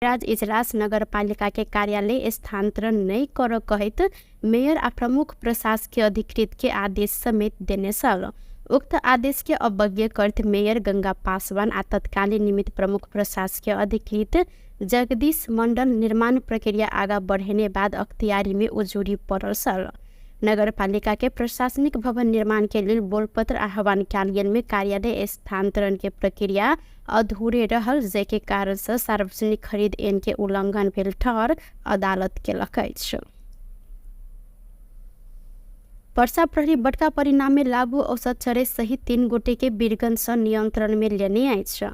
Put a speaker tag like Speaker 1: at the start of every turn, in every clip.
Speaker 1: राज इजलास नगरपालिका के कार्यालय स्थानांतरण नहि करऽ कहैत मेयर आ प्रमुख प्रशासकीय अधिकृत के आदेश समेत देने छल। उक्त आदेश के अवज्ञा करैत मेयर गंगा पासवान आ तत्कालीन निमित्त प्रमुख प्रशासकीय अधिकृत जगदीश मंडल निर्माण प्रक्रिया आगा बढ़ेने बाद अख्तियारी में उजुरी पड़ल छल। नगरपालिका के प्रशासनिक भवन निर्माण के लेल बोलपत्र आह्वान कयल गेल में कार्यालय स्थानांतरण के प्रक्रिया अधूरे रहल, जाहिके कारण से सार्वजनिक खरीद ऐन के उल्लंघन भेल ठहर अदालत केलक अछि। पर्सा प्रहरी बड़का परिणाम में लागू औसत चरे सहित 3 गोटे के वीरगंज से नियंत्रण में लेने अछि।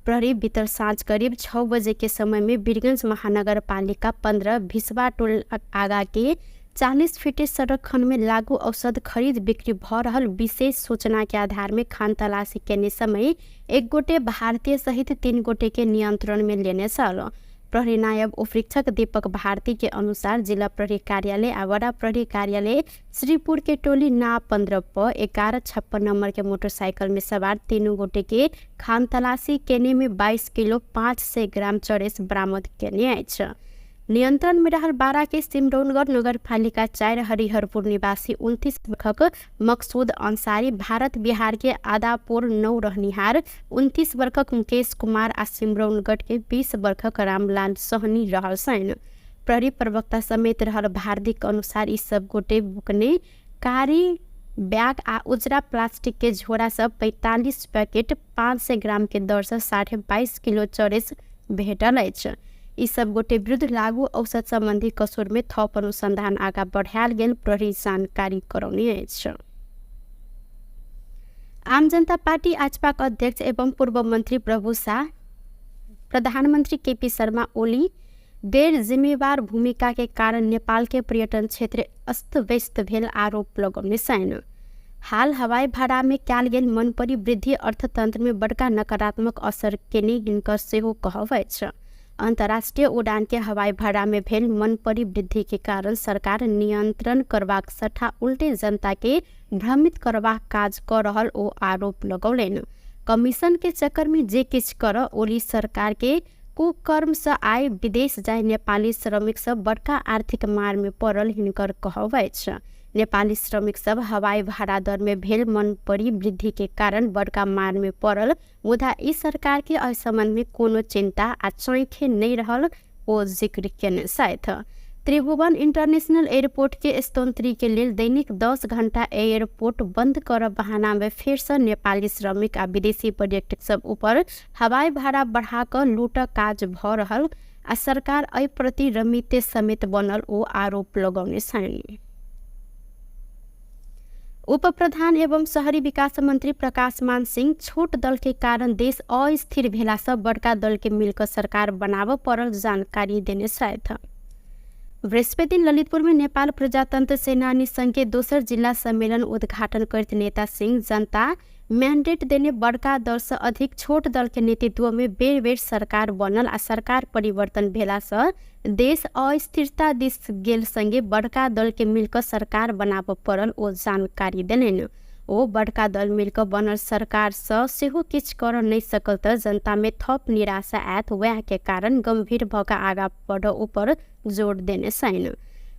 Speaker 1: प्रहरी बीतल साँझ करीब 6 बजे के समय में वीरगंज महानगर पालिका 15 भिसवा टोल आगा के 40 फीटे सड़क खंड में लागू औषध खरीद बिक्री भ रहल विशेष सूचना के आधार में खान तलाशी केने समय 1 गोटे भारतीय सहित 3 गोटे के नियंत्रण में लेने छल। प्रहरी नायब उपरीक्षक दीपक भारती के अनुसार जिला प्रहरी कार्यालय आ वडा प्रहरी कार्यालय श्रीपुर के टोली ना 15 प 1156 नंबर के मोटरसाइकिल में सवार 3 गोटे के खान तलाशी केने में 22 किलो 500 ग्राम चरेस बरामद केने अछि। नियंत्रण में रहल 12 के सिमरौनगढ़ नगरपालिका 4 हरिहरपुर निवासी 29 वर्षक मकसूद अंसारी, भारत बिहार के आदापुर 9 रहनिहार 29 वर्षक मुकेश कुमार आ सिमरौनगढ़ के 20 वर्षक रामलाल सहनी रहल छनि। प्रहरी प्रवक्ता समेत रहल भारतीक अनुसार ई सब गोटे बुकने कारी बैग आ उजरा प्लास्टिक के झोरा सब 45 पैकेट 500 ग्राम के दर से 22.5 किलो चरेस भेटल अछि। ई सब गोटे विरुद्ध लागू औषध संबंधी कसूर में थप अनुसंधान आगा बढ़ायल गेल प्रहरी जानकारी करौने अछि। आम जनता पार्टी आजपाक अध्यक्ष एवं पूर्व मंत्री प्रभु शाह प्रधानमंत्री केपी शर्मा ओली गैर जिम्मेवार भूमिका के कारण नेपाल के पर्यटन क्षेत्र अस्त व्यस्त भेल आरोप लगौने छनि। हाल हवाई भाड़ा में कयल गेल मनपरी वृद्धि अर्थतंत्र में बड़का नकारात्मक असर केने हिनकर सेहो कहब अछि। अंतर्राष्ट्रीय उड़ान के हवाई भाड़ा में भेल मनपरी वृद्धि के कारण सरकार नियंत्रण करबाक सट्टा उल्टे जनता के भ्रमित करबाक काज क रहल ओ आरोप लगौलनि। कमीशन के चक्कर में जे किछु कर ओली सरकार के कुकर्म से आय विदेश जाय नेपाली श्रमिक सब बड़का आर्थिक मार में पड़ल हिनकर कहब अछि। नेपाली श्रमिक सब हवाई भाड़ा दर में भेल मनपरी वृद्धि के कारण बड़का मार में पड़ल, मुदा ई सरकार के एहि संबंध में कोनो चिंता आ चैखे नहीं रहल ओ जिक्र केने छथि। त्रिभुवन इंटरनेशनल एयरपोर्ट के स्तोत्री के लेल दैनिक 10 घंटा एयरपोर्ट बंद कर बहाना में फेर से नेपाली श्रमिक आ विदेशी पर्यटक सब ऊपर हवाई भाड़ा बढ़ा क लूट काज भ रहल आ सरकार एहि प्रति रमिते समेत बनल ओ आरोप लगौने छनि। उप प्रधान एवं शहरी विकास मंत्री प्रकाश मान सिंह छोट दल के कारण देश अस्थिर भेला से बड़का दल के मिलकर सरकार बनाबऽ पड़ल जानकारी देने छथि। बृहस्पति दिन ललितपुर में नेपाल प्रजातंत्र सेनानी संघ के दोसर जिला सम्मेलन उद्घाटन करैत नेता सिंह जनता मैंडेट देने बड़का दल से अधिक छोट दल के नेतृत्व में बेर बेर सरकार बनल आ सरकार परिवर्तन भेला से देश अस्थिरता दिस गेल संगे बड़का दल के मिलकर सरकार बनाबऽ पड़ल ओ जानकारी देलनि। ओ बड़का दल मिलकर बनल सरकार से सेहो किछु कर नहीं सकल तऽ जनता में थप निराशा आयत, वएह के कारण गंभीर भऽ कऽ आगा बढ़ऽ ऊपर जोर देने छनि।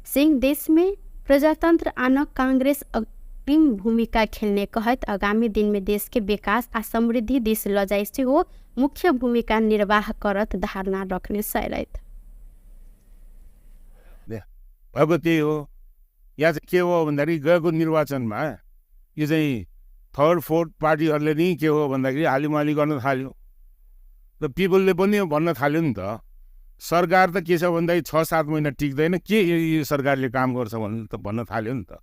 Speaker 1: सिंह देश में प्रजातंत्र आनक कांग्रेस अग्रिम भूमिका खेलने कहैत आगामी दिन में देश के विकास आ समृद्धि दिस लऽ जाय सेहो मुख्य भूमिका निर्वाह करत धारणा रखने छलथि।
Speaker 2: भएको त्यही हो। यहाँ चाहिँ के हो भन्दाखेरि गएको निर्वाचनमा यो चाहिँ थर्ड फोर्थ पार्टीहरूले नि के हो भन्दाखेरि हालिमाली गर्न थाल्यो र पिपलले पनि भन्न थाल्यो नि त सरकार त के छ भन्दाखेरि 6-7 महिना टिक्दैन, के यो सरकारले काम गर्छ भन्नु त भन्न थाल्यो नि त।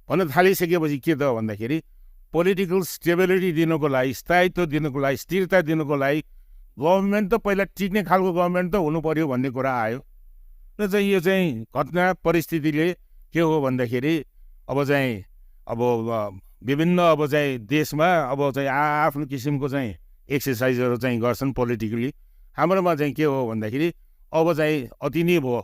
Speaker 2: भन्न थालिसकेपछि के त भन्दाखेरि पोलिटिकल स्टेबिलिटी दिनुको लागि, स्थायित्व दिनुको लागि, स्थिरता दिनुको लागि गभर्मेन्ट त पहिला टिक्ने खालको गभर्मेन्ट त हुनु पर्यो भन्ने कुरा आयो। र चाहिँ यो चाहिँ घटना परिस्थितिले के हो भन्दाखेरि अब चाहिँ अब विभिन्न अब चाहिँ देशमा अब चाहिँ आफ्नो किसिमको चाहिँ एक्सर्साइजहरू चाहिँ गर्छन् पोलिटिकली। हाम्रोमा चाहिँ के हो भन्दाखेरि अब चाहिँ अति नै भयो।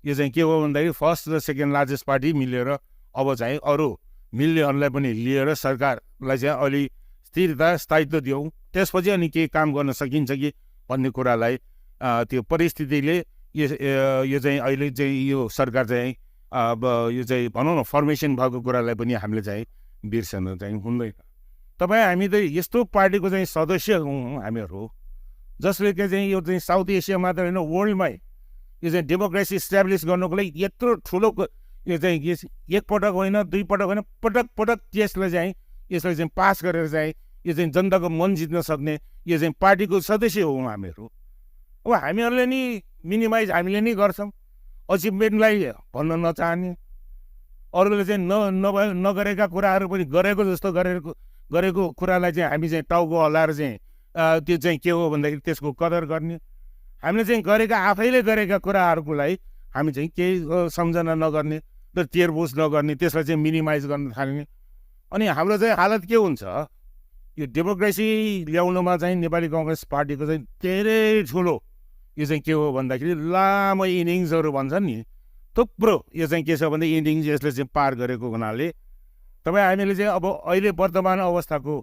Speaker 2: यो चाहिँ के हो भन्दाखेरि फर्स्ट र सेकेन्ड लार्जेस्ट पार्टी मिलेर अब चाहिँ अरू मिल्नेहरूलाई पनि लिएर सरकारलाई चाहिँ अलि स्थिरता स्थायित्व दियौँ, त्यसपछि अनि केही काम गर्न सकिन्छ कि भन्ने कुरालाई त्यो परिस्थितिले यो चाहिँ अहिले चाहिँ यो सरकार चाहिँ अब यो चाहिँ भनौँ न फर्मेसन भएको कुरालाई पनि हामीले चाहिँ बिर्सन चाहिँ हुँदैन। तपाईँ हामी त यस्तो पार्टीको चाहिँ सदस्य हौँ हामीहरू, जसले के चाहिँ यो चाहिँ साउथ एसिया मात्र होइन वर्ल्डमै यो चाहिँ डेमोक्रेसी इस्टाब्लिस गर्नुको लागि यत्रो ठुलो यो चाहिँ एकपटक होइन दुई पटक होइन पटक पटक त्यसलाई चाहिँ यसलाई चाहिँ पास गरेर चाहिँ यो चाहिँ जनताको मन जित्न सक्ने यो चाहिँ पार्टीको सदस्य हौँ हामीहरू। अब हामीहरूले नि मिनिमाइज हामीले नै गर्छौँ, अचिभमेन्टलाई भन्न नचाहने, अरूले चाहिँ नगरेका कुराहरू पनि गरेको जस्तो गरेको कुरालाई चाहिँ हामी चाहिँ टाउको हल्लाएर चाहिँ त्यो चाहिँ के हो भन्दाखेरि त्यसको कदर गर्ने। हामीले चाहिँ गरेका आफैले गरेका कुराहरूको लागि हामी चाहिँ केही सम्झना नगर्ने र तेरबोस नगर्ने, त्यसलाई चाहिँ मिनिमाइज गर्न थाल्ने। अनि हाम्रो चाहिँ हालत के हुन्छ, यो डेमोक्रेसी ल्याउनुमा चाहिँ नेपाली कङ्ग्रेस पार्टीको चाहिँ धेरै ठुलो यो चाहिँ के हो भन्दाखेरि लामो इनिङ्सहरू भन्छन् नि, थुप्रो यो चाहिँ के छ भने इनिङ्स यसले चाहिँ पार गरेको हुनाले तपाईँ हामीले चाहिँ अब अहिले वर्तमान अवस्थाको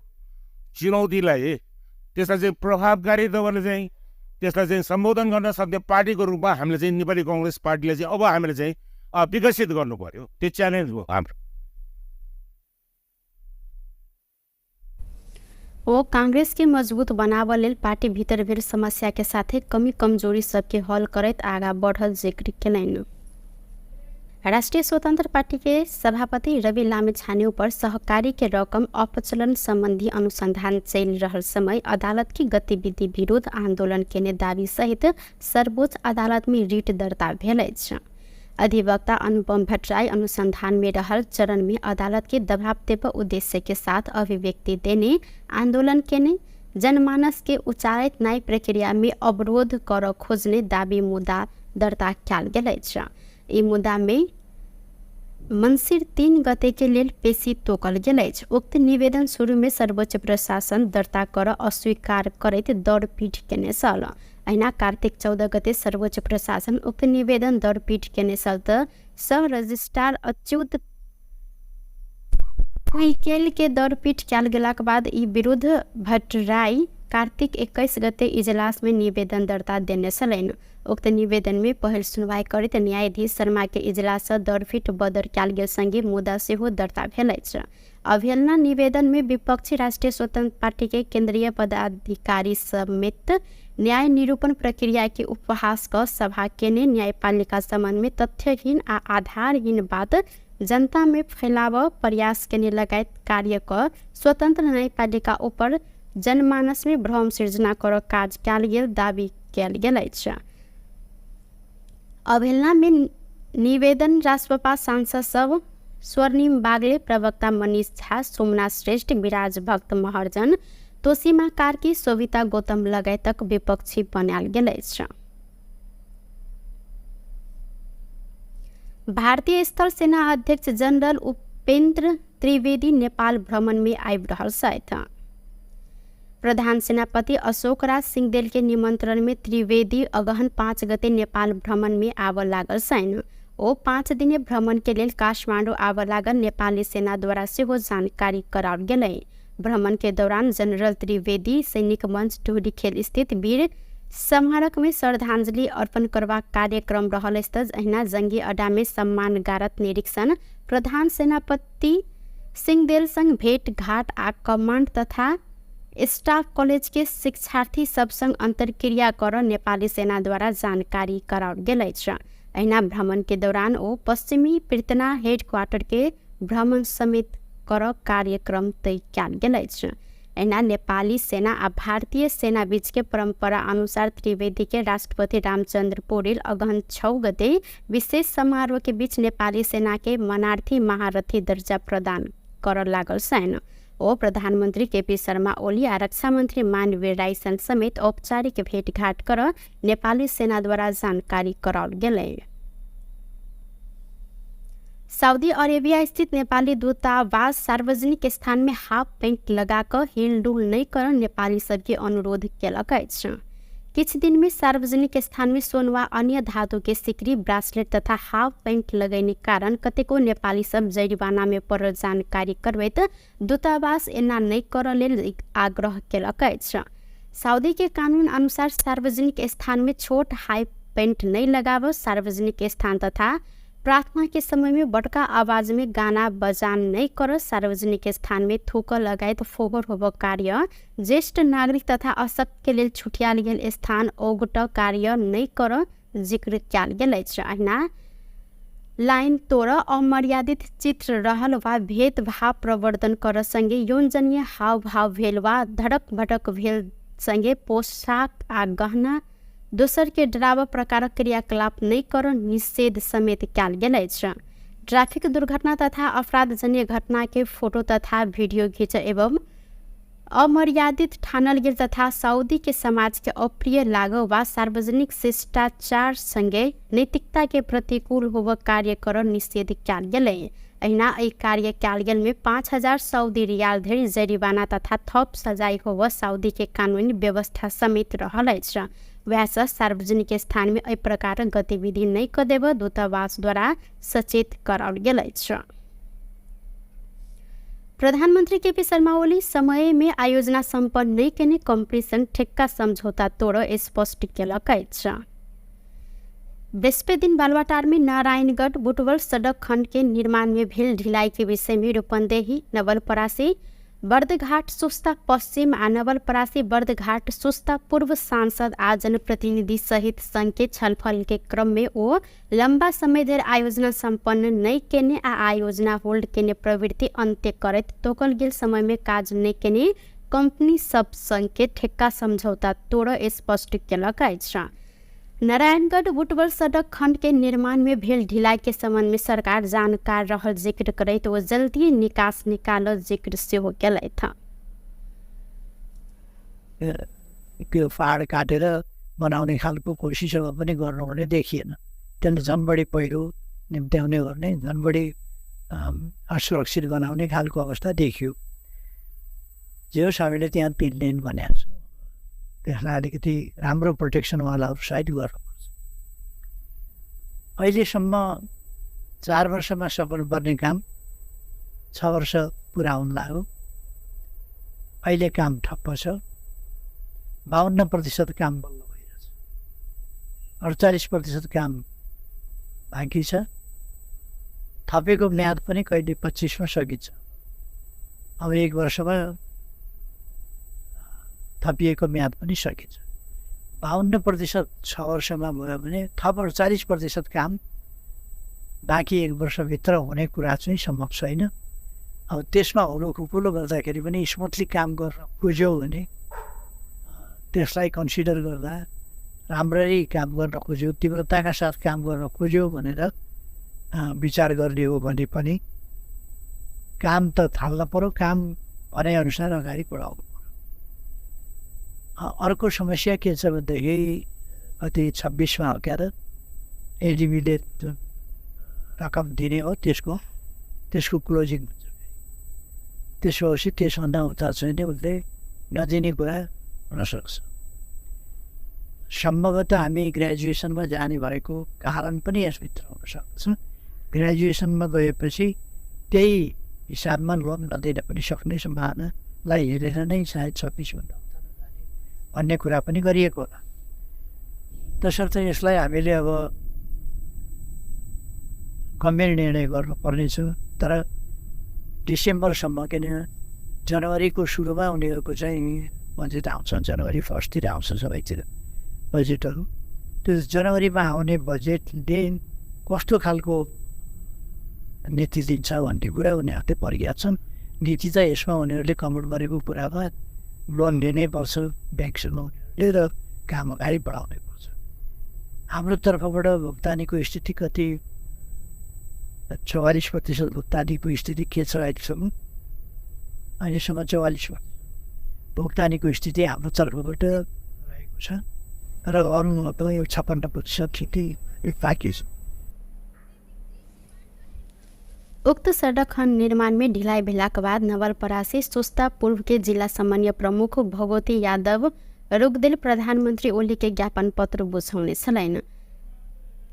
Speaker 2: चुनौतीलाई त्यसलाई चाहिँ प्रभावकारी तपाईँले चाहिँ त्यसलाई चाहिँ सम्बोधन गर्न सक्ने पार्टीको रूपमा हामीले चाहिँ नेपाली कङ्ग्रेस पार्टीले चाहिँ अब हामीले चाहिँ विकसित गर्नु पर्यो। त्यो च्यालेन्ज हो हाम्रो।
Speaker 1: वो कांग्रेस के मजबूत बनाव लेल पार्टी भीतर भेल समस्या के साथे कमी कमजोरी सबके हल करैत आगा बढ़ल जिक्र केलनि। राष्ट्रिय स्वतंत्र पार्टी के सभापति रवि लामिछाने पर सहकारी के रकम अपचलन संबंधी अनुसंधान चलि रहल समय अदालत की गतिविधि विरोध आंदोलन केने दावी सहित सर्वोच्च अदालत में रिट दर्ता भेल अछि। अधिवक्ता अनुपम भट्टराई अनुसंधान में रहल चरण में अदालत के दबाव देव उद्देश्य के साथ अभिव्यक्ति देने आंदोलन केने जनमानस के उचारित न्याय प्रक्रिया में अवरोध कर खोजने दावी मुद्दा दर्ता कयल गेल अछि। ई मुद्दा में मंसिर 3 गते के लेल पेशी तोकल गेल अछि। उक्त निवेदन शुरू में सर्वोच्च प्रशासन दर्ता कर अस्वीकार करैत दौड़पीट केने छल। अहिना कार्तिक 14 गते सर्वोच्च प्रशासन उक्त निवेदन दौड़पीट केने छल त सब रजिस्ट्रार अच्युत कुइकेल के दौड़पीट कयल गेलाक बाद ई विरुद्ध भट्टराई कार्तिक 21 गते इजलास में निवेदन दर्ता देने छलनि। उक्त निवेदन में पहिल सुनवाई करैत न्यायाधीश शर्मा के इजलास सँ दौड़पीट बदर कयल गेल संगे मुद्दा सेहो दर्ता भेल अछि। अवहेलना निवेदन में विपक्षी राष्ट्रिय स्वतंत्र पार्टी के केंद्रीय पदाधिकारी समेत न्याय निरूपण प्रक्रिया के उपहास क सभा केने न्यायपालिका संबंध में तथ्यहीन आ आधारहीन बात जनता में फैलाव प्रयास केने लगायत कार्य क स्वतंत्र न्यायपालिका ऊपर जनमानस में भ्रम सृजना कर काज कयल गेल दावी कयल गेल अछि। अवहेलना में निवेदन रासपा सांसद सब स्वर्णिम बागले, प्रवक्ता मनीष झा, सोमनाथ श्रेष्ठ, विराज भक्त महर्जन, तोसीमा कार्की, शोभिता गौतम लगायतक विपक्षी बनायल गेल अछि। भारतीय स्थल सेना अध्यक्ष जनरल उपेन्द्र त्रिवेदी नेपाल भ्रमण में आबि रहल छथि। प्रधान सेनापति अशोक राज सिंहदेल के निमंत्रण में त्रिवेदी अगहन 5 गते नेपाल भ्रमण में आबऽ लागल छनि। ओ 5 दिने भ्रमण के लेल काठमाडौँ आबऽ लागल नेपाली सेना द्वारा सेहो जानकारी कराओल गेलै। भ्रमण के दौरान जनरल त्रिवेदी सैनिक मंच टुहरीखेल स्थित वीर स्मारक में श्रद्धांजलि अर्पण करबाक कार्यक्रम रहल अछि। अहिना जंगी अड्डा में सम्मान गारत निरीक्षण, प्रधान सेनापति सिंहदेल संग भेट घाट आ कमांड तथा स्टाफ कॉलेज के शिक्षार्थी सब संग अंतर्क्रिया कर नेपाली सेना द्वारा जानकारी कराओल गेल अछि। अहिना भ्रमण के दौरान ओ पश्चिमी पृतना हेडक्वार्टर के भ्रमण समेत कर कार्यक्रम तय कयल गेल अछि। अहिना नेपाली सेना आ भारतीय सेना बीच के परंपरा अनुसार त्रिवेदी के राष्ट्रपति रामचंद्र पौडेल अगहन 6 गते विशेष समारोह के बीच नेपाली सेना के मनार्थी महारथी दर्जा प्रदान कर लागल छनि। ओ प्रधानमंत्री केपी शर्मा ओली आ रक्षा मंत्री मानवीर राई समेत औपचारिक भेटघाट कर नेपाली सेना द्वारा जानकारी कराओल गेलै। सऊदी अरेबिया स्थित नेपाली दूतावास सार्वजनिक स्थान में हाफ पैंट लगा कऽ हिलडुल नहि कर नेपाली सबके अनुरोध केलक अछि। किछु दिन में सार्वजनिक स्थान में सोन वा अन्य धातु के सिकरी, ब्रासलेट तथा हाफ पैंट लगैने कारण कतेको नेपाली सब जरिवाना में पड़ल जानकारी करबैत दूतावास एना नहि करऽ लेल आग्रह केलक अछि। सऊदी के कानून अनुसार सार्वजनिक स्थान में छोट हाई पेंट नहीं लगाव, सार्वजनिक स्थान तथा प्रार्थना के समय में बड़का आवाज में गाना बजान नहीं कर, सार्वजनिक स्थान में थूक लगायत फोहोर होब कार्य, ज्येष्ठ नागरिक तथा अशक्त के लेल छुटियाल गेल स्थान ओगट कार्य नहीं कर जिक्र कयल गेल अछि। अहिना लाइन तोड़, अमर्यादित चित्र रहल वा भेदभाव प्रवर्धन कर संगे यौनजन्य हावभाव भेल वा धड़क भड़क भेल संगे पोशाक आ गहना दोसर के डराव प्रकारक क्रियाकलाप नहीं कर निषेध समेत कयल गेल अछि। ट्रैफिक दुर्घटना तथा अपराधजन्य घटना के फोटो तथा वीडियो घिच एवं अमर्यादित ठानल गेल तथा सऊदी के समाज के अप्रिय लागो वा सार्वजनिक शिष्टाचार संगे नैतिकता के प्रतिकूल होब कार्य कर निषेध कयल गेलै। अहिना एहि कार्य कयल गेल में 5000 सऊदी रियाल धरि जरिवाना तथा थप सजाय होब सऊदी के कानूनी व्यवस्था समेत रहल अछि। वएहसँ सार्वजनिक स्थान में एहि प्रकारक गतिविधि नहि कऽ देब दूतावास द्वारा सचेत कराओल गेल अछि। प्रधानमंत्री केपी शर्मा ओली समय में आयोजना सम्पन्न नहि केने कंपनी संग ठेक्का समझौता तोड़ स्पष्ट केलक अछि। बृहस्पति दिन बालुवाटार में नारायणगढ़ बुटवल सड़क खंड के निर्माण में भेल ढिलाई के विषय में रूपन्देही, नवलपरासी, बर्दघाट सुस्ता पश्चिम आ नवलपरासी बर्दघाट सुस्ता पूर्व सांसद आ जनप्रतिनिधि सहित संघ के छलफल के क्रम में ओ लंबा समय धरि आयोजना सम्पन्न नहि केने आ आयोजना होल्ड केने प्रवृत्ति अन्त्य करैत तोकल गेल समय में काज नहि केने कंपनी सब संग के ठेक्का समझौता तोड़ स्पष्ट केलक अछि। नारायणगढ़ बुटवल सड़क खंड के निर्माण में भेल ढिलाई के संबंध में सरकार जानकार रहल जिक्र करैत ओ जल्दी निकास निकालल जिक्र सेहो केलथि।
Speaker 3: त्यो पहाड काटेर बनाउने खालको कोसिसहरू पनि गर्नुहुने देखिएन। त्यसले झन् बढी पहिरो निम्त्याउने गर्ने, झन् बढी असुरक्षित बनाउने खालको अवस्था देखियो। जे होस्, हामीले त्यहाँ 3 लेन भनेको छौँ, त्यसलाई अलिकति राम्रो प्रोटेक्सनवालाहरू साइड गर्नुपर्छ। अहिलेसम्म 4 वर्षमा सक्नुपर्ने काम 6 वर्ष पुरा हुन लाग्यो। अहिले काम ठप्प छ। 52% काम बल्ल भइरहेछ, 48% काम बाँकी छ। थपेको म्याद पनि कहिले 25 सकिन्छ। अब 1 वर्षमा थपिएको म्याद पनि सकिन्छ। 52% 6 वर्षमा भयो भने थप 48% काम बाँकी 1 वर्षभित्र हुने कुरा चाहिँ सम्भव छैन। अब त्यसमा हुलो गर्दाखेरि पनि स्मुथली काम गर्न खोज्यो भने त्यसलाई कन्सिडर गर्दा राम्ररी काम गर्न खोज्यो, तीव्रताका साथ काम गर्न खोज्यो भनेर विचार गर्ने हो भने पनि काम त थाल्न पर्यो, काम भनेअनुसार अगाडि बढाउनु पर्यो। अर्को समस्या के छ भनेदेखि कति 26 हो क्या त एडिबीले जुन रकम दिने हो त्यसको क्लोजिङ हुन्छ। त्यसो भएपछि त्यसभन्दा उता चाहिँ नि उसले नदिने कुरा हुनसक्छ। सम्भवतः हामी ग्रेजुएसनमा जाने भएको कारण पनि यसभित्र हुनसक्छ। ग्रेजुएसनमा गएपछि त्यही हिसाबमा लोन नदिन पनि सक्ने सम्भावनालाई हेरेर नै सायद 26 भन्दा उता नजाने भन्ने कुरा पनि गरिएको होला। तसर्थ यसलाई हामीले अब गम्भीर निर्णय गर्नुपर्नेछ। तर डिसेम्बरसम्म, किन जनवरीको सुरुमा उनीहरूको चाहिँ बजेट आउँछ, जनवरी 1 आउँछ सबैतिर बजेटहरू। त्यो जनवरीमा आउने बजेटले कस्तो खालको नीति दिन्छ भन्ने कुरा उनीहरूले पर्खिया छन्। नीति चाहिँ यसमा उनीहरूले कमोड गरेको कुरामा लोन लिनै पर्छ ब्याङ्कसँग उनीहरूले र काम अगाडि बढाउनै पर्छ। हाम्रो तर्फबाट भुक्तानीको स्थिति कति 44% भुक्तानीको स्थिति के छ अहिलेसम्म? अहिलेसम्म 44% भुक्तानीको स्थिति हाम्रो तर्फबाट रहेको छ र अरू यो 56% स्थिति बाँकी छ।
Speaker 1: उक्त सड़क खंड निर्माण में ढिलाई भेलाक बाद नवलपरासी सुस्ता पूर्व के जिला समन्वय प्रमुख भगवती यादव रोकदेल प्रधानमंत्री ओली के ज्ञापन पत्र बुझौने छलनि।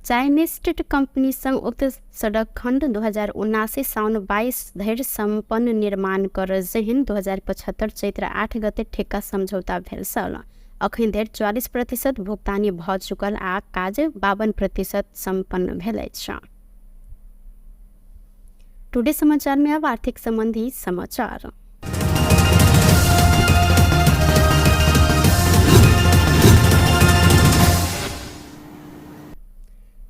Speaker 1: चाइनीज कंपनी संग उक्त सड़क खंड 2079 साउन 22 धरि सम्पन्न निर्माण कर जेहन 2075 चैत्र 8 गते ठेक्का सम्झौता भेल छल। अखन धरि 44% भुगतानी भऽ चुकल आ काज 52% सम्पन्न भेल अछि। टुडे समाचार में अब आर्थिक संबंधी समाचार।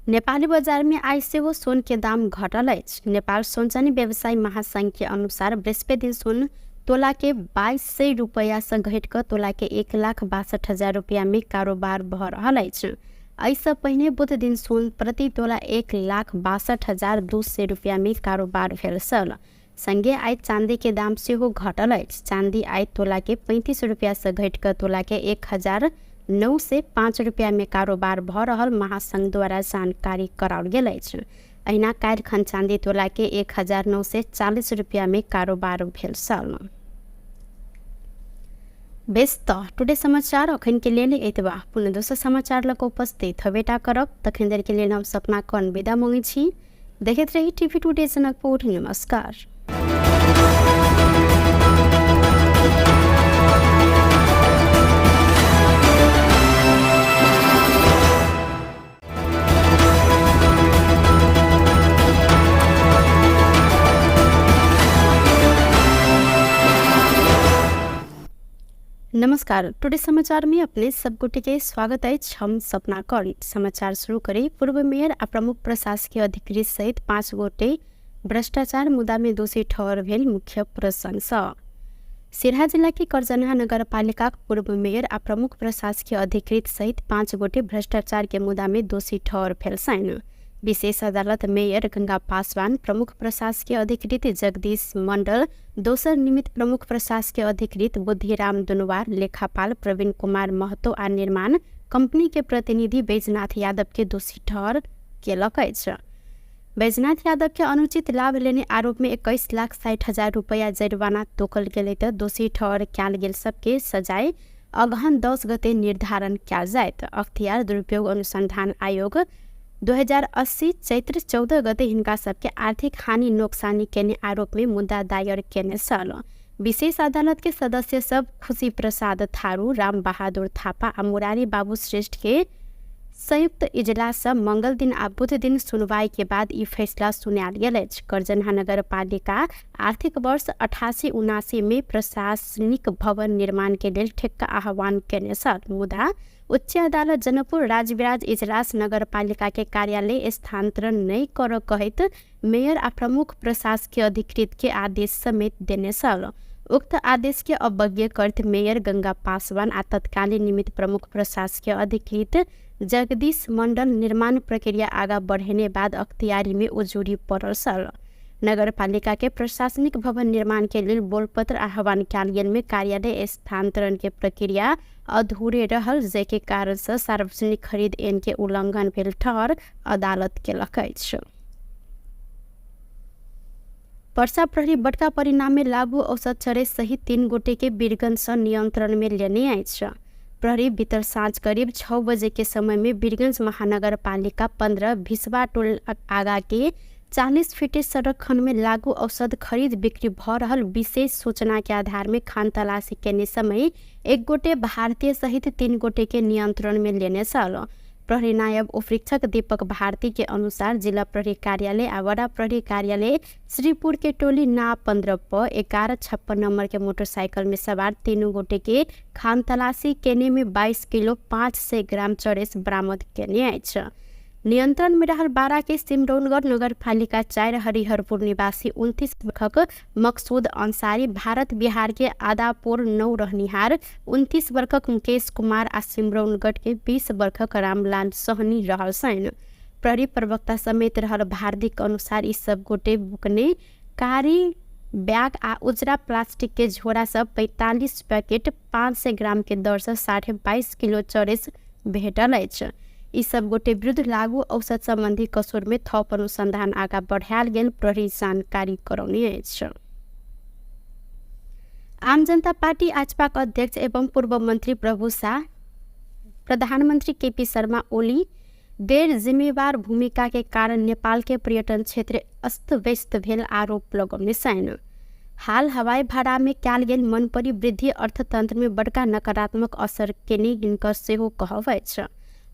Speaker 1: नेपाली बजार में आइ सेहो सोन के दाम घटल अछि। नेपाल सोनचानी व्यवसायी महासंघ के अनुसार बृहस्पति दिन सोन तोला के 2200 रुपैया से घटि कऽ तोला के 1,62,000 रुपैया में कारोबार भऽ रहल अछि। एहिसँ पहिने बुध दिन सोन प्रति तोला 1,62,200 रुपैया में कारोबार भेल छल। संगे आइ चांदी के दाम सेहो घटल अछि। चांदी आइ तोला के 35 रुपैया से घटि कऽ तोला के 1,905 रुपैया में कारोबार भऽ रहल महासंघ द्वारा जानकारी कराओल गेल अछि। अहिना काल्हि खन चांदी तोला के 1,940 रुपैया में कारोबार भेल छल। बेस तऽ टुडे समाचार अखन के लेल एतबा। पुनः दोसर समाचार लऽ कऽ उपस्थित हबेटा करब। तखन देर के लेल हम सपना कर्ण विदा मांगै छी। देखैत रही टीवी टुडे जनकपुर। नमस्कार। नमस्कार, टुडे समाचार में अपने सब गोटे के स्वागत अछि। हम सपना कर्ण। समाचार शुरू करी। पूर्व मेयर आ प्रमुख प्रशासकीय अधिकृत सहित 5 गोटे भ्रष्टाचार मुद्दा में दोषी ठहर भेल मुख्य प्रसंग। सिरहा जिला के करजनहा नगरपालिका पूर्व मेयर आ प्रमुख प्रशासकीय अधिकृत सहित 5 गोटे भ्रष्टाचार के मुद्दा में दोषी ठहर भेल छनि। विशेष अदालत मेयर गंगा पासवान, प्रमुख प्रशासकीय अधिकृत जगदीश मंडल, दोसर निमित्त प्रमुख प्रशासकीय अधिकृत बुद्धिराम दुनवार, लेखापाल प्रवीण कुमार महतो आ निर्माण कंपनी के प्रतिनिधि बैजनाथ यादव के दोषी ठहर केलक अछि। बैजनाथ यादव के अनुचित लाभ लेने आरोप में 21,60,000 रुपया जरिमाना तोकल गेलै तऽ दोषी ठहर कयल गेल सबके सजाय अगहन 10 गते निर्धारण कयल जायत। अख्तियार दुरुपयोग अनुसंधान आयोग 2080 चैत्र 14 गते हिनका सबके आर्थिक हानि नोक्सानी केने आरोप में मुद्दा दायर केने छल। विशेष अदालत के सदस्य सब खुशी प्रसाद थारू, राम बहादुर थापा आ मुरारी बाबू श्रेष्ठ के संयुक्त इजलास मंगल दिन आ बुध दिन सुनवाई के बाद ई फैसला सुनायल गेल अछि। करजनहा नगरपालिका आर्थिक वर्ष 88-79 में प्रशासनिक भवन निर्माण के लेल ठेक्का आह्वान केने छल, मुदा उच्च अदालत जनकपुर राजविराज इजलास नगरपालिका के कार्यालय स्थानांतरण नहि करऽ कहैत मेयर आ प्रमुख प्रशासकीय अधिकृत के आदेश समेत देने छल। उक्त आदेश के अवज्ञा करैत मेयर गंगा पासवान आ तत्कालीन निमित्त प्रमुख प्रशासकीय अधिकृत जगदीश मंडल निर्माण प्रक्रिया आगा बढ़ेने बाद अख्तियारी में उजूरी पड़ल छल। नगरपालिका के प्रशासनिक भवन निर्माण के लेल बोलपत्र आह्वान कयल गेल में कार्यालय स्थानांतरण के प्रक्रिया अधूरे रहल, जाहिके कारण से सार्वजनिक खरीद ऐन के उल्लंघन भेल ठहर अदालत केलक अछि। पर्सा प्रहरी बड़का परिणाम में लागू औसत चरे सहित 3 गोटे के वीरगंज से नियंत्रण में लेने अछि। प्रहरी भीतर साँझ करीब 6 बजे के समय में वीरगंज महानगरपालिका 15 भिसवा टोल आगा के 40 फीटे सड़क खंड में लागू औषध खरीद बिक्री भ रहल विशेष सूचना के आधार में खान तलाशी केने समय 1 गोटे भारतीय सहित 3 गोटे के नियंत्रण में लेने छल। प्रहरी नायब उपरीक्षक दीपक भारती के अनुसार जिला प्रहरी कार्यालय आ वडा प्रहरी कार्यालय श्रीपुर के टोली ना 15 प 1156 नंबर के मोटरसाइकिल में सवार 3 गोटे के खान तलाशी केने में 22 किलो 500 ग्राम चरेस बरामद केने अछि। नियंत्रण में रहल बारा के सिमरौनगढ़ नगरपालिका 4 हरिहरपुर निवासी 29 वर्षक मकसूद अंसारी, भारत बिहार के आदापुर 9 रहनिहार 29 वर्षक मुकेश कुमार आ सिमरौनगढ़ के 20 वर्षक रामलाल सहनी रहल छनि। प्रहरी प्रवक्ता समेत रहल भारतीक अनुसार ई सब गोटे बुकने कारी बैग आ उजरा प्लास्टिक के झोरा सब 45 पैकेट 500 ग्राम के दर से 22.5 किलो चरेस भेटल अछि। ई सब गोटे विरुद्ध लागू औषध संबंधी कसूर में थप अनुसंधान आगा बढ़ायल गेल प्रहरी जानकारी करौने अछि। आम जनता पार्टी आजपाक अध्यक्ष एवं पूर्व मंत्री प्रभु शाह, प्रधानमंत्री केपी शर्मा ओली, गैर जिम्मेवार भूमिका के कारण नेपाल के पर्यटन क्षेत्र अस्त व्यस्त भेल आरोप लगौने छन्। हाल हवाई भाड़ा में कयल गेल मनपरी वृद्धि अर्थतंत्र में बड़का नकारात्मक असर केने हिनकर सेहो कहब अछि।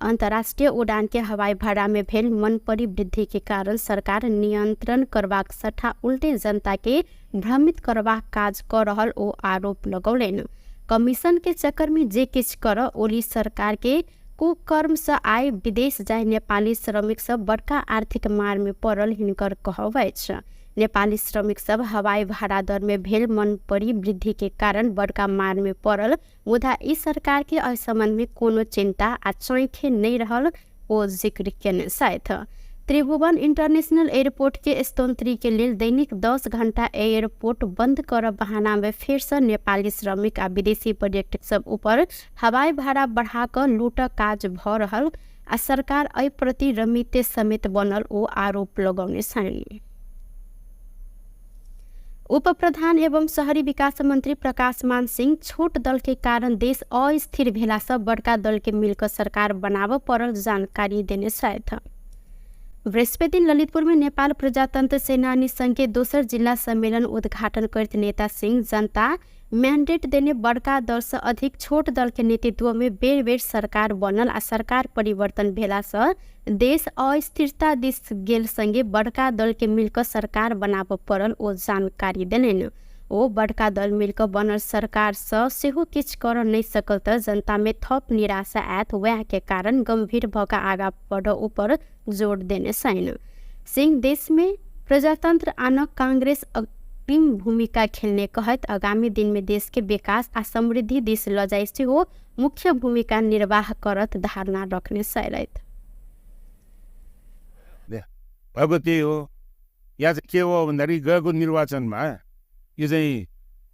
Speaker 1: अंतर्राष्ट्रीय उड़ान के हवाई भाड़ा में भेल मनपरी वृद्धि के कारण सरकार नियंत्रण करबाक सट्टा उल्टे जनता के भ्रमित करबाक काज क रहल ओ आरोप लगौलनि। कमीशन के चक्कर में जे किछु कर ओली सरकार के कुकर्म से आय विदेश जाय नेपाली श्रमिक सब बड़का आर्थिक मार में पड़ल हिनकर कहब अछि। नेपाली श्रमिक सब हवाई भाड़ा दर में भेल मनपरी वृद्धि के कारण बड़का मार में पड़ल, मुदा ई सरकार के एहि संबंध में कोनो चिंता आ चैखे नहीं रहल ओ जिक्र केने छथि। त्रिभुवन इंटरनेशनल एयरपोर्ट के स्तोत्री के लेल दैनिक 10 घंटा एयरपोर्ट बंद करब बहाना में फेर से नेपाली श्रमिक आ विदेशी पर्यटक सब ऊपर हवाई भाड़ा बढ़ा कऽ लूटक काज भऽ रहल आ सरकार एहि प्रति रमिते समेत बनल ओ आरोप लगौने छनि। उप प्रधान एवं शहरी विकास मंत्री प्रकाश मान सिंह छोट दल के कारण देश अस्थिर भेला से बड़का दल के मिलकर सरकार बनाबऽ पड़ल जानकारी देने छथि। बृहस्पति दिन ललितपुर में नेपाल प्रजातंत्र सेनानी संघ के दोसर जिला सम्मेलन उद्घाटन करैत नेता सिंह जनता मैंडेट देने बड़का दल से अधिक छोट दल के नेतृत्व में बेर बेर सरकार बनल आ सरकार परिवर्तन भेला से देश अस्थिरता दिस गेल संगे बड़का दल के मिलकर सरकार बनाबऽ पड़ल ओ जानकारी देलनि। ओ बड़का दल मिलकर बनल सरकार से सेहो किछु कर नहि सकल तऽ जनता में थप निराशा आयत, वएह के कारण गंभीर भऽ कऽ आगाँ बढ़ऽ ऊपर जोर देने छनि। सिंह देश में प्रजातंत्र आनऽ कांग्रेस अग्रिम भूमिका खेलने कहैत आगामी दिन में देश के विकास आ समृद्धि दिस लऽ जाय सेहो मुख्य भूमिका निर्वाह करत धारणा रखने छलथि।
Speaker 2: भएको त्यही हो। यहाँ चाहिँ के हो भन्दाखेरि गएको निर्वाचनमा यो चाहिँ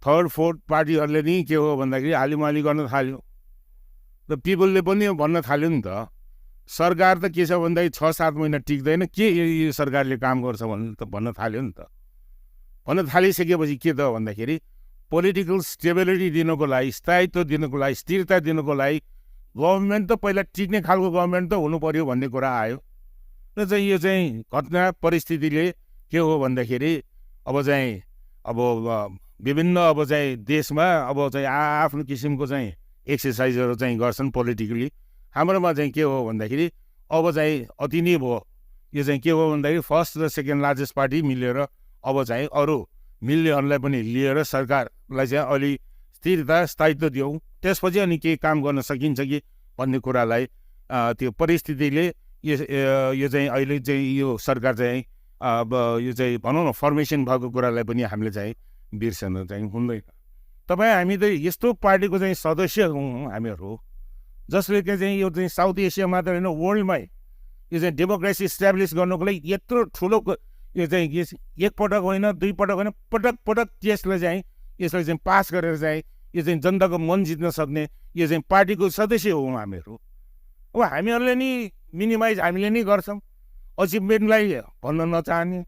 Speaker 2: थर्ड फोर्थ पार्टीहरूले नि के हो भन्दाखेरि हालिमाली गर्न थाल्यो र पिपलले पनि भन्न थाल्यो नि त, सरकार त के छ भन्दाखेरि 6-7 महिना टिक्दैन, के यो सरकारले काम गर्छ भन्नु त भन्न थाल्यो नि त। भन्न थालिसकेपछि के त भन्दाखेरि पोलिटिकल स्टेबिलिटी दिनुको लागि, स्थायित्व दिनुको लागि, स्थिरता दिनुको लागि गभर्मेन्ट त पहिला टिक्ने खालको गभर्मेन्ट त हुनु पर्यो भन्ने कुरा आयो। र चाहिँ यो चाहिँ घटना परिस्थितिले के हो भन्दाखेरि अब चाहिँ अब विभिन्न अब चाहिँ देशमा अब चाहिँ आफ्नो किसिमको चाहिँ एक्सर्साइजहरू चाहिँ गर्छन् पोलिटिकली। हाम्रोमा चाहिँ के हो भन्दाखेरि अब चाहिँ अति नै भयो। यो चाहिँ के हो भन्दाखेरि फर्स्ट र सेकेन्ड लार्जेस्ट पार्टी मिलेर अब चाहिँ अरू मिल्नेहरूलाई पनि लिएर सरकारलाई चाहिँ अलि स्थिरता स्थायित्व दियौँ, त्यसपछि अनि केही काम गर्न सकिन्छ कि भन्ने कुरालाई त्यो परिस्थितिले यो चाहिँ अहिले चाहिँ यो सरकार चाहिँ अब यो चाहिँ भनौँ न फर्मेसन भएको कुरालाई पनि हामीले चाहिँ बिर्सन चाहिँ हुँदैन। तपाईँ हामी त यस्तो पार्टीको चाहिँ सदस्य हौँ हामीहरू, जसले चाहिँ यो चाहिँ साउथ एसिया मात्र होइन वर्ल्डमै यो चाहिँ डेमोक्रेसी इस्टाब्लिस गर्नुको लागि यत्रो ठुलो यो चाहिँ एक पटक होइन दुई पटक होइन पटक पटक त्यसलाई चाहिँ यसलाई चाहिँ पास गरेर चाहिँ यो चाहिँ जनताको मन जित्न सक्ने यो चाहिँ पार्टीको सदस्य हौँ हामीहरू। अब हामीहरूले नि मिनिमाइज हामीले नै गर्छौँ, अचिभमेन्टलाई भन्न नचाहने,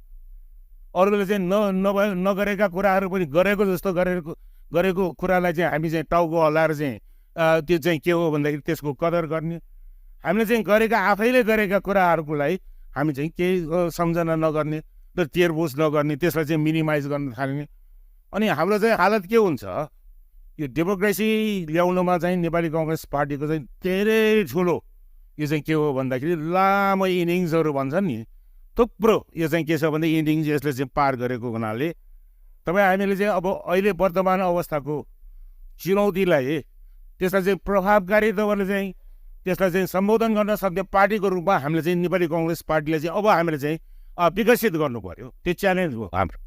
Speaker 2: अरूले चाहिँ नगरेका कुराहरू पनि गरेको जस्तो गरेको कुरालाई चाहिँ हामी चाहिँ टाउको हल्लाएर चाहिँ त्यो चाहिँ के हो भन्दाखेरि त्यसको कदर गर्ने, हामीले चाहिँ गरेका आफैले गरेका कुराहरूको लागि हामी चाहिँ केही सम्झना नगर्ने र तेरबुझ नगर्ने, त्यसलाई चाहिँ मिनिमाइज गर्न थाल्ने। अनि हाम्रो चाहिँ हालत के हुन्छ, यो डेमोक्रेसी ल्याउनुमा चाहिँ नेपाली कङ्ग्रेस पार्टीको चाहिँ धेरै ठुलो यो चाहिँ के हो भन्दाखेरि लामो इनिङ्सहरू भन्छन् नि, थुप्रो यो चाहिँ के छ भने इनिङ्स यसले चाहिँ पार गरेको हुनाले तपाईँ हामीले चाहिँ अब अहिले वर्तमान अवस्थाको चुनौतीलाई त्यसलाई चाहिँ प्रभावकारी तपाईँले चाहिँ त्यसलाई चाहिँ सम्बोधन गर्न सक्ने पार्टीको रूपमा हामीले चाहिँ नेपाली कङ्ग्रेस पार्टीलाई चाहिँ अब हामीले चाहिँ विकसित गर्नु पर्यो। त्यो च्यालेन्ज हो हाम्रो।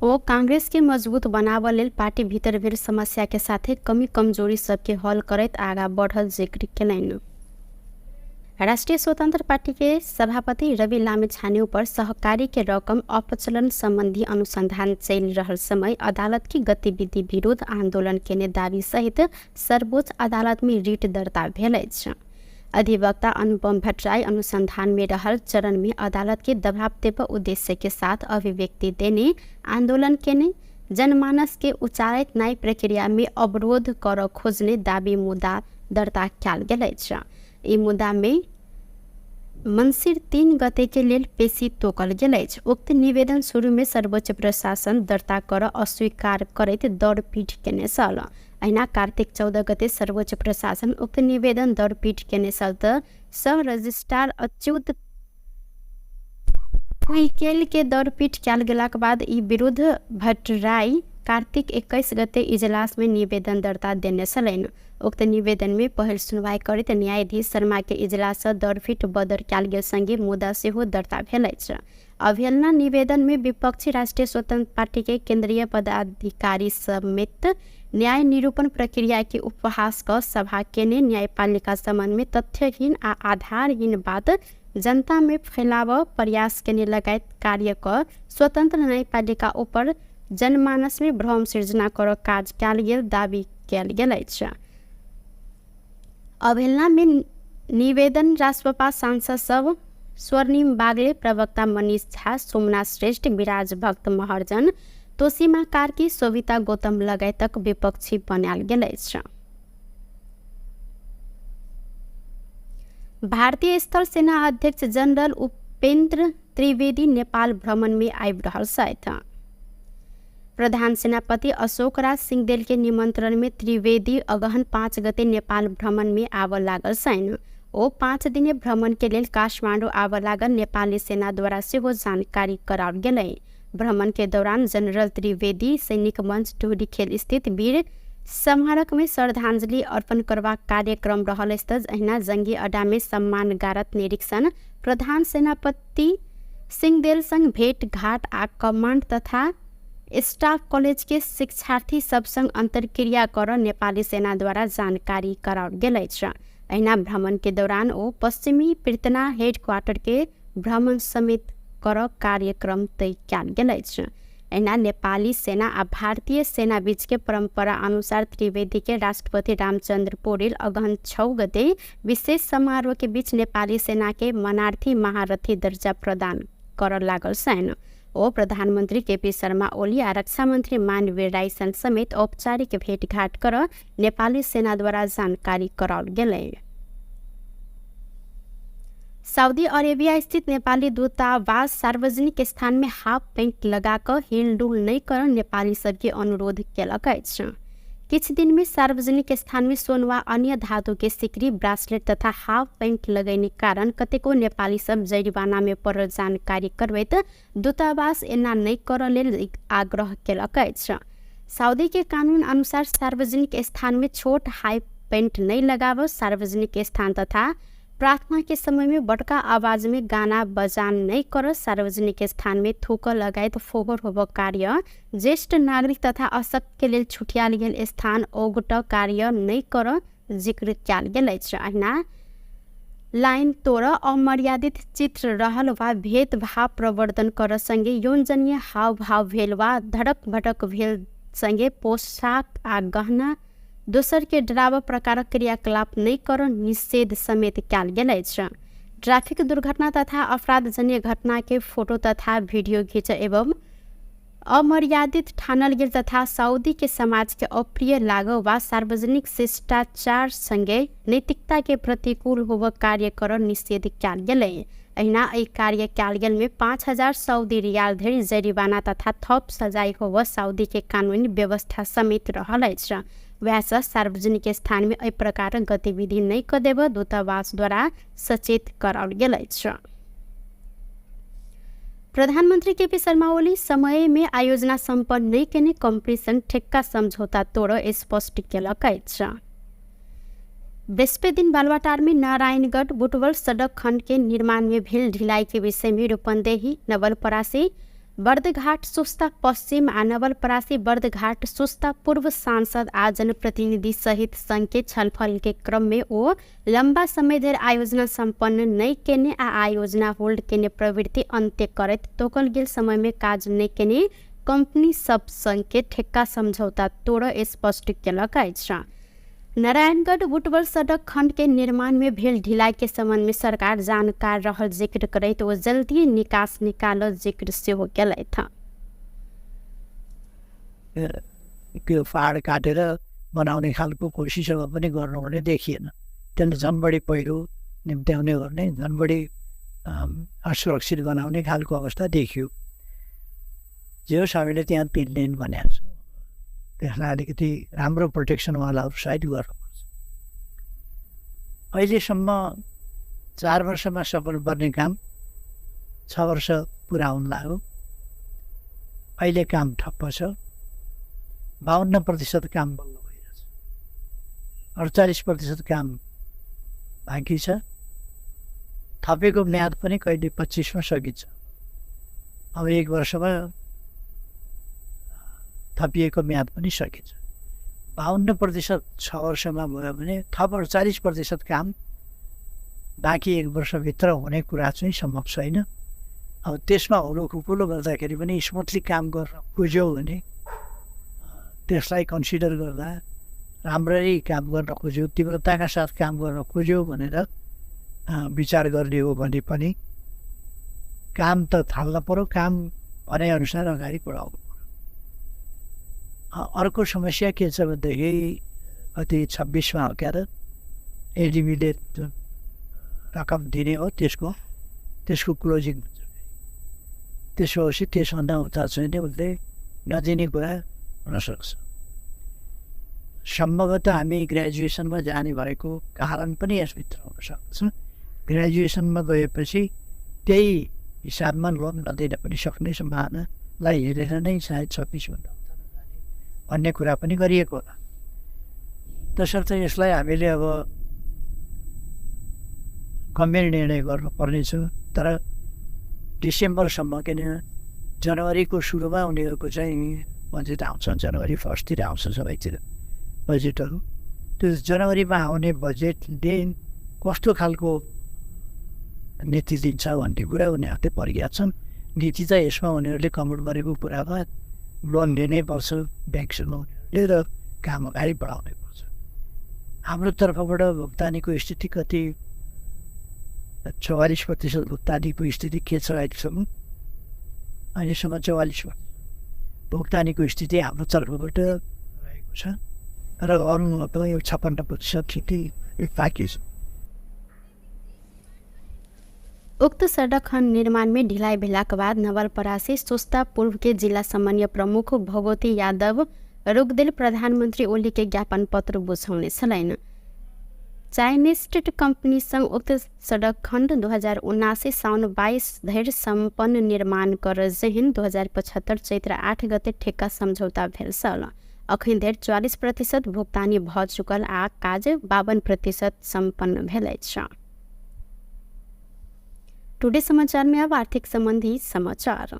Speaker 1: ओ कांग्रेस के मजबूत बनाव लेल पार्टी भीतर भेल समस्या के साथे कमी कमजोरी सबके हल करैत आगा बढ़ल जिक्र केलनि। राष्ट्रिय स्वतंत्र पार्टी के सभापति रवि लामिछाने ऊपर सहकारी के रकम अपचलन संबंधी अनुसंधान चल रहल समय अदालत की गतिविधि विरोध आंदोलन केने दावी सहित सर्वोच्च अदालत में रिट दर्ता भेल अछि। अधिवक्ता अनुपम भट्टराई अनुसंधान में रहल चरण में अदालत के दबाव देव उद्देश्य के साथ अभिव्यक्ति देने आंदोलन केने जनमानस के उचारित न्याय प्रक्रिया में अवरोध कर खोजने दावी मुद्दा दर्ता कयल गेल अछि। ई मुद्दामे मङ्सिर 3 गते के लेल पेशी तोकल गेल अछि। उक्त निवेदन सुरुमे सर्वोच्च प्रशासन दर्ता कर अस्वीकार करैत दौड़पीट केने छल। अहिना कार्तिक 14 गते सर्वोच्च प्रशासन उक्त निवेदन दौड़पीट केने छल त सह रजिस्ट्रार अच्युत कुइकेल के दौड़पीट कयल गेलाक बाद ई विरुद्ध भट्टराई कार्तिक 21 गते इजलासमे निवेदन दर्ता देने छलनि। उक्त निवेदनमे पहिल सुनवाई करैत न्यायाधीश शर्मा के इजलाससँ दौड़पीट बदर कयल गेल संगे मुद्दा सेहो दर्ता भेल अछि। अवहेलना निवेदनमे विपक्षी राष्ट्रिय स्वतंत्र पार्टी के केन्द्रीय पदाधिकारी समेत न्याय निरूपण प्रक्रिया के उपहास क सभा केने न्यायपालिका सम्बन्धमे तथ्यहीन आ आधारहीन बात जनता में फैलाव प्रयास केने लगायत कार्य क स्वतंत्र न्यायपालिका ऊपर जनमानस में भ्रम सिर्जना कर काज कयल गेल दावी कयल गेल अछि। अवहेलना में निवेदन रासपा सांसद सब स्वर्णिम बागले, प्रवक्ता मनीष झा, सोमनाथ श्रेष्ठ, विराज भक्त महर्जन, तोसीमा कार्की, शोभिता गौतम लगायतक विपक्षी बनायल गेल अछि। भारतीय स्थल सेना अध्यक्ष जनरल उपेन्द्र त्रिवेदी नेपाल भ्रमण में आबि रहल छथि। प्रधान सेनापति अशोक राज सिंहदेल के निमंत्रण में त्रिवेदी अगहन 5 गते नेपाल भ्रमण में आबऽ लागल छनि। ओ 5 दिने भ्रमण के लेल काठमाडौँ आबऽ लागल नेपाली सेना द्वारा सेहो जानकारी कराओल गेलै। भ्रमण के दौरान जनरल त्रिवेदी सैनिक मंच ढुरीखेल स्थित वीर स्मारक में श्रद्धांजलि अर्पण करबाक कार्यक्रम रहल अछि त अहिना जंगी अड्डा में सम्मान गारत निरीक्षण, प्रधान सेनापति सिंहदेल संग भेट घाट आ कमांड तथा स्टाफ कॉलेज के शिक्षार्थी सब संग अंतर्क्रिया कर नेपाली सेना द्वारा जानकारी कराओल गेल अछि। अहिना भ्रमण के दौरान ओ पश्चिमी पृतना हेडक्वार्टर के भ्रमण समेत कर कार्यक्रम तय कयल गेल अछि। अहिना नेपाली सेना आ भारतीय सेना बीच के परंपरा अनुसार त्रिवेदी के राष्ट्रपति रामचंद्र पौडेल अगहन 6 गते विशेष समारोह के बीच नेपाली सेना के मनार्थी महारथी दर्जा प्रदान कर लागल छनि। ओ प्रधानमंत्री केपी शर्मा ओली आ रक्षा मंत्री मानवीर राई समेत औपचारिक भेटघाट कर नेपाली सेना द्वारा जानकारी कराओल गेलै। सऊदी अरेबिया स्थित नेपाली दूतावास सार्वजनिक स्थान में हाफ पैंट लगा कऽ हिलडुल नहि कर नेपाली सबके अनुरोध केलक अछि। किछु दिन में सार्वजनिक स्थान में सोन वा अन्य धातु के सिकरी, ब्रासलेट तथा हाफ पैंट लगैने कारण कतेको नेपाली सब जरिवाना में पड़ल जानकारी करबैत दूतावास एना नहि करऽ लेल आग्रह केलक अछि। सऊदी के कानून अनुसार सार्वजनिक स्थान में छोट हाई पैंट नहि लगाबऽ, सार्वजनिक स्थान तथा प्रार्थना के समय में बड़का आवाज में गाना बजान नहीं कर, सार्वजनिक स्थान में थूक लगायत फोहोर होब कार्य, ज्येष्ठ नागरिक तथा अशक्त के लेल छुटियाल गेल स्थान ओगट कार्य नहीं कर जिक्र कयल गेल अछि। अहिना लाइन तोड़, अमर्यादित चित्र रहल वा भेदभाव प्रवर्धन कर संगे यौनजन्य हावभाव भेल वा धड़क भटक भेल संगे पोशाक आ गहना दोसर के डराव प्रकारक क्रियाकलाप नहि कर निषेध समेत कयल गेल अछि। ट्रैफिक दुर्घटना तथा अपराधजन्य घटना के फोटो तथा वीडियो घिच एवं अमर्यादित ठानल गेल तथा सऊदी के समाज के अप्रिय लागो वा सार्वजनिक शिष्टाचार संगे नैतिकता के प्रतिकूल होब कार्य कर निषेध कयल गेलै। अहिना एहि कार्य कयल गेल में 5000 सऊदी रियाल धरि जरिवाना तथा थप सजाय होब सऊदी के कानूनी व्यवस्था समेत रहल अछि। वएह सार्वजनिक स्थान में एहि प्रकारक गतिविधि नहि कऽ देब दूतावास द्वारा सचेत कराओल गेल अछि। प्रधानमंत्री केपी शर्मा ओली समय में आयोजना सम्पन्न नहि केने कंपनी संग ठेक्का समझौता तोड़ स्पष्ट केलक अछि। बृहस्पति दिन बालुवाटार में नारायणगढ़ बुटवल सड़क खंड के निर्माण में भेल ढिलाई के विषय में रूपन्देही, नवलपरासी, बर्दघाट सुस्ता पश्चिम आ नवलपरासी बर्दघाट सुस्ता पूर्व सांसद आ जनप्रतिनिधि सहित संघ के छलफल के क्रम में ओ लंबा समय धरि आयोजना सम्पन्न नहि केने आ आयोजना होल्ड केने प्रवृत्ति अन्त्य करैत तोकल गेल समय में काज नहि केने कंपनी सब संग के ठेक्का समझौता तोड़ स्पष्ट केलक अछि। नारायणगढ़ बुटवल सड़क खंड के निर्माण में भेल ढिलाई के संबंध में सरकार जानकार रहल जिक्र करैत ओ जल्दी निकास निकालल जिक्र सेहो केलथि।
Speaker 3: त्यो पहाड काटेर बनाउने खालको कोसिसहरू पनि गर्नुहुने देखिएन। त्यसले झन् बढी पहिरो निम्त्याउने गर्ने, झन् बढी असुरक्षित बनाउने खालको अवस्था देखियो। जे होस्, हामीले त्यहाँ 3 लेन भनेको छौँ, त्यसलाई अलिकति राम्रो प्रोटेक्सनवालाहरू साइड गर्नुपर्छ। अहिलेसम्म 4 वर्षमा सक्नुपर्ने काम 6 वर्ष पुरा हुन लाग्यो। अहिले काम ठप्प छ। 52% काम बल्ल भइरहेछ, 48% काम बाँकी छ। थपेको म्याद पनि कहिले 25मा सकिन्छ। अब 1 वर्षमा थपिएको म्याद पनि सकिन्छ। 52% 6 वर्षमा भयो भने थप 48% काम बाँकी 1 वर्षभित्र हुने कुरा चाहिँ सम्भव छैन। अब त्यसमा हुलो खुकुलो गर्दाखेरि पनि स्मुथली काम गर्न खोज्यौँ भने त्यसलाई कन्सिडर गर्दा राम्ररी काम गर्न खोज्यो, तीव्रताका साथ काम गर्न खोज्यो भनेर विचार गर्ने हो भने पनि काम त थाल्न पर्यो, काम भनेअनुसार अगाडि बढाउनु पर्यो। अर्को समस्या के छ भनेदेखि कति 26मा हो क्या त एडिबीले जुन रकम दिने हो त्यसको क्लोजिङ हुन्छ। त्यसो भएपछि त्यसभन्दा उता चाहिँ उसले नदिने कुरा हुनसक्छ। सम्भवतः हामी ग्रेजुएसनमा जाने भएको कारण पनि यसभित्र हुनसक्छ। ग्रेजुएसनमा गएपछि त्यही हिसाबमा लोन नदिन पनि सक्ने सम्भावनालाई हेरेर नै सायद 26भन्दा उता नजाने भन्ने कुरा पनि गरिएको होला। तसर्थ यसलाई हामीले अब गम्भीर निर्णय गर्नुपर्नेछ। तर डिसेम्बरसम्म, किन जनवरीको सुरुमा उनीहरूको चाहिँ बजेट आउँछ, जनवरी 1तिर आउँछ सबैतिर बजेटहरू। त्यो जनवरीमा आउने बजेटले कस्तो खालको नीति दिन्छ भन्ने कुरा उनीहरूले प्रज्ञा छन्। नीति चाहिँ यसमा उनीहरूले कमोड गरेको कुरामा लोन लिनै पर्छ ब्याङ्कसँग उनीहरूले र काम अगाडि बढाउनै पर्छ। हाम्रो तर्फबाट भुक्तानीको स्थिति कति 44% भुक्तानीको स्थिति के छ अहिलेसम्म? अहिलेसम्म 44% भुक्तानीको स्थिति हाम्रो तर्फबाट रहेको छ र अरू यो 56% स्थिति बाँकी छ।
Speaker 1: उक्त सडक खण्ड निर्माण में ढिलाई भेलाक बाद नवलपरासी सोस्ता पूर्व के जिला समन्वय प्रमुख भगवती यादव रोकदेल प्रधानमन्त्री ओली के ज्ञापन पत्र बुझाउने छलैन। चाइनिज स्टेट कंपनी संग उक्त सडक खण्ड 2079 साउन 22 धरि सम्पन्न निर्माण कर जेहन 2075 चैत्र 8 गते ठेक्का सम्झौता भेल छल। अखन धरि 44% भुक्तानी भ चुकल आ काज 52% सम्पन्न भेल अछि। टुडे समाचार में अब आर्थिक संबंधी समाचार।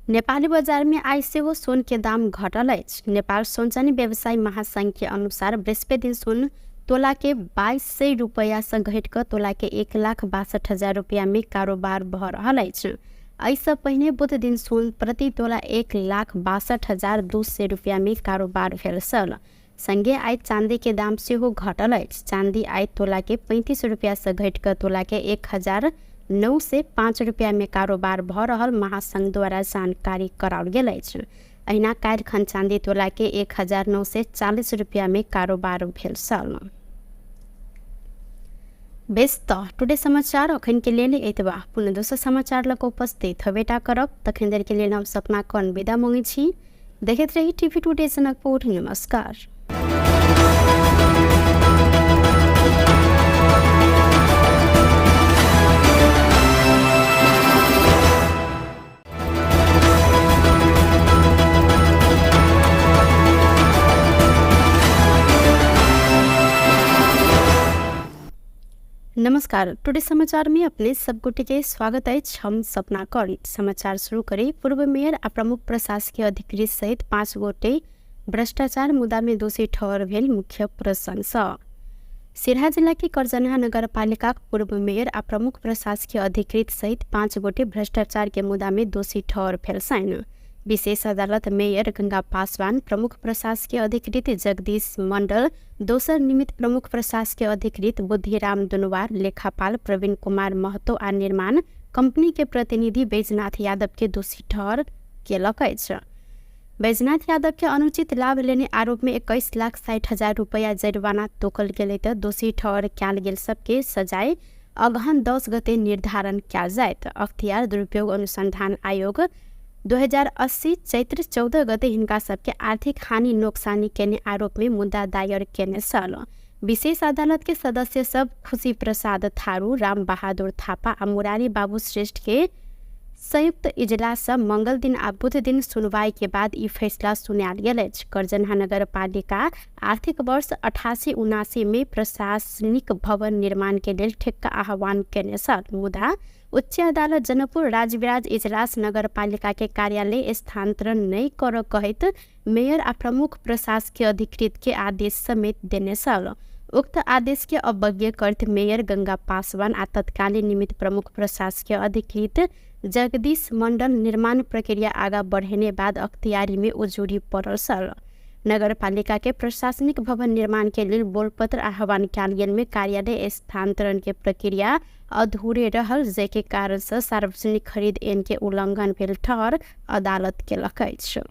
Speaker 1: नेपाली बजार में आइ सेहो सोन के दाम घटल अछि। नेपाल सोनचानी व्यवसायी महासंघ के अनुसार बृहस्पति दिन सोन तोला के 2200 रुपया से घटि कऽ तोला के 1,62,000 रुपया में कारोबार भऽ रहल अछि। एहिसँ पहिने बुध दिन सोन प्रति तोला 1,62,200 रुपया में कारोबार भेल छल। संगे आइ चांदी के दाम सेहो घटल अछि। चांदी आइ तोला के 35 रुपया से घटि कऽ तोला के 1,905 रुपया में कारोबार भऽ रहल महासंघ द्वारा जानकारी कराओल गेल अछि। अहिना काल्हि खन चांदी तोला के 1,940 रुपया में कारोबार भेल छल। बेस त टुडे समाचार अखन के लेल एतबा। पुनः दोसर समाचार लग उपस्थित हबेटा करब। तखन देर के लेल हम सपना कर्ण विदा मांगै छी। देखैत रही टीवी टुडे जनकपुर। नमस्कार। नमस्कार, टुडे समाचार में अपने सब गोटे के स्वागत अछि। हम सपना कर्ण। समाचार शुरू करी। पूर्व मेयर आ प्रमुख प्रशासकीय अधिकृत सहित 5 गोटे भ्रष्टाचार मुद्दा में दोषी ठहर भेल मुख्य प्रशंसा। सिरहा जिला के करजनहा नगरपालिका पूर्व मेयर आ प्रमुख प्रशासकीय अधिकृत सहित 5 गोटे भ्रष्टाचार के मुद्दा में दोषी ठहर भेल छनि। विशेष अदालत मेयर गंगा पासवान, प्रमुख प्रशासकीय अधिकृत जगदीश मंडल, दोसर निमित्त प्रमुख प्रशासकीय अधिकृत बुद्धिराम दुनवार, लेखापाल प्रवीण कुमार महतो आ निर्माण कंपनी के प्रतिनिधि बैजनाथ यादव के दोषी ठहर केलक अछि। बैजनाथ यादव के अनुचित लाभ लेने आरोप में 21,60,000 रुपया जरिमाना तोकल गेलै त दोषी ठहर कयल गेल सबके सजाय अगहन 10 गते निर्धारण कयल जायत। अख्तियार दुरुपयोग अनुसंधान आयोग 2080 चैत्र 14 गते हिनका सबके आर्थिक हानि नोक्सानी केने आरोप में मुद्दा दायर केने छल। विशेष अदालत के सदस्य सब खुशी प्रसाद थारू, राम बहादुर थापा आ मुरारी बाबू श्रेष्ठ के संयुक्त इजलास मंगल दिन आ बुध दिन सुनवाई के बाद ई फैसला सुनायल गेल अछि। करजनहा नगरपालिका आर्थिक वर्ष 88-79 में प्रशासनिक भवन निर्माण के लेल ठेक्का आह्वान केने छल, मुदा उच्च अदालत जनकपुर राजविराज इजलास नगरपालिका के कार्यालय स्थानांतरण नहि कर कहैत मेयर आ प्रमुख प्रशासकीय अधिकृत के आदेश समेत देने छल। उक्त आदेश के अवज्ञा करत मेयर गंगा पासवान आ तत्कालीन निमित्त प्रमुख प्रशासकीय अधिकृत जगदीश मंडल निर्माण प्रक्रिया आगा बढ़ेने बाद अख्तियारी में उजुरी पड़ल छल। नगरपालिका के प्रशासनिक भवन निर्माण के लेल बोलपत्र आह्वान कयल गेल में कार्यालय स्थानांतरण के प्रक्रिया अधूरे रहल, जाहिके कारण से सार्वजनिक खरीद ऐन के उल्लंघन भेल ठहर अदालत केलक अछि।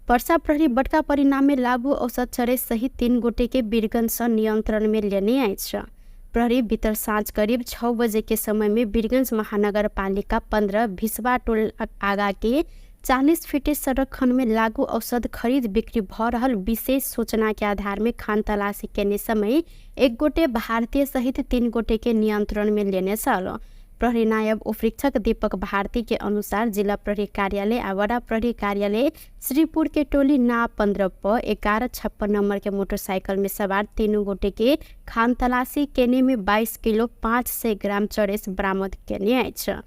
Speaker 1: पर्सा प्रहरी बड़का परिणाम में लागू औसत चरे सहित 3 गोटे के वीरगंज से नियंत्रण में लेने अछि। प्रहरी बीतल साँझ करीब 6 बजे के समय में वीरगंज महानगरपालिका 15 भिसवा टोल आगा के 40 फीटे सड़क खंड में लागू औषध खरीद बिक्री भ रहल विशेष सूचना के आधार में खान तलाशी केने समय 1 गोटे भारतीय सहित 3 गोटे के नियंत्रण में लेने छल। प्रहरी नायब उपरीक्षक दीपक भारती के अनुसार जिला प्रहरी कार्यालय आ वडा प्रहरी कार्यालय श्रीपुर के टोली ना 15 प 1156 नंबर के मोटरसाइकिल में सवार 3 गोटे के खान तलाशी केने में 22 किलो 500 ग्राम चरेस बरामद केने अछि।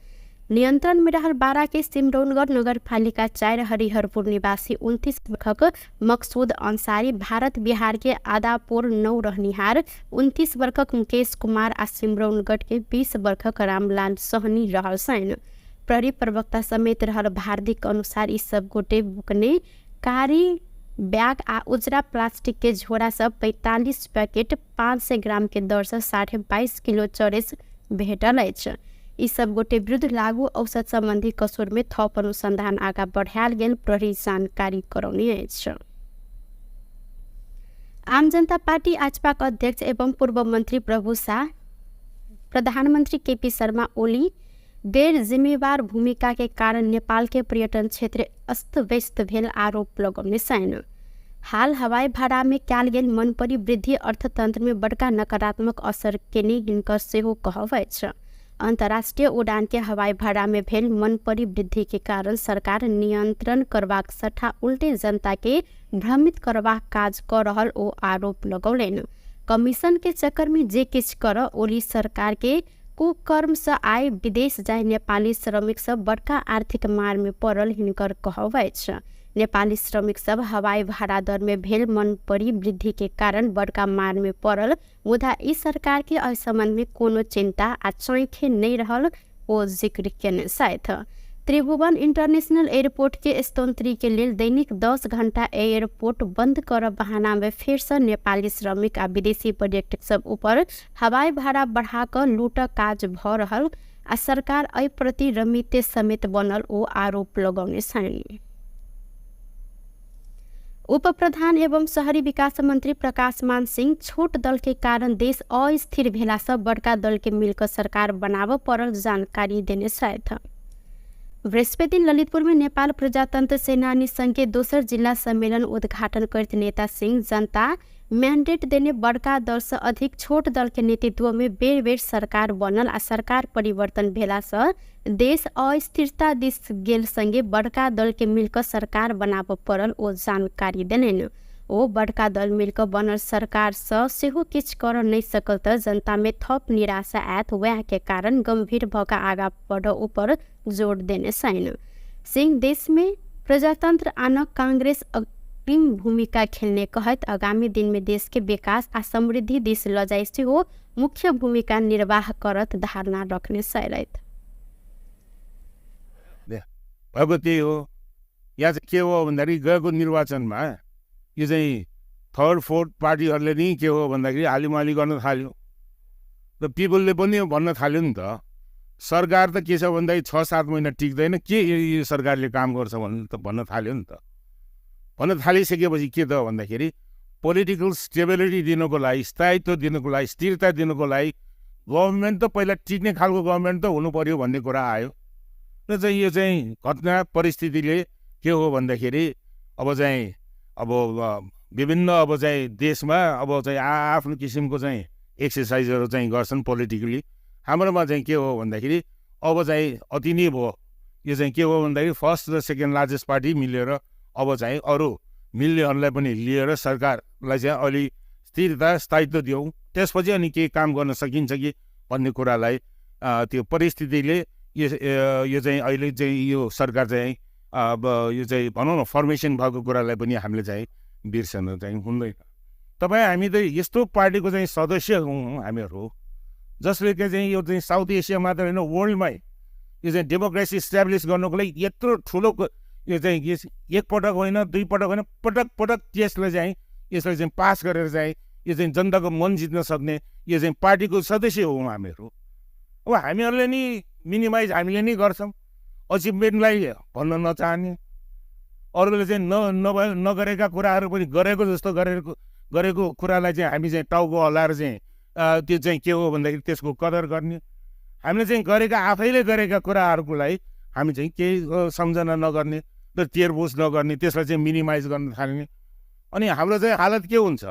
Speaker 1: नियंत्रण में रहल 12 के सिमरौनगढ़ नगरपालिका 4 हरिहरपुर निवासी 29 वर्षक मकसूद अंसारी, भारत बिहार के आदापुर 9 रहनिहार 29 वर्षक मुकेश कुमार आ सिमरौनगढ़ के 20 वर्षक रामलाल सहनी रहल छनि। प्रहरी प्रवक्ता समेत रहल भारतीक अनुसार ई सब गोटे बुकने कारी बैग आ उजरा प्लास्टिक के झोरा सब 45 पैकेट 500 ग्राम के दर से 22.5 किलो चरेस भेटल अछि। ई सब गोटे विरुद्ध लागू औषध संबंधी कसुर में थप अनुसंधान आगा बढ़ायल गेल प्रहरी जानकारी करौने अछि। आम जनता पार्टी आजपाक अध्यक्ष एवं पूर्व मंत्री प्रभु शाह प्रधानमंत्री केपी शर्मा ओली गैर जिम्मेवार भूमिका के कारण नेपाल के पर्यटन क्षेत्र अस्त व्यस्त भेल आरोप लगौने छनि। हाल हवाई भाड़ा में कयल गेल मनपरी वृद्धि अर्थतंत्र में बड़का नकारात्मक असर केने हिनकर सेहो कहब अछि। अंतर्राष्ट्रीय उड़ान के हवाई भाड़ा में भेल मनपरी वृद्धि के कारण सरकार नियंत्रण करबाक सट्टा उल्टे जनता के भ्रमित करबाक काज क रहल ओ आरोप लगौलनि। कमीशन के चक्कर में जे किछु कर ओली सरकार के कुकर्म से आय विदेश जाय नेपाली श्रमिक सब बड़का आर्थिक मार में पड़ल हिनकर कहब अछि। नेपाली श्रमिक सब हवाई भाड़ा दर में भेल मनपरी वृद्धि के कारण बड़का मार में पड़ल, मुदा ई सरकार के एहि संबंध में कोनो चिंता आ चौखे नहीं रहल ओ जिक्र केने छथि। त्रिभुवन इंटरनेशनल एयरपोर्ट के स्तोत्री के लेल दैनिक 10 घंटा एयरपोर्ट बंद कर बहाना में फेर से नेपाली श्रमिक आ विदेशी पर्यटक सब ऊपर हवाई भाड़ा बढ़ा कऽ लूटक काज भ रहल आ सरकार एहि प्रति रमिते समेत बनल ओ आरोप लगौने छनि। उप प्रधान एवं शहरी विकास मंत्री प्रकाश मान सिंह छोट दल के कारण देश अस्थिर भेला से बड़का दल के मिलकर सरकार बनाबऽ पड़ल जानकारी देने छथि। बृहस्पति दिन ललितपुर में नेपाल प्रजातंत्र सेनानी संघ के दोसर जिला सम्मेलन उद्घाटन करते नेता सिंह जनता मैंडेट देने बड़का दल से अधिक छोट दल के नेतृत्व में बेर बेर सरकार बनल आ सरकार परिवर्तन भेला से देश अस्थिरता दिस गेल संगे बड़का दल के मिलकर सरकार बनाबऽ पड़ल ओ जानकारी देलनि। ओ बड़का दल मिलकर बनल सरकार से सेहो किछु कर नहीं सकल तऽ जनता में थप निराशा आयत, वएह के कारण गंभीर भऽ कऽ आगा बढ़ऽ ऊपर जोर देने छनि। सिंह देश में प्रजातंत्र आनक कांग्रेस अग्रिम भूमिका खेलने कहैत आगामी दिन में देश के विकास आ समृद्धि दिस लऽ जाय सेहो मुख्य भूमिका निर्वाह करत धारणा रखने छलथि।
Speaker 2: भएको त्यही हो। यहाँ चाहिँ के हो भन्दाखेरि गएको निर्वाचनमा यो चाहिँ थर्ड फोर्थ पार्टीहरूले नि के हो भन्दाखेरि हालिमाली गर्न थाल्यो र पिपुलले पनि भन्न थाल्यो नि त, सरकार त के छ भन्दाखेरि 6-7 महिना टिक्दैन, के यो सरकारले काम गर्छ भन्नु त भन्न थाल्यो नि त। भन्न थालिसकेपछि के त भन्दाखेरि पोलिटिकल स्टेबिलिटी दिनुको लागि, स्थायित्व दिनुको लागि, स्थिरता दिनुको लागि गभर्मेन्ट त पहिला टिक्ने खालको गभर्मेन्ट त हुनु पर्यो भन्ने कुरा आयो। र चाहिँ यो चाहिँ घटना परिस्थितिले के हो भन्दाखेरि अब चाहिँ अब विभिन्न अब चाहिँ देशमा अब चाहिँ आफ्नो किसिमको चाहिँ एक्सर्साइजहरू चाहिँ गर्छन् पोलिटिकली। हाम्रोमा चाहिँ के हो भन्दाखेरि अब चाहिँ अति नै भयो, यो चाहिँ के हो भन्दाखेरि फर्स्ट र सेकेन्ड लार्जेस्ट पार्टी मिलेर अब चाहिँ अरू मिल्नेहरूलाई पनि लिएर सरकारलाई चाहिँ अलि स्थिरता स्थायित्व दियौँ, त्यसपछि अनि केही काम गर्न सकिन्छ कि भन्ने कुरालाई त्यो परिस्थितिले यो चाहिँ अहिले चाहिँ यो सरकार चाहिँ अब यो चाहिँ भनौँ न फर्मेसन भएको कुरालाई पनि हामीले चाहिँ बिर्सन चाहिँ हुँदैन। तपाईँ हामी त यस्तो पार्टीको चाहिँ सदस्य हौँ हामीहरू, जसले चाहिँ यो चाहिँ साउथ एसिया मात्र होइन वर्ल्डमै यो चाहिँ डेमोक्रेसी इस्टाब्लिस गर्नुको लागि यत्रो ठुलो यो चाहिँ एकपटक होइन दुई पटक होइन पटक पटक त्यसलाई चाहिँ यसलाई चाहिँ पास गरेर चाहिँ यो चाहिँ जनताको मन जित्न सक्ने यो चाहिँ पार्टीको सदस्य हौँ हामीहरू। अब हामीहरूले नि मिनिमाइज हामीले नै गर्छौँ, अचिभमेन्टलाई भन्न नचाहने, अरूले चाहिँ न नगरेका कुराहरू पनि गरेको जस्तो गरेको कुरालाई चाहिँ हामी चाहिँ टाउको हल्लाएर चाहिँ त्यो चाहिँ के हो भन्दाखेरि त्यसको कदर गर्ने। हामीले चाहिँ गरेका आफैले गरेका कुराहरूको लागि हामी चाहिँ केही सम्झना नगर्ने र तेरबुझ नगर्ने, त्यसलाई चाहिँ मिनिमाइज गर्न थाल्ने। अनि हाम्रो चाहिँ हालत के हुन्छ,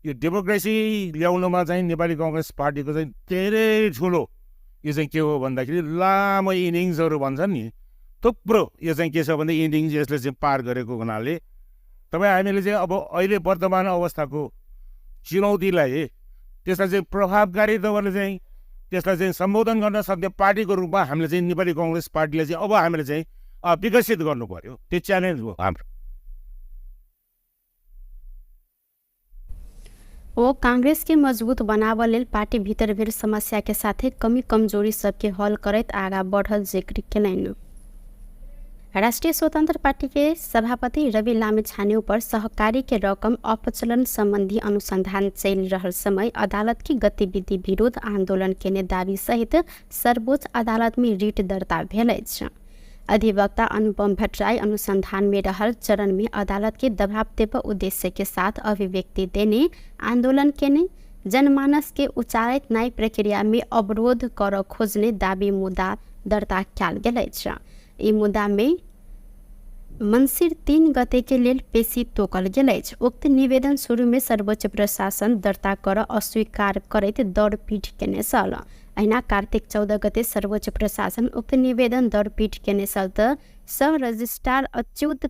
Speaker 2: यो डेमोक्रेसी ल्याउनुमा चाहिँ नेपाली कङ्ग्रेस पार्टीको चाहिँ धेरै ठुलो यो चाहिँ के हो भन्दाखेरि लामो इनिङ्सहरू भन्छन् नि, थुप्रो यो चाहिँ के छ भन्दा इनिङ्स यसले चाहिँ पार गरेको हुनाले तपाईँ हामीले चाहिँ अब अहिले वर्तमान अवस्थाको चुनौतीलाई त्यसलाई चाहिँ प्रभावकारी तवरले चाहिँ त्यसलाई चाहिँ सम्बोधन गर्न सक्ने पार्टीको रूपमा हामीले चाहिँ नेपाली कङ्ग्रेस पार्टीले चाहिँ अब हामीले चाहिँ विकसित गर्नु पर्यो। त्यो च्यालेन्ज हो हाम्रो।
Speaker 1: वो कांग्रेस के मजबूत बनाव लेल पार्टी भीतर भेल समस्या के साथे कमी कमजोरी सबके हल करैत आगा बढ़ल जिक्र केलनि। राष्ट्रिय स्वतंत्र पार्टी के सभापति रवि लामिछाने पर सहकारी के रकम अपचलन संबंधी अनुसंधान चल रहल समय अदालत की गतिविधि विरोध आंदोलन केने दावी सहित सर्वोच्च अदालत में रिट दर्ता भेल अछि। अधिवक्ता अनुपम भट्टराई अनुसंधान में रहल चरण में अदालत के दबाव देव उद्देश्य के साथ अभिव्यक्ति देने आंदोलन केने जनमानस के उचारित न्याय प्रक्रिया में अवरोध कर खोजने दावी मुद्दा दर्ता कयल गेल अछि। ई मुद्दा में मंसिर 3 गते के लेल पेशी तोकल गेल अछि। उक्त निवेदन शुरू में सर्वोच्च प्रशासन दर्ता कर अस्वीकार करैत दौड़पीट केने छल। अहिना कार्तिक 14 गते सर्वोच्च प्रशासन उक्त निवेदन दौड़पीट केने छल त सह रजिस्ट्रार अच्युत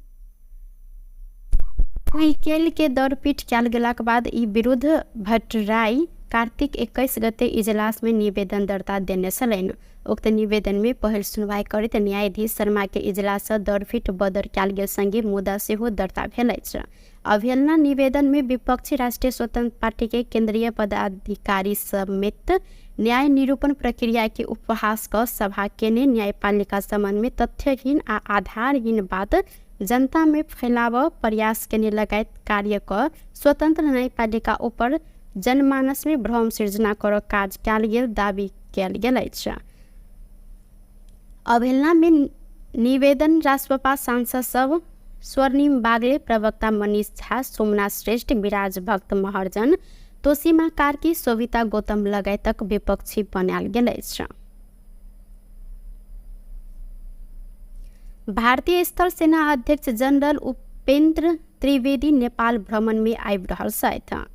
Speaker 1: कुइकेल के दौड़पीट कयल गेलाक बाद ई विरुद्ध भट्टराई कार्तिक 21 गते इजलास में निवेदन दर्ता देने छलनि। उक्त निवेदन में पहिल सुनवाई करैत न्यायाधीश शर्मा के इजलास सँ दौड़पीट बदर कयल गेल संगे मुद्दा सेहो दर्ता भेल अछि। अवहेलना निवेदन में विपक्षी राष्ट्रिय स्वतंत्र पार्टी के केंद्रीय पदाधिकारी समेत न्याय निरूपण प्रक्रिया के उपहास क सभा केने न्यायपालिका संबंध में तथ्यहीन आ आधारहीन बात जनता में फैलाव प्रयास केने लगायत कार्य क स्वतंत्र न्यायपालिका ऊपर जनमानस में भ्रम सृजना कर काज कयल गेल दावी कयल गेल अछि। अवहेलना में निवेदन रासपा सांसद सब स्वर्णिम बागले, प्रवक्ता मनीष झा, सोमनाथ श्रेष्ठ, विराज भक्त महर्जन, तोसीमा कार्की, शोभिता गौतम लगायतक विपक्षी बनायल गेल अछि। भारतीय स्थल सेना अध्यक्ष जनरल उपेन्द्र त्रिवेदी नेपाल भ्रमण में आबि रहल छथि।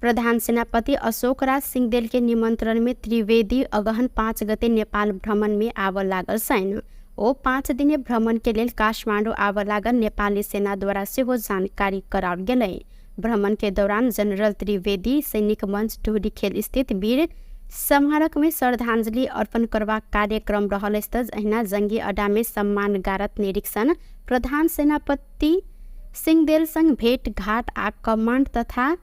Speaker 1: प्रधान सेनापति अशोक राज सिंहदेल के निमंत्रण में त्रिवेदी अगहन 5 गते नेपाल भ्रमण में आबऽ लागल छनि। ओ 5 दिने भ्रमण के लेल काठमाडौँ आबऽ लागल नेपाली सेना द्वारा सेहो जानकारी कराओल गेलै। भ्रमण के दौरान जनरल त्रिवेदी सैनिक मंच ढुलीखेल स्थित वीर स्मारक में श्रद्धांजलि अर्पण करबाक कार्यक्रम रहल अछि। अहिना जंगी अड्डा में सम्मान गारत निरीक्षण, प्रधान सेनापति सिंहदेल संग भेट घाट आ कमांड तथा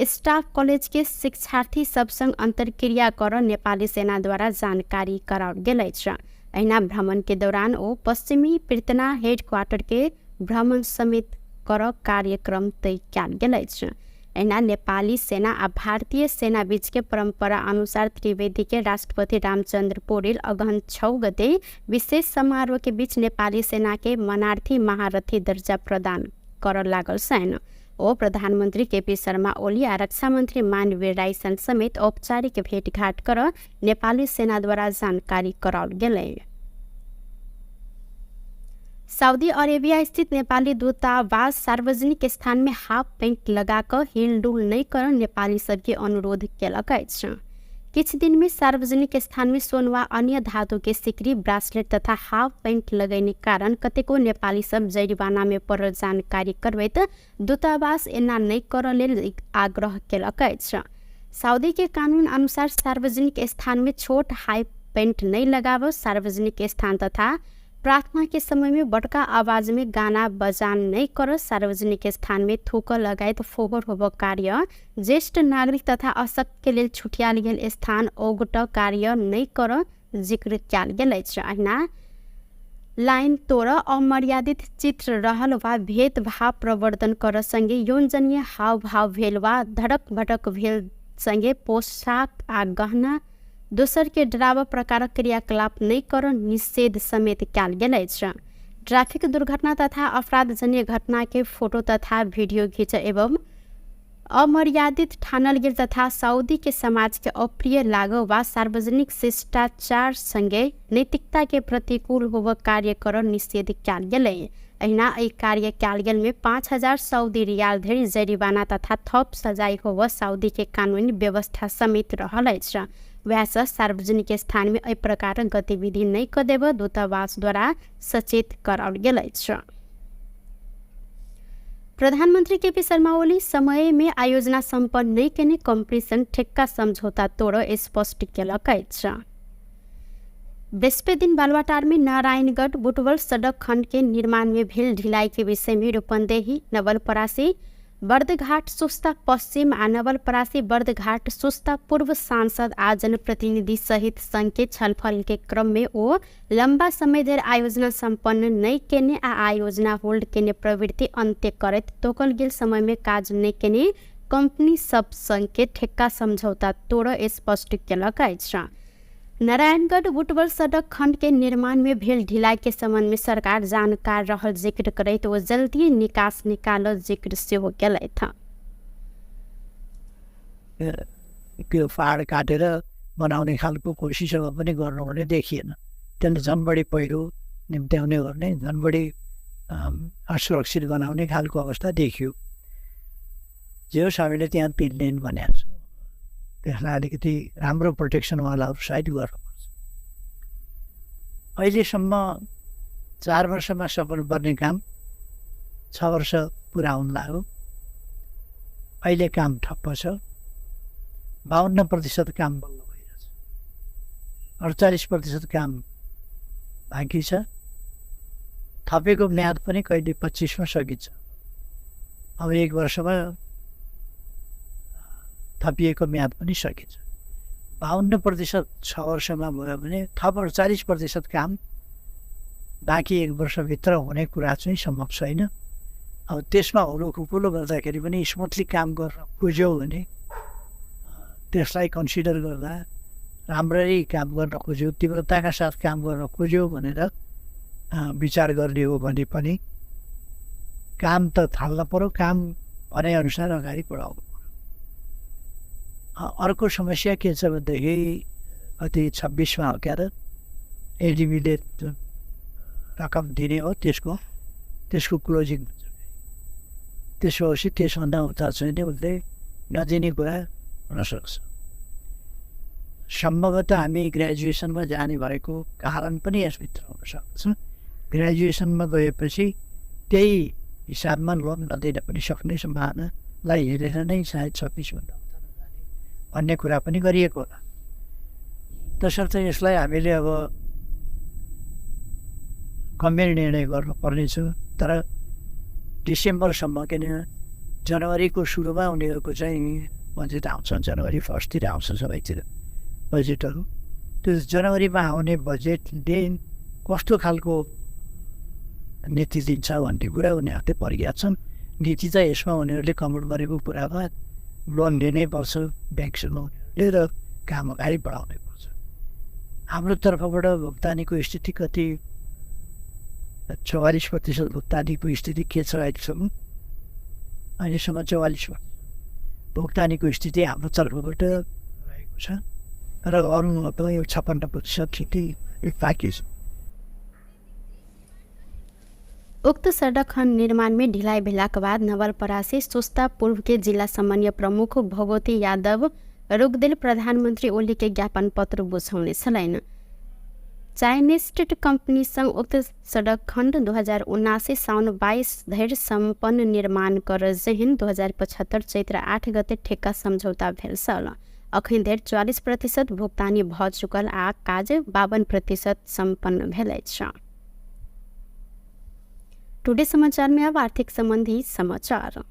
Speaker 1: स्टाफ कॉलेज के शिक्षार्थी सब संग अंतर्क्रिया कर नेपाली सेना द्वारा जानकारी कराओल गेल अछि। अहिना भ्रमण के दौरान ओ पश्चिमी पृतना हेडक्वार्टर के भ्रमण समेत कर कार्यक्रम तय कयल गेल अछि। एना नेपाली सेना आ भारतीय सेना बीच के परंपरा अनुसार त्रिवेदी के राष्ट्रपति रामचंद्र पौडेल अगहन 6 गते विशेष समारोह के बीच नेपाली सेना के मनार्थी महारथी दर्जा प्रदान कर लागल छैन। ओ प्रधानमन्त्री केपी शर्मा ओली आ रक्षा मन्त्री मानवीर राई समेत औपचारिक भेटघाट कर नेपाली सेनाद्वारा जानकारी कराओल गेलै। सऊदी अरेबिया स्थित नेपाली दूतावास सार्वजनिक स्थान में हाफ पैंट लगाकर हिलडुल नहीं कर नेपाली सबके अनुरोध केलक अछि। किछ दिन में सार्वजनिक स्थान में सोन वा अन्य धातु के सिकरी, ब्रासलेट तथा हाफ पैंट लगैने कारण कतेको नेपाली सब जरिवाना में पड़ल जानकारी करबैत दूतावास एना नहीं कर लेल आग्रह केलक अछि। सऊदी के कानून अनुसार सार्वजनिक स्थान में छोट हाई पैंट नहीं लगाव, सार्वजनिक स्थान तथा प्रार्थना के समय में बड़का आवाज में गाना बजान नहीं कर, सार्वजनिक स्थान में थूक लगायत फोहोर होब कार्य, ज्येष्ठ नागरिक तथा अशक्त के लेल छुटियाल गेल स्थान ओगट कार्य नहीं कर जिक्र कयल गेल अछि। अहिना लाइन तोड़, अमर्यादित चित्र रहल वा भेदभाव प्रवर्धन कर संगे यौनजन्य हावभाव भेल वा धड़क भटक भेल संगे पोशाक आ गहना दोसर के डराव प्रकारक क्रियाकलाप नहीं कर निषेध समेत कयल गेल अछि। ट्रैफिक दुर्घटना तथा अपराधजन्य घटना के फोटो तथा वीडियो घिच एवं अमर्यादित ठानल गेल तथा सऊदी के समाज के अप्रिय लागो वा सार्वजनिक शिष्टाचार संगे नैतिकता के प्रतिकूल होब कार्य कर निषेध कयल गेलै। अहिना एहि कार्य कयल गेल में 5000 सऊदी रियाल धरि जरिवाना तथा थप सजाय होब सऊदी के कानूनी व्यवस्था समेत रहल अछि। वैसे सार्वजनिक स्थान में एहि प्रकारक गतिविधि नहीं क देब दूतावास द्वारा सचेत कराओल गेल अछि। प्रधानमन्त्री केपी शर्मा ओली समय में आयोजना सम्पन्न नहीं केने कम्पनी ठेक्का समझौता तोड़ स्पष्ट केलक अछि। बृहस्पति दिन बालुवाटार में नारायणगढ़ बुटवल सड़क खंड के निर्माण में भेल ढिलाई के विषय में रूपन्देही, नवलपरासी, बर्दघाट सुस्ता पश्चिम आ नवलपरासी बर्दघाट सुस्ता पूर्व सांसद आ जनप्रतिनिधि सहित संघ के छलफल के क्रम में ओ लंबा समय धरि आयोजना सम्पन्न नहीं केने आ आयोजना होल्ड केने प्रवृत्ति अन्त्य करैत तोकल गेल समय में काज नहीं केने कंपनी सब संघ के ठेक्का समझौता तोड़ स्पष्ट केलक अछि। नारायणगढ़ बुटवल सड़क खंड के निर्माण में भेल ढिलाई के संबंध में सरकार जानकार रहल जिक्र करैत ओ जल्दी निकास निकाल जिक्र सेहो केलथि।
Speaker 3: त्यो पहाड काटेर बनाउने खालको कोसिसहरू पनि गर्नुहुने देखिएन। त्यसले झन् बढी पहिरो निम्त्याउने गर्ने, झन् बढी असुरक्षित बनाउने खालको अवस्था देखियो। जे होस् हामीले त्यहाँ 3 लेन भनेको छौँ, त्यसलाई अलिकति राम्रो प्रोटेक्सनवालाहरू साइड गर्नुपर्छ। अहिलेसम्म 4 वर्षमा सक्नुपर्ने काम 6 वर्ष पुरा हुन लाग्यो। अहिले काम ठप्प छ। 52% काम बल्ल भइरहेछ, 48% काम बाँकी छ। थपेको म्याद पनि कहिले 25मा सकिन्छ। अब 1 वर्षमा थपिएको म्याद पनि सकिन्छ। 52% 6 वर्षमा भयो भने थप 48% काम बाँकी 1 वर्षभित्र हुने कुरा चाहिँ सम्भव छैन। अब त्यसमा हुलो खुकुलो गर्दाखेरि पनि स्मुथली काम गर्न खोज्यौ भने त्यसलाई कन्सिडर गर्दा राम्ररी काम गर्न खोज्यो, तीव्रताका साथ काम गर्न खोज्यो भनेर विचार गर्ने हो भने पनि काम त थाल्न पर्यो, काम भनेअनुसार अगाडि बढाउनु पर्यो। अर्को समस्या के छ भनेदेखि कति 26मा हो क्या त एडिबीले जुन रकम दिने हो त्यसको क्लोजिङ हुन्छ। त्यसो भएपछि त्यसभन्दा उता चाहिँ नि उसले नदिने कुरा हुनसक्छ। सम्भवतः हामी ग्रेजुएसनमा जाने भएको कारण पनि यसभित्र हुनसक्छ। ग्रेजुएसनमा गएपछि त्यही हिसाबमा लोन नदिन पनि सक्ने सम्भावनालाई हेरेर नै सायद 26भन्दा उता नजाने भन्ने कुरा पनि गरिएको होला। तसर्थ यसलाई हामीले अब गम्भीर निर्णय गर्नुपर्नेछ। तर डिसेम्बरसम्म, किन जनवरीको सुरुमा उनीहरूको चाहिँ बजेट आउँछ, जनवरी 1तिर आउँछ सबैतिर बजेटहरू। त्यो जनवरीमा आउने बजेटले कस्तो खालको नीति दिन्छ भन्ने कुरा उनीहरूले परिज्ञात छन्। नीति त यसमा उनीहरूले कमेन्ट गरेको कुरामा लोन लिनै पर्छ ब्याङ्कसँग उनीहरूले र काम अगाडि बढाउनै पर्छ। हाम्रो तर्फबाट भुक्तानीको स्थिति कति 44% भुक्तानीको स्थिति के छ अहिलेसम्म? अहिलेसम्म 44% भुक्तानीको स्थिति हाम्रो तर्फबाट रहेको छ र अरू यो 56% स्थिति बाँकी छ।
Speaker 1: उक्त सडक खण्ड निर्माण में ढिलाई भेलाक बाद नवलपरासी सुस्ता पूर्व के जिल्ला समन्वय प्रमुख भगवती यादव रोकदेल प्रधानमन्त्री ओली के ज्ञापन पत्र बुझाउने छलैन। चाइनिज स्टेट कंपनी संग उक्त सडक खण्ड 2079 साउन 22 धरि सम्पन्न निर्माण कर जेहन 2075 चैत्र 8 गते ठेक्का सम्झौता भेल छल। अखन धरि 44% भुक्तानी भ चुकल आ काज 52% सम्पन्न भेल अछि। टुडे समाचार में अब आर्थिक संबंधी समाचार।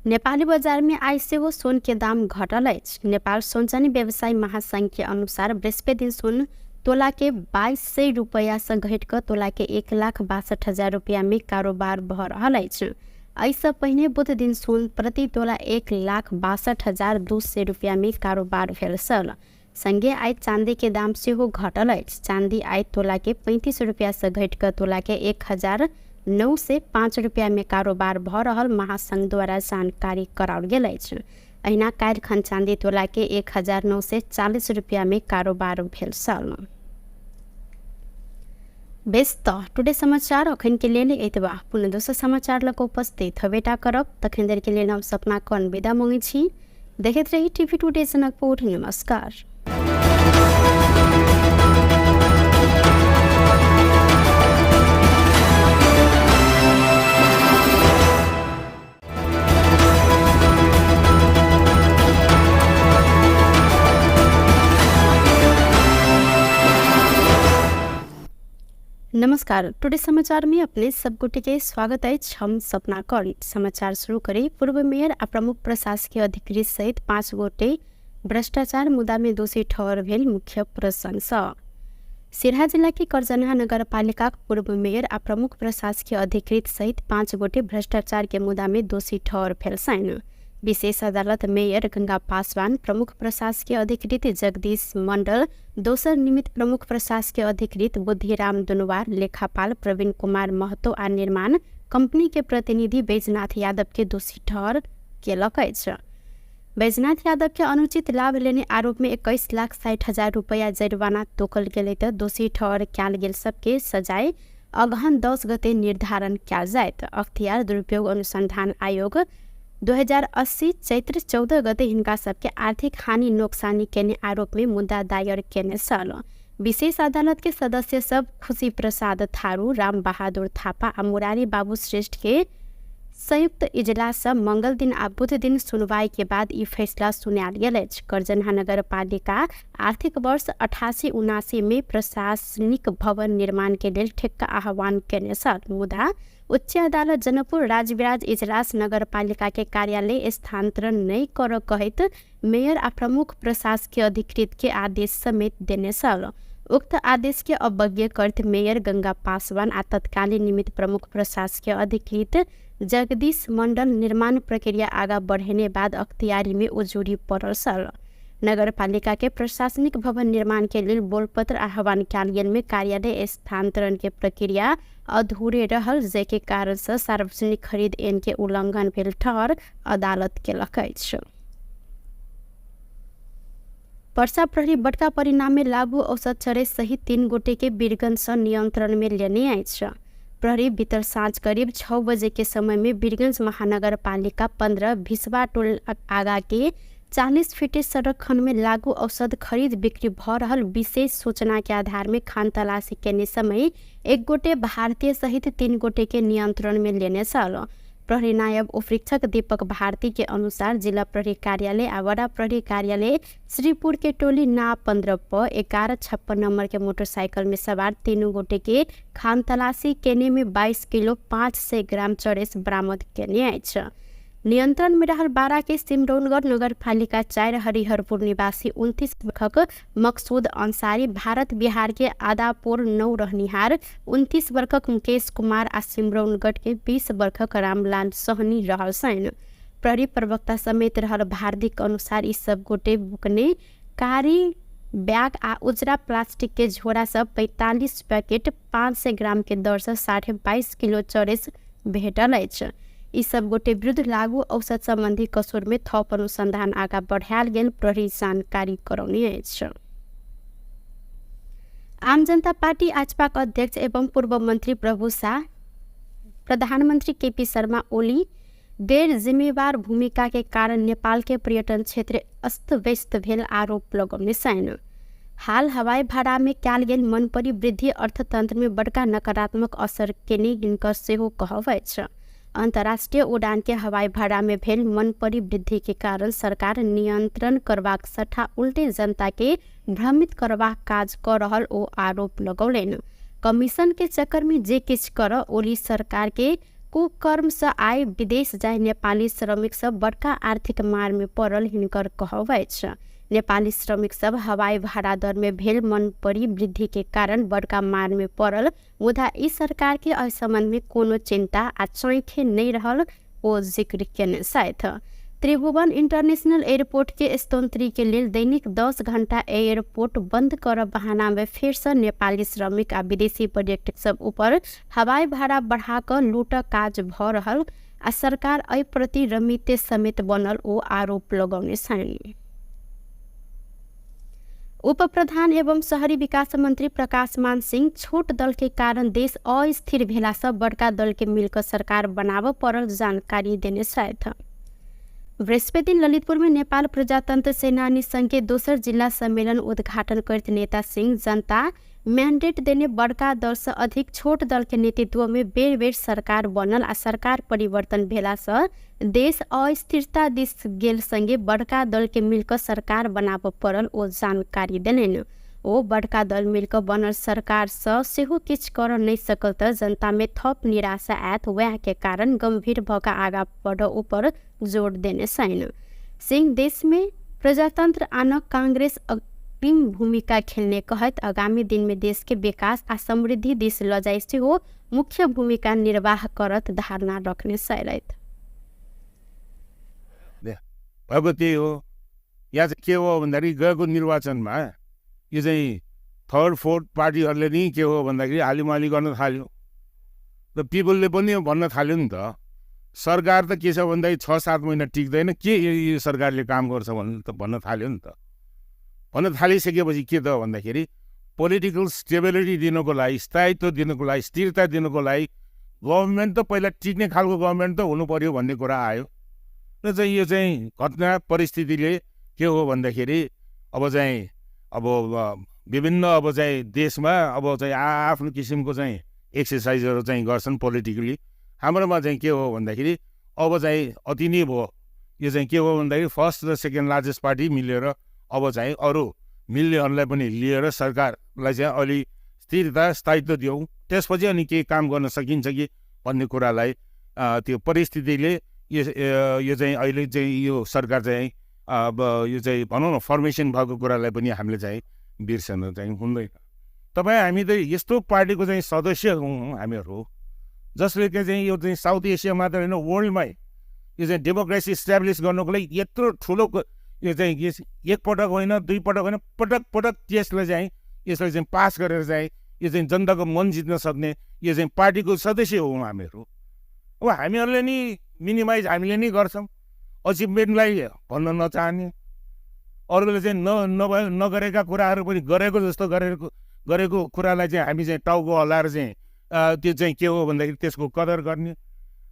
Speaker 1: नेपाली बजार में आइ सेहो सोन के दाम घटल अछि। नेपाल सोनचानी व्यवसायी महासंघ के अनुसार बृहस्पति दिन सोन तोला के 2200 रुपैया से घटि कऽ तोला के 1,62,000 रुपैया में कारोबार भऽ रहल अछि। एहिसँ पहिने बुध दिन सोन प्रति तोला 1,62,200 रुपैया में कारोबार भेल छल। संगे आइ चांदी के दाम सेहो घटल अछि। चांदी आइ तोला के 35 रुपैया से घटि कऽ तोला के 1,905 रुपैया में कारोबार भऽ रहल महासंघ द्वारा जानकारी कराओल गेल अछि। अहिना काल्हि खन चांदी तोला के 1,940 रुपैया में कारोबार भेल छल। बेस तऽ टुडे समाचार अखन के लेल एतबा। पुनः दोसर समाचार लऽ कऽ उपस्थित हेबेटा करब। तखन देर के लेल हम सपना कर्ण विदा मांगै छी। देखैत रही टीवी टुडे जनकपुर। नमस्कार। नमस्कार, टुडे समाचार में अपने सब गोटे के स्वागत अछि। हम सपना कर्ण। समाचार शुरू करी। पूर्व मेयर आ प्रमुख प्रशासकीय अधिकृत सहित 5 गोटे भ्रष्टाचार मुद्दा में दोषी ठहर भेल मुख्य प्रशंसा। सिरहा जिला के करजनहा नगरपालिका पूर्व मेयर आ प्रमुख प्रशासकीय अधिकृत सहित 5 गोटे भ्रष्टाचार के मुद्दा में दोषी ठहर भेल छनि। विशेष अदालत मेयर गंगा पासवान, प्रमुख प्रशासकीय अधिकृत जगदीश मंडल, दोसर निमित्त प्रमुख प्रशासकीय अधिकृत बुद्धिराम दुनवार, लेखापाल प्रवीण कुमार महतो आ निर्माण कंपनी के प्रतिनिधि बैजनाथ यादव के दोषी ठहर केलक अछि। बैजनाथ यादव के अनुचित लाभ लेने आरोप में 21,60,000 रुपया जरिमाना तोकल गेलै तऽ दोषी ठहर कयल गेल सबके सजाय अगहन 10 गते निर्धारण कयल जायत। अख्तियार दुरुपयोग अनुसंधान आयोग 2080 चैत्र 14 गते हिनका सबके आर्थिक हानि नोक्सानी केने आरोप में मुद्दा दायर केने छल। विशेष अदालत के सदस्य सब खुशी प्रसाद थारू, राम बहादुर थापा आ मुरारी बाबू श्रेष्ठ के संयुक्त इजलास मंगल दिन आ बुध दिन सुनवाई के बाद ई फैसला सुनायल गेल अछि। करजनहा नगरपालिका आर्थिक वर्ष 88-79 में प्रशासनिक भवन निर्माण के लेल ठेक्का आह्वान केने छल, मुदा उच्च अदालत जनकपुर राजविराज इजलास नगरपालिका के कार्यालय स्थानांतरण नहि करऽ कहैत मेयर आ प्रमुख प्रशासकीय अधिकृत के आदेश समेत देने छल। उक्त आदेश के अवज्ञा करैत मेयर गंगा पासवान आ तत्कालीन निमित्त प्रमुख प्रशासकीय अधिकृत जगदीश मंडल निर्माण प्रक्रिया आगा बढ़ेने बाद अख्तियारी में उजूरी पड़ल छल। नगरपालिका के प्रशासनिक भवन निर्माण के लेल बोलपत्र आह्वान कयल गेल में कार्यालय स्थानांतरण के प्रक्रिया अधूरे रहल, जाहिके कारण से सार्वजनिक खरीद ऐन के उल्लंघन भेल ठहर अदालत केलक अछि। पर्सा प्रहरी बड़का परिणाम में लागू औसत चरे सहित 3 गोटे के वीरगंज से नियंत्रण में लेने अछि। प्रहरी भीतर साँझ करीब 6 बजे के समय में वीरगंज महानगरपालिका 15 भिसवा टोल आगा के 40 फीटे सड़क खंड में लागू औषध खरीद बिक्री भ रहल विशेष सूचना के आधार में खान तलाशी केने समय 1 गोटे भारतीय सहित 3 गोटे के नियंत्रण में लेने छल। प्रहरी नायब उपरीक्षक दीपक भारती के अनुसार जिला प्रहरी कार्यालय आ वडा प्रहरी कार्यालय श्रीपुर के टोली ना 15 प 1156 नंबर के मोटरसाइकिल में सवार 3 गोटे के खान तलाशी केने में 22 किलो 500 ग्राम चरेस बरामद केने अछि। नियंत्रण में रहल बारा के सिमरौनगढ़ नगरपालिका 4 हरिहरपुर निवासी 29 वर्षक मकसूद अंसारी, भारत बिहार के आदापुर 9 रहनिहार 29 वर्षक मुकेश कुमार आ सिमरौनगढ़ के 20 वर्षक रामलाल सहनी रहल छनि। प्रहरी प्रवक्ता समेत रहल भारतीक अनुसार ई सब गोटे बुकने कारी बैग आ उजरा प्लास्टिक के झोरा सब 45 पैकेट 500 ग्राम के दर से 22.5 किलो चरेस भेटल अछि। ई सब गोटे विरुद्ध लागू औषध संबंधी कसुर में थप अनुसंधान आगा बढ़ायल गेल प्रहरी जानकारी करौने अछि। आम जनता पार्टी आजपाक अध्यक्ष एवं पूर्व मंत्री प्रभु शाह प्रधानमंत्री केपी शर्मा ओली गैर जिम्मेवार भूमिका के कारण नेपाल के पर्यटन क्षेत्र अस्त व्यस्त भेल आरोप लगौने छनि। हाल हवाई भाड़ा में कयल गेल मनपरी वृद्धि अर्थतंत्र में बड़का नकारात्मक असर केने हिनकर सेहो कहब अछि। अंतर्राष्ट्रीय उड़ान के हवाई भाड़ा में भेल मनपरी वृद्धि के कारण सरकार नियंत्रण करबाक सट्टा उल्टे जनता के भ्रमित करबाक काज क रहल ओ आरोप लगौलनि। कमीशन के चक्कर में जे किछु कर ओली सरकार के कुकर्म से आय विदेश जाय नेपाली श्रमिक सब बड़का आर्थिक मार में पड़ल हिनकर कहब अछि। नेपाली श्रमिक सब हवाई भाड़ा दर में भेल मनपरी वृद्धि के कारण बड़का मार में पड़ल, मुदा ई सरकार के एहि संबंध में कोनो चिंता आ चैखे नहीं रहल ओ जिक्र केने छथि। त्रिभुवन इंटरनेशनल एयरपोर्ट के स्तोत्री के लेल दैनिक 10 घंटा एयरपोर्ट बंद कर बहाना में फिर से नेपाली श्रमिक आ विदेशी पर्यटक सब ऊपर हवाई भाड़ा बढ़ा कऽ लूटक काज भ रहल आ सरकार एहि प्रति रमिते समेत बनल ओ आरोप लगौने छनि। उप प्रधान एवं शहरी विकास मंत्री प्रकाश मान सिंह छोट दल के कारण देश अस्थिर भेला से बड़का दल के मिलकर सरकार बनाबऽ पड़ल जानकारी देने छथि। बृहस्पति दिन ललितपुर में नेपाल प्रजातंत्र सेनानी संघ के दोसर जिला सम्मेलन उद्घाटन करते नेता सिंह जनता मैंडेट देने बड़का दल से अधिक छोट दल के नेतृत्व में बेर बेर सरकार बनल आ सरकार परिवर्तन भेला से देश अस्थिरता दिस गेल संगे बड़का दल के मिलकर सरकार बनाबऽ पड़ल ओ जानकारी देलनि। ओ बड़का दल मिलकर बनल सरकार से सेहो किछु कर नहीं सकल तऽ जनता में थप निराशा आयत, वएह के कारण गंभीर भऽ कऽ आगा बढ़ ऊपर जोर देने छनि। सिंह देश में प्रजातंत्र आनक कांग्रेस अग्रिम भूमिका खेलने कहैत आगामी दिन में देश के विकास आ समृद्धि दिस लऽ जाय सेहो मुख्य भूमिका निर्वाह करत धारणा रखने छलथि।
Speaker 2: भएको त्यही हो। यहाँ चाहिँ के हो भन्दाखेरि गएको निर्वाचनमा यो चाहिँ थर्ड फोर्थ पार्टीहरूले नि के हो भन्दाखेरि हालिमाली गर्न थाल्यो र पिपलले पनि भन्न थाल्यो नि त सरकार त के छ भन्दाखेरि 6-7 महिना टिक्दैन, के यो सरकारले काम गर्छ भन्नु त भन्न थाल्यो नि त। भन्न थालिसकेपछि के त भन्दाखेरि पोलिटिकल स्टेबिलिटी दिनुको लागि, स्थायित्व दिनुको लागि, स्थिरता दिनुको लागि गभर्मेन्ट त पहिला टिक्ने खालको गभर्मेन्ट त हुनु पर्यो भन्ने कुरा आयो। र चाहिँ यो चाहिँ घटना परिस्थितिले के हो भन्दाखेरि अब चाहिँ अब विभिन्न अब चाहिँ देशमा अब चाहिँ आफ्नो किसिमको चाहिँ एक्सर्साइजहरू चाहिँ गर्छन् पोलिटिकली। हाम्रोमा चाहिँ के हो भन्दाखेरि अब चाहिँ अति नै भयो। यो चाहिँ के हो भन्दाखेरि फर्स्ट र सेकेन्ड लार्जेस्ट पार्टी मिलेर अब चाहिँ अरू मिल्नेहरूलाई पनि लिएर सरकारलाई चाहिँ अलि स्थिरता स्थायित्व दियौँ, त्यसपछि अनि केही काम गर्न सकिन्छ कि भन्ने कुरालाई त्यो परिस्थितिले यो चाहिँ अहिले चाहिँ यो सरकार चाहिँ अब यो चाहिँ भनौँ न फर्मेसन भएको कुरालाई पनि हामीले चाहिँ बिर्सन चाहिँ हुँदैन। तपाईँ हामी त यस्तो पार्टीको चाहिँ सदस्य हौँ हामीहरू, जसले चाहिँ यो चाहिँ साउथ एसिया मात्र होइन वर्ल्डमै यो चाहिँ डेमोक्रेसी इस्टाब्लिस गर्नुको लागि यत्रो ठुलो यो चाहिँ एकपटक होइन दुई पटक होइन पटक पटक त्यसलाई चाहिँ यसलाई चाहिँ पास गरेर चाहिँ यो चाहिँ जनताको मन जित्न सक्ने यो चाहिँ पार्टीको सदस्य हौँ हामीहरू। अब हामीहरूले नि मिनिमाइज हामीले नै गर्छौँ, अचिभमेन्टलाई भन्न नचाहने, अरूले चाहिँ नगरेका कुराहरू पनि गरेको जस्तो गरेको कुरालाई चाहिँ हामी चाहिँ टाउको हल्लाएर चाहिँ त्यो चाहिँ के हो भन्दाखेरि त्यसको कदर गर्ने।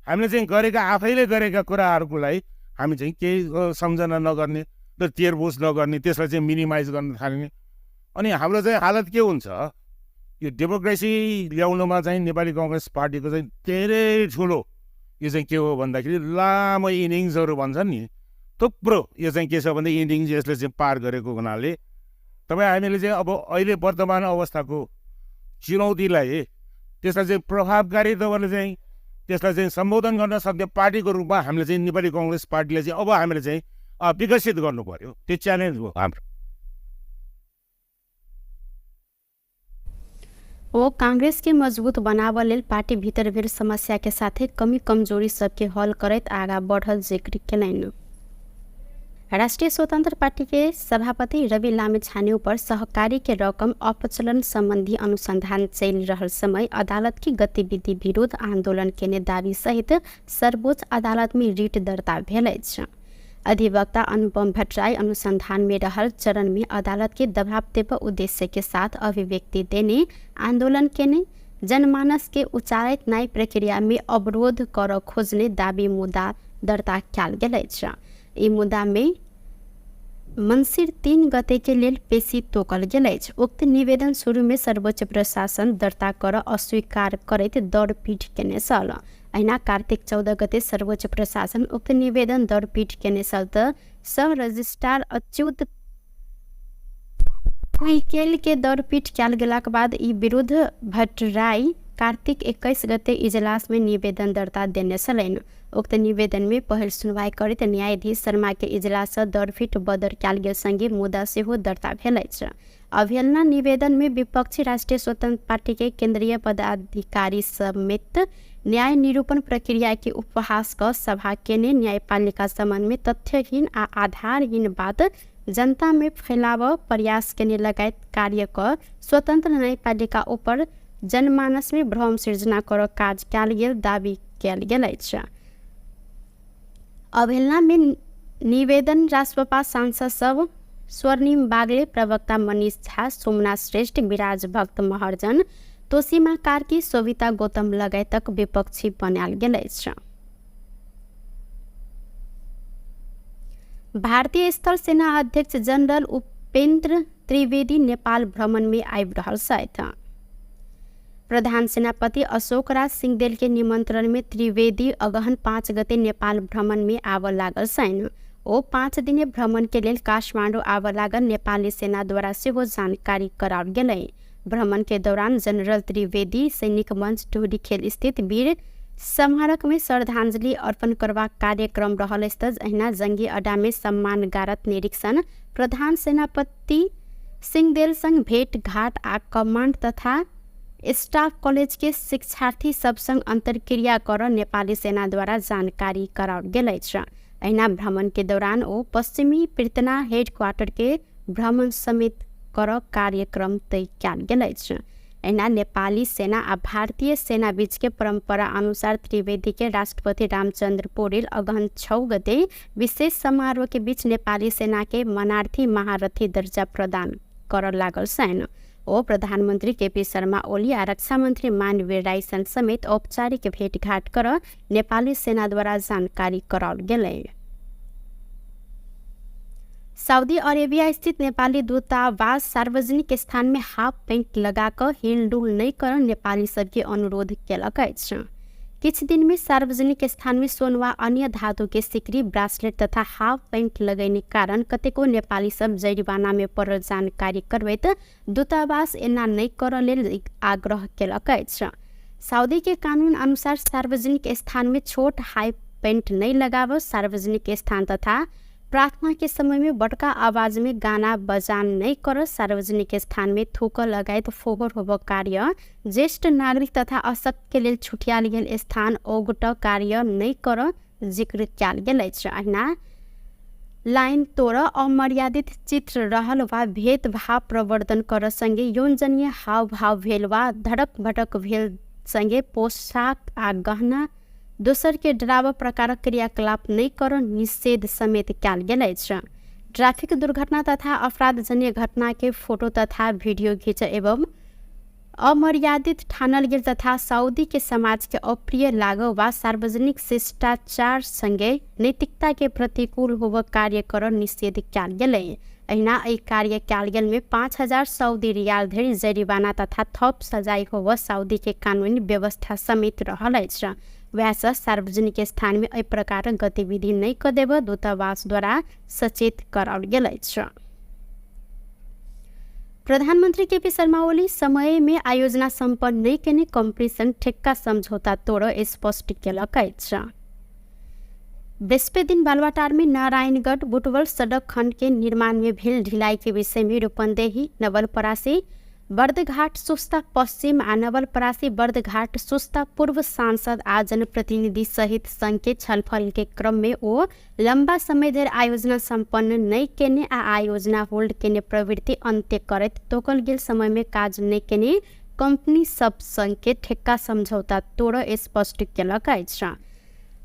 Speaker 2: हामीले चाहिँ गरेका आफैले गरेका कुराहरूको लागि हामी चाहिँ केही सम्झना नगर्ने र तेरबोझ नगर्ने, त्यसलाई चाहिँ मिनिमाइज गर्न थाल्ने। अनि हाम्रो चाहिँ हालत के हुन्छ, यो डेमोक्रेसी ल्याउनुमा चाहिँ नेपाली कङ्ग्रेस पार्टीको चाहिँ धेरै ठुलो यो चाहिँ के हो भन्दाखेरि लामो इनिङ्सहरू भन्छन् नि, थुप्रो यो चाहिँ के छ भने इनिङ्स यसले चाहिँ पार गरेको हुनाले तपाईँ हामीले चाहिँ अब अहिले वर्तमान अवस्थाको चुनौतीलाई त्यसलाई चाहिँ प्रभावकारी तपाईँले चाहिँ त्यसलाई चाहिँ सम्बोधन गर्न सक्ने पार्टीको रूपमा हामीले चाहिँ नेपाली कङ्ग्रेस पार्टीले चाहिँ अब हामीले चाहिँ विकसित गर्नु पर्यो। त्यो च्यालेन्ज हो हाम्रो।
Speaker 1: ओ कांग्रेस के मजबूत बनाव लेल पार्टी भीतर भेल समस्या के साथे कमी कमजोरी सबके हल करैत आगा बढ़ल जिक्र केलनि। राष्ट्रिय स्वतंत्र पार्टी के सभापति रवि लामिछाने ऊपर सहकारी के रकम अपचलन संबंधी अनुसंधान चलि रहल समय अदालत की गतिविधि विरुद्ध आंदोलन केने दावी सहित सर्वोच्च अदालत में रिट दर्ता भेल अछि। अधिवक्ता अनुपम भट्टराई अनुसंधान में रहल चरण में अदालत के दबाव देब उद्देश्य के साथ अभिव्यक्ति देने आंदोलन केने जनमानस के उचारैत न्याय प्रक्रिया में अवरोध कर खोजने दावी मुद्दा दर्ता कयल गेल अछि। ई मुद्दा में मंसिर 3 गते के लेल पेशी तोकल गेल अछि। उक्त निवेदन शुरू में सर्वोच्च प्रशासन दर्ता कर अस्वीकार करैत दौड़पीट केने छल। अहिना कार्तिक 14 गते सर्वोच्च प्रशासन उक्त निवेदन दौड़पीट केने छल त सब रजिस्ट्रार अच्युत कुइकेल के दौड़पीट कयल गेलाक बाद ई विरुद्ध भट्टराई कार्तिक 21 गते इजलास में निवेदन दर्ता देने छलनि। उक्त निवेदन में पहिल सुनवाई करैत न्यायाधीश शर्मा के इजलास सँ दौड़पीट बदर कयल गेल संगे मुद्दा सेहो दर्ता भेल अछि। अवहेलना निवेदन में विपक्षी राष्ट्रीय स्वतंत्र पार्टी के केंद्रीय पदाधिकारी समेत न्याय निरूपण प्रक्रिया के उपहास क सभा केने न्यायपालिका संबंध में तथ्यहीन आ आधारहीन बात जनता में फैलाव प्रयास केने लगायत कार्य क स्वतंत्र न्यायपालिका ऊपर जनमानस में भ्रम सृजना कर काज कयल गेल दावी कयल गेल अछि। अवहेलना में निवेदन रासपा सांसद सब स्वर्णिम बागले, प्रवक्ता मनीष झा, सोमनाथ श्रेष्ठ, विराज भक्त महर्जन, तोसीमा कार्की, शोभिता गौतम लगायतक विपक्षी बनायल गेल अछि। भारतीय स्थल सेना अध्यक्ष जनरल उपेंद्र त्रिवेदी नेपाल भ्रमण में आबि रहल छथि। प्रधान सेनापति अशोक राज सिंहदेल के निमंत्रण में त्रिवेदी अगहन 5 गते नेपाल भ्रमण में आबऽ लागल छनि। ओ 5 दिने भ्रमण के लेल काठमाडौँ आबऽ लागल नेपाली सेना द्वारा सेहो जानकारी कराओल गेलै। भ्रमण के दौरान जनरल त्रिवेदी सैनिक मंच टुहरीखेल स्थित वीर स्मारक में श्रद्धांजलि अर्पण करबाक कार्यक्रम रहल अछि। अहिना जंगी अड्डा में सम्मान गारत निरीक्षण, प्रधान सेनापति सिंहदेल संग भेंट घाट आ कमांड तथा स्टाफ कॉलेज के शिक्षार्थी सब संग अंतर्क्रिया कर नेपाली सेना द्वारा जानकारी कराओल गेल अछि। अहिना भ्रमण के दौरान ओ पश्चिमी पृतना हेडक्वार्टर के भ्रमण समेत कर कार्यक्रम तय कयल गेल अछि। अहिना नेपाली सेना आ भारतीय सेना बीच के परंपरा अनुसार त्रिवेदी के राष्ट्रपति रामचंद्र पौडेल अगहन 6 गते विशेष समारोह के बीच नेपाली सेना के मनार्थी महारथी दर्जा प्रदान कर लागल छनि। ओ प्रधानमंत्री केपी शर्मा ओली आ रक्षा मंत्री मानवीर राई समेत औपचारिक भेंटघाट कर नेपाली सेना द्वारा जानकारी कराओल गेलै। सऊदी अरेबिया स्थित नेपाली दूतावास सार्वजनिक स्थान में हाफ पैंट लगा कऽ हिलडुल नहि कर नेपाली सबके अनुरोध केलक अछि। किछु दिन में सार्वजनिक स्थान में सोन वा अन्य धातु के सिकरी, ब्रासलेट तथा हाफ पैंट लगैने कारण कतेको नेपाली सब जरिवाना में पड़ल जानकारी करबैत दूतावास एना नहि करऽ लेल आग्रह केलक अछि। सऊदी के कानून अनुसार सार्वजनिक स्थान में छोट हाई पैंट नहि लगाब, सार्वजनिक स्थान तथा प्रार्थना के समय में बड़का आवाज में गाना बजान नहीं कर, सार्वजनिक स्थान में थूक लगायत फोहोर होब कार्य, ज्येष्ठ नागरिक तथा अशक्त के लेल छुटियाल गेल स्थान ओगट कार्य नहीं कर जिक्र कयल गेल अछि। अहिना लाइन तोड़ अमर्यादित चित्र रहल वा भेदभाव प्रवर्धन कर संगे यौनजन्य हावभाव भेल वा धड़क भड़क भेल संगे पोशाक आ गहना दोसर के डराव प्रकारक क्रियाकलाप नहि कर निषेध समेत कयल गेल अछि। ट्रैफिक दुर्घटना तथा अपराधजन्य घटना के फोटो तथा वीडियो घिच एवं अमर्यादित ठानल गेल तथा सऊदी के समाज के अप्रिय लागो वा सार्वजनिक शिष्टाचार संगे नैतिकता के प्रतिकूल होब कार्य कर निषेध कयल गेलै। अहिना एहि कार्य कयल गेल में 5000 सऊदी रियाल धरि जरिवाना तथा थप सजाय होब सऊदी के कानूनी व्यवस्था समेत रहल अछि। वएह सार्वजनिक स्थान में एहि प्रकारक गतिविधि नहि कऽ देब दूतावास द्वारा सचेत कराओल गेल अछि। प्रधानमन्त्री केपी शर्मा ओली समय में आयोजना सम्पन्न नहि केने कंपनी संग ठेक्का समझौता तोड़ स्पष्ट केलक अछि। बृहस्पति दिन बालुवाटार में नारायणगढ़ बुटवल सड़क खंड के निर्माण में भेल ढिलाई के विषय में रूपन्देही नवलपरासी बर्दघाट सुस्ता पश्चिम आ नवलपरासी बर्दघाट सुस्ता पूर्व सांसद आ जनप्रतिनिधि सहित संघ के छलफल के क्रम में ओ लंबा समय धरि आयोजना सम्पन्न नहि केने आ आयोजना होल्ड केने प्रवृत्ति अन्त्य करैत तोकल गेल समय में काज नहि केने कंपनी सब संग के ठेक्का समझौता तोड़ स्पष्ट केलक अछि।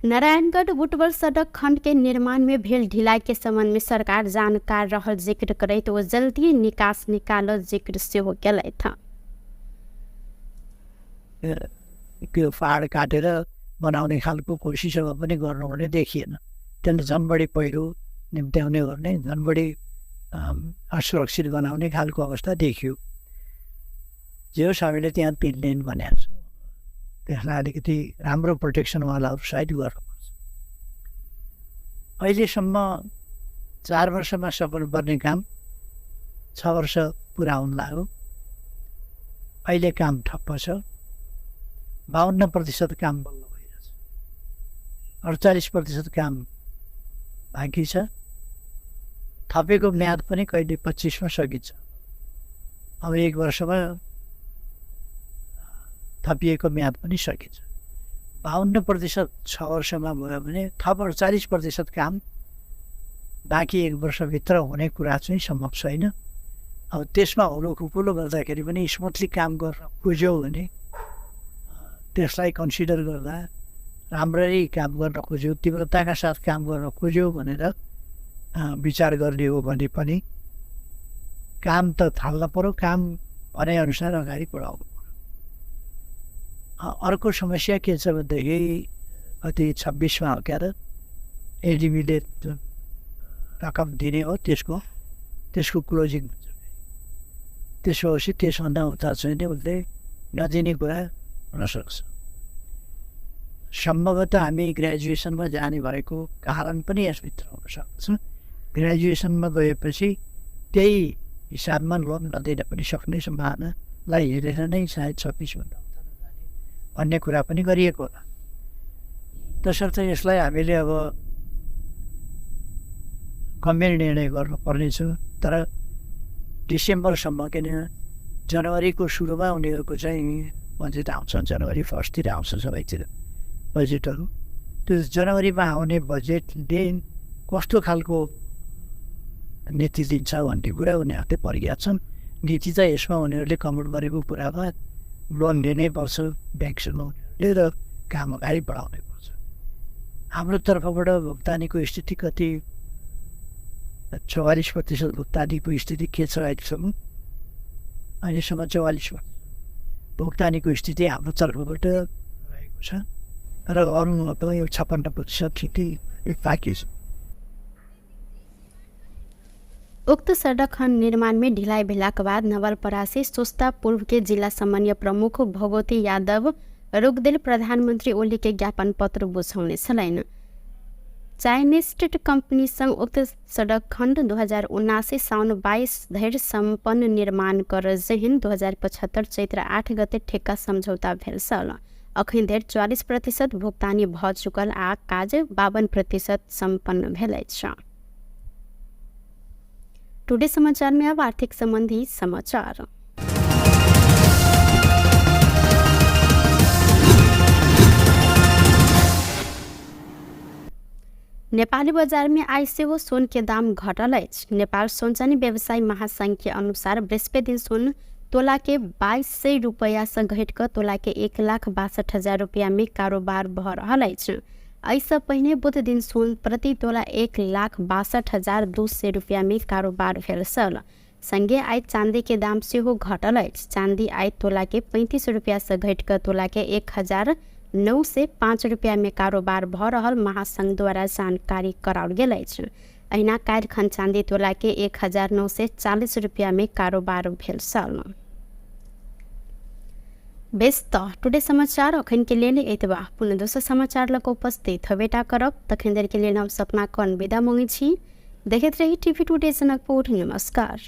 Speaker 1: नारायणगढ़ बुटवल सड़क खंड के निर्माण में भेल ढिलाई के संबंध में सरकार जानकार रहल जिक्र करैत ओ जल्दी निकास निकालल जिक्र सेहो केलथि।
Speaker 3: त्यो पहाड काटेर बनाउने खालको कोसिसहरू पनि गर्नुहुने देखिएन। त्यसले झन् बढी पहिरो निम्त्याउने गर्ने, झन् बढी असुरक्षित बनाउने खालको अवस्था देखियो। जे होस्, हामीले त्यहाँ 3 लेन भनेको छौँ, त्यसलाई अलिकति राम्रो प्रोटेक्सनवालाहरू साइड गर्नुपर्छ। अहिलेसम्म 4 वर्षमा सक्नुपर्ने काम 6 वर्ष पुरा हुन लाग्यो। अहिले काम ठप्प छ, 52% काम बल्ल भइरहेछ, 48% काम बाँकी छ। थपेको म्याद पनि कहिले 25 सकिन्छ। अब 1 वर्षमा थपिएको म्याद पनि सकिन्छ। 52% 6 वर्षमा भयो भने थप 48% काम बाँकी 1 वर्षभित्र हुने कुरा चाहिँ सम्भव छैन। अब त्यसमा हुलो खुकुलो गर्दाखेरि पनि स्मुथली काम गर्न खोज्यो भने त्यसलाई कन्सिडर गर्दा राम्ररी काम गर्न खोज्यो, तीव्रताका साथ काम गर्न खोज्यो भनेर विचार गर्ने हो भने पनि काम त थाल्न पर्यो, काम भनेअनुसार अगाडि बढाउनु पर्यो। अर्को समस्या के छ भनेदेखि कति 26 हो क्या त एडिबीले जुन रकम दिने हो त्यसको क्लोजिङ हुन्छ। त्यसो भएपछि त्यसभन्दा उता चाहिँ नि उसले नदिने कुरा हुनसक्छ। सम्भवतः हामी ग्रेजुएसनमा जाने भएको कारण पनि यसभित्र हुनसक्छ। ग्रेजुएसनमा गएपछि त्यही हिसाबमा लोन नदिन पनि सक्ने सम्भावनालाई हेरेर नै सायद 26 भन्दा उता नजाने भन्ने कुरा पनि गरिएको होला। तसर्थ यसलाई हामीले अब गम्भीर निर्णय गर्नुपर्नेछ। तर डिसेम्बरसम्म, किन जनवरीको सुरुमा उनीहरूको चाहिँ बजेट आउँछ, जनवरी 1 आउँछ सबैतिर बजेटहरू। त्यो जनवरीमा आउने बजेटले कस्तो खालको नीति दिन्छ भन्ने कुरा उनीहरूले प्रज्ञा छन्। नीति चाहिँ यसमा उनीहरूले कमोड गरेको कुरामा लोन लिनै पर्छ ब्याङ्कसँग उनीहरूले र काम अगाडि बढाउनै पर्छ। हाम्रो तर्फबाट भुक्तानीको स्थिति कति 44% भुक्तानीको स्थिति के छ अहिलेसम्म? अहिलेसम्म 44% भुक्तानीको स्थिति हाम्रो तर्फबाट रहेको छ र अरू पनि 56% स्थिति बाँकी छ।
Speaker 1: उक्त सड़क खंड निर्माण में ढिलाई भेलाक बाद नवलपरासी सुस्ता पूर्व के जिला समन्वय प्रमुख भगवती यादव रोकदेल प्रधानमन्त्री ओली के ज्ञापन पत्र बुझाउने छलैन। चाइनिज स्टेट कंपनी संग उक्त सड़क खंड 2079 साउन 22 धरि सम्पन्न निर्माण कर जेहन 2075 चैत्र 8 गते ठेक्का समझौता भेल छल। अखन धरि 44% भुगतानी भ चुकल आ काज 52% सम्पन्न भेल अछि। टुडे समाचार में अब आर्थिक संबंधी समाचार। नेपाली बजार में आइ सेहो सोन के दाम घटल अछि। नेपाल सोनचानी व्यवसायी महासंघ के अनुसार बृहस्पति दिन सोन तोला के 2200 रुपैया से घटि कऽ तोला के 1,62,000 रुपया में कारोबार भऽ रहल अछि। एहिसँ पहिने बुध दिन सोन प्रति तोला 1,62,200 रुपया में कारोबार भेल छल। संगे आइ चांदी के दाम सेहो घटल अछि। चांदी आइ तोला के 35 रुपया से घटि कऽ तोला के 1,905 रुपया में कारोबार भऽ रहल महासंघ द्वारा जानकारी कराओल गेल अछि। अहिना काल्हि खन चांदी तोला के 1,940 रुपया में कारोबार भेल छल। बेस त टुडे समाचार अखन के लेल एतबा। पुनः दोसर समाचार लग उपस्थित हबेटा करब। तखन देर के लेल हम सपना कौन विदा मांगै छी। देखैत रही टीवी टुडे जनकपुर। नमस्कार।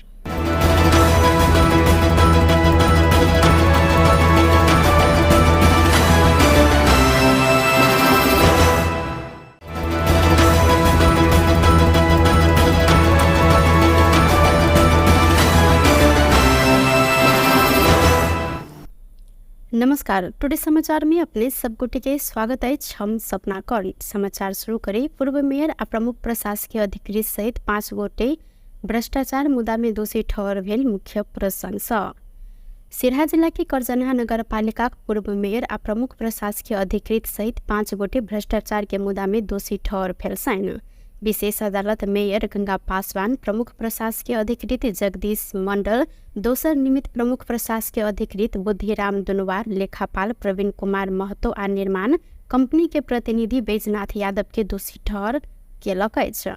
Speaker 1: नमस्कार, टुडे समाचार में अपने सब गोटे के स्वागत अछि। हम सपना कर्ण। समाचार शुरू करी। पूर्व मेयर आ प्रमुख प्रशासकीय अधिकृत सहित 5 गोटे भ्रष्टाचार मुद्दा में दोषी ठहर भेल मुख्य प्रशंसा। सिरहा जिला के करजनहा नगरपालिका पूर्व मेयर आ प्रमुख प्रशासकीय अधिकृत सहित 5 गोटे भ्रष्टाचार के मुद्दा में दोषी ठहर भेल छनि। विशेष अदालत मेयर गंगा पासवान, प्रमुख प्रशासकीय अधिकृत जगदीश मंडल, दोसर निमित्त प्रमुख प्रशासकीय अधिकृत बुद्धिराम दुनवार, लेखापाल प्रवीण कुमार महतो आ निर्माण कंपनी के प्रतिनिधि बैजनाथ यादव के दोषी ठहर केलक अछि।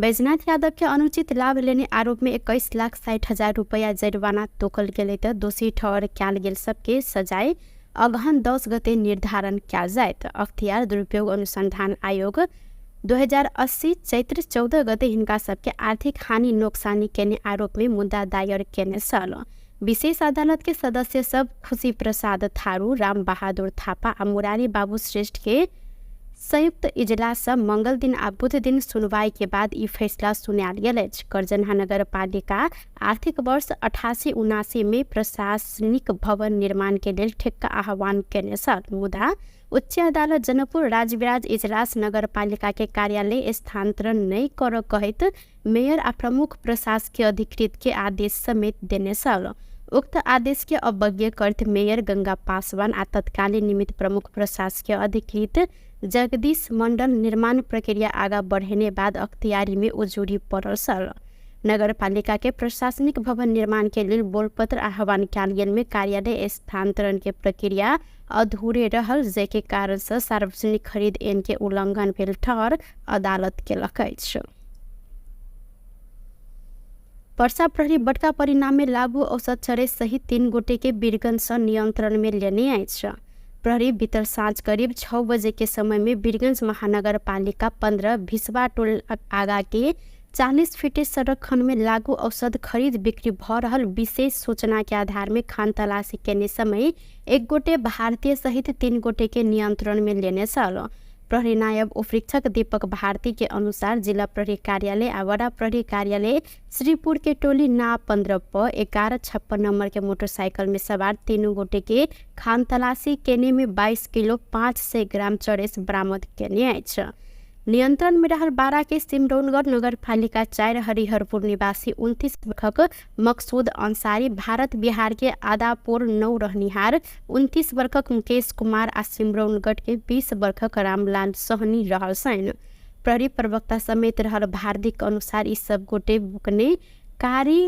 Speaker 1: बैजनाथ यादव के अनुचित लाभ लेने आरोप में 21,60,000 रुपया जरिमाना तोकल गेलै त दोषी ठहर कयल गेल सबके सजाय अगहन 10 गते निर्धारण कयल जायत। अख्तियार दुरुपयोग अनुसंधान आयोग 2080 चैत्र 14 गते हिनका सबके आर्थिक हानि नोक्सानी केने आरोप में मुद्दा दायर केने छल। विशेष अदालत के सदस्य सब खुशी प्रसाद थारू, राम बहादुर थापा आ मुरारी बाबू श्रेष्ठ के संयुक्त इजलास मंगल दिन आ बुध दिन सुनवाई के बाद ई फैसला सुनायल गेल अछि। करजनहा नगरपालिका आर्थिक वर्ष 88-79 में प्रशासनिक भवन निर्माण के लेल ठेक्का आह्वान केने छल, मुदा उच्च अदालत जनकपुर राजविराज इजलास नगरपालिका के कार्यालय स्थानांतरण नहि कर कहैत मेयर आ प्रमुख प्रशासकीय अधिकृत के आदेश समेत देने छल। उक्त आदेश के अवज्ञा करत मेयर गंगा पासवान आ तत्कालीन निमित्त प्रमुख प्रशासकीय अधिकृत जगदीश मंडल निर्माण प्रक्रिया आगा बढ़ेने बाद अख्तियारी में उजुरी पड़ल छल। नगरपालिका के प्रशासनिक भवन निर्माण के लेल बोलपत्र आह्वान कयल गेल में कार्यालय स्थानांतरण के प्रक्रिया अधूरे रहल, जाहिके कारण से सार्वजनिक खरीद ऐन के उल्लंघन भेल ठहर अदालत केलक अछि। पर्सा प्रहरी बड़का परिणाम में लागू औसत चरे सहित 3 गोटे के वीरगंज से नियंत्रण में लेने अछि। प्रहरी बीतल साँझ करीब 6 बजे के समय में वीरगंज महानगरपालिका 15 भिसवा टोल आगा के 40 फीटे सड़क खंड में लागू औषध खरीद बिक्री भ रहल विशेष सूचना के आधार में खान तलाशी केने समय 1 गोटे भारतीय सहित 3 गोटे के नियंत्रण में लेने छल। प्रहरी नायब उपरीक्षक दीपक भारती के अनुसार जिला प्रहरी कार्यालय आ वडा प्रहरी कार्यालय श्रीपुर के टोली ना 15 प 1156 नंबर के मोटरसाइकिल में सवार 3 गोटे के खान तलाशी केने में 22 किलो 500 ग्राम चरेस बरामद केने अछि। नियंत्रण में रहल 12 के सिमरौनगढ़ नगरपालिका 4 हरिहरपुर निवासी 29 वर्षक मकसूद अंसारी, भारत बिहार के आदापुर 9 रहनिहार 29 वर्षक मुकेश कुमार आ सिमरौनगढ़ के 20 वर्षक रामलाल सहनी रहल छनि। प्रहरी प्रवक्ता समेत रहल भारती के अनुसार ई सब गोटे बुकने कारी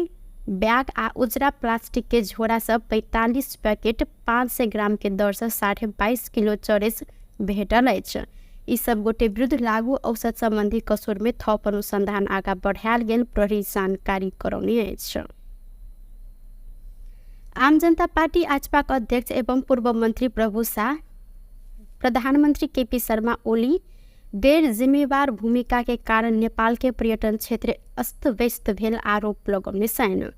Speaker 1: बैग आ उजरा प्लास्टिक के झोरा सब 45 पैकेट 500 ग्राम के दर से 22.5 किलो चरेस भेटल अछि। ई सब गोटे विरुद्ध लागू औषध संबंधी कसूर में थप अनुसंधान आगा बढ़ायल गेल प्रहरी जानकारी करौने अछि। आम जनता पार्टी आजपाक अध्यक्ष एवं पूर्व मंत्री प्रभु शाह प्रधानमंत्री केपी शर्मा ओली गैर जिम्मेवार भूमिका के कारण नेपाल के पर्यटन क्षेत्र अस्त व्यस्त भेल आरोप लगौने छनि।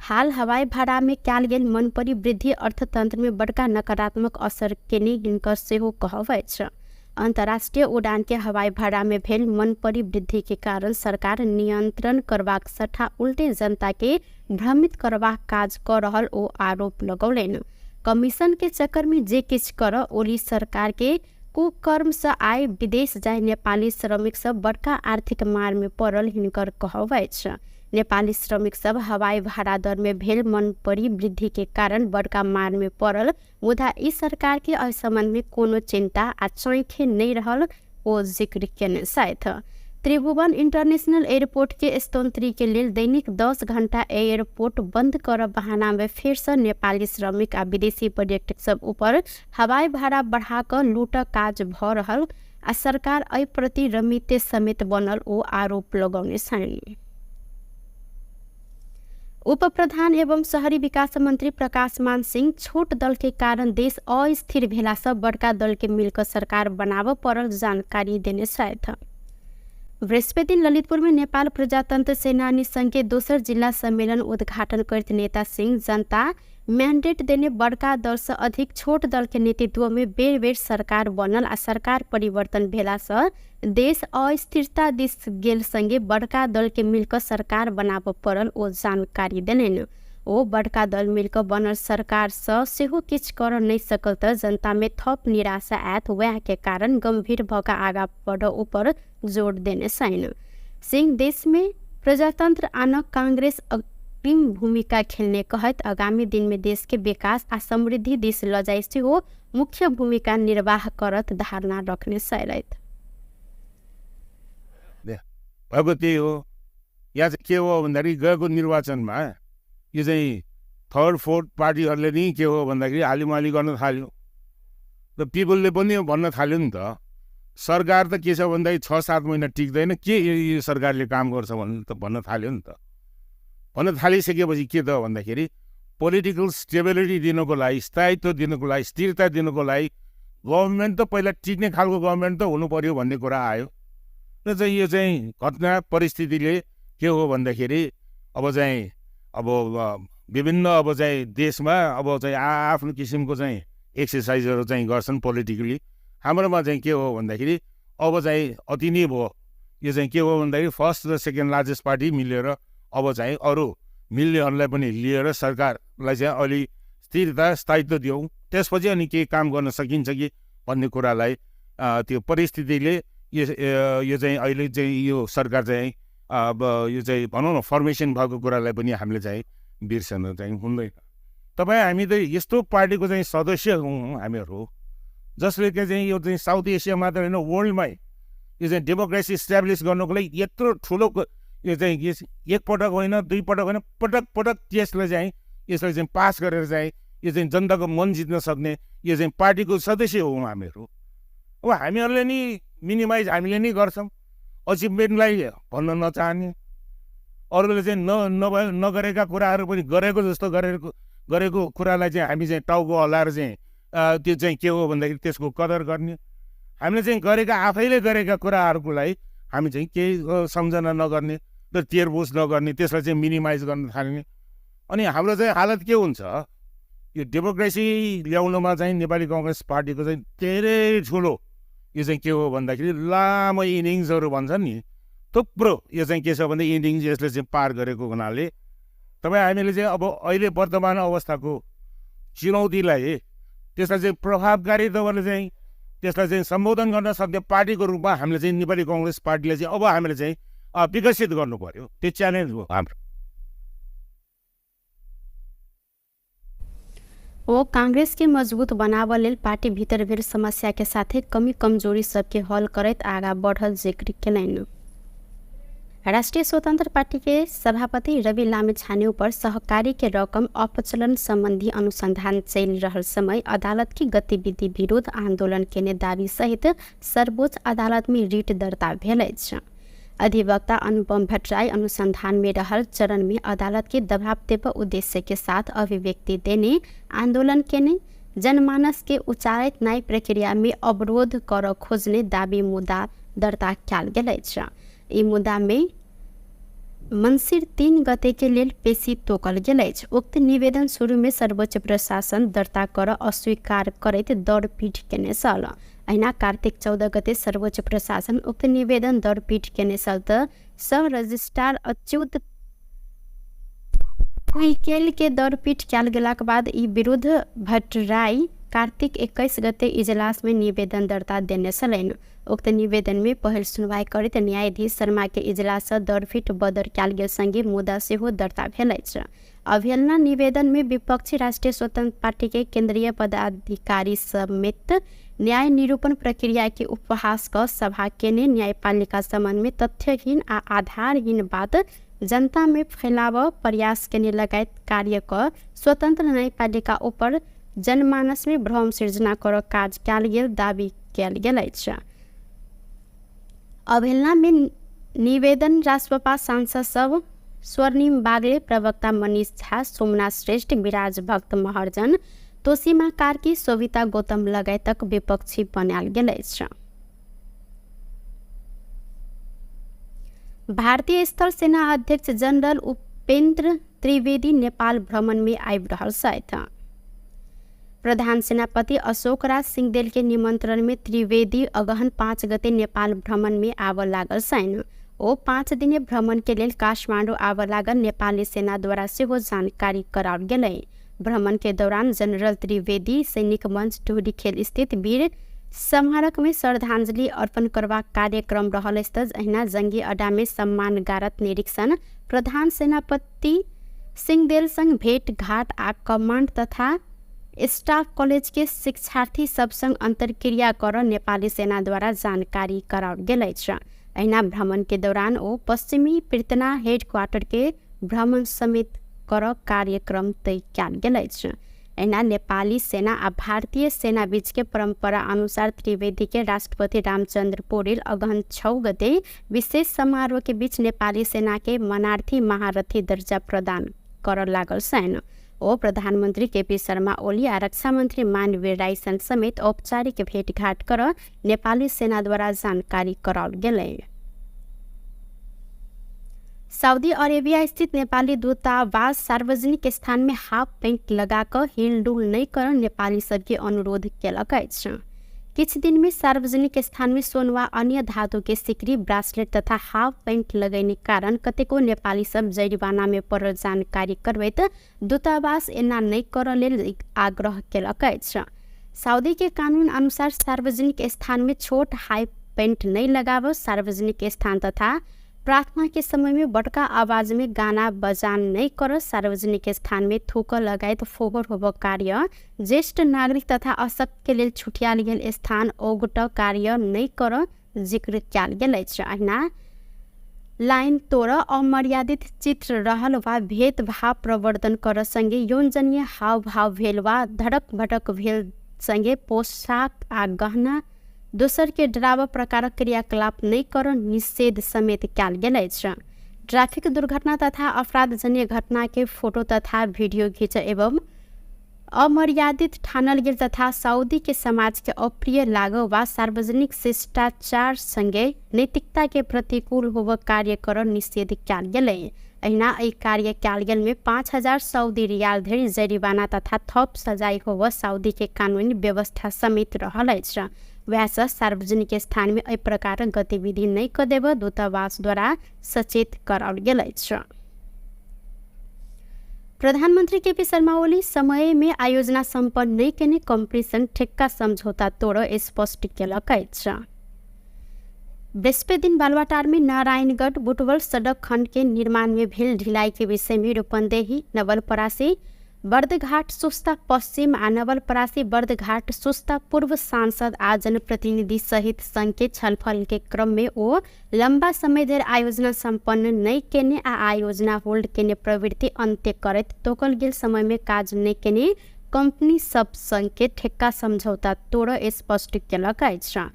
Speaker 1: हाल हवाई भाड़ा में कयल गेल मनपरी वृद्धि अर्थतंत्र में बड़का नकारात्मक असर केने हिनकर सेहो कहब अछि। अंतर्राष्ट्रीय उड़ान के हवाई भाड़ा में भेल मनपरी वृद्धि के कारण सरकार नियंत्रण करबाक सट्टा उल्टे जनता के भ्रमित करबाक काज क रहल ओ आरोप लगौलनि। कमीशन के चक्कर में जे किछु कर ओली सरकार के कुकर्म से आय विदेश जाय नेपाली श्रमिक सब बड़का आर्थिक मार में पड़ल हिनकर कहब अछि। नेपाली श्रमिक सब हवाई भाड़ा दर में भेल मनपरी वृद्धि के कारण बड़का मार में पड़ल, मुदा ई सरकार के एहि संबंध में कोनो चिंता आ चैखे नहीं रहल ओ जिक्र केने छथि। त्रिभुवन इंटरनेशनल एयरपोर्ट के स्तोत्री के लेल दैनिक 10 घंटा एयरपोर्ट बंद करब बहाना में फेर से नेपाली श्रमिक आ विदेशी पर्यटक सब ऊपर हवाई भाड़ा बढ़ा क लूटक काज भ रहल आ सरकार एहि प्रति रमिते समेत बनल ओ आरोप लगौने छनि। उप प्रधान एवं शहरी विकास मंत्री प्रकाश मान सिंह छोट दल के कारण देश अस्थिर भेला से बड़का दल के मिलकर सरकार बनाबऽ पड़ल जानकारी देने छथि। बृहस्पति दिन ललितपुर में नेपाल प्रजातंत्र सेनानी संघ के दोसर जिला सम्मेलन उद्घाटन करते नेता सिंह जनता मैंडेट देने बड़का दल से अधिक छोट दल के नेतृत्व में बेर बेर सरकार बनल आ सरकार परिवर्तन भेला से देश अस्थिरता दिस गेल संगे बड़का दल के मिलकर सरकार बनाबऽ पड़ल ओ जानकारी देलनि। ओ बड़का दल मिलकऽ बनल सरकारसँ सेहो किछु करऽ नहि सकल तऽ जनतामे थप निराशा आयत, वएहके कारण गम्भीर भऽ कऽ आगाँ बढ़ऽ ऊपर जोड़ देने छनि। सिंह देशमे प्रजातन्त्र आनऽ कांग्रेस अग्रिम भूमिका खेलने कहैत आगामी दिनमे देशके विकास आ समृद्धि दिस लऽ जाय सेहो मुख्य भूमिका निर्वाह करत धारणा रखने छलथि।
Speaker 2: भएको त्यही हो। यहाँ चाहिँ के हो भन्दाखेरि गएको निर्वाचनमा यो चाहिँ थर्ड फोर्थ पार्टीहरूले नि के हो भन्दाखेरि हालिमाली गर्न थाल्यो र पिपलले पनि भन्न थाल्यो नि त, सरकार त के छ भन्दाखेरि 6-7 महिना टिक्दैन, के यो सरकारले काम गर्छ भन्नु त भन्न थाल्यो नि त। भन्न थालिसकेपछि के त भन्दाखेरि पोलिटिकल स्टेबिलिटी दिनुको लागि, स्थायित्व दिनुको लागि, स्थिरता दिनुको लागि गभर्मेन्ट त पहिला टिक्ने खालको गभर्मेन्ट त हुनु पर्यो भन्ने कुरा आयो। र चाहिँ यो चाहिँ घटना परिस्थितिले के हो भन्दाखेरि अब चाहिँ अब विभिन्न अब चाहिँ देशमा अब चाहिँ आफ्नो किसिमको चाहिँ एक्सर्साइजहरू चाहिँ गर्छन् पोलिटिकली। हाम्रोमा चाहिँ के हो भन्दाखेरि अब चाहिँ अति नै भयो। यो चाहिँ के हो भन्दाखेरि फर्स्ट र सेकेन्ड लार्जेस्ट पार्टी मिलेर अब चाहिँ अरू मिल्नेहरूलाई पनि लिएर सरकारलाई चाहिँ अलि स्थिरता स्थायित्व दियौँ, त्यसपछि अनि केही काम गर्न सकिन्छ कि भन्ने कुरालाई त्यो परिस्थितिले यो चाहिँ अहिले चाहिँ यो सरकार चाहिँ अब यो चाहिँ भनौँ न फर्मेसन भएको कुरालाई पनि हामीले चाहिँ बिर्सन चाहिँ हुँदैन। तपाईँ हामी त यस्तो पार्टीको चाहिँ सदस्य हौँ हामीहरू, जसले के चाहिँ यो चाहिँ साउथ एसिया मात्र होइन वर्ल्डमै यो चाहिँ डेमोक्रेसी इस्ट्याब्लिस गर्नुको लागि यत्रो ठुलो यो चाहिँ एकपटक होइन दुई पटक होइन पटक पटक त्यसलाई चाहिँ यसलाई चाहिँ पास गरेर चाहिँ यो चाहिँ जनताको मन जित्न सक्ने यो चाहिँ पार्टीको सदस्य हौँ हामीहरू। अब हामीहरूले नि मिनिमाइज हामीले नै गर्छौँ, अचिभमेन्टलाई भन्न नचाहने, अरूले चाहिँ नगरेका कुराहरू पनि गरेको जस्तो गरेको कुरालाई चाहिँ हामी चाहिँ टाउको हल्लाएर चाहिँ त्यो चाहिँ के हो भन्दाखेरि त्यसको कदर गर्ने। हामीले चाहिँ गरेका आफैले गरेका कुराहरूको लागि हामी चाहिँ केही सम्झना नगर्ने र तेरबुझ नगर्ने, त्यसलाई चाहिँ मिनिमाइज गर्न थाल्ने। अनि हाम्रो चाहिँ हालत के हुन्छ, यो डेमोक्रेसी ल्याउनुमा चाहिँ नेपाली कङ्ग्रेस पार्टीको चाहिँ धेरै ठुलो यो चाहिँ के हो भन्दाखेरि लामो इनिङ्सहरू भन्छन् नि, थुप्रो यो चाहिँ के छ भन्दा इनिङ्स यसले चाहिँ पार गरेको हुनाले तपाईँ हामीले चाहिँ अब अहिले वर्तमान अवस्थाको चुनौतीलाई त्यसलाई चाहिँ प्रभावकारी तवरले चाहिँ त्यसलाई चाहिँ सम्बोधन गर्न सक्ने पार्टीको रूपमा हामीले चाहिँ नेपाली कङ्ग्रेस पार्टीले चाहिँ अब हामीले चाहिँ विकसित गर्नु पर्यो। त्यो च्यालेन्ज हो हाम्रो।
Speaker 1: वो कांग्रेस के मजबूत बनाव लेल पार्टी भीतर भेल समस्या के साथे कमी कमजोरी सबके हल करैत आगा बढ़ल जिक्र केलनि। राष्ट्रिय स्वतंत्र पार्टी के सभापति रवि लामिछाने पर सहकारी के रकम अपचलन संबंधी अनुसंधान चल रहल समय अदालत की गतिविधि विरोध आंदोलन केने दावी सहित सर्वोच्च अदालत में रिट दर्ता भेल अछि। अधिवक्ता अनुपम भट्टराई अनुसंधान में रहल चरण में अदालत के दबाव देव उद्देश्य के साथ अभिव्यक्ति देने आंदोलन केने जनमानस के उचारित न्याय प्रक्रिया में अवरोध कर खोजने दावी मुद्दा दर्ता कयल गेल अछि। ई मुद्दा में मंसिर 3 गते के लेल पेशी तोकल गेल अछि। उक्त निवेदन शुरू में सर्वोच्च प्रशासन दर्ता कर अस्वीकार करैत दौड़पीट केने छल। अहिना कार्तिक 14 गते सर्वोच्च प्रशासन उक्त निवेदन दौड़पीट केने छल त सब रजिस्ट्रार अच्युत कुइकेल के दौड़पीट कयल गेलाक बाद ई विरुद्ध भट्टराई कार्तिक 21 गते इजलास में निवेदन दर्ता देने छलनि। उक्त निवेदन में पहिल सुनवाई करैत न्यायाधीश शर्मा के इजलास सँ दौड़पीट बदर कयल गेल संगे मुद्दा सेहो दर्ता भेल अछि। अवहेलना निवेदन में विपक्षी राष्ट्रिय स्वतंत्र पार्टी के केंद्रीय पदाधिकारी समेत न्याय निरूपण प्रक्रिया के उपहास क सभा केने न्यायपालिका संबंध में तथ्यहीन आ आधारहीन बात जनता में फैलाव प्रयास केने लगायत कार्य क स्वतंत्र न्यायपालिका ऊपर जनमानस में भ्रम सृजना कर काज कयल गेल दावी कयल गेल अछि। अवहेलना में निवेदन रासपा सांसद सब स्वर्णिम बागले, प्रवक्ता मनीष झा, सोमनाथ श्रेष्ठ, विराज भक्त महर्जन, तोसीमा कार्की, शोभिता गौतम लगायतक विपक्षी बनायल गेल अछि। भारतीय स्थल सेना अध्यक्ष जनरल उपेन्द्र त्रिवेदी नेपाल भ्रमण में आबि रहल छथि। प्रधान सेनापति अशोक राज सिंहदेल के निमंत्रण में त्रिवेदी अगहन 5 गते नेपाल भ्रमण में आबऽ लागल छनि। ओ 5 दिने भ्रमण के लेल काठमाडौँ आबऽ लागल नेपाली सेनाद्वारा सेहो जानकारी कराओल गेलै। भ्रमण के दौरान जनरल त्रिवेदी सैनिक मंच ढुलीखेल स्थित वीर स्मारक में श्रद्धांजलि अर्पण करबाक कार्यक्रम रहल अछि। अहिना जंगी अड्डा में सम्मान गारत निरीक्षण, प्रधान सेनापति सिंहदेल संग भेट घाट आ कमांड तथा स्टाफ कॉलेज के शिक्षार्थी सब संग अंतर्क्रिया कर नेपाली सेना द्वारा जानकारी कराओल गेल अछि। अहिना भ्रमण के दौरान ओ पश्चिमी पृतना हेड क्वार्टर के भ्रमण समेत कर कार्यक्रम तय कयल गेल अछि। अहिना नेपाली सेना आ भारतीय सेना बीच के परंपरा अनुसार त्रिवेदी के राष्ट्रपति रामचंद्र पौडेल अगहन 6 गते विशेष समारोह के बीच नेपाली सेना के मनार्थी महारथी दर्जा प्रदान कर लागल छन्। ओ प्रधानमन्त्री केपी शर्मा ओली आ रक्षा मन्त्री मानवीर राई समेत औपचारिक भेटघाट कर नेपाली सेनाद्वारा जानकारी कराओल गेलै। सऊदी अरेबिया स्थित नेपाली दूतावास सार्वजनिक स्थान में हाफ पेंट लगा कऽ हिलडुल नहि कर नेपाली सबके अनुरोध केलक अछि। किछु दिन में सार्वजनिक स्थान में सोन वा अन्य धातु के सिकरी, ब्रासलेट तथा हाफ पेंट लगैने कारण कतेको नेपाली सब जरिवाना में पड़ल जानकारी करबैत दूतावास एना नहि करऽ लेल आग्रह केलक अछि। सऊदी के कानून अनुसार सार्वजनिक स्थान में छोट हाई पेंट नहि लगाबऽ, सार्वजनिक स्थान तथा प्रार्थना के समय में बड़का आवाज में गाना बजान नहीं कर, सार्वजनिक स्थान में थूक लगायत फोहोर होब कार्य, ज्येष्ठ नागरिक तथा अशक्त के लेल छुटियाल गेल स्थान ओगट कार्य नहीं कर जिक्र कयल गेल अछि। अहिना लाइन तोड़, अमर्यादित चित्र रहल वा भेदभाव प्रवर्धन कर संगे यौनजन्य हावभाव भेल वा धड़क भटक भेल संगे पोशाक आ गहना दोसर के डरावा प्रकारक क्रियाकलाप नहि कर निषेध समेत कयल गेल अछि। ट्रैफिक दुर्घटना तथा अपराधजन्य घटना के फोटो तथा वीडियो घिच एवं अमर्यादित ठानल गेल तथा सऊदी के समाज के अप्रिय लागो वा सार्वजनिक शिष्टाचार संगे नैतिकता के प्रतिकूल होब कार्य कर निषेध कयल गेलै। अहिना एहि कार्य कयल गेल में 5000 सऊदी रियाल धरि जरिवाना तथा थप सजाय होब सऊदी के कानूनी व्यवस्था समेत रहल अछि। वएह सार्वजनिक स्थान में एहि प्रकारक गतिविधि नहि कऽ देब दूतावास द्वारा सचेत कराओल गेल अछि। प्रधानमन्त्री केपी शर्मा ओली समय में आयोजना सम्पन्न नहि केने कंपनी संग ठेक्का समझौता तोड़ स्पष्ट केलक अछि। बृहस्पति दिन बालुवाटार में नारायणगढ़ बुटवल सड़क खंड के निर्माण में भेल ढिलाई के विषय में रूपन्देही, नवलपरासी, बर्दघाट सुस्ता पश्चिम आ नवलपरासी बर्दघाट सुस्ता पूर्व सांसद आ जनप्रतिनिधि सहित संघ के छलफल के क्रम में ओ लंबा समय धरि आयोजना सम्पन्न नहि केने आ आयोजना होल्ड केने प्रवृत्ति अन्त्य करैत तोकल गेल समय में काज नहि केने कंपनी सब संग के ठेक्का समझौता तोड़ स्पष्ट केलक अछि।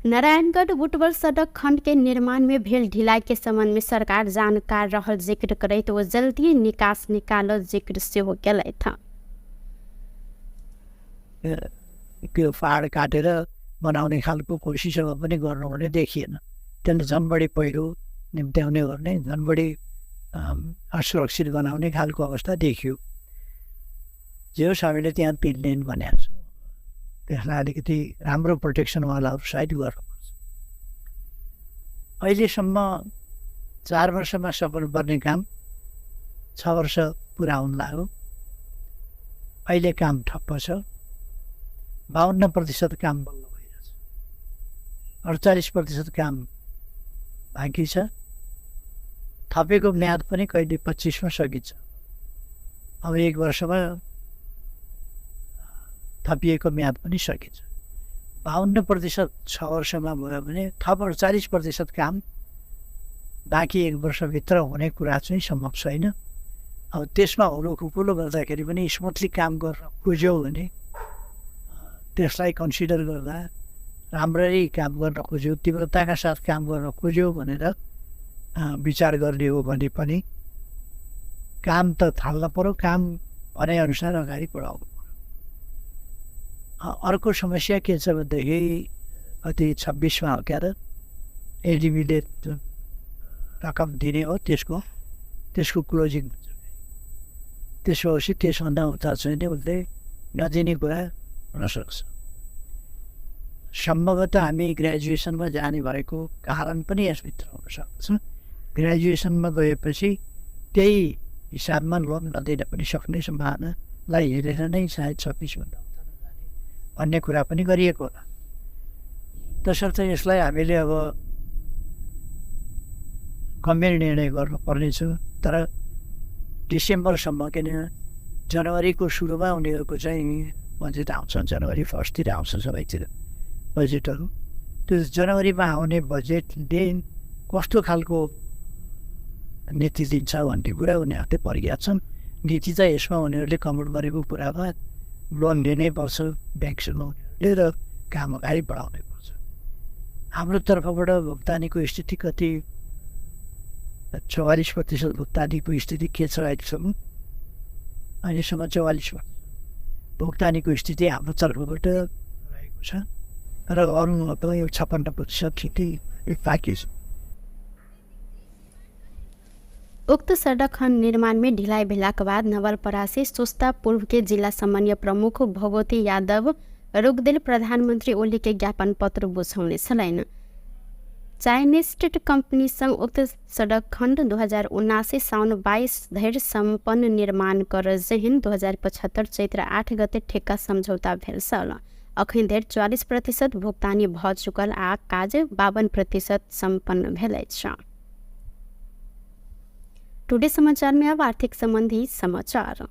Speaker 1: नारायणगढ़ बुटवल सड़क खंड के निर्माण में भेल ढिलाई के संबंध में सरकार जानकार रहल जिक्र करैत ओ जल्दी निकास निकालल जिक्र सेहो केलथि।
Speaker 3: त्यो पहाड काटेर बनाउने खालको कोसिसहरू पनि गर्नु भने देखिएन। त्यसले झन् बढी पहिरो निम्त्याउने गर्ने, झन् बढी असुरक्षित बनाउने खालको अवस्था देखियो। जे होस् हामीले त्यहाँ 3 लेन भनेको छौँ, त्यसलाई अलिकति राम्रो प्रोटेक्सनवालाहरू साइड गर्नुपर्छ। अहिलेसम्म 4 वर्षमा सक्नुपर्ने काम 6 वर्ष पुरा हुन लाग्यो। अहिले काम ठप्प छ। 52% काम बल्ल भइरहेछ, 48% काम बाँकी छ। थपेको म्याद पनि कहिले 25मा सकिन्छ। अब 1 वर्षमा थपिएको म्याद पनि सकिन्छ। 52% 6 वर्षमा भयो भने थप 48% काम बाँकी 1 वर्षभित्र हुने कुरा चाहिँ सम्भव छैन। अब त्यसमा हुलोखुकुलो गर्दाखेरि पनि स्मुथली काम गर्न खोज्यौ भने त्यसलाई कन्सिडर गर्दा राम्ररी काम गर्न खोज्यो, तीव्रताका साथ काम गर्न खोज्यो भनेर विचार गर्ने हो भने पनि काम त थाल्न पर्यो, काम भनेअनुसार अगाडि बढाउनु पर्यो। अर्को समस्या के छ भनेदेखि कति 26मा हो क्या त एडिबीले जुन रकम दिने हो त्यसको क्लोजिङ हुन्छ। त्यसो भएपछि त्यसभन्दा उता चाहिँ उसले नदिने कुरा हुनसक्छ। सम्भवतः हामी ग्रेजुएसनमा जाने भएको कारण पनि यसभित्र हुनसक्छ। ग्रेजुएसनमा गएपछि त्यही हिसाबमा लोन नदिन पनि सक्ने सम्भावनालाई हेरेर नै सायद 26भन्दा उता नजाने भन्ने कुरा पनि गरिएको होला। तसर्थ यसलाई हामीले अब गम्भीर निर्णय गर्नुपर्नेछ। तर डिसेम्बरसम्म, किन जनवरीको सुरुमा उनीहरूको चाहिँ बजेट आउँछ, जनवरी 1तिर आउँछ सबैतिर बजेटहरू। त्यो जनवरीमा आउने बजेटले कस्तो खालको नीति दिन्छ भन्ने कुरा उनीहरूले परिज्ञात छन्। नीति चाहिँ यसमा उनीहरूले कमेन्ट गरेको कुरामा लोन लिनै पर्छ ब्याङ्कसँग उनीहरूले र काम अगाडि बढाउनै पर्छ। हाम्रो तर्फबाट भुक्तानीको स्थिति कति, 44% भुक्तानीको स्थिति के छ अहिलेसम्म? अहिलेसम्म 44% भुक्तानीको स्थिति हाम्रो तर्फबाट रहेको छ र अरू अब यो 56% स्थिति बाँकी छ।
Speaker 1: उक्त सडक खण्ड निर्माण में ढिलाई भेलाक बाद नवलपरासी सुस्ता पूर्व के जिल्ला समन्वय प्रमुख भगवती यादव रोकदेल प्रधानमन्त्री ओली के ज्ञापन पत्र बुझाउने छलैन। चाइनिज स्टेट कंपनी संग उक्त सडक खण्ड 2079 साउन 22 धरि सम्पन्न निर्माण कर जेहन 2075 चैत्र 8 गते ठेक्का सम्झौता भेल छल। अखन धरि 44% भुक्तानी भ चुकल आ काज 52% सम्पन्न भेल अछि। टुडे समाचार में अब आर्थिक संबंधी समाचार।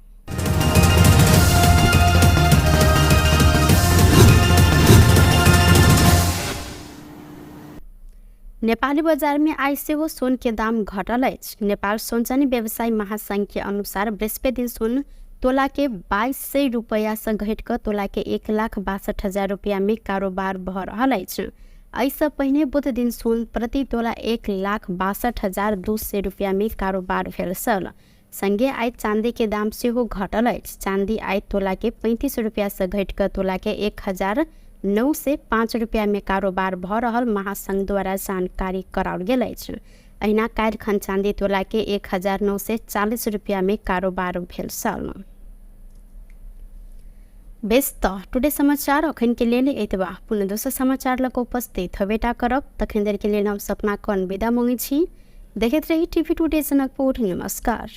Speaker 1: नेपाली बजार में आइ सेहो सोन के दाम घटल अछि। नेपाल सोनचानी व्यवसायी महासंघ के अनुसार बृहस्पति दिन सोन तोला के 2200 रुपैया से घटि कऽ तोला के 1,62,000 रुपैया में कारोबार भऽ रहल अछि। एहिसँ पहिने बुध दिन सोन प्रति तोला 1,62,200 रुपैया में कारोबार भेल छल। संगे आइ चांदी के दाम सेहो घटल अछि। चांदी आइ तोला के 35 रुपैया से घटि कऽ तोला के 1,905 रुपैया में कारोबार भऽ रहल महासंघ द्वारा जानकारी कराओल गेल अछि। अहिना काल्हि खन चांदी तोला के 1,940 रुपैया में कारोबार भेल छल। बेस तऽ टुडे समाचार अखन के लेल एतबा। पुनः दोसर समाचार लऽ कऽ उपस्थित हेबेटा करब। तखन देर के लेल हम सपना कर्ण विदा मांगै छी। देखैत रही टीवी टुडे जनकपुर। नमस्कार।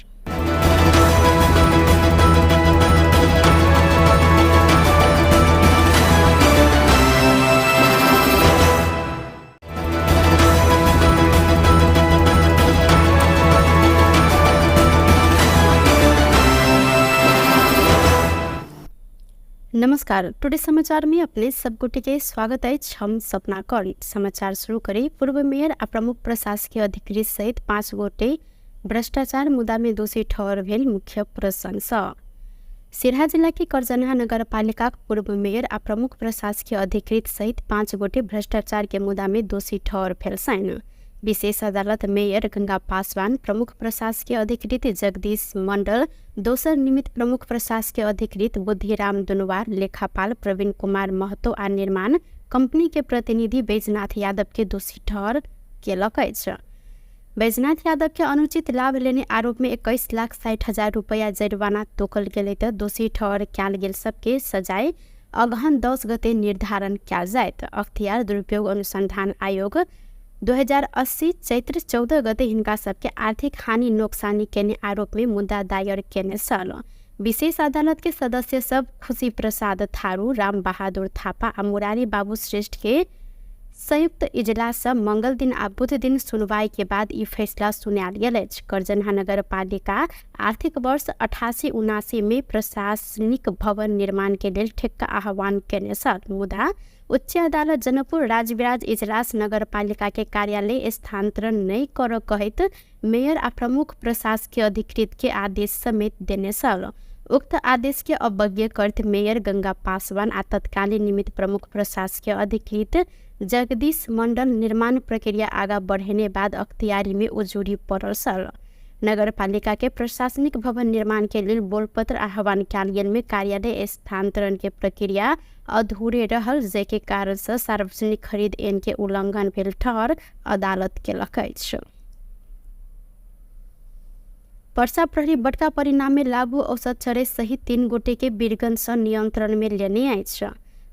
Speaker 1: नमस्कार, टुडे समाचार में अपने सब गोटे के स्वागत अछि। हम सपना कर्ण। समाचार शुरू करी। पूर्व मेयर आ प्रमुख प्रशासकीय अधिकृत सहित 5 गोटे भ्रष्टाचार मुद्दा में दोषी ठहर भेल मुख्य प्रशंसा। सिरहा जिला के करजनहा नगरपालिका पूर्व मेयर आ प्रमुख प्रशासकीय अधिकृत सहित 5 गोटे भ्रष्टाचार के मुद्दा में दोषी ठहर भेल छनि। विशेष अदालत मेयर गंगा पासवान, प्रमुख प्रशासकीय अधिकृत जगदीश मंडल, दोसर निमित्त प्रमुख प्रशासकीय अधिकृत बुद्धिराम दुनवार, लेखापाल प्रवीण कुमार महतो आ निर्माण कंपनी के प्रतिनिधि बैजनाथ यादव के दोषी ठहर केलक अछि। बैजनाथ यादव के अनुचित लाभ लेने आरोप में 21,60,000 रुपया जरिमाना तोकल गेलै तऽ दोषी ठहर कयल गेल सबके सजाय अगहन 10 गते निर्धारण कयल जायत। अख्तियार दुरुपयोग अनुसंधान आयोग 2080 चैत्र 14 गते हिनका सबके आर्थिक हानि नोक्सानी केने आरोप में मुद्दा दायर केने छल। विशेष अदालत के सदस्य सब खुशी प्रसाद थारू, राम बहादुर थापा आ मुरारी बाबू श्रेष्ठ के संयुक्त इजलास मंगल दिन आ बुध दिन सुनवाई के बाद ई फैसला सुनायल गेल अछि। करजनहा नगरपालिका आर्थिक वर्ष 88-79 में प्रशासनिक भवन निर्माण के लेल ठेक्का आह्वान केने छल, मुदा उच्च अदालत जनकपुर राजविराज इजलास नगरपालिका के कार्यालय स्थानांतरण नहि करऽ कहैत मेयर आ प्रमुख प्रशासकीय अधिकृत के आदेश समेत देने छल। उक्त आदेश के अवज्ञा करैत मेयर गंगा पासवान आ तत्कालीन निमित्त प्रमुख प्रशासकीय अधिकृत जगदीश मंडल निर्माण प्रक्रिया आगा बढ़ेने बाद अख्तियारी में उजुरी पड़ल छल। नगरपालिका के प्रशासनिक भवन निर्माण के लेल बोलपत्र आह्वान कयल गेल में कार्यालय स्थानांतरण के प्रक्रिया अधूरे रहल, जाहिके कारण से सार्वजनिक खरीद ऐन के उल्लंघन भेल ठहर अदालत केलक अछि। पर्सा प्रहरी बड़का परिणाम में लागू औसत चरे सहित 3 गोटे के वीरगंज से नियंत्रण में लेने अछि।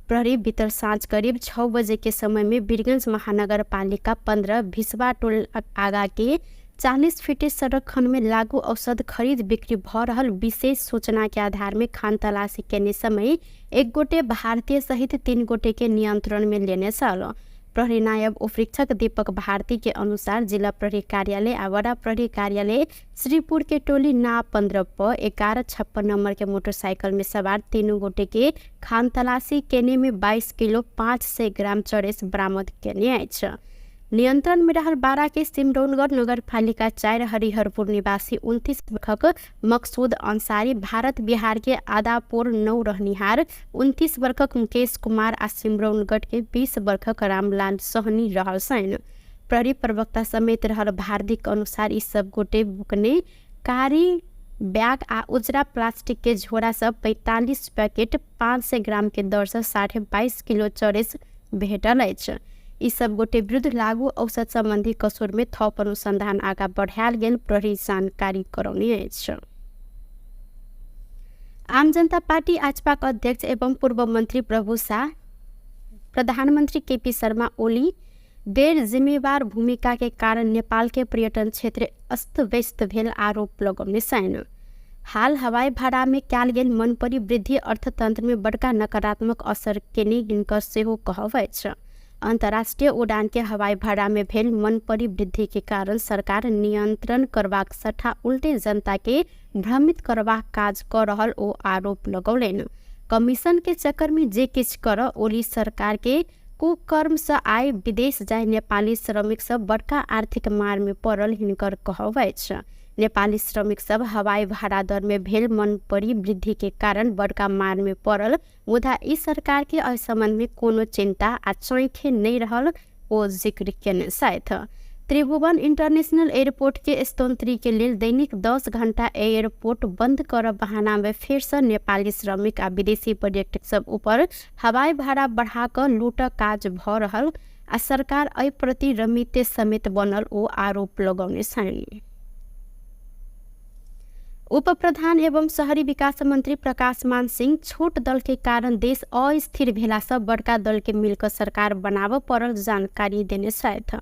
Speaker 1: प्रहरी बितल साँझ करीब 6 बजे के समय में वीरगंज महानगरपालिका 15 भिसवा टोल आगा के 40 फीटे सड़क खंड में लागू औषध खरीद बिक्री भ रहल विशेष सूचना के आधार में खान तलाशी केने समय एक गोटे भारतीय सहित 3 गोटे के नियंत्रण में लेने छल। प्रहरी नायब उपरीक्षक दीपक भारती के अनुसार जिला प्रहरी कार्यालय आ वडा प्रहरी कार्यालय श्रीपुर के टोली ना 15 प 1156 नंबर के मोटरसाइकिल में सवार 3 गोटे के खान तलाशी केने में 22 किलो 500 ग्राम चरेस बरामद केने अछि। नियंत्रण में रहल बारा के सिमरौनगढ़ नगरपालिका 4 हरिहरपुर निवासी 29 वर्षक मकसूद अंसारी, भारत बिहार के आदापुर 9 रहनिहार 29 वर्षक मुकेश कुमार आ सिमरौनगढ़ के 20 वर्षक रामलाल सहनी रहल छनि। प्रहरी प्रवक्ता समेत रहल भारतीक अनुसार ई सब गोटे बुकने कारी बैग आ उजरा प्लास्टिक के झोरा सब 45 पैकेट 500 ग्राम के दर से 22.5 किलो चरेस भेटल अछि। ई सब गोटे विरुद्ध लागू औषध संबंधी कसुर में थप अनुसंधान आगा बढ़ायल गेल प्रहरी जानकारी करौने अछि। आम जनता पार्टी आजपाक अध्यक्ष एवं पूर्व मंत्री प्रभु शाह प्रधानमंत्री केपी शर्मा ओली गैर जिम्मेवार भूमिका के कारण नेपाल के पर्यटन क्षेत्र अस्त व्यस्त भेल आरोप लगौने छनि। हाल हवाई भाड़ा में कयल गेल मनपरी वृद्धि अर्थतंत्र में बड़का नकारात्मक असर केने हिनकर सेहो कहब अछि। अंतर्राष्ट्रीय उड़ान के हवाई भाड़ा में भेल मनपरी वृद्धि के कारण सरकार नियंत्रण करबाक सट्टा उल्टे जनता के भ्रमित करबाक काज क रहल ओ आरोप लगौलनि। कमीशन के चक्कर में जे किछु कर ओली सरकार के कुकर्म से आय विदेश जाय नेपाली श्रमिक सब बड़का आर्थिक मार में पड़ल हिनकर कहब अछि। नेपाली श्रमिक सब हवाई भाड़ा दर में भेल मनपरी वृद्धि के कारण बड़का मार में पड़ल, मुदा ई सरकार के एहि संबंध में कोनो चिंता आ चौखे नहीं रहल ओ जिक्र केने छथि। त्रिभुवन इंटरनेशनल एयरपोर्ट के स्तोत्री के लेल दैनिक 10 घंटा एयरपोर्ट बंद कर बहाना में फेर से नेपाली श्रमिक आ विदेशी पर्यटक सब ऊपर हवाई भाड़ा बढ़ा कऽ लूटक काज भ रहल आ सरकार एहि प्रति रमिते समेत बनल ओ आरोप लगौने छनि। उप प्रधान एवं शहरी विकास मंत्री प्रकाश मान सिंह छोट दल के कारण देश अस्थिर भेला से बड़का दल के मिलकर सरकार बनाबऽ पड़ल जानकारी देने छथि।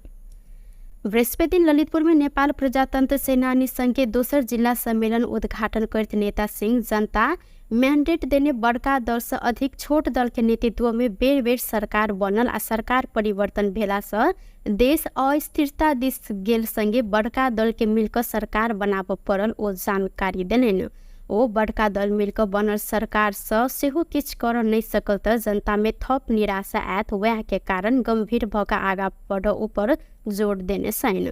Speaker 1: बृहस्पति दिन ललितपुर में नेपाल प्रजातंत्र सेनानी संघ के दोसर जिला सम्मेलन उद्घाटन करते नेता सिंह जनता मैंडेट देने बड़का दल से अधिक छोट दल के नेतृत्व में बेर बेर सरकार बनल आ सरकार परिवर्तन भेला से देश अस्थिरता दिस गेल संगे बड़का दल के मिलकर सरकार बनाबऽ पड़ल ओ जानकारी देलनि। ओ बड़का दल मिलकर बनल सरकार से सेहो किछु कर नहीं सकल तऽ जनता में थप निराशा आयत, वएह के कारण गंभीर भऽ कऽ आगा बढ़ ऊपर जोर देने छनि।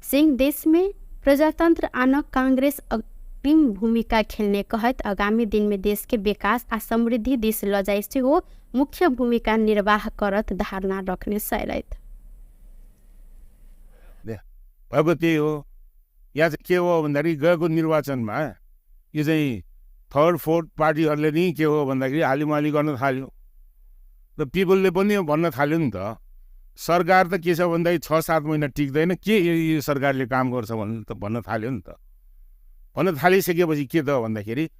Speaker 1: सिंह देश में प्रजातंत्र आनक कांग्रेस अग्रिम भूमिका खेलने कहैत आगामी दिन में देश के विकास आ समृद्धि दिस लऽ जाय सेहो मुख्य भूमिका निर्वाह करत धारणा रखने छलथि।
Speaker 2: भएको त्यही हो। यहाँ चाहिँ के हो भन्दाखेरि गएको निर्वाचनमा यो चाहिँ थर्ड फोर्थ पार्टीहरूले नि के हो भन्दाखेरि हालिमाली गर्न थाल्यो र पिपलले पनि भन्न थाल्यो नि त सरकार त के छ भन्दाखेरि 6-7 महिना टिक्दैन, के यो सरकारले काम गर्छ भन्न थाल्यो नि त। भन्न थालिसकेपछि के त भन्दाखेरि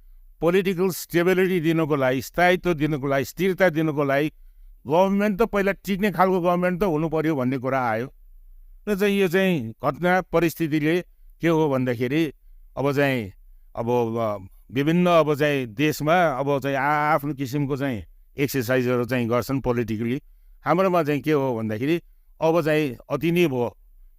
Speaker 2: पोलिटिकल स्टेबिलिटी दिनुको लागि, स्थायित्व दिनुको लागि, स्थिरता दिनुको लागि गभर्मेन्ट त पहिला टिक्ने खालको गभर्मेन्ट त हुनु पर्यो भन्ने कुरा आयो। र चाहिँ यो चाहिँ घटना परिस्थितिले के हो भन्दाखेरि अब चाहिँ अब विभिन्न अब चाहिँ देशमा अब चाहिँ आफ्नो किसिमको चाहिँ एक्सर्साइजहरू चाहिँ गर्छन् पोलिटिकली। हाम्रोमा चाहिँ के हो भन्दाखेरि अब चाहिँ अति नै भयो।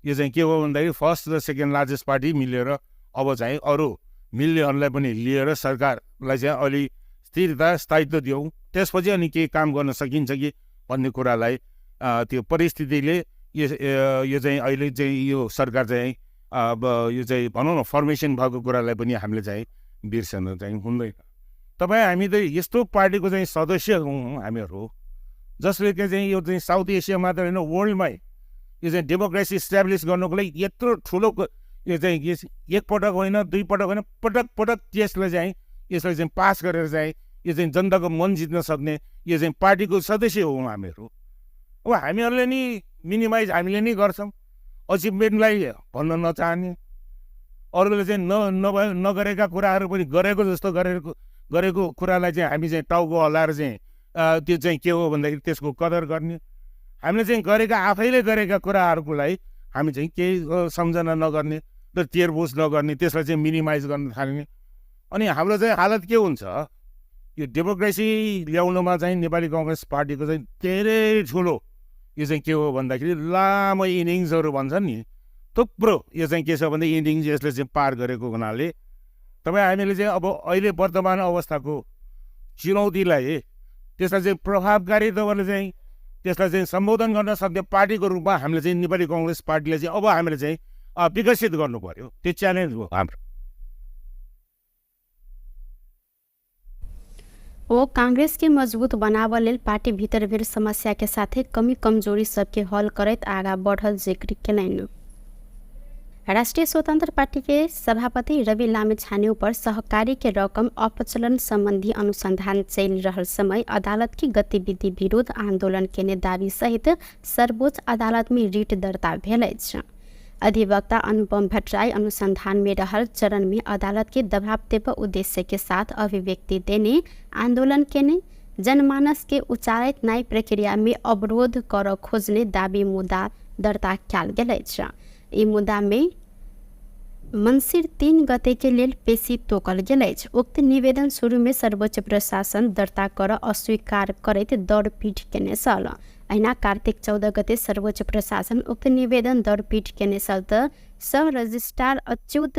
Speaker 2: यो चाहिँ के हो भन्दाखेरि फर्स्ट र सेकेन्ड लार्जेस्ट पार्टी मिलेर अब चाहिँ अरू मिल्नेहरूलाई पनि लिएर सरकारलाई चाहिँ अलि स्थिरता स्थायित्व दियौँ, त्यसपछि अनि केही काम गर्न सकिन्छ कि भन्ने कुरालाई त्यो परिस्थितिले यो चाहिँ अहिले चाहिँ यो सरकार चाहिँ अब यो चाहिँ भनौँ न फर्मेसन भएको कुरालाई पनि हामीले चाहिँ बिर्सन चाहिँ हुँदैन। तपाईँ हामी त यस्तो पार्टीको चाहिँ सदस्य हौँ हामीहरू, जसले चाहिँ यो चाहिँ साउथ एसिया मात्र होइन वर्ल्डमै यो चाहिँ डेमोक्रेसी इस्टाब्लिस गर्नुको लागि यत्रो ठुलो यो चाहिँ एकपटक होइन दुई पटक होइन पटक पटक त्यसलाई चाहिँ यसलाई चाहिँ पास गरेर चाहिँ यो चाहिँ जनताको मन जित्न सक्ने यो चाहिँ पार्टीको सदस्य हौँ हामीहरू। अब हामीहरूले नि मिनिमाइज हामीले नै गर्छौँ, अचिभमेन्टलाई भन्न नचाहने, अरूले चाहिँ नगरेका कुराहरू पनि गरेको जस्तो गरेको कुरालाई चाहिँ हामी चाहिँ टाउको हल्लाएर चाहिँ त्यो चाहिँ के हो भन्दाखेरि त्यसको कदर गर्ने। हामीले चाहिँ गरेका आफैले गरेका कुराहरूको लागि हामी चाहिँ केही सम्झना नगर्ने र तेरबोस नगर्ने, त्यसलाई चाहिँ मिनिमाइज गर्न थाल्ने। अनि हाम्रो चाहिँ हालत के हुन्छ, यो डेमोक्रेसी ल्याउनुमा चाहिँ नेपाली कङ्ग्रेस पार्टीको चाहिँ धेरै ठुलो यो चाहिँ के हो भन्दाखेरि लामो इनिङ्सहरू भन्छन् नि, थुप्रो यो चाहिँ के छ भने इनिङ्स यसले चाहिँ पार गरेको हुनाले तपाईँ हामीले चाहिँ अब अहिले वर्तमान अवस्थाको चुनौतीलाई त्यसलाई चाहिँ प्रभावकारी तपाईँले चाहिँ त्यसलाई चाहिँ सम्बोधन गर्न सक्ने पार्टीको रूपमा हामीले चाहिँ नेपाली कङ्ग्रेस पार्टीले चाहिँ अब हामीले चाहिँ विकसित गर्नु पर्यो। त्यो च्यालेन्ज हो हाम्रो।
Speaker 1: वो कांग्रेस के मजबूत बनाव लेल पार्टी भीतर भेल समस्या के साथे कमी कमजोरी सबके हल करैत आगा बढ़ल जिक्र केलनि। राष्ट्रिय स्वतंत्र पार्टी के सभापति रवि लामिछाने ऊपर सहकारी के रकम अपचलन संबंधी अनुसंधान चलि रहल समय अदालत की गतिविधि विरुद्ध आंदोलन केने दावी सहित सर्वोच्च अदालत में रिट दर्ता भेल अछि। अधिवक्ता अनुपम भट्टराई अनुसंधान में रहल चरण में अदालत के दबाव देब उद्देश्य के साथ अभिव्यक्ति देने आंदोलन केने जनमानस के उचारित न्याय प्रक्रिया में अवरोध कर खोजने दावी मुद्दा दर्ता कयल गेल अछि। ई मुद्दा में मंसिर 3 गते के लेल पेशी तोकल गेल अछि। उक्त निवेदन शुरू में सर्वोच्च प्रशासन दर्ता कर अस्वीकार करैत दौड़पीट केने छल। अहिना कार्तिक 14 गते सर्वोच्च प्रशासन उक्त निवेदन दौड़पीट केने छल त सह रजिस्ट्रार अच्युत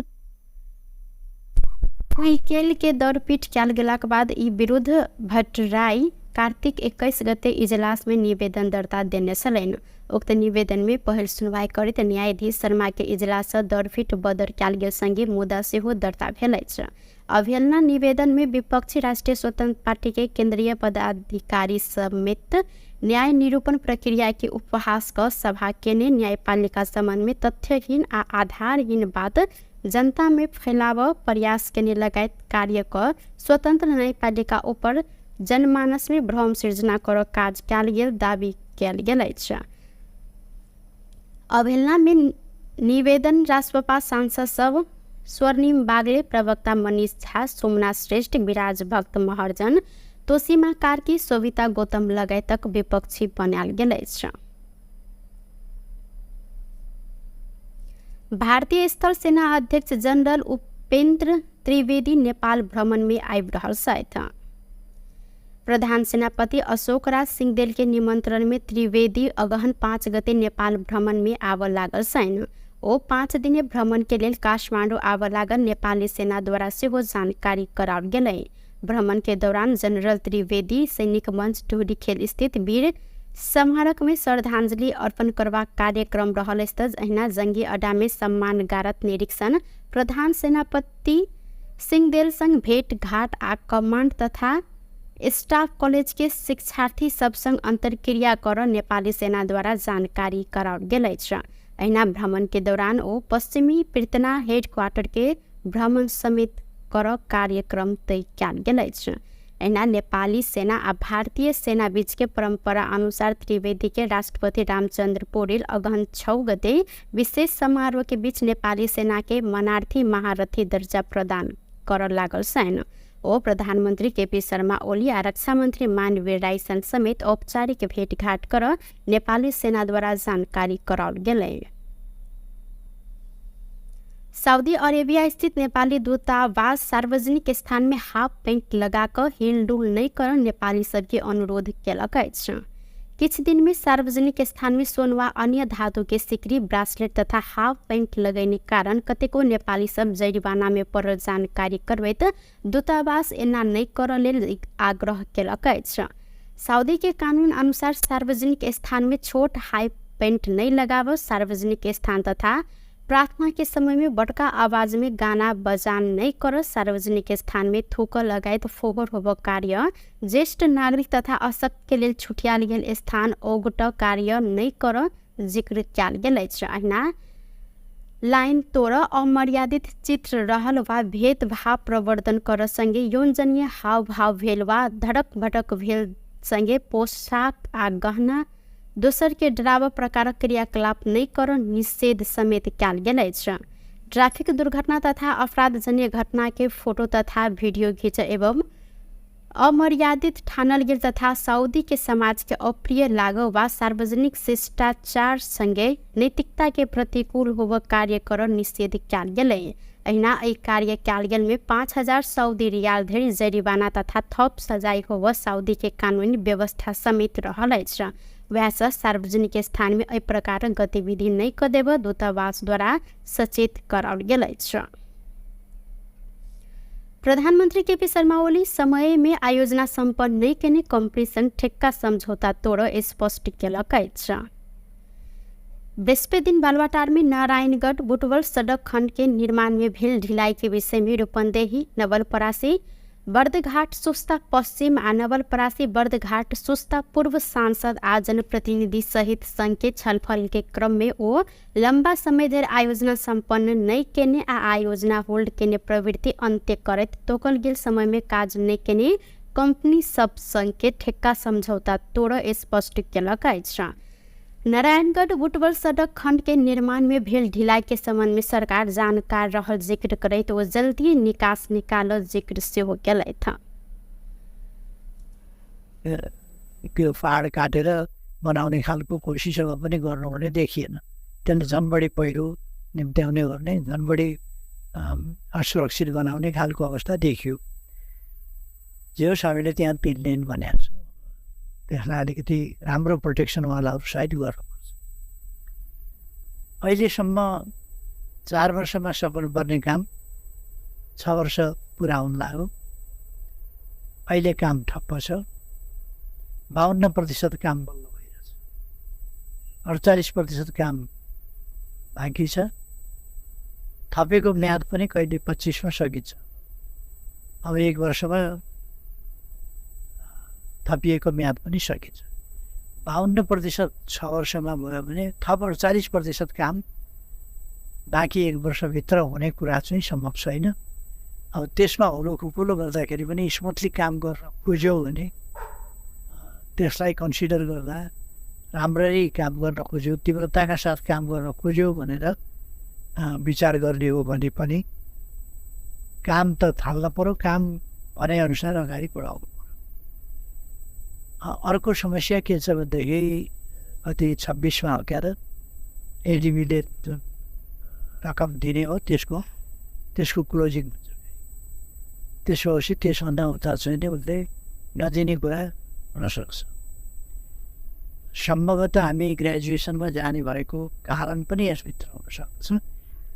Speaker 1: पैकेल के दौड़पीट कयल गेलाक बाद ई विरुद्ध भट्टराई कार्तिक 21 गते इजलास में निवेदन दर्ता देने छलनि। उक्त निवेदन में पहिल सुनवाई करैत न्यायाधीश शर्मा के इजलास सँ दौड़पीट बदर कयल गेल संगे मुद्दा सेहो दर्ता भेल अछि। अवहेलना निवेदन में विपक्षी राष्ट्रिय स्वतंत्र पार्टी के केंद्रीय पदाधिकारी समेत न्याय निरूपण प्रक्रिया के उपहास क सभा केने न्यायपालिका संबंध में तथ्यहीन आ आधारहीन बात जनता में फैलाव प्रयास केने लगायत कार्य क स्वतंत्र न्यायपालिका ऊपर जनमानस में भ्रम सृजना कर काज कयल गेल दावी कयल गेल अछि। अवहेलना में निवेदन रासपा सांसद सब स्वर्णिम बागले, प्रवक्ता मनीष झा, सोमनाथ श्रेष्ठ, विराज भक्त महर्जन, तोसीमा कार्की, शोभिता गौतम लगायतक विपक्षी बनायल गेल अछि। भारतीय स्थल सेना अध्यक्ष जनरल उपेंद्र त्रिवेदी नेपाल भ्रमण में आबि रहल छथि। प्रधान सेनापति अशोक राज सिंहदेल के निमंत्रण में त्रिवेदी अगहन 5 गते नेपाल भ्रमण में आबऽ लागल छनि। ओ 5 दिने भ्रमण के लेल काठमाडौँ आबऽ लागल नेपाली सेना द्वारा सेहो जानकारी कराओल गेलै। भ्रमण के दौरान जनरल त्रिवेदी सैनिक मंच ढुरीखेल स्थित वीर स्मारक में श्रद्धांजलि अर्पण करबाक कार्यक्रम रहल अछि। अहिना जंगी अड्डा में सम्मान गारत निरीक्षण, प्रधान सेनापति सिंहदेल संग भेट घाट आ कमांड तथा स्टाफ कॉलेज के शिक्षार्थी सब संग अंतर्क्रिया कर नेपाली सेना द्वारा जानकारी कराओल गेल अछि। अहिना भ्रमण के दौरान ओ पश्चिमी पृतना हेडक्वार्टर के भ्रमण समेत कर कार्यक्रम तय कयल गेल अछि। अहिना नेपाली सेना आ भारतीय सेना बीच के परंपरा अनुसार त्रिवेदी के राष्ट्रपति रामचंद्र पौडेल अगहन 6 गते विशेष समारोह के बीच नेपाली सेना के मनार्थी महारथी दर्जा प्रदान कर लागल छनि। ओ प्रधानमन्त्री केपी शर्मा ओली आ रक्षा मन्त्री मानवीर राई समेत औपचारिक भेटघाट कर नेपाली सेनाद्वारा जानकारी कराओल गेलै। सऊदी अरेबिया स्थित नेपाली दूतावास सार्वजनिक स्थान में हाफ पैंट लगाकऽ हिलडुल नहि कर नेपाली सबके अनुरोध केलक अछि। किछु दिन में सार्वजनिक स्थान में सोन वा अन्य धातु के सिकरी, ब्रासलेट तथा हाफ पैंट लगैने कारण कतेको नेपाली सब जरिवाना में पड़ल जानकारी करबैत दूतावास एना नहि करऽ लेल आग्रह केलक अछि। सऊदी के कानून अनुसार सार्वजनिक स्थान में छोट हाई पैंट नहि लगाबऽ, सार्वजनिक स्थान तथा प्रार्थना के समय में बड़का आवाज में गाना बजान नहीं कर, सार्वजनिक स्थान में थूक लगायत फोहोर होब कार्य, ज्येष्ठ नागरिक तथा अशक्त के लेल छुटियाल गेल स्थान ओगट कार्य नहीं कर जिक्र कयल गेल अछि। अहिना लाइन तोड़ अमर्यादित चित्र रहल वा भेदभाव प्रवर्धन कर संगे यौनजन्य हावभाव भेल वा धड़क भड़क भेल संगे पोशाक आ गहना दोसर के डराव प्रकारक क्रियाकलाप नहि कर निषेध समेत कयल गेल अछि। ट्रैफिक दुर्घटना तथा अपराधजन्य घटना के फोटो तथा वीडियो घिच एवं अमर्यादित ठानल गेल तथा सऊदी के समाज के अप्रिय लागो वा सार्वजनिक शिष्टाचार संगे नैतिकता के प्रतिकूल होब कार्य कर निषेध कयल गेलै। अहिना एहि कार्य कयल गेल में 5000 सऊदी रियाल धरि जरिवाना तथा थप सजाय होब सऊदी के कानूनी व्यवस्था समेत रहल अछि। वएह सार्वजनिक स्थान में एहि प्रकारक गतिविधि नहि कऽ देब दूतावास द्वारा सचेत कराओल गेल अछि। प्रधानमन्त्री केपी शर्मा ओली समय में आयोजना सम्पन्न नहि केने कंपनी संग ठेक्का समझौता तोड़ स्पष्ट केलक अछि। बृहस्पति दिन बालुवाटार में नारायणगढ़ बुटवल सड़क खंड के निर्माण में भेल ढिलाई के विषय में रूपन्देही नवलपरासी बर्दघाट सुस्ता पश्चिम आ नवलपरासी बर्दघाट सुस्ता पूर्व सांसद आ जनप्रतिनिधि सहित संघ के छलफल के क्रम में ओ लम्बा समय धरि आयोजना सम्पन्न नहि केने आ आयोजना होल्ड केने प्रवृत्ति अन्त्य करैत तोकल गेल समय में काज नहि केने कंपनी सब संग के ठेक्का समझौता तोड़ स्पष्ट केलक अछि। नारायणगढ़ बुटवल सड़क खंड के निर्माण में भेल ढिलाई के संबंध में सरकार जानकार रहल जिक्र करैत ओ जल्दी निकास निकालल जिक्र सेहो केलथि।
Speaker 3: त्यो पहाड काटेर बनाउने खालको कोसिसहरू पनि गर्नुहुने देखिएन। त्यसले झन् बढी पहिरो निम्त्याउने गर्ने, झन् बढी असुरक्षित बनाउने खालको अवस्था देखियो। जे होस् हामीले त्यहाँ 3 लेन भनेको छौँ, त्यसलाई अलिकति राम्रो प्रोटेक्सनवालाहरू साइड गर्नुपर्छ। अहिलेसम्म 4 वर्षमा सक्नुपर्ने काम 6 वर्ष पुरा हुन लाग्यो। अहिले काम ठप्प छ, 52% काम बल्ल भइरहेछ, 48% काम बाँकी छ। थपेको म्याद पनि कहिले 25मा सकिन्छ। अब 1 वर्षमा थपिएको म्याद पनि सकिन्छ। 52% 6 वर्षमा भयो भने थप 48% काम बाँकी 1 वर्षभित्र हुने कुरा चाहिँ सम्भव छैन। अब त्यसमा हुलो खुकुलो गर्दाखेरि पनि स्मुथली काम गर्न खोज्यो भने त्यसलाई कन्सिडर गर्दा राम्ररी काम गर्न खोज्यो, तीव्रताका साथ काम गर्न खोज्यो भनेर विचार गर्ने हो भने पनि काम त थाल्न पर्यो, काम भनेअनुसार अगाडि बढाउनु पर्यो। अर्को समस्या के छ भनेदेखि कति 26मा हो क्या त एडिबीले जुन रकम दिने हो त्यसको क्लोजिङ हुन्छ। त्यसो भएपछि त्यसभन्दा उता चाहिँ नि उसले नदिने कुरा हुनसक्छ। सम्भवतः हामी ग्रेजुएसनमा जाने भएको कारण पनि यसभित्र हुनसक्छ।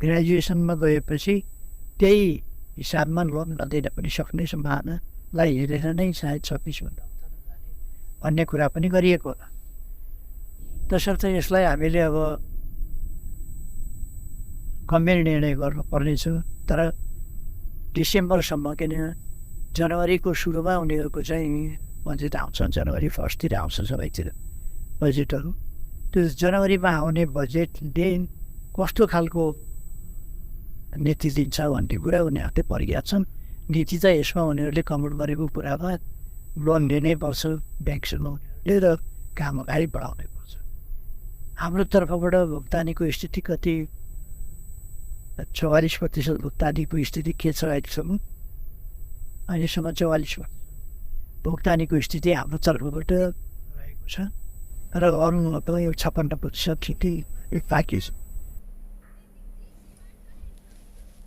Speaker 3: ग्रेजुएसनमा गएपछि त्यही हिसाबमा लोन नदिन पनि सक्ने सम्भावनालाई हेरेर नै सायद 26भन्दा उता नजाने भन्ने कुरा पनि गरिएको होला। तसर्थ यसलाई हामीले अब गम्भीर निर्णय गर्नुपर्नेछ। तर डिसेम्बरसम्म, किन जनवरीको सुरुमा उनीहरूको चाहिँ बजेट आउँछ, जनवरी 1तिर आउँछ सबैतिर बजेटहरू। त्यो जनवरीमा आउने बजेटले कस्तो खालको नीति दिन्छ भन्ने कुरा उनीहरूले प्रज्ञा छन्। नीति त यसमा उनीहरूले कमेन्ट गरेको कुरामा लोन लिनै पर्छ ब्याङ्कसँग उनीहरूले र काम अगाडि बढाउनै पर्छ। हाम्रो तर्फबाट भुक्तानीको स्थिति कति 44% भुक्तानीको स्थिति के छ अहिलेसम्म? अहिलेसम्म 44% भुक्तानीको स्थिति हाम्रो तर्फबाट रहेको छ र अरू यो 56% स्थिति बाँकी छ।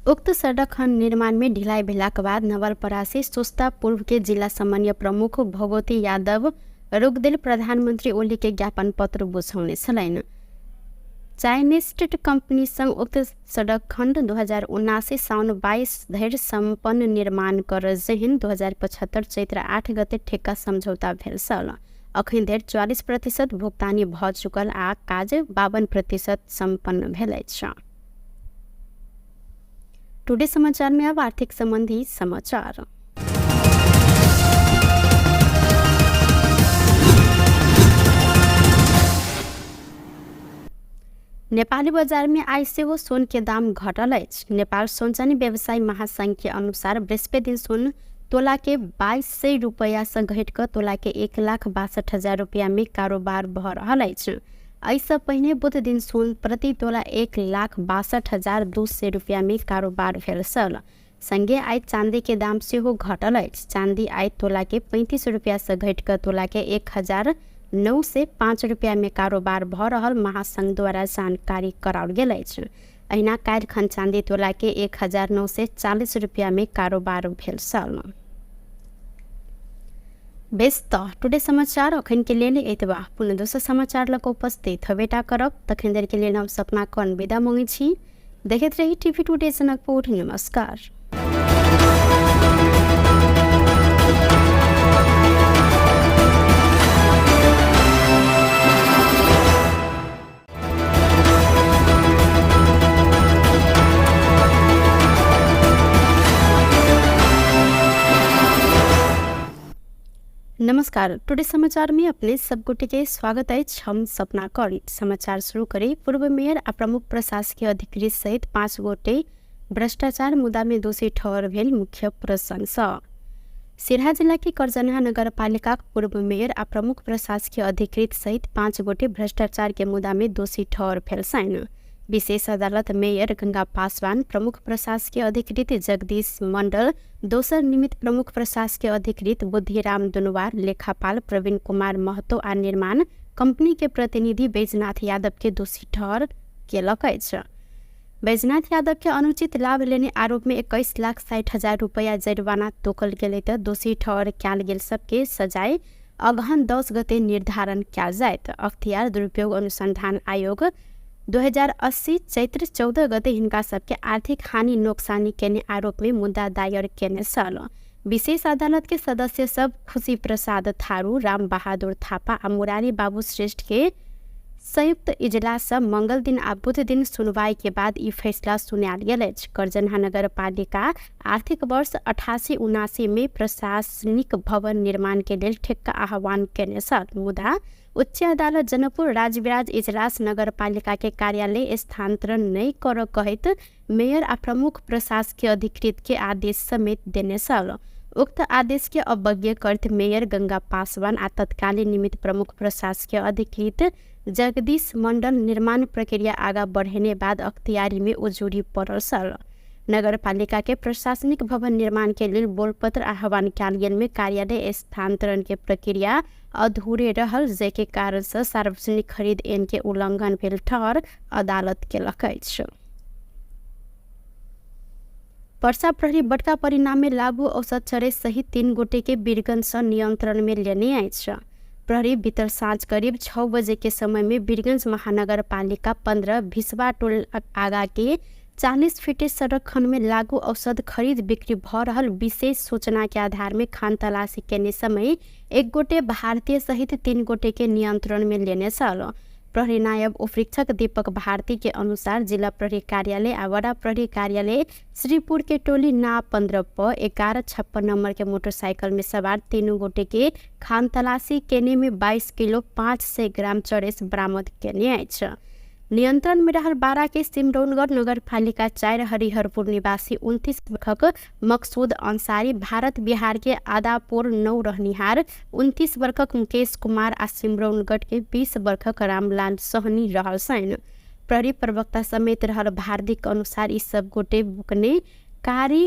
Speaker 1: उक्त सड़क खंड निर्माण में ढिलाई भेलाक बाद नवलपरासी सुस्ता पूर्व के जिला समन्वय प्रमुख भगवती यादव रोकदेल प्रधानमन्त्री ओली के ज्ञापन पत्र बुझाउने छलनि। चाइनिज स्टेट कंपनी संग उक्त सड़क खंड 2079 साउन 22 धरि सम्पन्न निर्माण कर जेहन 2075 चैत्र 8 गते ठेक्का समझौता भेल छल। अखन धरि 44% भुगतानी भ चुकल आ काज 52% सम्पन्न भेल अछि। टुडे समाचार में अब आर्थिक संबंधी समाचार। नेपाली बजार में आइ सेहो सोन के दाम घटल अछि। नेपाल सोनचानी व्यवसायी महासंघ के अनुसार बृहस्पति दिन सोन तोला के 2200 रुपैया से घटि कऽ तोला के 1,62,000 रुपैया में कारोबार भऽ रहल अछि। एहिसँ पहिने बुध दिन सोन प्रति तोला 1,62,200 रुपैया में कारोबार भेल छल। संगे आइ चांदी के दाम सेहो घटल अछि। चांदी आइ तोला के 35 रुपया से घटि कऽ तोला के 1905 रुपया में कारोबार भऽ रहल महासंघ द्वारा जानकारी कराओल गेल अछि। अहिना काल्हि खन चांदी तोला के 1940 रुपया में कारोबार भेल छल। बेस तऽ टुडे समाचार अखन के लेल एतबा। पुनः दोसर समाचार लऽ कऽ उपस्थित हेबेटा करब। तखन देर के लेल हम सपना कर्ण विदा मंगै छी। देखैत रही टीवी टुडे जनकपुर। नमस्कार। नमस्कार, टुडे समाचार में अपने सब गोटे के स्वागत अछि। हम सपना कर्ण। समाचार शुरू करी। पूर्व मेयर आ प्रमुख प्रशासकीय अधिकृत सहित 5 गोटे भ्रष्टाचार मुद्दा में दोषी ठहर भेल मुख्य प्रसंग। सिरहा जिला के करजनहा नगरपालिका पूर्व मेयर आ प्रमुख प्रशासकीय अधिकृत सहित 5 गोटे भ्रष्टाचार के मुद्दा में दोषी ठहर भेल छनि। विशेष अदालत मेयर गंगा पासवान, प्रमुख प्रशासकीय अधिकृत जगदीश मंडल, दोसर निमित्त प्रमुख प्रशासकीय अधिकृत बुद्धिराम दुनवार, लेखापाल प्रवीण कुमार महतो आ निर्माण कंपनी के प्रतिनिधि बैजनाथ यादव के दोषी ठहर केलक अछि। बैजनाथ यादव के अनुचित लाभ लेने आरोप में 21,60,000 रुपया जरिमाना तोकल गेलै तऽ दोषी ठहर कयल गेल सबके सजाय अगहन 10 गते निर्धारण कयल जायत। अख्तियार दुरुपयोग अनुसंधान आयोग 2080 चैत्र 14 गते हिनका सबके आर्थिक हानि नोक्सानी केने आरोप में मुद्दा दायर केने छल। विशेष अदालत के सदस्य सब खुशी प्रसाद थारू, राम बहादुर थापा आ मुरारी बाबू श्रेष्ठ के संयुक्त इजलास मंगल दिन आ बुध दिन सुनवाई के बाद ई फैसला सुनायल गेल अछि। करजनहा नगरपालिका आर्थिक वर्ष 88-79 में प्रशासनिक भवन निर्माण के लेल ठेक्का आह्वान केने छल, मुदा उच्च अदालत जनकपुर राजविराज इजलास नगरपालिका के कार्यालय स्थानांतरण नहि करऽ कहैत मेयर आ प्रमुख प्रशासकीय अधिकृत के आदेश समेत देने छल। उक्त आदेश के अवज्ञा करैत मेयर गंगा पासवान आ तत्कालीन निमित्त प्रमुख प्रशासकीय अधिकृत जगदीश मंडल निर्माण प्रक्रिया आगा बढ़ेने बाद अख्तियारी में उजूरी पड़ल छल। नगरपालिका के प्रशासनिक भवन निर्माण के लेल बोलपत्र आह्वान कयल गेल में कार्यालय स्थानांतरण के प्रक्रिया अधूरे रहल, जाहिके कारण से सार्वजनिक खरीद ऐन के उल्लंघन भेल ठहर अदालत केलक अछि। पर्सा प्रहरी बड़का परिणाम में लागू औसत चरे सहित 3 गोटे के वीरगंज से नियंत्रण में लेने अछि। प्रहरी बीतल साँझ करीब 6 बजे के समय में वीरगंज महानगरपालिका 15 भिसवा टोल आगा के 40 फीटे सड़क खंड में लागू औषध खरीद बिक्री भ रहल विशेष सूचना के आधार में खान तलाशी केने समय 1 गोटे भारतीय सहित 3 गोटे के नियंत्रण में लेने छल। प्रहरी नायब उपरीक्षक दीपक भारती के अनुसार जिला प्रहरी कार्यालय आ वडा प्रहरी कार्यालय श्रीपुर के टोली ना 15 प 1156 नंबर के मोटरसाइकिल में सवार 3 गोटे के खान तलाशी केने में 22 किलो 500 ग्राम चरेस बरामद केने अछि। नियंत्रण में रहल 12 के सिमरौनगढ़ नगरपालिका 4 हरिहरपुर निवासी 29 वर्षक मकसूद अंसारी, भारत बिहार के आदापुर 9 रहनिहार 29 वर्षक मुकेश कुमार आ सिमरौनगढ़ के 20 वर्षक रामलाल सहनी रहल छनि। प्रहरी प्रवक्ता समेत रहल भारती के अनुसार ई सब गोटे बोकने कारी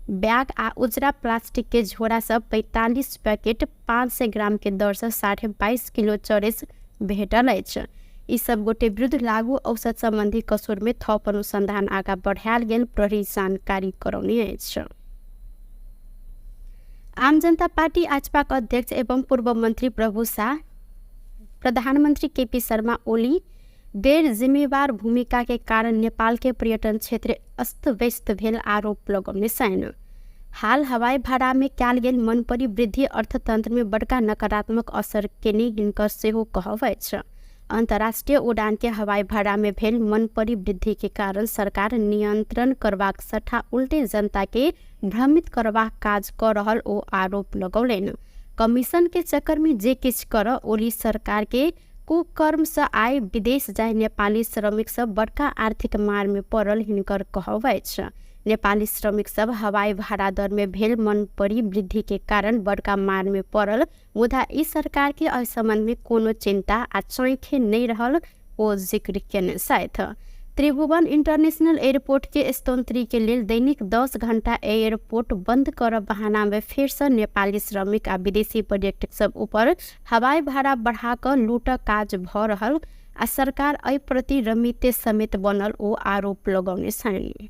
Speaker 1: बैग आ उजरा प्लास्टिक के झोरा सब 45 पैकेट 500 ग्राम के दर से 22.5 किलो चरेस भेटल अछि। ई सब गोटे विरुद्ध लागू औषध संबंधी कसूर में थप अनुसंधान आगा बढ़ायल गेल प्रहरी जानकारी करौने अछि। आम जनता पार्टी आजपाक अध्यक्ष एवं पूर्व मंत्री प्रभु शाह प्रधानमंत्री केपी शर्मा ओली गैर जिम्मेवार भूमिका के कारण नेपाल के पर्यटन क्षेत्र अस्त व्यस्त भेल आरोप लगौने छनि। हाल हवाई भाड़ा में कयल गेल मनपरी वृद्धि अर्थतंत्र में बड़का नकारात्मक असर केने हिनकर सेहो कहब अछि। अंतर्राष्ट्रीय उड़ान के हवाई भाड़ा में भेल मनपरी वृद्धि के कारण सरकार नियंत्रण करबाक सट्टा उल्टे जनता के भ्रमित करबाक काज क रहल ओ आरोप लगौलनि। कमीशन के चक्कर में जे किछु कर ओली सरकार के कुकर्म से आय विदेश जाय नेपाली श्रमिक सब बड़का आर्थिक मार में पड़ल हिनकर कहब अछि। नेपाली श्रमिक सब हवाई भाड़ा दर में भेल मनपरी वृद्धि के कारण बड़का मार में पड़ल, मुदा ई सरकार के एहि संबंध में कोनो चिंता आ चैखे नहीं रहल ओ जिक्र केने छथि। त्रिभुवन इंटरनेशनल एयरपोर्ट के स्तोत्री के लेल दैनिक 10 घंटा एयरपोर्ट बंद कर बहाना में फेर से नेपाली श्रमिक आ विदेशी पर्यटक सब ऊपर हवाई भाड़ा बढ़ा कऽ लूटक काज भऽ रहल आ सरकार एहि प्रति रमिते समेत बनल ओ आरोप लगौने छनि।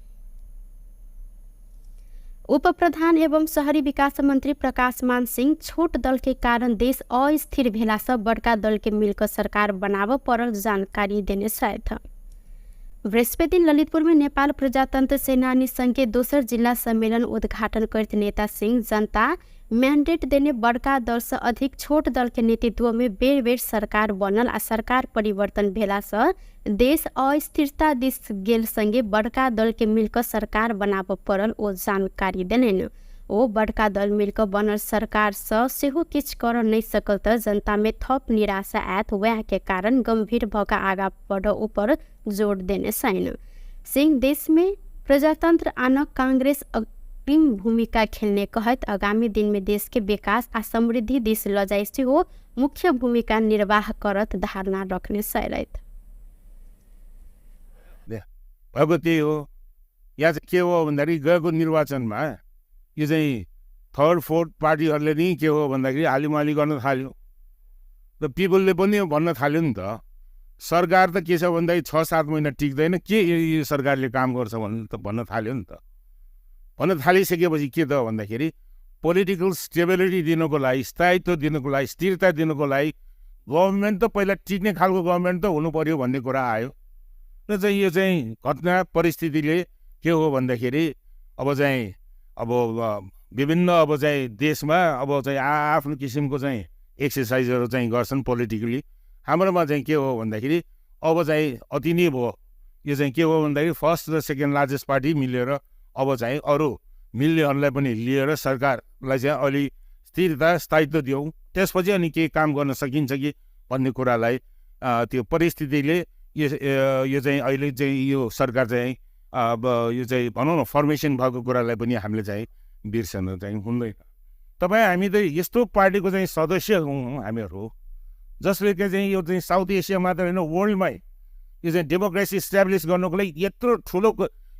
Speaker 1: उप प्रधान एवं शहरी विकास मंत्री प्रकाश मान सिंह छोट दल के कारण देश अस्थिर भेला सँ बड़का दल के मिलकर सरकार बनाबऽ पड़ल जानकारी देने छथि। बृहस्पति दिन ललितपुर में नेपाल प्रजातंत्र सेनानी संघ के दोसर जिला सम्मेलन उद्घाटन करैत नेता सिंह जनता मैंडेट देने बड़का दल से अधिक छोट दल के नेतृत्व में बेर बेर सरकार बनल आ सरकार परिवर्तन भेला से देश अस्थिरता दिस गेल संगे बड़का दल के मिलकर सरकार बनाबऽ पड़ल ओ जानकारी देलनि। ओ बड़का दल मिलकर बनल सरकार सँ सेहो किछु करऽ नहि सकल तऽ जनता में थप निराशा आयत, वएह के कारण गंभीर भऽ कऽ आगाँ बढ़ऽ ऊपर जोर देने छनि। सिंह देश में प्रजातंत्र आनऽ कांग्रेस अग्रिम भूमिका खेलने कहैत आगामी दिन में देश के विकास आ समृद्धि दिस लऽ जाय सेहो मुख्य भूमिका निर्वाह करत धारणा रखने छलथि।
Speaker 2: भएको त्यही हो। यहाँ चाहिँ के हो भन्दाखेरि गएको निर्वाचनमा यो चाहिँ थर्ड फोर्थ पार्टीहरूले नि के हो भन्दाखेरि हालिमाली गर्न थाल्यो र पिपलले पनि भन्न थाल्यो नि त, सरकार त के छ भन्दाखेरि 6-7 महिना टिक्दैन, के यो सरकारले काम गर्छ भन्नु त भन्न थाल्यो नि त। भन्न थालिसकेपछि के त भन्दाखेरि पोलिटिकल स्टेबिलिटी दिनुको लागि, स्थायित्व दिनुको लागि, स्थिरता दिनुको लागि गभर्मेन्ट त पहिला टिक्ने खालको गभर्मेन्ट त हुनु पर्यो भन्ने कुरा आयो। र चाहिँ यो चाहिँ घटना परिस्थितिले के हो भन्दाखेरि अब चाहिँ अब विभिन्न अब चाहिँ देशमा अब चाहिँ आफ्नो किसिमको चाहिँ एक्सर्साइजहरू चाहिँ गर्छन् पोलिटिकली। हाम्रोमा चाहिँ के हो भन्दाखेरि अब चाहिँ अति नै भयो। यो चाहिँ के हो भन्दाखेरि फर्स्ट र सेकेन्ड लार्जेस्ट पार्टी मिलेर अब चाहिँ अरू मिल्नेहरूलाई पनि लिएर सरकारलाई चाहिँ अलि स्थिरता स्थायित्व दियौँ, त्यसपछि अनि केही काम गर्न सकिन्छ कि भन्ने कुरालाई त्यो परिस्थितिले यो चाहिँ अहिले चाहिँ यो सरकार चाहिँ अब यो चाहिँ भनौँ न फर्मेसन भएको कुरालाई पनि हामीले चाहिँ बिर्सन चाहिँ हुँदैन। तपाईँ हामी त यस्तो पार्टीको चाहिँ सदस्य हौँ हामीहरू, जसले चाहिँ यो चाहिँ साउथ एसिया मात्र होइन वर्ल्डमै यो चाहिँ डेमोक्रेसी इस्टाब्लिस गर्नुको लागि यत्रो ठुलो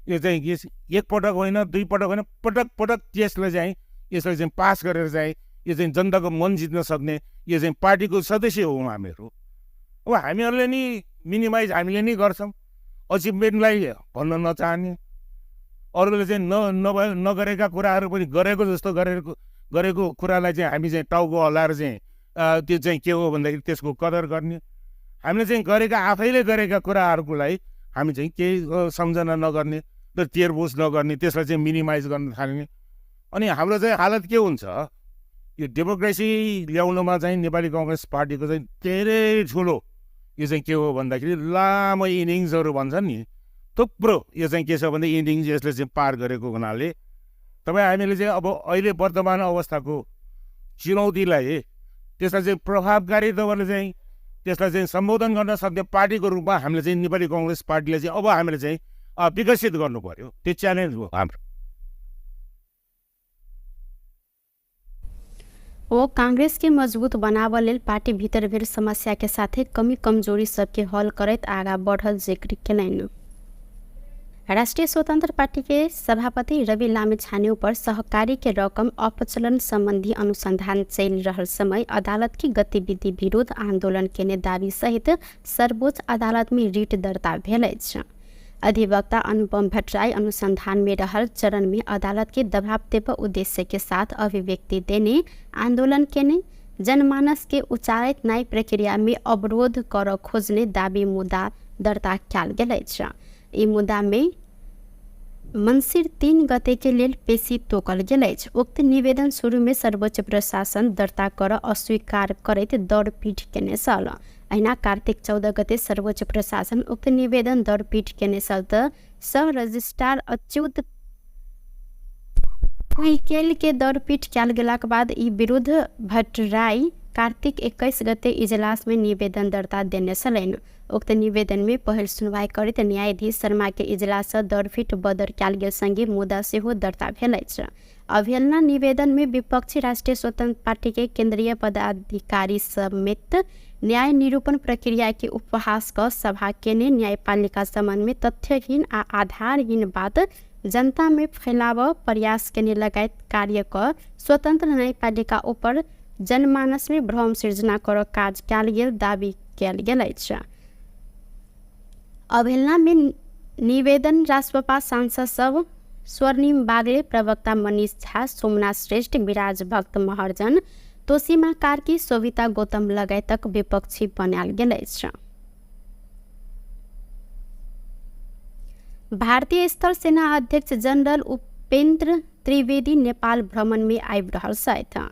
Speaker 2: यो चाहिँ एक पटक होइन दुई पटक होइन पटक पटक त्यसलाई चाहिँ यसलाई चाहिँ पास गरेर चाहिँ यो चाहिँ जनताको मन जित्न सक्ने यो चाहिँ पार्टीको सदस्य हौँ हामीहरू। अब हामीहरूले नि मिनिमाइज हामीले नै गर्छौँ, अचिभमेन्टलाई भन्न नचाहने, अरूले चाहिँ नगरेका कुराहरू पनि गरेको जस्तो गरेको कुरालाई चाहिँ हामी चाहिँ टाउको हल्लाएर चाहिँ त्यो चाहिँ के हो भन्दाखेरि त्यसको कदर गर्ने, हामीले चाहिँ गरेका आफैले गरेका कुराहरूको लागि हामी चाहिँ केही सम्झना नगर्ने र तेरबुझ नगर्ने, त्यसलाई चाहिँ मिनिमाइज गर्न थाल्ने। अनि हाम्रो चाहिँ हालत के हुन्छ, यो डेमोक्रेसी ल्याउनुमा चाहिँ नेपाली कङ्ग्रेस पार्टीको चाहिँ धेरै ठुलो यो चाहिँ के हो भन्दाखेरि लामो इनिङ्सहरू भन्छन् नि, थुप्रो यो चाहिँ के छ भने इनिङ्स यसले चाहिँ पार गरेको हुनाले तपाईँ हामीले चाहिँ अब अहिले वर्तमान अवस्थाको चुनौतीलाई त्यसलाई चाहिँ प्रभावकारी तपाईँले चाहिँ त्यसलाई चाहिँ सम्बोधन गर्न सक्ने पार्टीको रूपमा हामीले चाहिँ नेपाली कङ्ग्रेस पार्टीलाई चाहिँ अब हामीले चाहिँ विकसित गर्नु पर्यो। त्यो च्यालेन्ज हो हाम्रो।
Speaker 1: ओ कांग्रेस के मजबूत बनाबऽ लेल पार्टी भीतर भेल समस्या के साथे कमी कमजोरी सबके हल करैत आगा बढ़ल जिक्र केलनि। राष्ट्रिय स्वतंत्र पार्टी के सभापति रवि लामिछाने ऊपर सहकारी के रकम अपचलन संबंधी अनुसंधान चलि रहल समय अदालत की गतिविधि विरोध आंदोलन केने दावी सहित सर्वोच्च अदालत में रिट दर्ता भेल अछि। अधिवक्ता अनुपम भट्टराई अनुसंधान में रहल चरण में अदालत के दबाव देब उद्देश्य के साथ अभिव्यक्ति देने आंदोलन केने जनमानस के उचारित न्याय प्रक्रिया में अवरोध कर खोजने दावी मुद्दा दर्ता कयल गेल अछि। ई मुद्दा में मंसिर 3 गते के लेल पेशी तोकल गेल अछि। उक्त निवेदन शुरू में सर्वोच्च प्रशासन दर्ता कर अस्वीकार करैत दौड़पीट केने छल। अहिना कार्तिक 14 गते सर्वोच्च प्रशासन उक्त निवेदन दौड़पीट केने छल त सह रजिस्ट्रार अच्युत कुइकेल के दौड़पीट कयल गेलाक बाद ई विरुद्ध भट्टराई कार्तिक 21 गते इजलास में निवेदन दर्ता देने छलनि। उक्त निवेदन में पहिल सुनवाई करैत न्यायाधीश शर्मा के इजलास सँ दौड़पीट बदर कयल गेल संगे मुद्दा सेहो दर्ता भेल अछि। अवहेलना निवेदन में विपक्षी राष्ट्रिय स्वतंत्र पार्टी के केंद्रीय पदाधिकारी समेत न्याय निरूपण प्रक्रिया के उपहास क सभा केने न्यायपालिका संबंध में तथ्यहीन आ आधारहीन बात जनता में फैलाव प्रयास केने लगायत कार्य क स्वतंत्र न्यायपालिका ऊपर जनमानस में भ्रम सिर्जना कर काज कयल गेल दावी कयल गेल अछि। अवहेलना में निवेदन रासपा सांसद सब स्वर्णिम बागले, प्रवक्ता मनीष झा, सोमनाथ श्रेष्ठ, विराज भक्त महर्जन, तोसीमा कार्की, शोभिता गौतम लगायतक विपक्षी बनायल गेल अछि। भारतीय स्थल सेना अध्यक्ष जनरल उपेन्द्र त्रिवेदी नेपाल भ्रमण में आबि रहल छथि।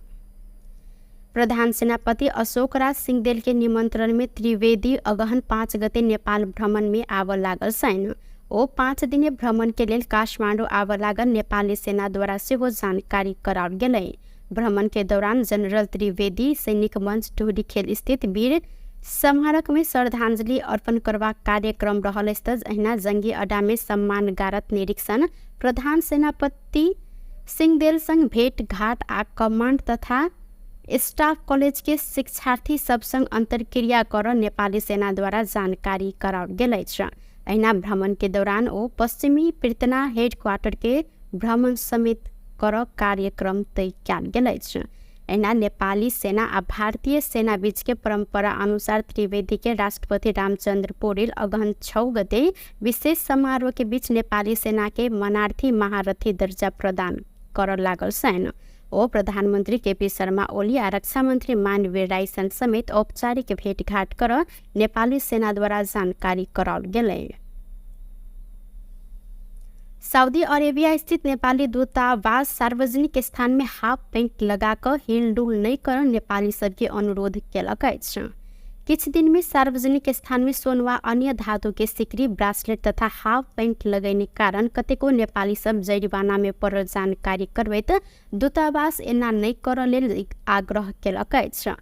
Speaker 1: प्रधान सेनापति अशोक राज सिंहदेल के निमंत्रण में त्रिवेदी अगहन 5 गते नेपाल भ्रमण में आबऽ लागल छनि। ओ 5 दिने भ्रमण के लेल काठमाडौँ आबऽ लागल नेपाली सेना द्वारा सेहो जानकारी कराओल गेलै। भ्रमण के दौरान जनरल त्रिवेदी सैनिक मंच ढुरीखेल स्थित वीर स्मारक में श्रद्धांजलि अर्पण करबाक कार्यक्रम रहल अछि। अहिना जंगी अड्डा में सम्मान गारत निरीक्षण, प्रधान सेनापति सिंहदेल संग भेट घाट आ कमांड तथा स्टाफ कॉलेज के शिक्षार्थी सब संग अंतर्क्रिया कर नेपाली सेना द्वारा जानकारी कराओल गेल अछि। अहिना भ्रमण के दौरान ओ पश्चिमी पृतना हेड क्वार्टर के भ्रमण समेत कर कार्यक्रम तय कयल गेल अछि। अहिना नेपाली सेना आ भारतीय सेना बीच के परंपरा अनुसार त्रिवेदी के राष्ट्रपति रामचंद्र पौडेल अगहन 6 गते विशेष समारोह के बीच नेपाली सेना के मनार्थी महारथी दर्जा प्रदान कर लागल छनि। ओ प्रधानमन्त्री केपी शर्मा ओली आ रक्षा मन्त्री मानवीर राई समेत औपचारिक भेटघाट कर नेपाली सेनाद्वारा जानकारी कराओल गेलै। सऊदी अरेबिया स्थित नेपाली दूतावास सार्वजनिक स्थान में हाफ पैंट लगा कऽ हिलडुल नहि कर नेपाली सबके अनुरोध केलक अछि। किछु दिन में सार्वजनिक स्थान में सोन वा अन्य धातु के सिकरी, ब्रासलेट तथा हाफ पैंट लगैने कारण कतेको नेपाली सब जरिवाना में पड़ल जानकारी करबैत दूतावास एना नहि करऽ लेल आग्रह केलक अछि।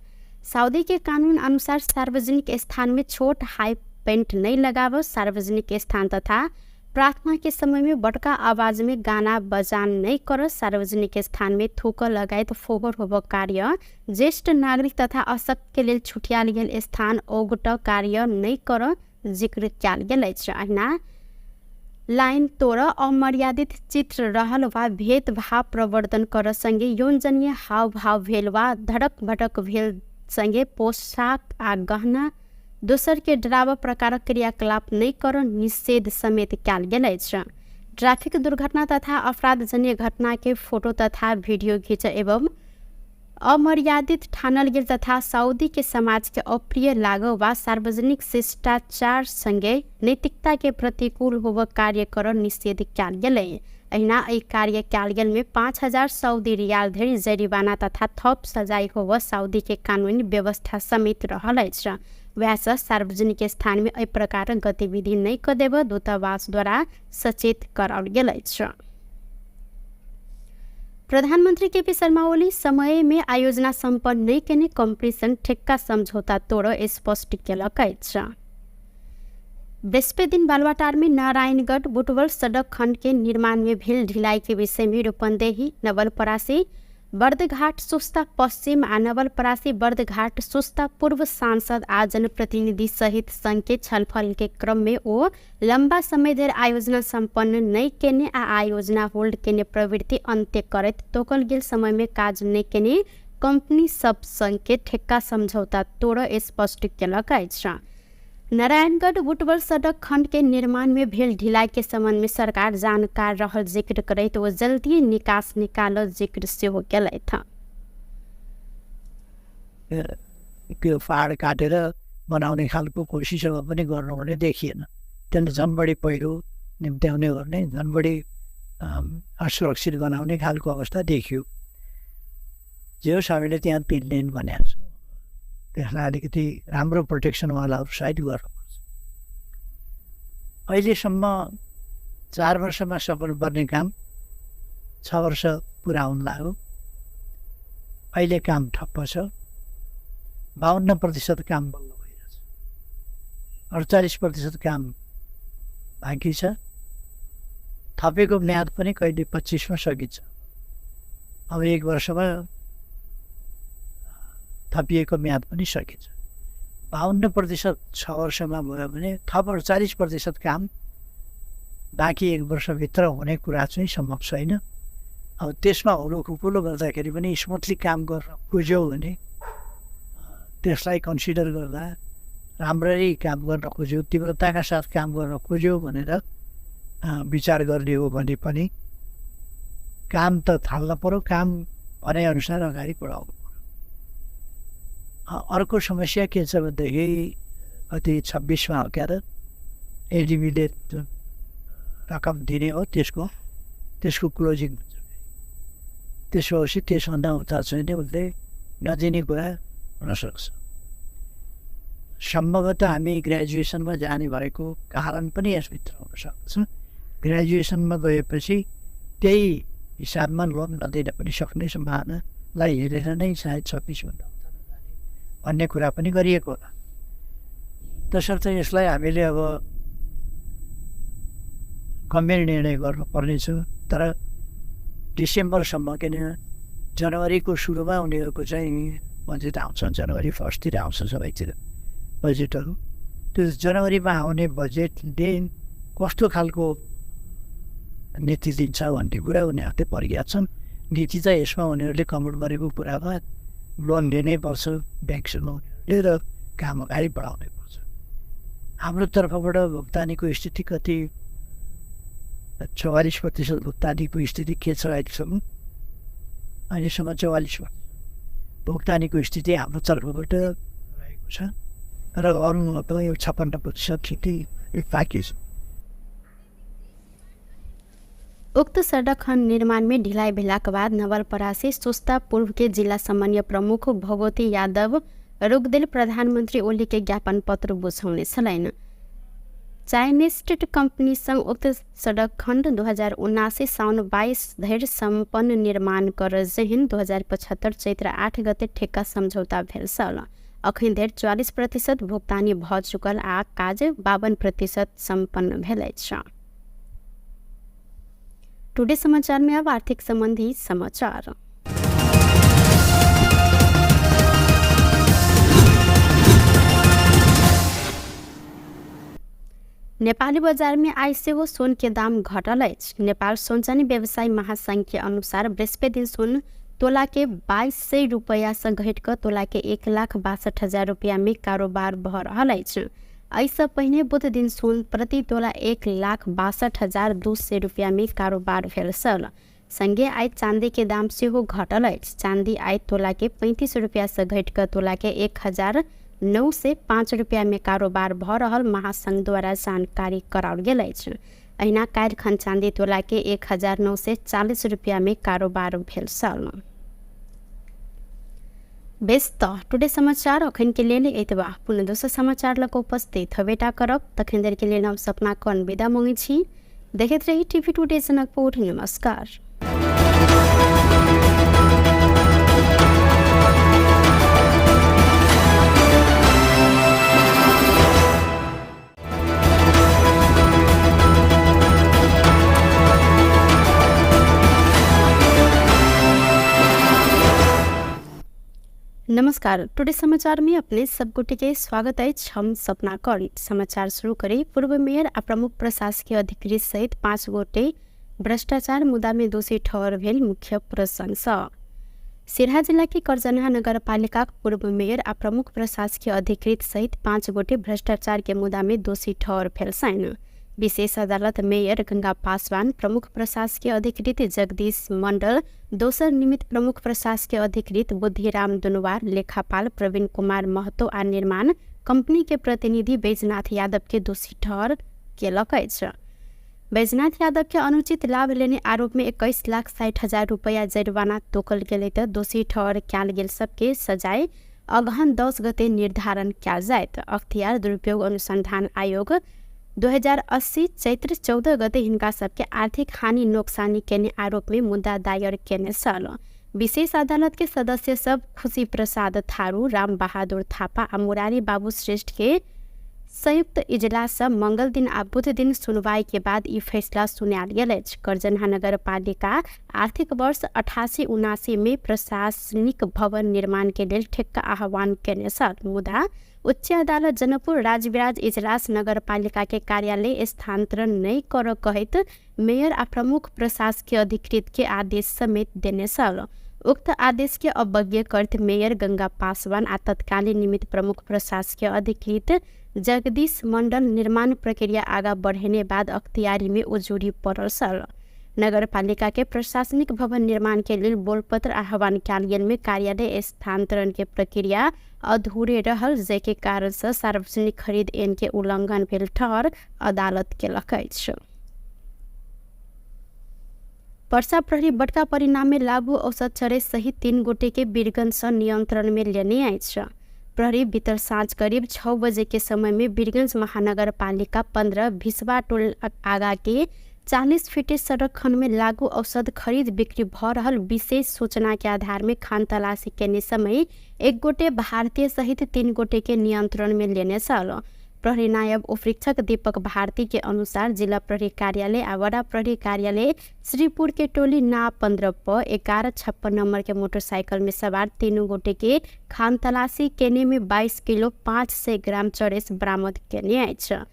Speaker 1: सऊदी के कानून अनुसार सार्वजनिक स्थान में छोट हाई पैंट नहि लगाबऽ, सार्वजनिक स्थान तथा प्रार्थना के समय में बड़का आवाज में गाना बजान नहीं कर, सार्वजनिक स्थान में थूक लगायत फोहोर होब कार्य, ज्येष्ठ नागरिक तथा अशक्त के लेल छुटियाल गेल स्थान ओगट कार्य नहीं कर जिक्र कयल गेल अछि। अहिना लाइन तोड़, अमर्यादित चित्र रहल वा भेदभाव प्रवर्धन कर संगे यौनजन्य हावभाव भेल वा धड़क भटक भेल संगे पोशाक आ गहना दोसर के डराव प्रकारक क्रियाकलाप नहि कर निषेध समेत कयल गेल अछि। ट्रैफिक दुर्घटना तथा अपराधजन्य घटना के फोटो तथा वीडियो घिच एवं अमर्यादित ठानल गेल तथा सऊदी के समाज के अप्रिय लागो वा सार्वजनिक शिष्टाचार संगे नैतिकता के प्रतिकूल होब कार्य कर निषेध कयल गेलै। अहिना एहि कार्य कयल गेल में 5000 सऊदी रियाल धरि जरिवाना तथा थप सजाय होब सऊदी के कानूनी व्यवस्था समेत रहल अछि। वएह सार्वजनिक स्थान में एहि प्रकारक गतिविधि नहि कऽ देब दूतावास द्वारा सचेत कराओल गेल अछि। प्रधानमन्त्री केपी शर्मा ओली समय में आयोजना सम्पन्न नहि केने कंपनी संग ठेक्का समझौता तोड़ स्पष्ट केलक अछि। बृहस्पति दिन बालुवाटार में नारायणगढ़ बुटवल सड़क खंड के निर्माण में भेल ढिलाई के विषय में रूपन्देही, नवलपरासी, बर्दघाट सुस्ता पश्चिम आ नवलपरासी बर्दघाट सुस्ता पूर्व सांसद आ जनप्रतिनिधि सहित संघ के छलफल के क्रम में ओ लंबा समय धरि आयोजना सम्पन्न नहि केने आ आयोजना होल्ड केने प्रवृत्ति अन्त्य करैत तोकल गेल समय में काज नहि केने कंपनी सब संग के ठेक्का समझौता तोड़ स्पष्ट केलक अछि। नारायणगढ़ बुटवल सड़क खंड के निर्माण में भेल ढिलाई के संबंध में सरकार जानकार रहल जिक्र करैत ओ जल्दी निकास निकालल जिक्र सेहो केलथि।
Speaker 3: त्यो पहाड काटेर बनाउने खालको कोसिसहरू पनि गर्नुहुने देखिएन। त्यसले झन् बढी पहिरो निम्त्याउने गर्ने, झन् बढी असुरक्षित बनाउने खालको अवस्था देखियो। जे होस् हामीले त्यहाँ 3 लेन भनेको छौँ, त्यसलाई अलिकति राम्रो प्रोटेक्सनवालाहरू साइड गर्नुपर्छ। अहिलेसम्म 4 वर्षमा सक्नुपर्ने काम 6 वर्ष पुरा हुन लाग्यो। अहिले काम ठप्प छ, 52% काम बल्ल भइरहेछ, 48% काम बाँकी छ। थपेको म्याद पनि कहिले 25 मा सकिन्छ। अब एक वर्षमा थपिएको म्याद पनि सकिन्छ। 52% 6 वर्षमा भयो भने थप 48% काम बाँकी एक वर्षभित्र हुने कुरा चाहिँ सम्भव छैन। अब त्यसमा हुलो खुकुलो गर्दाखेरि पनि स्मुथली काम गर्न खोज्यौँ भने त्यसलाई कन्सिडर गर्दा राम्ररी काम गर्न खोज्यो, तीव्रताका साथ काम गर्न खोज्यो भनेर विचार गर्ने हो भने पनि काम त थाल्न पर्यो, काम भनेअनुसार अगाडि बढाउनु पर्यो। अर्को समस्या के छ भनेदेखि कति 26मा हो क्या त एडिबीले जुन रकम दिने हो त्यसको क्लोजिङ हुन्छ। त्यसो भएपछि त्यसभन्दा उता चाहिँ उसले नदिने कुरा हुनसक्छ। सम्भवतः हामी ग्रेजुएसनमा जाने भएको कारण पनि यसभित्र हुनसक्छ। ग्रेजुएसनमा गएपछि त्यही हिसाबमा लोन नदिन पनि सक्ने सम्भावनालाई हेरेर नै सायद 26भन्दा उता नजाने भन्ने कुरा पनि गरिएको होला। तसर्थ यसलाई हामीले अब गम्भीर निर्णय गर्नुपर्नेछ। तर डिसेम्बरसम्म, किन जनवरीको सुरुमा उनीहरूको चाहिँ बजेट आउँछ, जनवरी 1तिर आउँछ सबैतिर बजेटहरू। त्यो जनवरीमा आउने बजेटले कस्तो खालको नीति दिन्छ भन्ने कुरा उनीहरूले प्रज्ञा छन्। नीति चाहिँ यसमा उनीहरूले कमोट गरेको कुरामा लोन लिनै पर्छ ब्याङ्कसँग उनीहरूले र काम अगाडि बढाउनै पर्छ। हाम्रो तर्फबाट भुक्तानीको स्थिति कति 44% भुक्तानीको स्थिति के छ अहिलेसम्म? अहिलेसम्म 44% भुक्तानीको स्थिति हाम्रो तर्फबाट रहेको छ र अरू यो 56% स्थिति बाँकी छ।
Speaker 1: उक्त सडक खण्ड निर्माण में ढिलाई भेलाक बाद नवलपरासी सुस्ता पूर्व के जिला समन्वय प्रमुख भगवती यादव रोकदेल प्रधानमन्त्री ओली के ज्ञापन पत्र बुझाउने छलैन। चाइनिज स्टेट कंपनी संग उक्त सडक खण्ड 2079 साउन 22 धरि सम्पन्न निर्माण कर जेहन 2075 चैत्र 8 गते ठेक्का सम्झौता भेल छल। अखन धरि 44% भुक्तानी भ चुकल आ काज 52% सम्पन्न भेल अछि। टुडे समाचार में अब आर्थिक संबंधी समाचार। नेपाली बजार में आइ सेहो सोन के दाम घटल अछि। नेपाल सोनचानी व्यवसायी महासंघ के अनुसार बृहस्पति दिन सोन तोला के 2200 रुपया से घटि कऽ तोला के 1,62,000 रुपया में कारोबार भऽ रहल अछि। एहिसँ पहिने बुध दिन सोन प्रति तोला 1,62,200 रुपया में कारोबार भेल छल। संगे आइ चांदी के दाम सेहो घटल अछि। चांदी आइ तोला के 35 रुपया से घटि कऽ तोला के 1,905 रुपया में कारोबार भऽ रहल महासंघ द्वारा जानकारी कराओल गेल अछि। अहिना काल्हि खन चांदी तोला के 1,940 रुपया में कारोबार भेल छल। बेस तऽ टुडे समाचार अखन के लेल एतबा। पुनः दोसर समाचार लऽ कऽ उपस्थित हबेटा करब। तखन देर के लेल हम सपना कर्ण विदा मांगै छी। देखैत रही टीवी टुडे जनकपुर। नमस्कार। नमस्कार, टुडे समाचार में अपने सब गोटे के स्वागत अछि। हम सपना कर्ण। समाचार शुरू करी। पूर्व मेयर आ प्रमुख प्रशासकीय अधिकृत सहित 5 गोटे भ्रष्टाचार मुद्दा में दोषी ठहर भेल मुख्य प्रशंसा। सिरहा जिला के करजनहा नगरपालिका पूर्व मेयर आ प्रमुख प्रशासकीय अधिकृत सहित 5 गोटे भ्रष्टाचार के मुद्दा में दोषी ठहर भेल छनि। विशेष अदालत मेयर गंगा पासवान, प्रमुख प्रशासकीय अधिकृत जगदीश मंडल, दोसर निमित्त प्रमुख प्रशासकीय अधिकृत बुद्धिराम दुनवार, लेखापाल प्रवीण कुमार महतो आ निर्माण कंपनी के प्रतिनिधि बैजनाथ यादव के दोषी ठहर केलक अछि। बैजनाथ यादव के अनुचित लाभ लेने आरोप में 21,60,000 रुपया जरिमाना तोकल गेलै तऽ दोषी ठहर कयल गेल सबके सजाय अगहन 10 गते निर्धारण कयल जायत। अख्तियार दुरुपयोग अनुसंधान आयोग 2080 चैत्र 14 गते हिनका सबके आर्थिक हानि नोक्सानी केने आरोप में मुद्दा दायर केने छल। विशेष अदालत के सदस्य सब खुशी प्रसाद थारू, राम बहादुर थापा आ मुरारी बाबू श्रेष्ठ के संयुक्त इजलास मंगल दिन आ बुध दिन सुनवाई के बाद ई फैसला सुनायल गेल अछि। करजनहा नगरपालिका आर्थिक वर्ष 88-79 में प्रशासनिक भवन निर्माण के लेल ठेक्का आह्वान केने छल, मुदा उच्च अदालत जनकपुर राजविराज इजलास नगरपालिका के कार्यालय स्थानांतरण नहि कर कहैत मेयर आ प्रमुख प्रशासकीय अधिकृत के आदेश समेत देने छल। उक्त आदेश के अवज्ञा करत मेयर गंगा पासवान आ तत्कालीन निमित्त प्रमुख प्रशासकीय अधिकृत जगदीश मंडल निर्माण प्रक्रिया आगा बढ़ेने बाद अख्तियारी में उजुरी पड़ल छल। नगरपालिका के प्रशासनिक भवन निर्माण के लेल बोलपत्र आह्वान कयल गेल में कार्यालय स्थानांतरण के प्रक्रिया अधूरे रहल, जाहिके कारण से सार्वजनिक खरीद ऐन के उल्लंघन भेल ठहर अदालत केलक अछि। पर्सा प्रहरी बड़का परिणाम में लागू औसत चरे सहित 3 गोटे के वीरगंज से नियंत्रण में लेने अछि। प्रहरी बीतल साँझ करीब 6 बजे के समय में वीरगंज महानगरपालिका 15 भिसवा टोल आगा के 40 फीटे सड़क खंड में लागू औषध खरीद बिक्री भ रहल विशेष सूचना के आधार में खान तलाशी केने समय 1 गोटे भारतीय सहित 3 गोटे के नियंत्रण में लेने छल। प्रहरी नायब उपरीक्षक दीपक भारती के अनुसार जिला प्रहरी कार्यालय आ वडा प्रहरी कार्यालय श्रीपुर के टोली ना 15 प 1156 नंबर के मोटरसाइकिल में सवार 3 गोटे के खान तलाशी केने में 22 किलो 500 ग्राम चरेस बरामद केने अछि।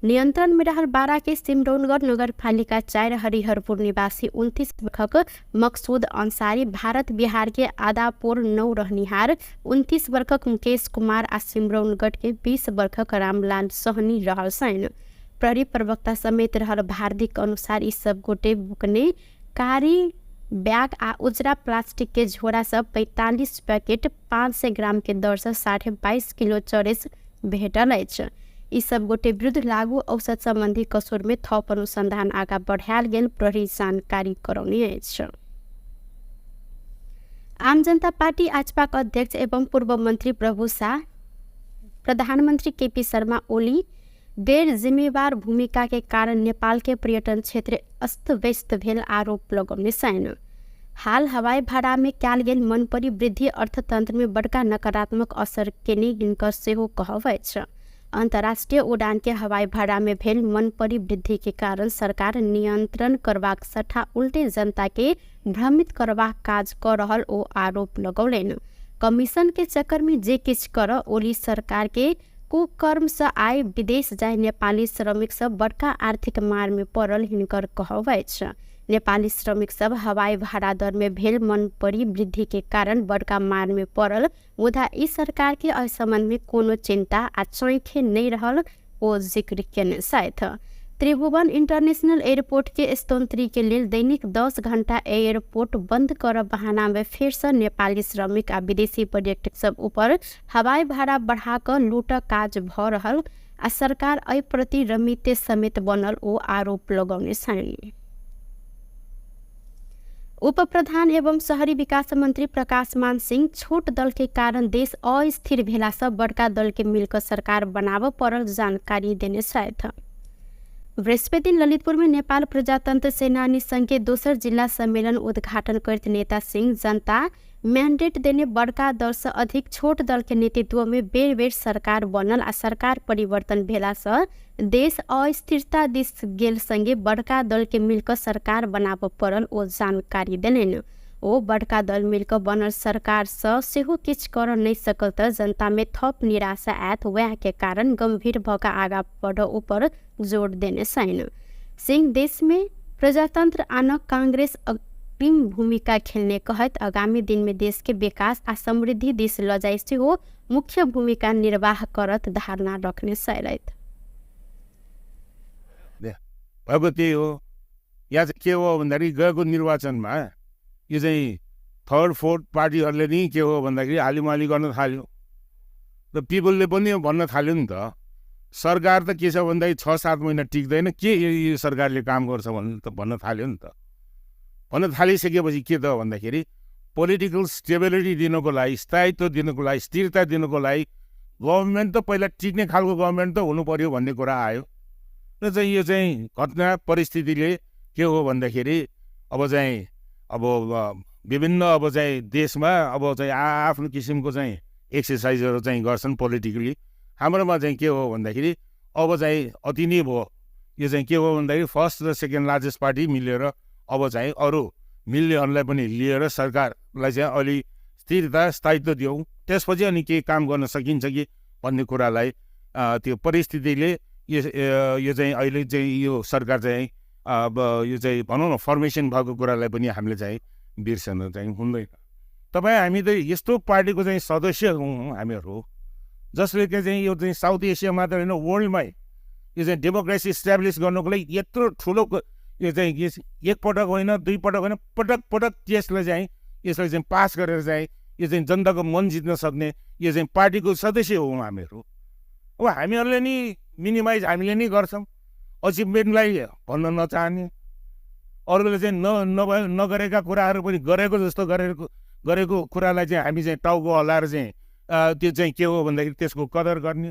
Speaker 1: नियंत्रण में रहल 12 के सिमरौनगढ़ नगरपालिका 4 हरिहरपुर निवासी 29 वर्षक मकसूद अंसारी, भारत बिहार के आदापुर 9 रहनिहार 29 वर्षक मुकेश कुमार आ सिमरौनगढ़ के 20 वर्षक रामलाल सहनी रहल छनि। प्रहरी प्रवक्ता समेत रहल भारतीक अनुसार ई सब गोटे बुकने कारी बैग आ उजरा प्लास्टिक के झोरा सब 45 पैकेट 500 ग्राम के दर से 22.5 किलो चरेस भेटल अछि। ई सब गोटे विरुद्ध लागू औषध संबंधी कसुर में थप अनुसंधान आगा बढ़ायल गेल प्रहरी जानकारी करौने अछि। आम जनता पार्टी आजपाक अध्यक्ष एवं पूर्व मंत्री प्रभु शाह प्रधानमंत्री केपी शर्मा ओली गैर जिम्मेवार भूमिका के कारण नेपाल के पर्यटन क्षेत्र अस्त व्यस्त भेल आरोप लगौने छनि। हाल हवाई भाड़ा में कयल गेल मनपरी वृद्धि अर्थतंत्र में बड़का नकारात्मक असर केने हिनकर सेहो कहब अछि। अंतर्राष्ट्रीय उड़ान के हवाई भाड़ा में भेल मनपरी वृद्धि के कारण सरकार नियंत्रण करबाक सट्टा उल्टे जनता के भ्रमित करबाक काज क रहल ओ आरोप लगौलनि। कमीशन के चक्कर में जे किछु कर ओली सरकार के कुकर्म से आय विदेश जाय नेपाली श्रमिक सब बड़का आर्थिक मार में पड़ल हिनकर कहब अछि। नेपाली श्रमिक सब हवाई भाड़ा दर में भेल मनपरी वृद्धि के कारण बड़का मार में पड़ल, मुदा ई सरकार के एहि संबंध में कोनो चिंता आ चौखे नहीं रहल ओ जिक्र केने छथि। त्रिभुवन इंटरनेशनल एयरपोर्ट के स्तोत्री के लेल दैनिक 10 घंटा एयरपोर्ट बंद कर बहाना में फेर से नेपाली श्रमिक आ विदेशी पर्यटक सब ऊपर हवाई भाड़ा बढ़ा कऽ लूटक काज भ रहल आ सरकार एहि प्रति रमिते समेत बनल ओ आरोप लगौने छनि। उप प्रधान एवं शहरी विकास मंत्री प्रकाश मान सिंह छोट दल के कारण देश अस्थिर भेला से बड़का दल के मिलकर सरकार बनाबऽ पड़ल जानकारी देने छथि। बृहस्पति दिन ललितपुर में नेपाल प्रजातंत्र सेनानी संघ के दोसर जिला सम्मेलन उद्घाटन करते नेता सिंह जनता मैंडेट देने बड़का दल से अधिक छोट दल के नेतृत्व में बेर बेर सरकार बनल आ सरकार परिवर्तन भेला से देश अस्थिरता दिस गेल संगे बड़का दल के मिलकर सरकार बनाबऽ पड़ल ओ जानकारी देलनि। ओ बड़का दल मिलकर बनल सरकार से सेहो किछु कर नहि सकल तऽ जनता में थप निराशा आयत, वएह के कारण गंभीर भऽ कऽ आगाँ बढ़ऽ ऊपर जोर देने छनि। सिंह देश में प्रजातंत्र आनक कांग्रेस अग्रिम भूमिका खेलने कहैत आगामी दिन में देश के विकास आ समृद्धि दिस लऽ जाय सेहो मुख्य भूमिका निर्वाह करत धारणा रखने छलथि।
Speaker 2: भएको त्यही हो। यहाँ चाहिँ के हो भन्दाखेरि गएको निर्वाचनमा यो चाहिँ थर्ड फोर्थ पार्टीहरूले नि के हो भन्दाखेरि हालिमाली गर्न थाल्यो र पिपलले पनि भन्न थाल्यो नि त। सरकार त के छ भन्दाखेरि 6-7 महिना टिक्दैन, के यो सरकारले काम गर्छ भन्न थाल्यो नि त। भन्न थालिसकेपछि के त भन्दाखेरि पोलिटिकल स्टेबिलिटी दिनुको लागि, स्थायित्व दिनुको लागि, स्थिरता दिनुको लागि गभर्मेन्ट त पहिला टिक्ने खालको गभर्मेन्ट त हुनु पर्यो भन्ने कुरा आयो। र चाहिँ यो चाहिँ घटना परिस्थितिले के हो भन्दाखेरि अब चाहिँ अब विभिन्न अब चाहिँ देशमा अब चाहिँ आफ्नो किसिमको चाहिँ एक्सर्साइजहरू चाहिँ गर्छन् पोलिटिकली। हाम्रोमा चाहिँ के हो भन्दाखेरि अब चाहिँ अति नै भयो। यो चाहिँ के हो भन्दाखेरि फर्स्ट र सेकेन्ड लार्जेस्ट पार्टी मिलेर अब चाहिँ अरू मिल्नेहरूलाई पनि लिएर सरकारलाई चाहिँ अलि स्थिरता स्थायित्व दियौँ, त्यसपछि अनि केही काम गर्न सकिन्छ कि भन्ने कुरालाई त्यो परिस्थितिले यो चाहिँ अहिले चाहिँ यो सरकार चाहिँ अब यो चाहिँ भनौँ न फर्मेसन भएको कुरालाई पनि हामीले चाहिँ बिर्सन चाहिँ हुँदैन। तपाईँ हामी त यस्तो पार्टीको चाहिँ सदस्य हौँ हामीहरू, जसले चाहिँ यो चाहिँ साउथ एसिया मात्र होइन वर्ल्डमै यो चाहिँ डेमोक्रेसी इस्टाब्लिस गर्नुको लागि यत्रो ठुलो यो चाहिँ एकपटक होइन दुई पटक होइन पटक पटक त्यसलाई चाहिँ यसलाई चाहिँ पास गरेर चाहिँ यो चाहिँ जनताको मन जित्न सक्ने यो चाहिँ पार्टीको सदस्य हौँ हामीहरू। अब हामीहरूले नि मिनिमाइज हामीले नै गर्छौँ, अचिभमेन्टलाई भन्न नचाहने, अरूले चाहिँ न नगरेका कुराहरू पनि गरेको जस्तो गरेको कुरालाई चाहिँ हामी चाहिँ टाउको हल्लाएर चाहिँ त्यो चाहिँ के हो भन्दाखेरि त्यसको कदर गर्ने।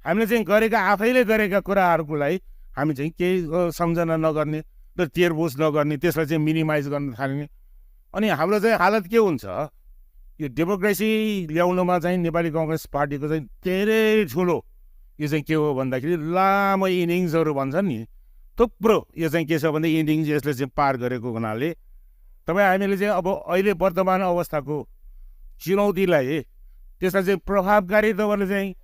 Speaker 2: हामीले चाहिँ गरेका आफैले गरेका कुराहरूलाई हामी चाहिँ केही सम्झना नगर्ने र तेरबोझ नगर्ने, त्यसलाई चाहिँ मिनिमाइज गर्न थाल्ने। अनि हाम्रो चाहिँ हालत के हुन्छ, यो डेमोक्रेसी ल्याउनुमा चाहिँ नेपाली कङ्ग्रेस पार्टीको चाहिँ धेरै ठुलो यो चाहिँ के हो भन्दाखेरि लामो इनिङ्सहरू भन्छन् नि, थुप्रो यो चाहिँ के छ भन्दा इनिङ्स यसले चाहिँ पार गरेको हुनाले तपाईँ हामीले चाहिँ अब अहिले वर्तमान अवस्थाको चुनौतीलाई त्यसलाई चाहिँ प्रभावकारी तवरले चाहिँ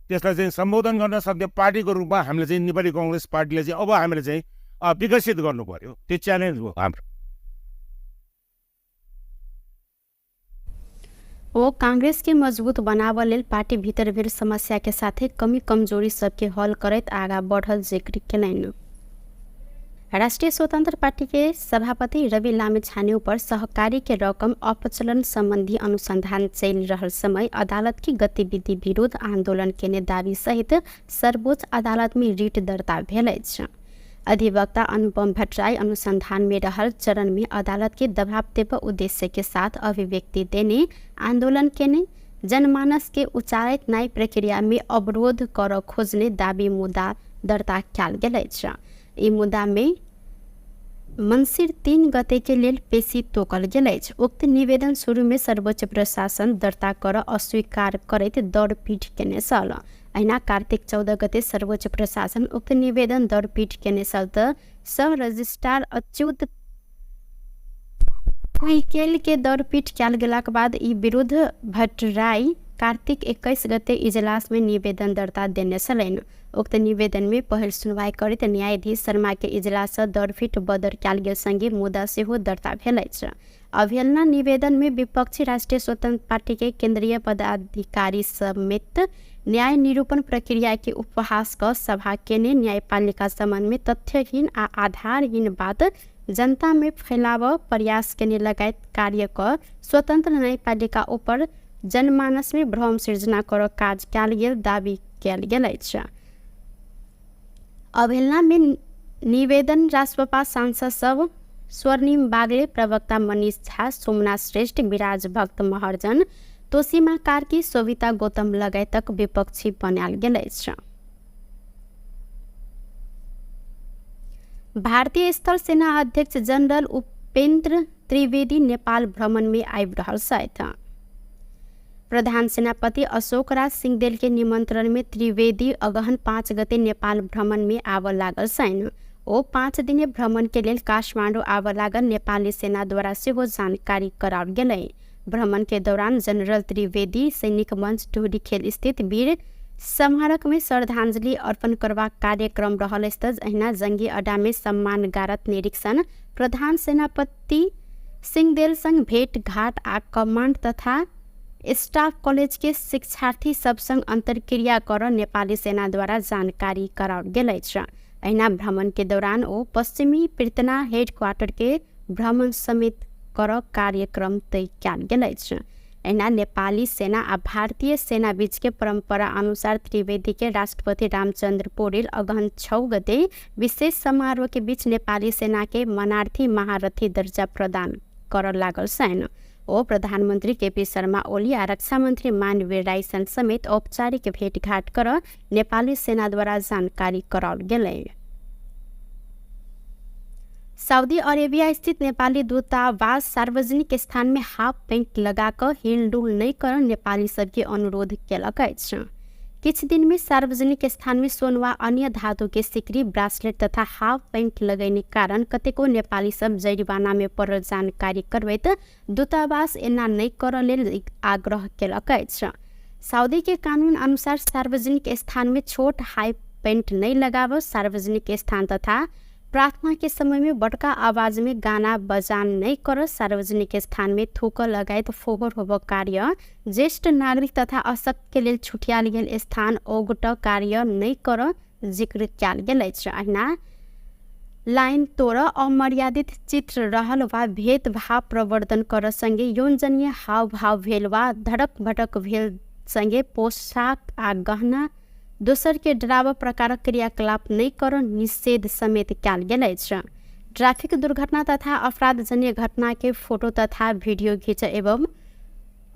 Speaker 2: त्यसलाई चाहिँ सम्बोधन गर्न सक्ने पार्टीको रूपमा हामीले चाहिँ नेपाली कङ्ग्रेस पार्टीले चाहिँ अब हामीले चाहिँ विकसित गर्नु पर्यो। त्यो च्यालेन्ज हो हाम्रो।
Speaker 1: वो कांग्रेस के मजबूत बनाव लेल पार्टी भीतर भेल समस्या के साथे कमी कमजोरी सबके हल करैत आगा बढ़ल जिक्र केलनि। राष्ट्रिय स्वतंत्र पार्टी के सभापति रवि लामिछाने पर सहकारी के रकम अपचलन संबंधी अनुसंधान चल रहल समय अदालत की गतिविधि विरुद्ध आंदोलन केने दावी सहित सर्वोच्च अदालत में रिट दर्ता भेल अछि। अधिवक्ता अनुपम भट्टराई अनुसंधान में रहल चरण में अदालत के दबाव देव उद्देश्य के साथ अभिव्यक्ति देने आंदोलन केने जनमानस के उचारित न्याय प्रक्रिया में अवरोध कर खोजने दावी मुद्दा दर्ता कयल गेल अछि। ई मुद्दा में मंसिर 3 गते के लेल पेशी तोकल गेल अछि। उक्त निवेदन शुरू में सर्वोच्च प्रशासन दर्ता कर अस्वीकार करैत दौड़पीट केने छल। अहिना कार्तिक 14 गते सर्वोच्च प्रशासन उक्त निवेदन दौड़पीट केने छल त सह रजिस्ट्रार अच्युत कुइकेल के दौड़पीट कयल गेलाक बाद ई विरुद्ध भट्टराई कार्तिक 21 गते इजलास में निवेदन दर्ता देने छलनि। उक्त निवेदन में पहिल सुनवाई करैत न्यायाधीश शर्मा के इजलास सँ दौड़पीट बदर कयल गेल संगे मुद्दा सेहो दर्ता भेल अछि। अवहेलना निवेदन में विपक्षी राष्ट्रिय स्वतंत्र पार्टी के केंद्रीय पदाधिकारी समेत न्याय निरूपण प्रक्रिया के उपहास क सभा केने न्यायपालिका संबंध में तथ्यहीन आ आधारहीन बात जनता में फैलाव प्रयास केने लगायत कार्य क स्वतंत्र न्यायपालिका ऊपर जनमानस में भ्रम सृजना कर काज कयल गेल दावी कयल गेल अछि। अवहेलना में निवेदन रासपा सांसद सब स्वर्णिम बागले, प्रवक्ता मनीष झा, सोमनाथ श्रेष्ठ, विराज भक्त महर्जन, तोसीमा कार्की, सोभिता गौतम लगायतक विपक्षी बनायल गेल अछि। भारतीय स्थल सेना अध्यक्ष जनरल उपेन्द्र त्रिवेदी नेपाल भ्रमण में आबि रहल छथि। प्रधान सेनापति अशोक राज सिंहदेल के निमंत्रण में त्रिवेदी अगहन 5 गते नेपाल भ्रमण में आबऽ लागल छनि। ओ 5 दिने भ्रमण के लेल काठमाडौँ आबऽ लागल नेपाली सेना द्वारा सेहो जानकारी कराओल गेलै। भ्रमण के दौरान जनरल त्रिवेदी सैनिक मंच ढोरीखेल स्थित वीर स्मारक में श्रद्धांजलि अर्पण करबाक कार्यक्रम रहल अछि। अहिना जंगी अड्डा में सम्मान गारत निरीक्षण, प्रधान सेनापति सिंहदेल संग भेट घाट आ कमांड तथा स्टाफ कॉलेज के शिक्षार्थी सब संग अंतर्क्रिया कर नेपाली सेना द्वारा जानकारी कराओल गेल अछि। अहिना भ्रमण के दौरान ओ पश्चिमी पृतना हेडक्वार्टर के भ्रमण समेत कर कार्यक्रम तय कयल गेल अछि। अहिना नेपाली सेना आ भारतीय सेना बीच के परंपरा अनुसार त्रिवेदी के राष्ट्रपति रामचंद्र पौडेल अगहन 6 गते विशेष समारोह के बीच नेपाली सेना के मनार्थी महारथी दर्जा प्रदान कर लागल छनि। ओ प्रधानमन्त्री केपी शर्मा ओली आ रक्षा मन्त्री मानवीर राई समेत औपचारिक भेटघाट कर नेपाली सेनाद्वारा जानकारी कराओल गेलै। सऊदी अरेबिया स्थित नेपाली दूतावास सार्वजनिक स्थान में हाफ पैंट लगाकर हिलडुल नहि कर नेपाली सबके अनुरोध केलक अछि। किछ दिन में सार्वजनिक स्थान में सोन वा अन्य धातु के सिकरी, ब्रासलेट तथा हाफ पैंट लगैने कारण कतेको नेपाली सब जरिवाना में पड़ल जानकारी करबैत दूतावास एना नहि करऽ लेल आग्रह केलक अछि। सऊदी के कानून अनुसार सार्वजनिक स्थान में छोट हाई पैंट नहीं लगाव, सार्वजनिक स्थान तथा प्रार्थना के समय में बड़का आवाज में गाना बजान नहीं कर, सार्वजनिक स्थान में थूक लगायत फोहोर होब कार्य, ज्येष्ठ नागरिक तथा अशक्त के लेल छुटियाल गेल स्थान ओगट कार्य नहीं कर जिक्र कयल गेल अछि। अहिना लाइन तोड़, अमर्यादित चित्र रहल वा भेदभाव प्रवर्धन कर संगे यौनजन्य हावभाव भेल वा धड़क भटक भेल संगे पोशाक आ गहना दोसर के डराव प्रकारक क्रियाकलाप नहि कर निषेध समेत कयल गेल अछि। ट्रैफिक दुर्घटना तथा अपराधजन्य घटना के फोटो तथा वीडियो घिच एवं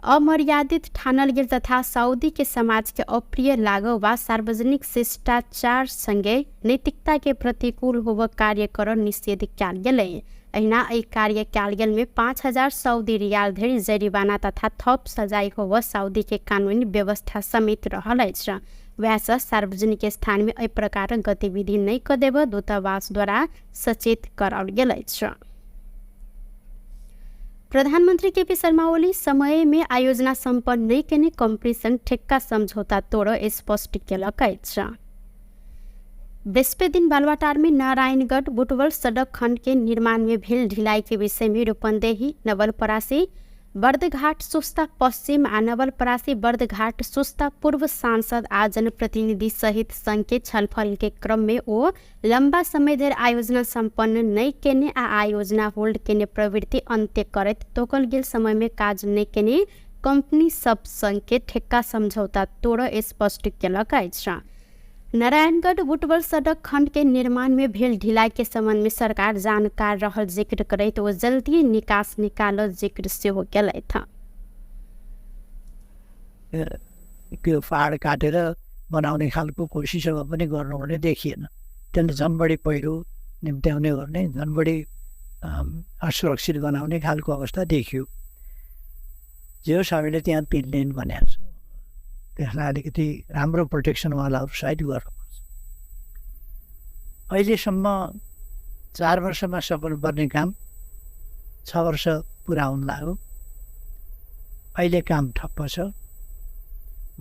Speaker 1: अमर्यादित ठानल गेल तथा सऊदी के समाज के अप्रिय लागो वा सार्वजनिक शिष्टाचार संगे नैतिकता के प्रतिकूल होब कार्य कर निषेध कयल गेलै। अहिना एहि कार्य कयल गेल में 5000 सऊदी रियाल धरि जरिवाना तथा थप सजाय होब सऊदी के कानूनी व्यवस्था समेत रहल अछि। वएह सार्वजनिक स्थान में एहि प्रकारक गतिविधि नहि कऽ देब दूतावास द्वारा सचेत कराओल गेल अछि। प्रधानमंत्री केपी शर्मा ओली समय में आयोजना सम्पन्न नहि केने कंपनी संग ठेक्का समझौता तोड़ स्पष्ट केलक अछि। बृहस्पति दिन बालुवाटार में नारायणगढ़ बुटवल सड़क खंड के निर्माण में भेल ढिलाई के विषय में रूपन्देही, नवलपरासी, बर्दघाट सुस्ता पश्चिम आ नवलपरासी बर्दघाट सुस्ता पूर्व सांसद आ जनप्रतिनिधि सहित संघ के छलफल के क्रम में ओ लम्बा समय धरि आयोजना सम्पन्न नहि केने आ आयोजना होल्ड केने प्रवृत्ति अन्त्य करैत तोकल गेल समय में काज नहि केने कंपनी सब संग के ठेक्का समझौता तोड़ स्पष्ट केलक अछि। नारायणगढ़ बुटवल सड़क खंड के निर्माण में भेल ढिलाई के संबंध में सरकार जानकार रहल जिक्र करैत ओ जल्दी निकास निकालल जिक्र सेहो केलथि।
Speaker 3: त्यो पहाड काटेर बनाउने खालको कोसिसहरू पनि गर्नुहुने देखिएन। त्यसले झन् बढी पहिरो निम्त्याउने गर्ने, झन् बढी असुरक्षित बनाउने खालको अवस्था देखियो। जे होस्, हामीले त्यहाँ 3 लेन भनेको छौँ, त्यसलाई अलिकति राम्रो प्रोटेक्सनवालाहरू साइड गर्नुपर्छ। अहिलेसम्म 4 वर्षमा सक्नुपर्ने काम 6 वर्ष पुरा हुन लाग्यो। अहिले काम ठप्प छ।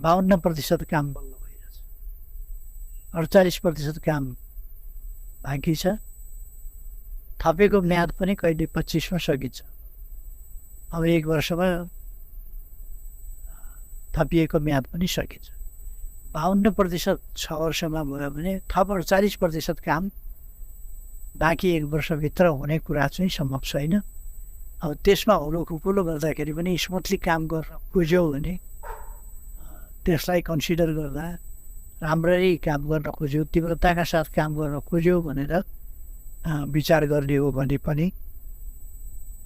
Speaker 3: 52% काम बल्ल भइरहेछ, 48% काम बाँकी छ। थपेको म्याद पनि कहिले 25 सकिन्छ। अब 1 वर्षमा थपिएको म्याद पनि सकिन्छ। 52% 6 वर्षमा भयो भने थप 48% काम बाँकी 1 वर्षभित्र हुने कुरा चाहिँ सम्भव छैन। अब त्यसमा हुलो खुकुलो गर्दाखेरि पनि स्मुथली काम गर्न खोज्यौ भने त्यसलाई कन्सिडर गर्दा राम्ररी काम गर्न खोज्यो, तीव्रताका साथ काम गर्न खोज्यो भनेर विचार गर्ने हो भने पनि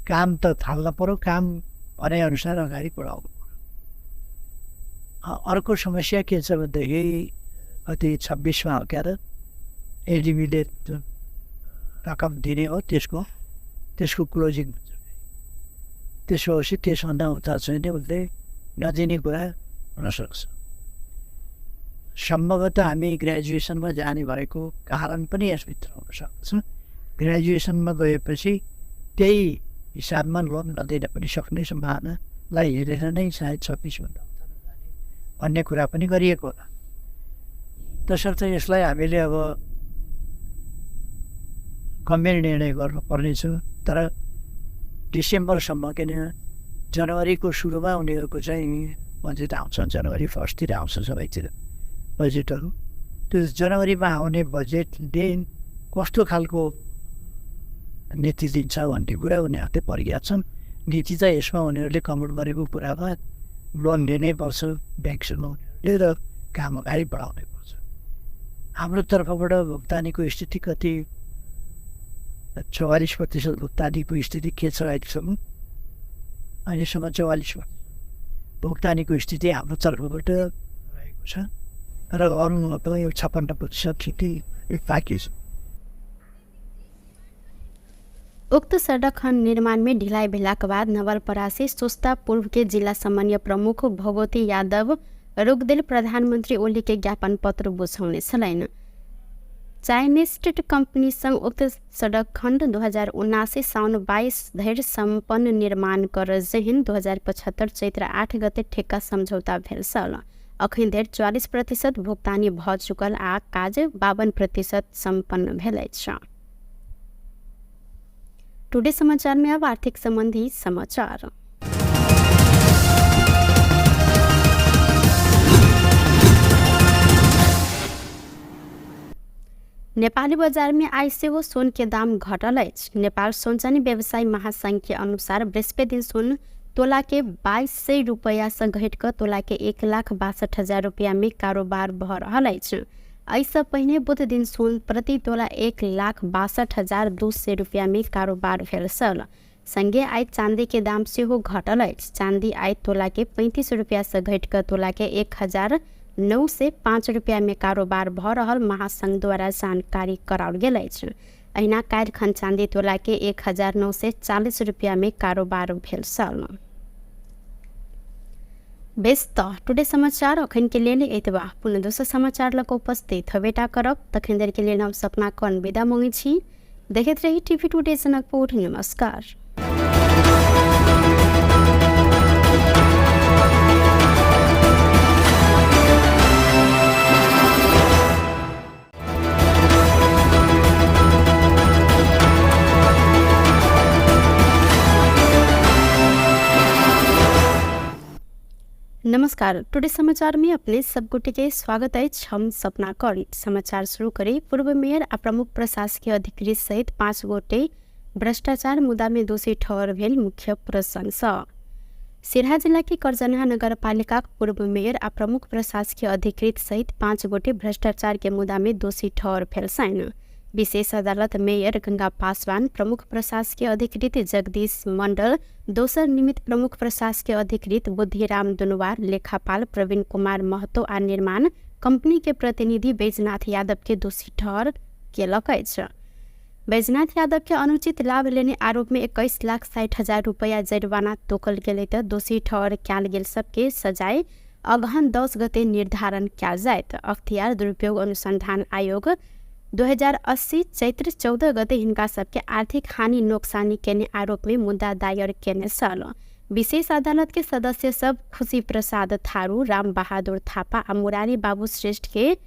Speaker 3: काम त थाल्न पर्यो, काम भनेअनुसार अगाडि बढाउनु पर्यो। अर्को समस्या के छ भनेदेखि कति 26 हो क्या त एडिबीले जुन रकम दिने हो त्यसको क्लोजिङ हुन्छ। त्यसो भएपछि त्यसभन्दा उता चाहिँ नि उसले नदिने कुरा हुनसक्छ। सम्भवतः हामी ग्रेजुएसनमा जाने भएको कारण पनि यसभित्र हुनसक्छ। ग्रेजुएसनमा गएपछि त्यही हिसाबमा लोन नदिन पनि सक्ने सम्भावनालाई हेरेर नै सायद 26 उता नजाने भन्ने कुरा पनि गरिएको होला। तसर्थ यसलाई हामीले अब गम्भीर निर्णय गर्नुपर्नेछ। तर डिसेम्बरसम्म, किन जनवरीको सुरुमा उनीहरूको चाहिँ बजेट आउँछ, जनवरी 1 आउँछ सबैतिर बजेटहरू। त्यो जनवरीमा आउने बजेटले कस्तो खालको नीति दिन्छ भन्ने कुरा उनीहरूले परिज्ञात छन्। नीति त यसमा उनीहरूले कमेन्ट गरेको कुरामा लोन लिनै पर्छ ब्याङ्कसँग उनीहरूले र काम अगाडि बढाउनै पर्छ। हाम्रो तर्फबाट भुक्तानीको स्थिति कति 44% भुक्तानीको स्थिति के छ अहिलेसम्म? अहिलेसम्म 44% भुक्तानीको स्थिति हाम्रो तर्फबाट रहेको छ र अरू यो 56% स्थिति बाँकी छ।
Speaker 1: उक्त सड़क खंड निर्माण में ढिलाई भेलाक बाद नवलपरासी सुस्ता पूर्व के जिला समन्वय प्रमुख भगवती यादव रोकदेल प्रधानमन्त्री ओलीके ज्ञापन पत्र बुझौने छलनि। चाइनीज स्टेट कंपनी संग उक्त सड़क खण्ड 2079 साउन 22 धरि सम्पन्न निर्माण कर जेहन 2075 चैत्र 8 गते ठेक्का सम्झौता भेल छल। अखन धरि 44% भुगतानी भऽ चुकल आ काज 52% सम्पन्न भेल अछि। टुडे समाचार में अब आर्थिक संबंधी समाचार। नेपाली बजार में आइ सेहो सोन के दाम घटल अछि। नेपाल सोनचानी व्यवसायी महासंघ के अनुसार बृहस्पति दिन सोन तोला के 2200 रुपैया से घटि कऽ तोला के 1,62,000 रुपैया में कारोबार भऽ रहल अछि। एहिसँ पहिने बुध दिन सोन प्रति तोला 1,62,200 रुपैया में कारोबार भेल छल। संगे आइ चांदी के दाम सेहो घटल अछि। चांदी आइ तोला के 35 रुपैया से घटि कऽ तोला के 1,905 रुपैया में कारोबार भऽ रहल महासंघ द्वारा जानकारी कराओल गेल अछि। अहिना काल्हि खन चांदी तोला के 1,940 रुपैया में कारोबार भेल छल। बेस तऽ टुडे समाचार अखन के लेल एतबा। पुनः दोसर समाचार लऽ कऽ उपस्थित हेबेटा करब। तखन देर के लेल हम सपना कर्ण विदा मांगै छी। देखैत रही टीवी टुडे जनकपुर। नमस्कार। नमस्कार, टुडे समाचार में अपने सब गोटे के स्वागत अछि। हम सपना कर्ण समाचार शुरू करी। पूर्व मेयर आ प्रमुख प्रशासकीय अधिकृत सहित 5 गोटे भ्रष्टाचार मुद्दा में दोषी ठहर भेल मुख्य प्रसंग। सिरहा जिला के करजनहा नगरपालिका पूर्व मेयर आ प्रमुख प्रशासकीय अधिकृत सहित 5 गोटे भ्रष्टाचार के मुद्दा में दोषी ठहर भेल छनि। विशेष अदालत मेयर गंगा पासवान, प्रमुख प्रशासकीय अधिकृत जगदीश मंडल, दोसर निमित्त प्रमुख प्रशासकीय अधिकृत बुद्धिराम दुनवार, लेखापाल प्रवीण कुमार महतो आ निर्माण कंपनी के प्रतिनिधि बैजनाथ यादव के दोषी ठहर केलक अछि। बैजनाथ यादव के अनुचित लाभ लेने आरोप में 21,60,000 रुपया जरिमाना तोकल गेलै तऽ दोषी ठहर कयल गेल सबके सजाय अगहन 10 गते निर्धारण कयल जायत। अख्तियार दुरुपयोग अनुसंधान आयोग 2080 चैत्र 14 गते हिनका सबके आर्थिक हानि नोक्सानी केने आरोप में मुद्दा दायर केने छल। विशेष अदालत के सदस्य सब खुशी प्रसाद थारू, राम बहादुर थापा आ मुरारी बाबू श्रेष्ठ के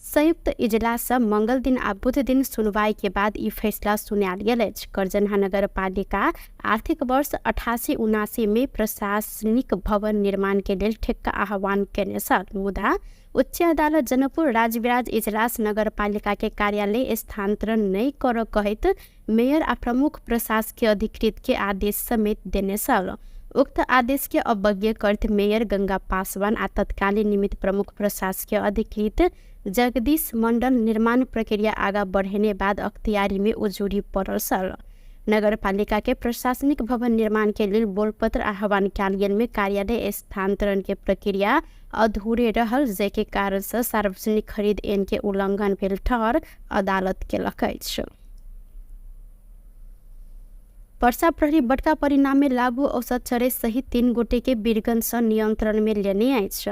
Speaker 1: संयुक्त इजलास मंगल दिन आ बुध दिन सुनवाई के बाद ई फैसला सुनायल गेल अछि। करजनहा नगरपालिका आर्थिक वर्ष 88-79 में प्रशासनिक भवन निर्माण के लेल ठेक्का आह्वान केने छल, मुदा उच्च अदालत जनकपुर राजविराज इजलास नगरपालिका के कार्यालय स्थानांतरण नहि करऽ कहैत मेयर आ प्रमुख प्रशासकीय अधिकृत के आदेश समेत देने छल। उक्त आदेश के अवज्ञा करैत मेयर गंगा पासवान आ तत्कालीन निमित्त प्रमुख प्रशासकीय अधिकृत जगदीश मंडल निर्माण प्रक्रिया आगा बढ़ेने बाद अख्तियारी में उजूरी पड़ल छल। नगरपालिका के प्रशासनिक भवन निर्माण के लेल बोलपत्र आह्वान कयल गेल में कार्यालय स्थानांतरण के प्रक्रिया अधूरे रहल, जाहिके कारण से सार्वजनिक खरीद ऐन के उल्लंघन भेल ठहर अदालत केलक अछि। पर्सा प्रहरी बड़का परिणाम में लागू औसत चरे सहित 3 गोटे के वीरगंज से नियंत्रण में लेने अछि।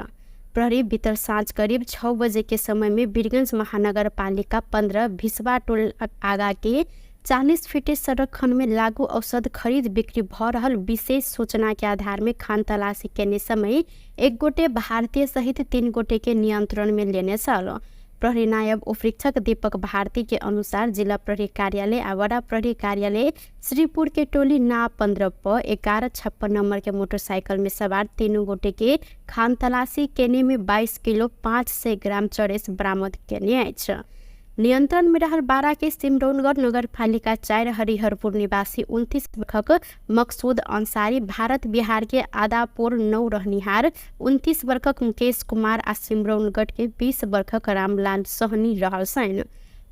Speaker 1: प्रहरी भीतर साँझ करीब 6 बजे के समय में वीरगंज महानगरपालिका 15 भिसवा टोल आगा के 40 फीटे सड़क खंड में लागू औषध खरीद बिक्री भ रहल विशेष सूचना के आधार में खान तलाशी केने समय 1 गोटे भारतीय सहित 3 गोटे के नियंत्रण में लेने छल। प्रहरी नायब उपरीक्षक दीपक भारती के अनुसार जिला प्रहरी कार्यालय आ वडा प्रहरी कार्यालय श्रीपुर के टोली ना 15 प 1156 नंबर के मोटरसाइकिल में सवार 3 गोटे के खान तलाशी केने में 22 किलो 500 ग्राम चरेस बरामद केने अछि। नियंत्रण में रहल 12 के सिमरौनगढ़ नगरपालिका 4 हरिहरपुर निवासी 29 वर्षक मकसूद अंसारी, भारत बिहार के आदापुर 9 रहनिहार 29 वर्षक मुकेश कुमार आ सिमरौनगढ़ के 20 वर्षक रामलाल सहनी रहल छनि।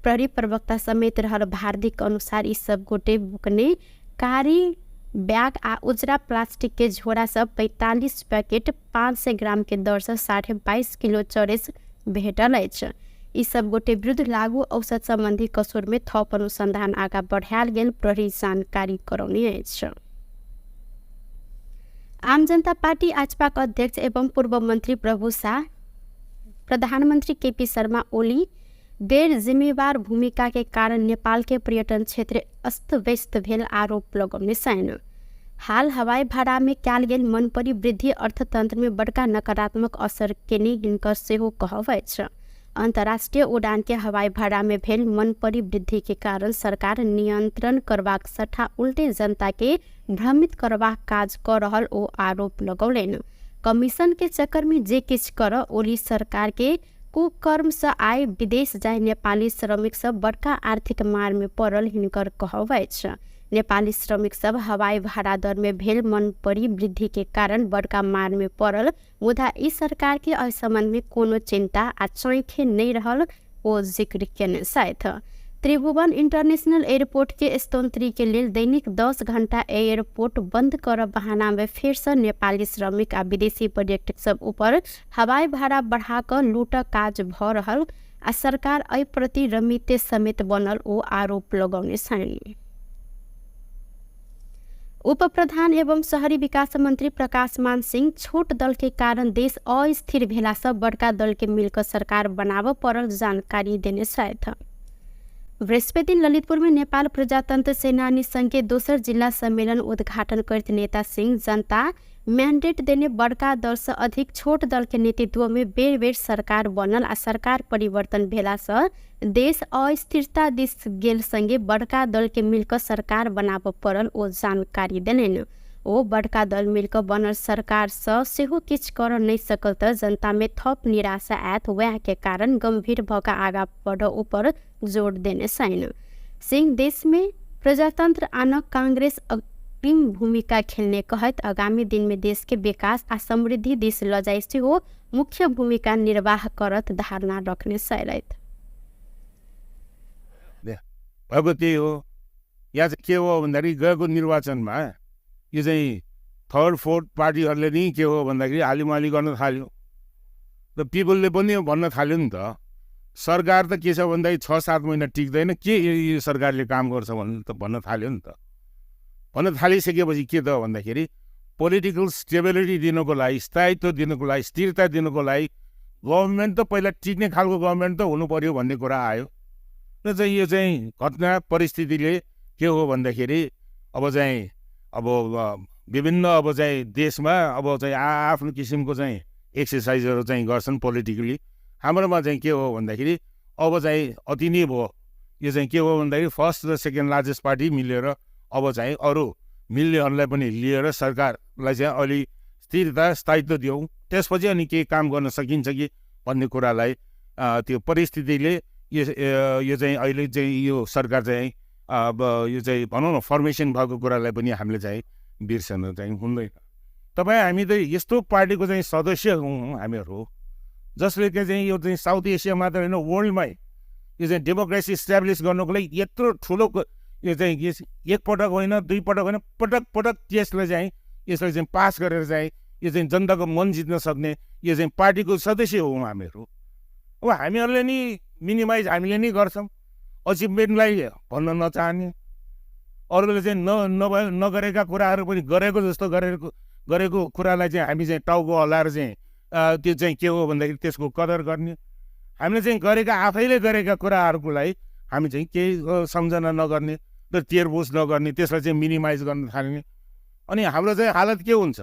Speaker 1: प्रहरी प्रवक्ता समेत रहल भारतीक अनुसार ई सब गोटे बुकने कारी बैग आ उजरा प्लास्टिक के झोरा सब 45 पैकेट 500 ग्राम के दर से 22.5 किलो चरेस भेटल अछि। ई सब गोटे विरुद्ध लागू औषध संबंधी कसूर में थप अनुसंधान आगा बढ़ायल गेल प्रहरी जानकारी करौने अछि। आम जनता पार्टी आजपाक अध्यक्ष एवं पूर्व मन्त्री प्रभु शाह प्रधानमन्त्री केपी शर्मा ओली गैर जिम्मेवार भूमिका के कारण नेपाल के पर्यटन क्षेत्र अस्त व्यस्त भेल आरोप लगौने छन्। हाल हवाई भाड़ा में कयल गेल मनपरी वृद्धि अर्थतंत्र में बड़का नकारात्मक असर केने हिनकर सेहो कहब अछि। अंतर्राष्ट्रीय उड़ान के हवाई भाड़ा में भेल मनपरी वृद्धि के कारण सरकार नियंत्रण करबाक सट्टा उल्टे जनता के भ्रमित करबाक काज क रहल ओ आरोप लगौलनि। कमीशन के चक्कर में जे किछु कर ओली सरकार के कुकर्म से आय विदेश जाय नेपाली श्रमिक सब बड़का आर्थिक मार में पड़ल हिनकर कहब अछि। नेपाली श्रमिक सब हवाई भाड़ा दर में भेल मनपरी वृद्धि के कारण बड़का मार में पड़ल, मुदा ई सरकार के एहि संबंध में कोनो चिंता आ चैखे नहीं रहल ओ जिक्र केने छथि। त्रिभुवन इंटरनेशनल एयरपोर्ट के स्तोत्री के लेल दैनिक 10 घंटा एयरपोर्ट बंद करब बहाना में फेर से नेपाली श्रमिक आ विदेशी पर्यटक सब ऊपर हवाई भाड़ा बढ़ा कऽ लूटक काज भऽ रहल आ सरकार एहि प्रति रमिते समेत बनल ओ आरोप लगौने छनि। उप प्रधान एवं शहरी विकास मंत्री प्रकाश मान सिंह छोट दल के कारण देश अस्थिर भेला से बड़का दल के मिलकर सरकार बनाबऽ पड़ल जानकारी देने छथि। बृहस्पति दिन ललितपुर में नेपाल प्रजातंत्र सेनानी संघ के दोसर जिला सम्मेलन उद्घाटन करैत नेता सिंह जनता मैंडेट देने बड़का दल से अधिक छोट दल के नेतृत्व में बेर बेर सरकार बनल आ सरकार परिवर्तन भेला से देश अस्थिरता दिस गेल संगे बड़का दल के मिलकर सरकार बनाबऽ पड़ल ओ जानकारी देलनि। ओ बड़का दल मिलकर बनल सरकार से सेहो किछु कर नहि सकल तऽ जनता में थप निराशा आयत, वएह के कारण गंभीर भऽ कऽ आगाँ बढ़ऽ ऊपर जोर देने छनि। सिंह देश में प्रजातंत्र आनऽ कांग्रेस अग्रिम भूमिका खेलने कहैत आगामी दिन में देश के विकास आ समृद्धि दिस लऽ जाय सेहो मुख्य भूमिका निर्वाह करत धारणा रखने छलथि।
Speaker 2: भएको त्यही हो। यहाँ चाहिँ के हो भन्दाखेरि गएको निर्वाचनमा यो चाहिँ थर्ड फोर्थ पार्टीहरूले नि के हो भन्दाखेरि हालिमाली गर्न थाल्यो र पिपलले पनि भन्न थाल्यो नि त, सरकार त के छ भन्दाखेरि 6-7 महिना टिक्दैन, के यो सरकारले काम गर्छ भन्नु त भन्न थाल्यो नि त। भन्न थालिसकेपछि के त भन्दाखेरि पोलिटिकल स्टेबिलिटी दिनुको लागि, स्थायित्व दिनुको लागि, स्थिरता दिनुको लागि गभर्मेन्ट त पहिला टिक्ने खालको गभर्मेन्ट त हुनु पर्यो भन्ने कुरा आयो। र चाहिँ यो चाहिँ घटना परिस्थितिले के हो भन्दाखेरि अब चाहिँ अब विभिन्न अब चाहिँ देशमा अब चाहिँ आफ्नो किसिमको चाहिँ एक्सर्साइजहरू चाहिँ गर्छन् पोलिटिकली। हाम्रोमा चाहिँ के हो भन्दाखेरि अब चाहिँ अति नै भयो। यो चाहिँ के हो भन्दाखेरि फर्स्ट र सेकेन्ड लार्जेस्ट पार्टी मिलेर अब चाहिँ अरू मिल्नेहरूलाई पनि लिएर सरकारलाई चाहिँ अलि स्थिरता स्थायित्व दियौँ, त्यसपछि अनि केही काम गर्न सकिन्छ कि भन्ने कुरालाई त्यो परिस्थितिले यो चाहिँ अहिले चाहिँ यो सरकार चाहिँ अब यो चाहिँ भनौँ न फर्मेसन भएको कुरालाई पनि हामीले चाहिँ बिर्सन चाहिँ हुँदैन। तपाईँ हामी त यस्तो पार्टीको चाहिँ सदस्य हौँ हामीहरू, जसले चाहिँ यो चाहिँ साउथ एसिया मात्र होइन वर्ल्डमै यो चाहिँ डेमोक्रेसी इस्टाब्लिस गर्नुको लागि यत्रो ठुलो यो चाहिँ एकपटक होइन दुई पटक होइन पटक पटक त्यसलाई चाहिँ यसलाई चाहिँ पास गरेर चाहिँ यो चाहिँ जनताको मन जित्न सक्ने यो चाहिँ पार्टीको सदस्य हौँ हामीहरू। अब हामीहरूले नि मिनिमाइज हामीले नै गर्छौँ, अचिभमेन्टलाई भन्न नचाहने, अरूले चाहिँ नगरेका कुराहरू पनि गरेको जस्तो गरेको कुरालाई चाहिँ हामी चाहिँ टाउको हल्लाएर चाहिँ त्यो चाहिँ के हो भन्दाखेरि त्यसको कदर गर्ने। हामीले चाहिँ गरेका आफैले गरेका कुराहरूको लागि हामी चाहिँ केही सम्झना नगर्ने र तेरबोस नगर्ने, त्यसलाई चाहिँ मिनिमाइज गर्न थाल्ने। अनि हाम्रो चाहिँ हालत के हुन्छ,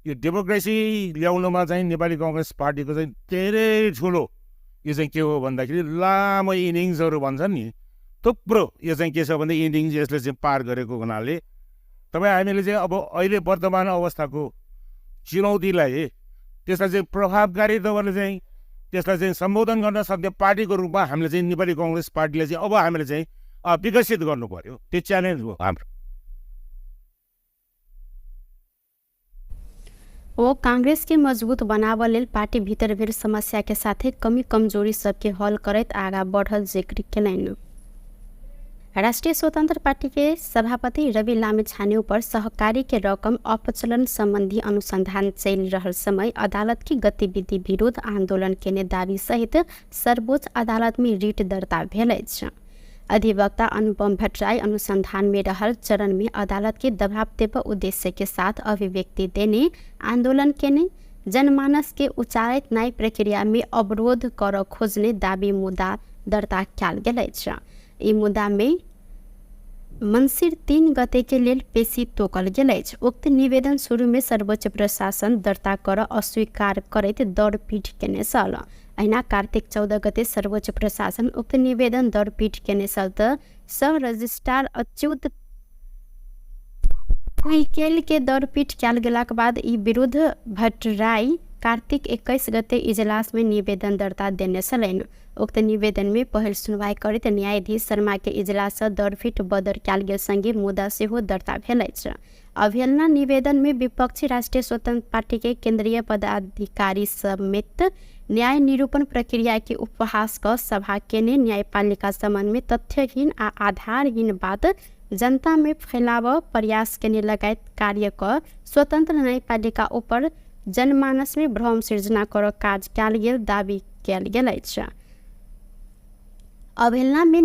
Speaker 2: यो डेमोक्रेसी ल्याउनुमा चाहिँ नेपाली कङ्ग्रेस पार्टीको चाहिँ धेरै ठुलो यो चाहिँ के हो भन्दाखेरि लामो इनिङ्सहरू भन्छन् नि, थुप्रो यो चाहिँ के छ भने इनिङ्स यसले चाहिँ पार गरेको हुनाले तपाईँ हामीले चाहिँ अब अहिले वर्तमान अवस्थाको चुनौतीलाई त्यसलाई चाहिँ प्रभावकारी तपाईँले चाहिँ त्यसलाई चाहिँ सम्बोधन गर्न सक्ने पार्टीको रूपमा हामीले चाहिँ नेपाली कङ्ग्रेस पार्टीलाई चाहिँ अब हामीले चाहिँ विकसित गर्नु पर्यो। त्यो च्यालेन्ज हो हाम्रो।
Speaker 1: वो कांग्रेस के मजबूत बनाव लेल पार्टी भीतर भेल समस्या के साथे कमी कमजोरी सबके हल करैत आगा बढ़ल जिक्र केलनि। राष्ट्रिय स्वतंत्र पार्टी के सभापति रवि लामिछाने ऊपर सहकारी के रकम अपचलन संबंधी अनुसंधान चलि रहल समय अदालत की गतिविधि विरोध आंदोलन केने दावी सहित सर्वोच्च अदालत में रिट दर्ता भेल अछि। अधिवक्ता अनुपम भट्टराई अनुसंधान में रहल चरण में अदालत के दबाव देव उद्देश्य के साथ अभिव्यक्ति देने, आंदोलन केने, जनमानस के उचारित न्याय प्रक्रिया में अवरोध कर खोजने दावी मुद्दा दर्ता कयल गेल अछि। ई मुद्दा में मंसिर 3 गते के लेल पेशी तोकल गेल अछि। उक्त निवेदन शुरू में सर्वोच्च प्रशासन दर्ता कर अस्वीकार करैत दौड़पीठ केने छल। अहिना कार्तिक 14 गते सर्वोच्च प्रशासन उक्त निवेदन दौड़पीठ केने छल त सह रजिस्ट्रार अच्युत कुइकेल के दौड़पीठ कयल गेलाक बाद ई विरुद्ध भट्टराई कार्तिक 21 गते इजलास में निवेदन दर्ता देने छलनि। उक्त निवेदन में पहिल सुनवाई करैत न्यायाधीश शर्मा के इजलास सँ दौड़पीठ बदर कयल गेल संगे मुद्दा सेहो दर्ता भेल अछि। अवहेलना निवेदन में विपक्षी राष्ट्रीय स्वतंत्र पार्टी के केंद्रीय पदाधिकारी समेत न्याय निरूपण प्रक्रिया के उपहास क सभा केने, न्यायपालिका संबंध में तथ्यहीन आ आधारहीन बात जनता में फैलाव प्रयास केने लगायत कार्य क स्वतंत्र न्यायपालिका ऊपर जनमानस में भ्रम सृजना कर काज कयल गेल दावी कयल गेल अछि। अवहेलना में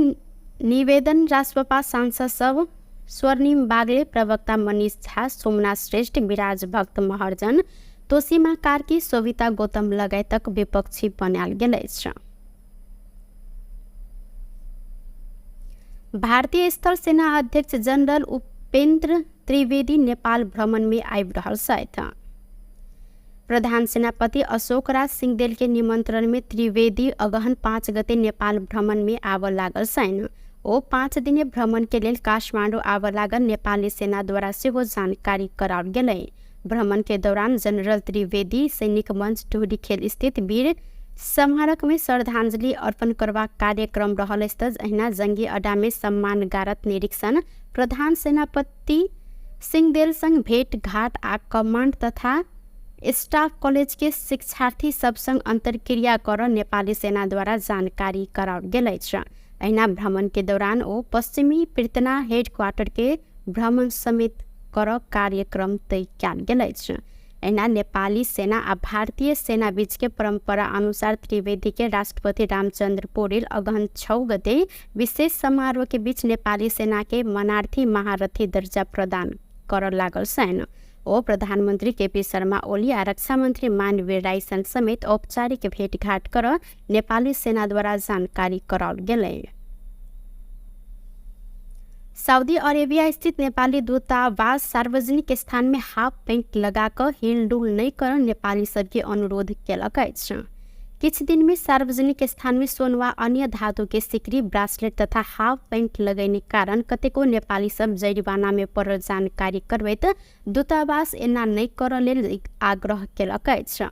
Speaker 1: निवेदन रासपा सांसद सब स्वर्णिम बागले, प्रवक्ता मनीष झा, सोमनाथ श्रेष्ठ, विराज भक्त महर्जन, तोसीमा कार्की, शोभिता गौतम लगायतक विपक्षी बनायल गेल अछि। भारतीय स्थल सेना अध्यक्ष जनरल उपेंद्र त्रिवेदी नेपाल भ्रमण में आबि रहल छथि। प्रधान सेनापति अशोक राज सिंहदेल के निमंत्रण में त्रिवेदी अगहन 5 गते नेपाल भ्रमण में आबऽ लागल छनि। ओ 5 दिने भ्रमण के लेल काठमाडौँ आबऽ लागल नेपाली सेना द्वारा सेहो जानकारी कराओल गेलै। भ्रमण के दौरान जनरल त्रिवेदी सैनिक मंच टुहरीखेल स्थित वीर स्मारक में श्रद्धांजलि अर्पण करबाक कार्यक्रम रहल अछि। अहिना जंगी अड्डा में सम्मान गारत निरीक्षण, प्रधान सेनापति सिंहदेल संग भेंट घाट आ कमांड तथा स्टाफ कॉलेज के शिक्षार्थी सब संग अंतर्क्रिया कर नेपाली सेना द्वारा जानकारी कराओल गेल अछि। अहिना भ्रमण के दौरान ओ पश्चिमी पृतना हेडक्वार्टर के भ्रमण समेत कर कार्यक्रम तय कयल गेल अछि। अहिना नेपाली सेना आ भारतीय सेना बीच के परंपरा अनुसार त्रिवेदी के राष्ट्रपति रामचंद्र पौडेल अगहन 6 गते विशेष समारोह के बीच नेपाली सेना के मनार्थी महारथी दर्जा प्रदान कर लागल छनि। ओ प्रधानमंत्री केपी शर्मा ओली आ रक्षा मंत्री मानवीर राई संग समेत औपचारिक भेंटघाट कर नेपाली सेना द्वारा जानकारी कराओल गेलै। सऊदी अरेबिया स्थित नेपाली दूतावास सार्वजनिक स्थान में हाफ पैंट लगा कऽ हिलडुल नहि कर नेपाली सबके अनुरोध केलक अछि। किछु दिन में सार्वजनिक स्थान में सोन वा अन्य धातु के सिकरी, ब्रासलेट तथा हाफ पैंट लगैने कारण कतेको नेपाली सब जरिवाना में पड़ल जानकारी करबैत दूतावास एना नहि करऽ लेल आग्रह केलक अछि।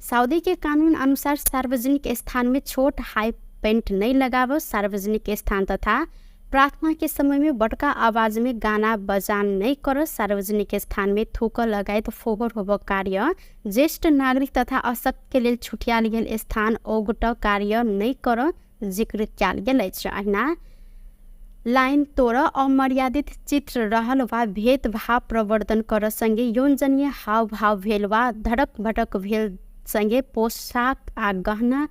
Speaker 1: सऊदी के कानून अनुसार सार्वजनिक स्थान में छोट हाई पैंट नहि लगाबऽ, सार्वजनिक स्थान तथा प्रार्थना के समय में बड़का आवाज में गाना बजान नहीं कर, सार्वजनिक स्थान में थूक लगायत फोहोर होब कार्य, ज्येष्ठ नागरिक तथा अशक्त के लेल छुटियाल गेल स्थान ओगट कार्य नहीं कर जिक्र कयल गेल अछि। अहिना लाइन तोड़, अमर्यादित चित्र रहल वा भेदभाव प्रवर्धन कर संगे यौनजन्य हावभाव भेल वा धड़क भड़क भेल संगे पोशाक आ गहना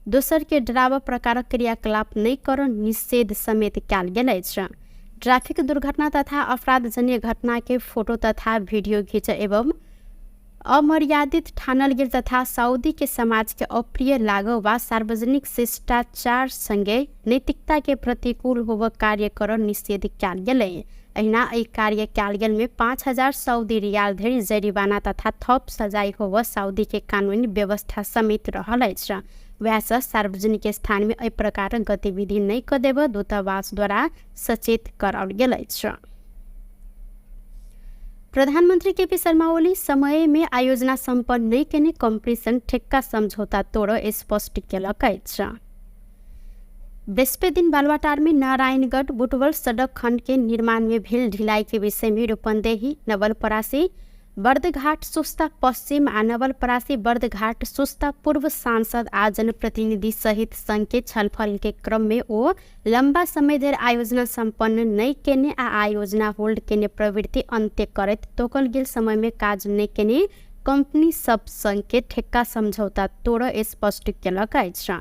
Speaker 1: दोसर के डराव प्रकारक क्रियाकलाप नहि कर निषेध समेत कयल गेल अछि। ट्रैफिक दुर्घटना तथा अपराधजन्य घटना के फोटो तथा वीडियो घिच एवं अमर्यादित ठानल गेल तथा सऊदी के समाज के अप्रिय लागो वा सार्वजनिक शिष्टाचार संगे नैतिकता के प्रतिकूल होब कार्य कर निषेध कयल गेलै। अहिना एहि कार्य कयल गेल में 5000 सऊदी रियाल धरि जरिवाना तथा थप सजाय होब सऊदी के कानूनी व्यवस्था समेत रहल अछि। वएह सँ सार्वजनिक स्थान में एहि प्रकारक गतिविधि नहि कऽ देब दूतावास द्वारा सचेत कराओल गेल अछि। प्रधानमंत्री केपी शर्मा ओली समय में आयोजना सम्पन्न नहि केने कंपनी संग ठेक्का समझौता तोड़ स्पष्ट केलक अछि। बृहस्पति दिन बालुवाटार में नारायणगढ़ बुटवल सड़क खंड के निर्माण में भेल ढिलाई के विषय में रूपन्देही, नवलपरासी, बर्दघाट सुस्ता पश्चिम आ नवलपरासी बर्दघाट सुस्ता पूर्व सांसद आ जनप्रतिनिधि सहित संघ के छलफल के क्रम में ओ लंबा समय धरि आयोजना सम्पन्न नहि केने आ आयोजना होल्ड केने प्रवृत्ति अन्त्य करैत तोकल गेल समय में काज नहि केने कंपनी सब संग के ठेक्का समझौता तोड़ स्पष्ट केलक अछि।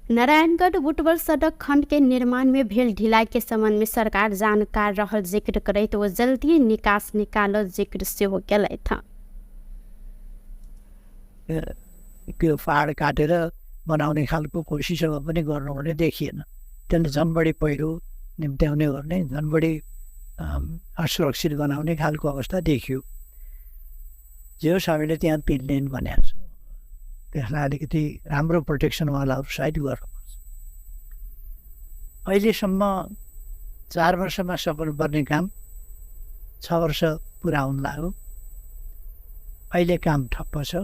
Speaker 1: नारायणगढ़ बुटवल सड़क खंड के निर्माण में भेल ढिलाई के संबंध में सरकार जानकार रहल जिक्र करैत ओ जल्दी निकास निकालल जिक्र सेहो केलथि।
Speaker 3: त्यो पहाड काटेर बनाउने खालको कोसिसहरू पनि गर्नुहुने देखिएन। त्यसले झन् बढी पहिरो निम्त्याउने गर्ने, झन् बढी असुरक्षित बनाउने खालको अवस्था देखियो। जे होस्, हामीले त्यहाँ 3 लेन भनेको छौँ, त्यसलाई अलिकति राम्रो प्रोटेक्सनवालाहरू साइड गर्नुपर्छ। अहिलेसम्म 4 वर्षमा सक्नुपर्ने काम 6 वर्ष पुरा हुन लाग्यो। अहिले काम ठप्प छ।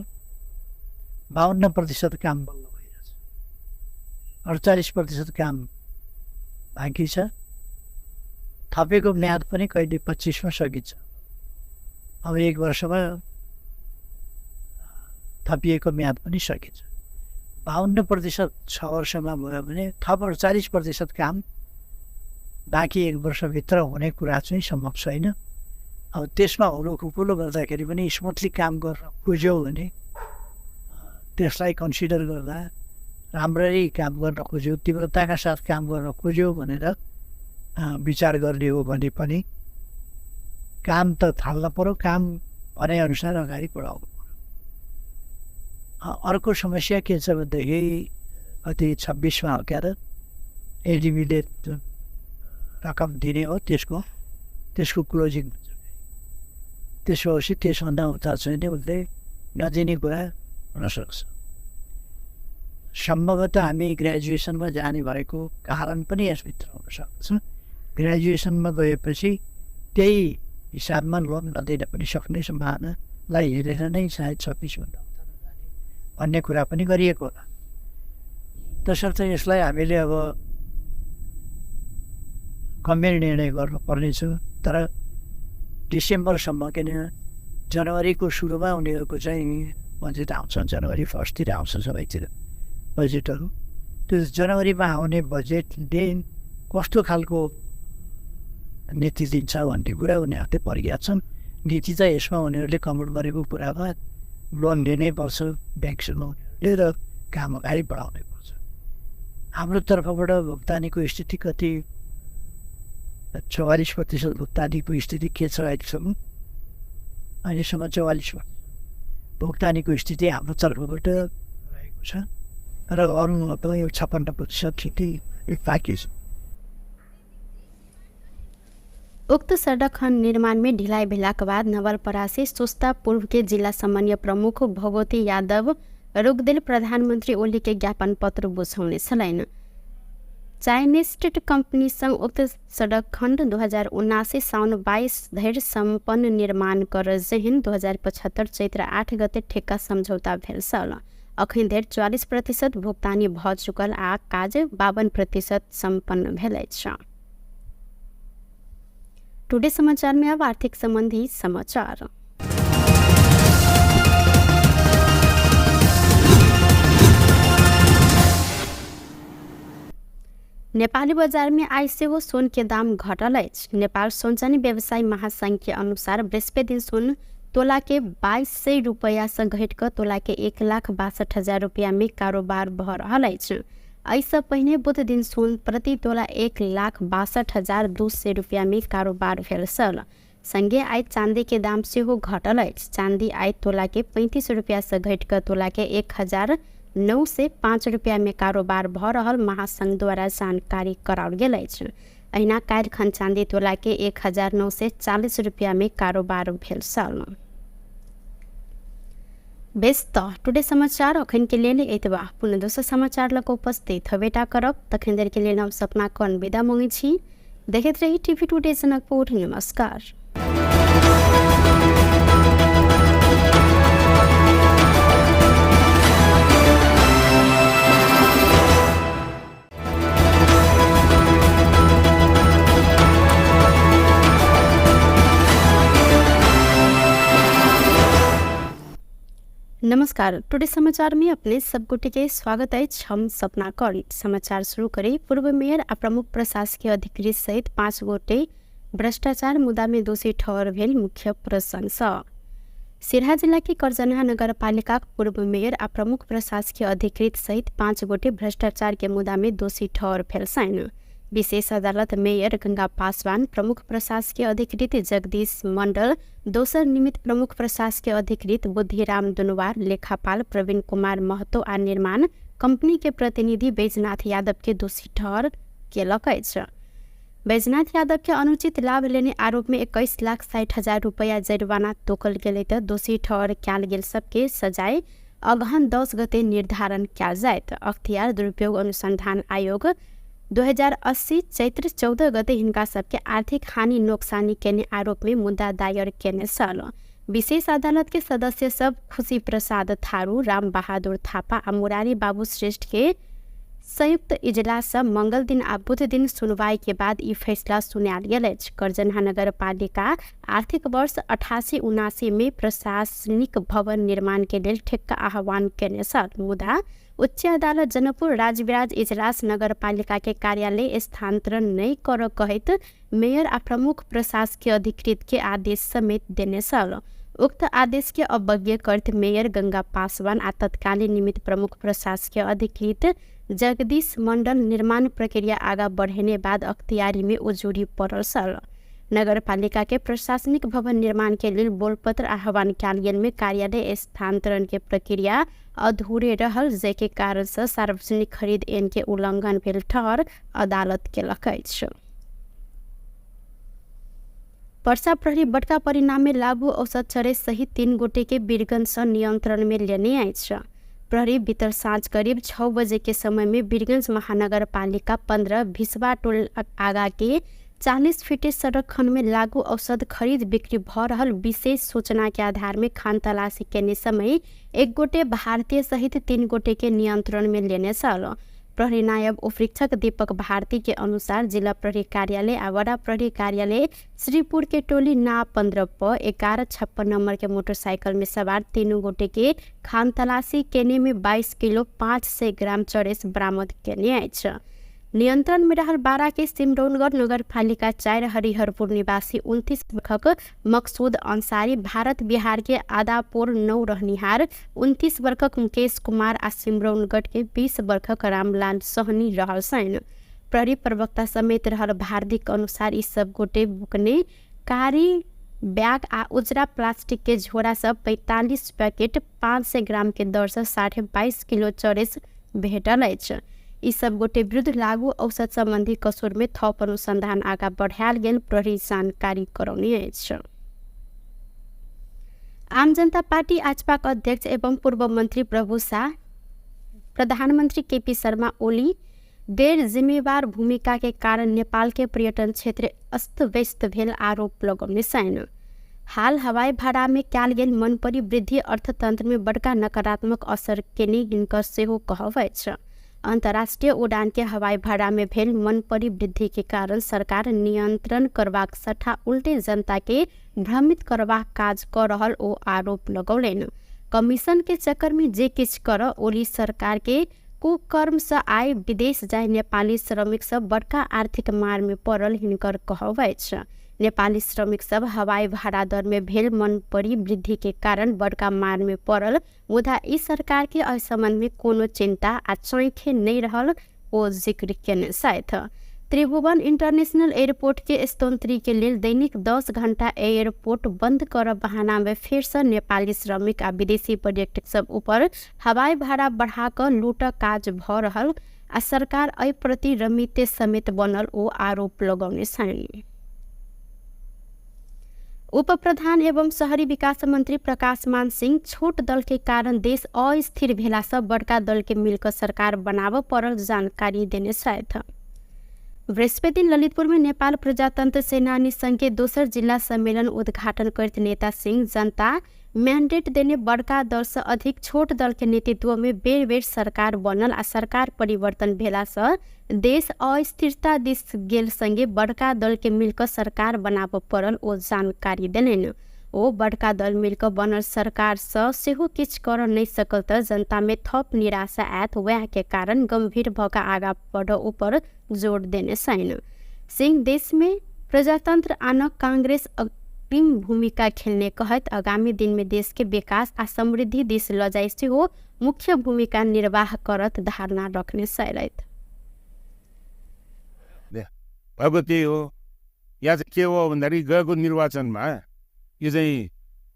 Speaker 3: 52% काम बल्ल भइरहेछ, 48% काम बाँकी छ। थपेको म्याद पनि कहिले 25 सकिन्छ। अब 1 वर्षमा थपिएको म्याद पनि सकिन्छ। 52% 6 वर्षमा भयो भने थप 48% काम बाँकी 1 वर्षभित्र हुने कुरा चाहिँ सम्भव छैन। अब त्यसमा हुलो गर्दाखेरि पनि स्मुथली काम गर्न खोज्यो भने त्यसलाई कन्सिडर गर्दा राम्ररी काम गर्न खोज्यो, तीव्रताका साथ काम गर्न खोज्यो भनेर विचार गर्ने हो भने पनि काम त थाल्न पर्यो, काम भनेअनुसार अगाडि बढाउनु पर्यो। अर्को समस्या के छ भनेदेखि कति 26 हो क्या त एडिबीले जुन रकम दिने हो त्यसको क्लोजिङ हुन्छ। त्यसो भएपछि त्यसभन्दा उता चाहिँ नि उसले नदिने कुरा हुनसक्छ। सम्भवतः हामी ग्रेजुएसनमा जाने भएको कारण पनि यसभित्र हुनसक्छ। ग्रेजुएसनमा गएपछि त्यही हिसाबमा लोन नदिन पनि सक्ने सम्भावनालाई हेरेर नै सायद 26 भन्दा उता नजाने भन्ने कुरा पनि गरिएको होला। तसर्थ यसलाई हामीले अब गम्भीर निर्णय गर्नुपर्नेछ। तर डिसेम्बरसम्म, किन जनवरीको सुरुमा उनीहरूको चाहिँ बजेट आउँछ, जनवरी 1 आउँछ सबैतिर बजेटहरू। त्यो जनवरीमा आउने बजेटले कस्तो खालको नीति दिन्छ भन्ने कुरा उनीहरूले पर्याप्त छन्। नीति चाहिँ यसमा उनीहरूले कमोड गरेको कुरामा लोन लिनै पर्छ ब्याङ्कसँग उनीहरूले र काम अगाडि बढाउनै पर्छ। हाम्रो तर्फबाट भुक्तानीको स्थिति कति 44% भुक्तानीको स्थिति के छ अहिलेसम्म? अहिलेसम्म 44% भुक्तानीको स्थिति हाम्रो तर्फबाट रहेको छ र अरू पनि 56% स्थिति बाँकी छ।
Speaker 1: उक्त सड़क खंड निर्माण में ढिलाई भेलाक बाद नवलपरासी सुस्ता पूर्व के जिला समन्वय प्रमुख भगवती यादव रोकदेल प्रधानमन्त्री ओली के ज्ञापन पत्र बुझाउने छलैन। चाइनिज स्टेट कंपनी संग उक्त सड़क खंड 2079 साउन 22 धरि सम्पन्न निर्माण कर जेहन 2075 चैत्र 8 गते ठेक्का सम्झौता भेल छल। अखन धरि 44% भुक्तानी भ चुकल आ काज 52% सम्पन्न भेल अछि। टुडे समाचार में अब आर्थिक संबंधी समाचार। नेपाली बजार में आइ सेहो सोन के दाम घटल अछि। नेपाल सोनचानी व्यवसायी महासंघ के अनुसार बृहस्पति दिन सोन तोला के 2200 रुपैया से घटि कऽ तोला के 1,62,000 रुपैया में कारोबार भऽ रहल अछि। एहिसँ पहिने बुध दिन सोन प्रति तोला 1,62,200 रुपैया में कारोबार भेल छल। संगे आइ चांदी के दाम सेहो घटल अछि। चांदी आइ तोला के 35 रुपैया से घटि कऽ तोला के 1,905 रुपैया में कारोबार भऽ रहल महासंघ द्वारा जानकारी कराओल गेल अछि। अहिना काल्हि खन चांदी तोला के 1,940 रुपैया में कारोबार भेल छल। बेस त टुडे समाचार अखन के लेल एतबा। पुनः दोसर समाचार लग उपस्थित हबेटा करब। तखन देर के लेल हम सपना कौन विदा मांगै छी। देखैत रही टीवी टुडे जनकपुर। नमस्कार। नमस्कार, टुडे समाचार में अपने सब गोटे के स्वागत है। हम सपना कौर। समाचार शुरू करी। पूर्व मेयर आ प्रमुख प्रशासकीय अधिकृत सहित 5 गोटे भ्रष्टाचार मुद्दा में दोषी ठहर भेल मुख्य प्रशंसा। सिरहा जिला के करजनहा नगरपालिका पूर्व मेयर आ प्रमुख प्रशासकीय अधिकृत सहित 5 गोटे भ्रष्टाचार के मुद्दा में दोषी ठहर भेल छनि। विशेष अदालत मेयर गंगा पासवान, प्रमुख प्रशासकीय अधिकृत जगदीश मंडल, दोसर निमित्त प्रमुख प्रशासकीय अधिकृत बुद्धिराम दुनवार, लेखापाल प्रवीण कुमार महतो आ निर्माण कंपनी के प्रतिनिधि बैजनाथ यादव के दोषी ठहर केलक अछि। बैजनाथ यादव के अनुचित लाभ लेने आरोप में 21,60,000 रुपया जरिवाना तोकल गेलै त दोषी ठहर कयल गेल सबके सजाय अगहन 10 गते निर्धारण कयल जायत। अख्तियार दुरुपयोग अनुसंधान आयोग 2080 चैत्र 14 गते हिनका सबके आर्थिक हानि नोक्सानी केने आरोप में मुद्दा दायर केने छल। विशेष अदालत के सदस्य सब खुशी प्रसाद थारू, राम बहादुर थापा आ मुरारी बाबू श्रेष्ठ के संयुक्त इजलास मंगल दिन आ बुध दिन सुनवाई के बाद ई फैसला सुनायल गेल अछि। करजनहा नगरपालिका आर्थिक वर्ष 88-79 में प्रशासनिक भवन निर्माण के लेल ठेक्का आह्वान केने छल, मुदा उच्च अदालत जनकपुर राजविराज इजलास नगरपालिका के कार्यालय स्थानांतरण नहि कर कहैत मेयर आ प्रमुख प्रशासकीय अधिकृत के आदेश समेत देने छल। उक्त आदेश के अवज्ञा करत मेयर गंगा पासवान आ तत्कालीन निमित्त प्रमुख प्रशासकीय अधिकृत जगदीश मंडल निर्माण प्रक्रिया आगा बढ़ेने बाद अख्तियारी में उजुरी पड़ल छल। नगरपालिका के प्रशासनिक भवन निर्माण के लेल बोलपत्र आह्वान कयल गेल में कार्यालय स्थानांतरण के प्रक्रिया अधूरे रहल, जाहिके कारण से सार्वजनिक खरीद ऐन के उल्लंघन भेल ठहर अदालत केलक अछि। पर्सा प्रहरी बड़का परिणाम में लागू औसत चरे सहित 3 गोटे के वीरगंज से नियंत्रण में लेने अछि। प्रहरी भीतर साँझ करीब 6 बजे के समय में वीरगंज महानगरपालिका 15 भिसवा टोल आगा के 40 फीटे सड़क खंड में लागू औषध खरीद बिक्री भ रहल विशेष सूचना के आधार में खान तलाशी केने समय 1 गोटे भारतीय सहित 3 गोटे के नियंत्रण में लेने छल। प्रहरी नायब उपरीक्षक दीपक भारती के अनुसार जिला प्रहरी कार्यालय आ वडा प्रहरी कार्यालय श्रीपुर के टोली ना 15 प 1156 नंबर के मोटरसाइकिल में सवार 3 गोटे के खान तलाशी केने में 22 किलो 500 ग्राम चरेस बरामद केने अछि। नियंत्रण में रहल 12 के सिमरौनगढ़ नगरपालिका 4 हरिहरपुर निवासी 29 वर्षक मकसूद अंसारी, भारत बिहार के आदापुर 9 रहनिहार 29 वर्षक मुकेश कुमार आ सिमरौनगढ़ के 20 वर्षक रामलाल सहनी रहल छनि। प्रहरी प्रवक्ता समेत रहल भारती के अनुसार ई सब गोटे बुकने कारी बैग आ उजरा प्लास्टिक के झोरा सब 45 पैकेट 500 ग्राम के दर से 22.5 किलो चरेस भेटल अछि। ई सब गोटे विरुद्ध लागू औषध संबंधी कसूर में थप अनुसंधान आगा बढ़ायल गेल प्रहरी जानकारी करौने अछि। आम जनता पार्टी आजपाक अध्यक्ष एवं पूर्व मंत्री प्रभु शाह प्रधानमंत्री केपी शर्मा ओली गैर जिम्मेवार भूमिका के कारण नेपाल के पर्यटन क्षेत्र अस्त व्यस्त भेल आरोप लगौने छनि। हाल हवाई भाड़ा में कयल गेल मनपरी वृद्धि अर्थतंत्र में बड़का नकारात्मक असर केने हिनकर सेहो कहब अछि। अंतर्राष्ट्रीय उड़ान के हवाई भाड़ा में भेल मनपरी वृद्धि के कारण सरकार नियंत्रण करबाक सट्टा उल्टे जनता के भ्रमित करबाक काज क रहल ओ आरोप लगौलनि। कमीशन के चक्कर में जे किछु कर ओली सरकार के कुकर्म से आय विदेश जाय नेपाली श्रमिक सब बड़का आर्थिक मार में पड़ल हिनकर कहब अछि। नेपाली श्रमिक सब हवाई भाड़ा दर में भेल मनपरी वृद्धि के कारण बड़का मार में पड़ल, मुदा ई सरकार के एहि संबंध में कोनो चिंता आ चैखे नहीं रहल ओ जिक्र केने छथि। त्रिभुवन इंटरनेशनल एयरपोर्ट के स्तोत्री के लेल दैनिक 10 घंटा एयरपोर्ट बंद कर बहाना में फेर से नेपाली श्रमिक आ विदेशी पर्यटक सब ऊपर हवाई भाड़ा बढ़ा क लूट काज भ रहल आ सरकार एहि प्रति रमिते समेत बनल ओ आरोप लगौने छनि। उप प्रधान एवं शहरी विकास मंत्री प्रकाश मान सिंह छोट दल के कारण देश अस्थिर भेला से बड़का दल के मिलकर सरकार बनाबऽ पड़ल जानकारी देने छथि। बृहस्पति दिन ललितपुर में नेपाल प्रजातंत्र सेनानी संघ के दोसर जिला सम्मेलन उद्घाटन करते नेता सिंह जनता मैंडेट देने बड़का दल से अधिक छोट दल के नेतृत्व में बेर बेर सरकार बनल आ सरकार परिवर्तन भेला से देश अस्थिरता दिस गेल संगे बड़का दल के मिलकर सरकार बनाबऽ पड़ल ओ जानकारी देलनि। ओ बड़का दल मिलकर बनल सरकार से सेहो किछु कर नहीं सकल त जनता में थप निराशा आयत, वएह के कारण गंभीर भऽ कऽ आगा बढ़ ऊपर जोर देने छनि। सिंह देश में प्रजातंत्र आनक कांग्रेस अग्रिम भूमिका खेल्ने कहैत आगामी दिनमे देशके विकास आ समृद्धि दिस लजाइ सेहो मुख्य भूमिका निर्वाह करत धारणा रखने सैरैत।
Speaker 2: भएको त्यही हो। यहाँ चाहिँ के हो भन्दाखेरि गएको निर्वाचनमा यो चाहिँ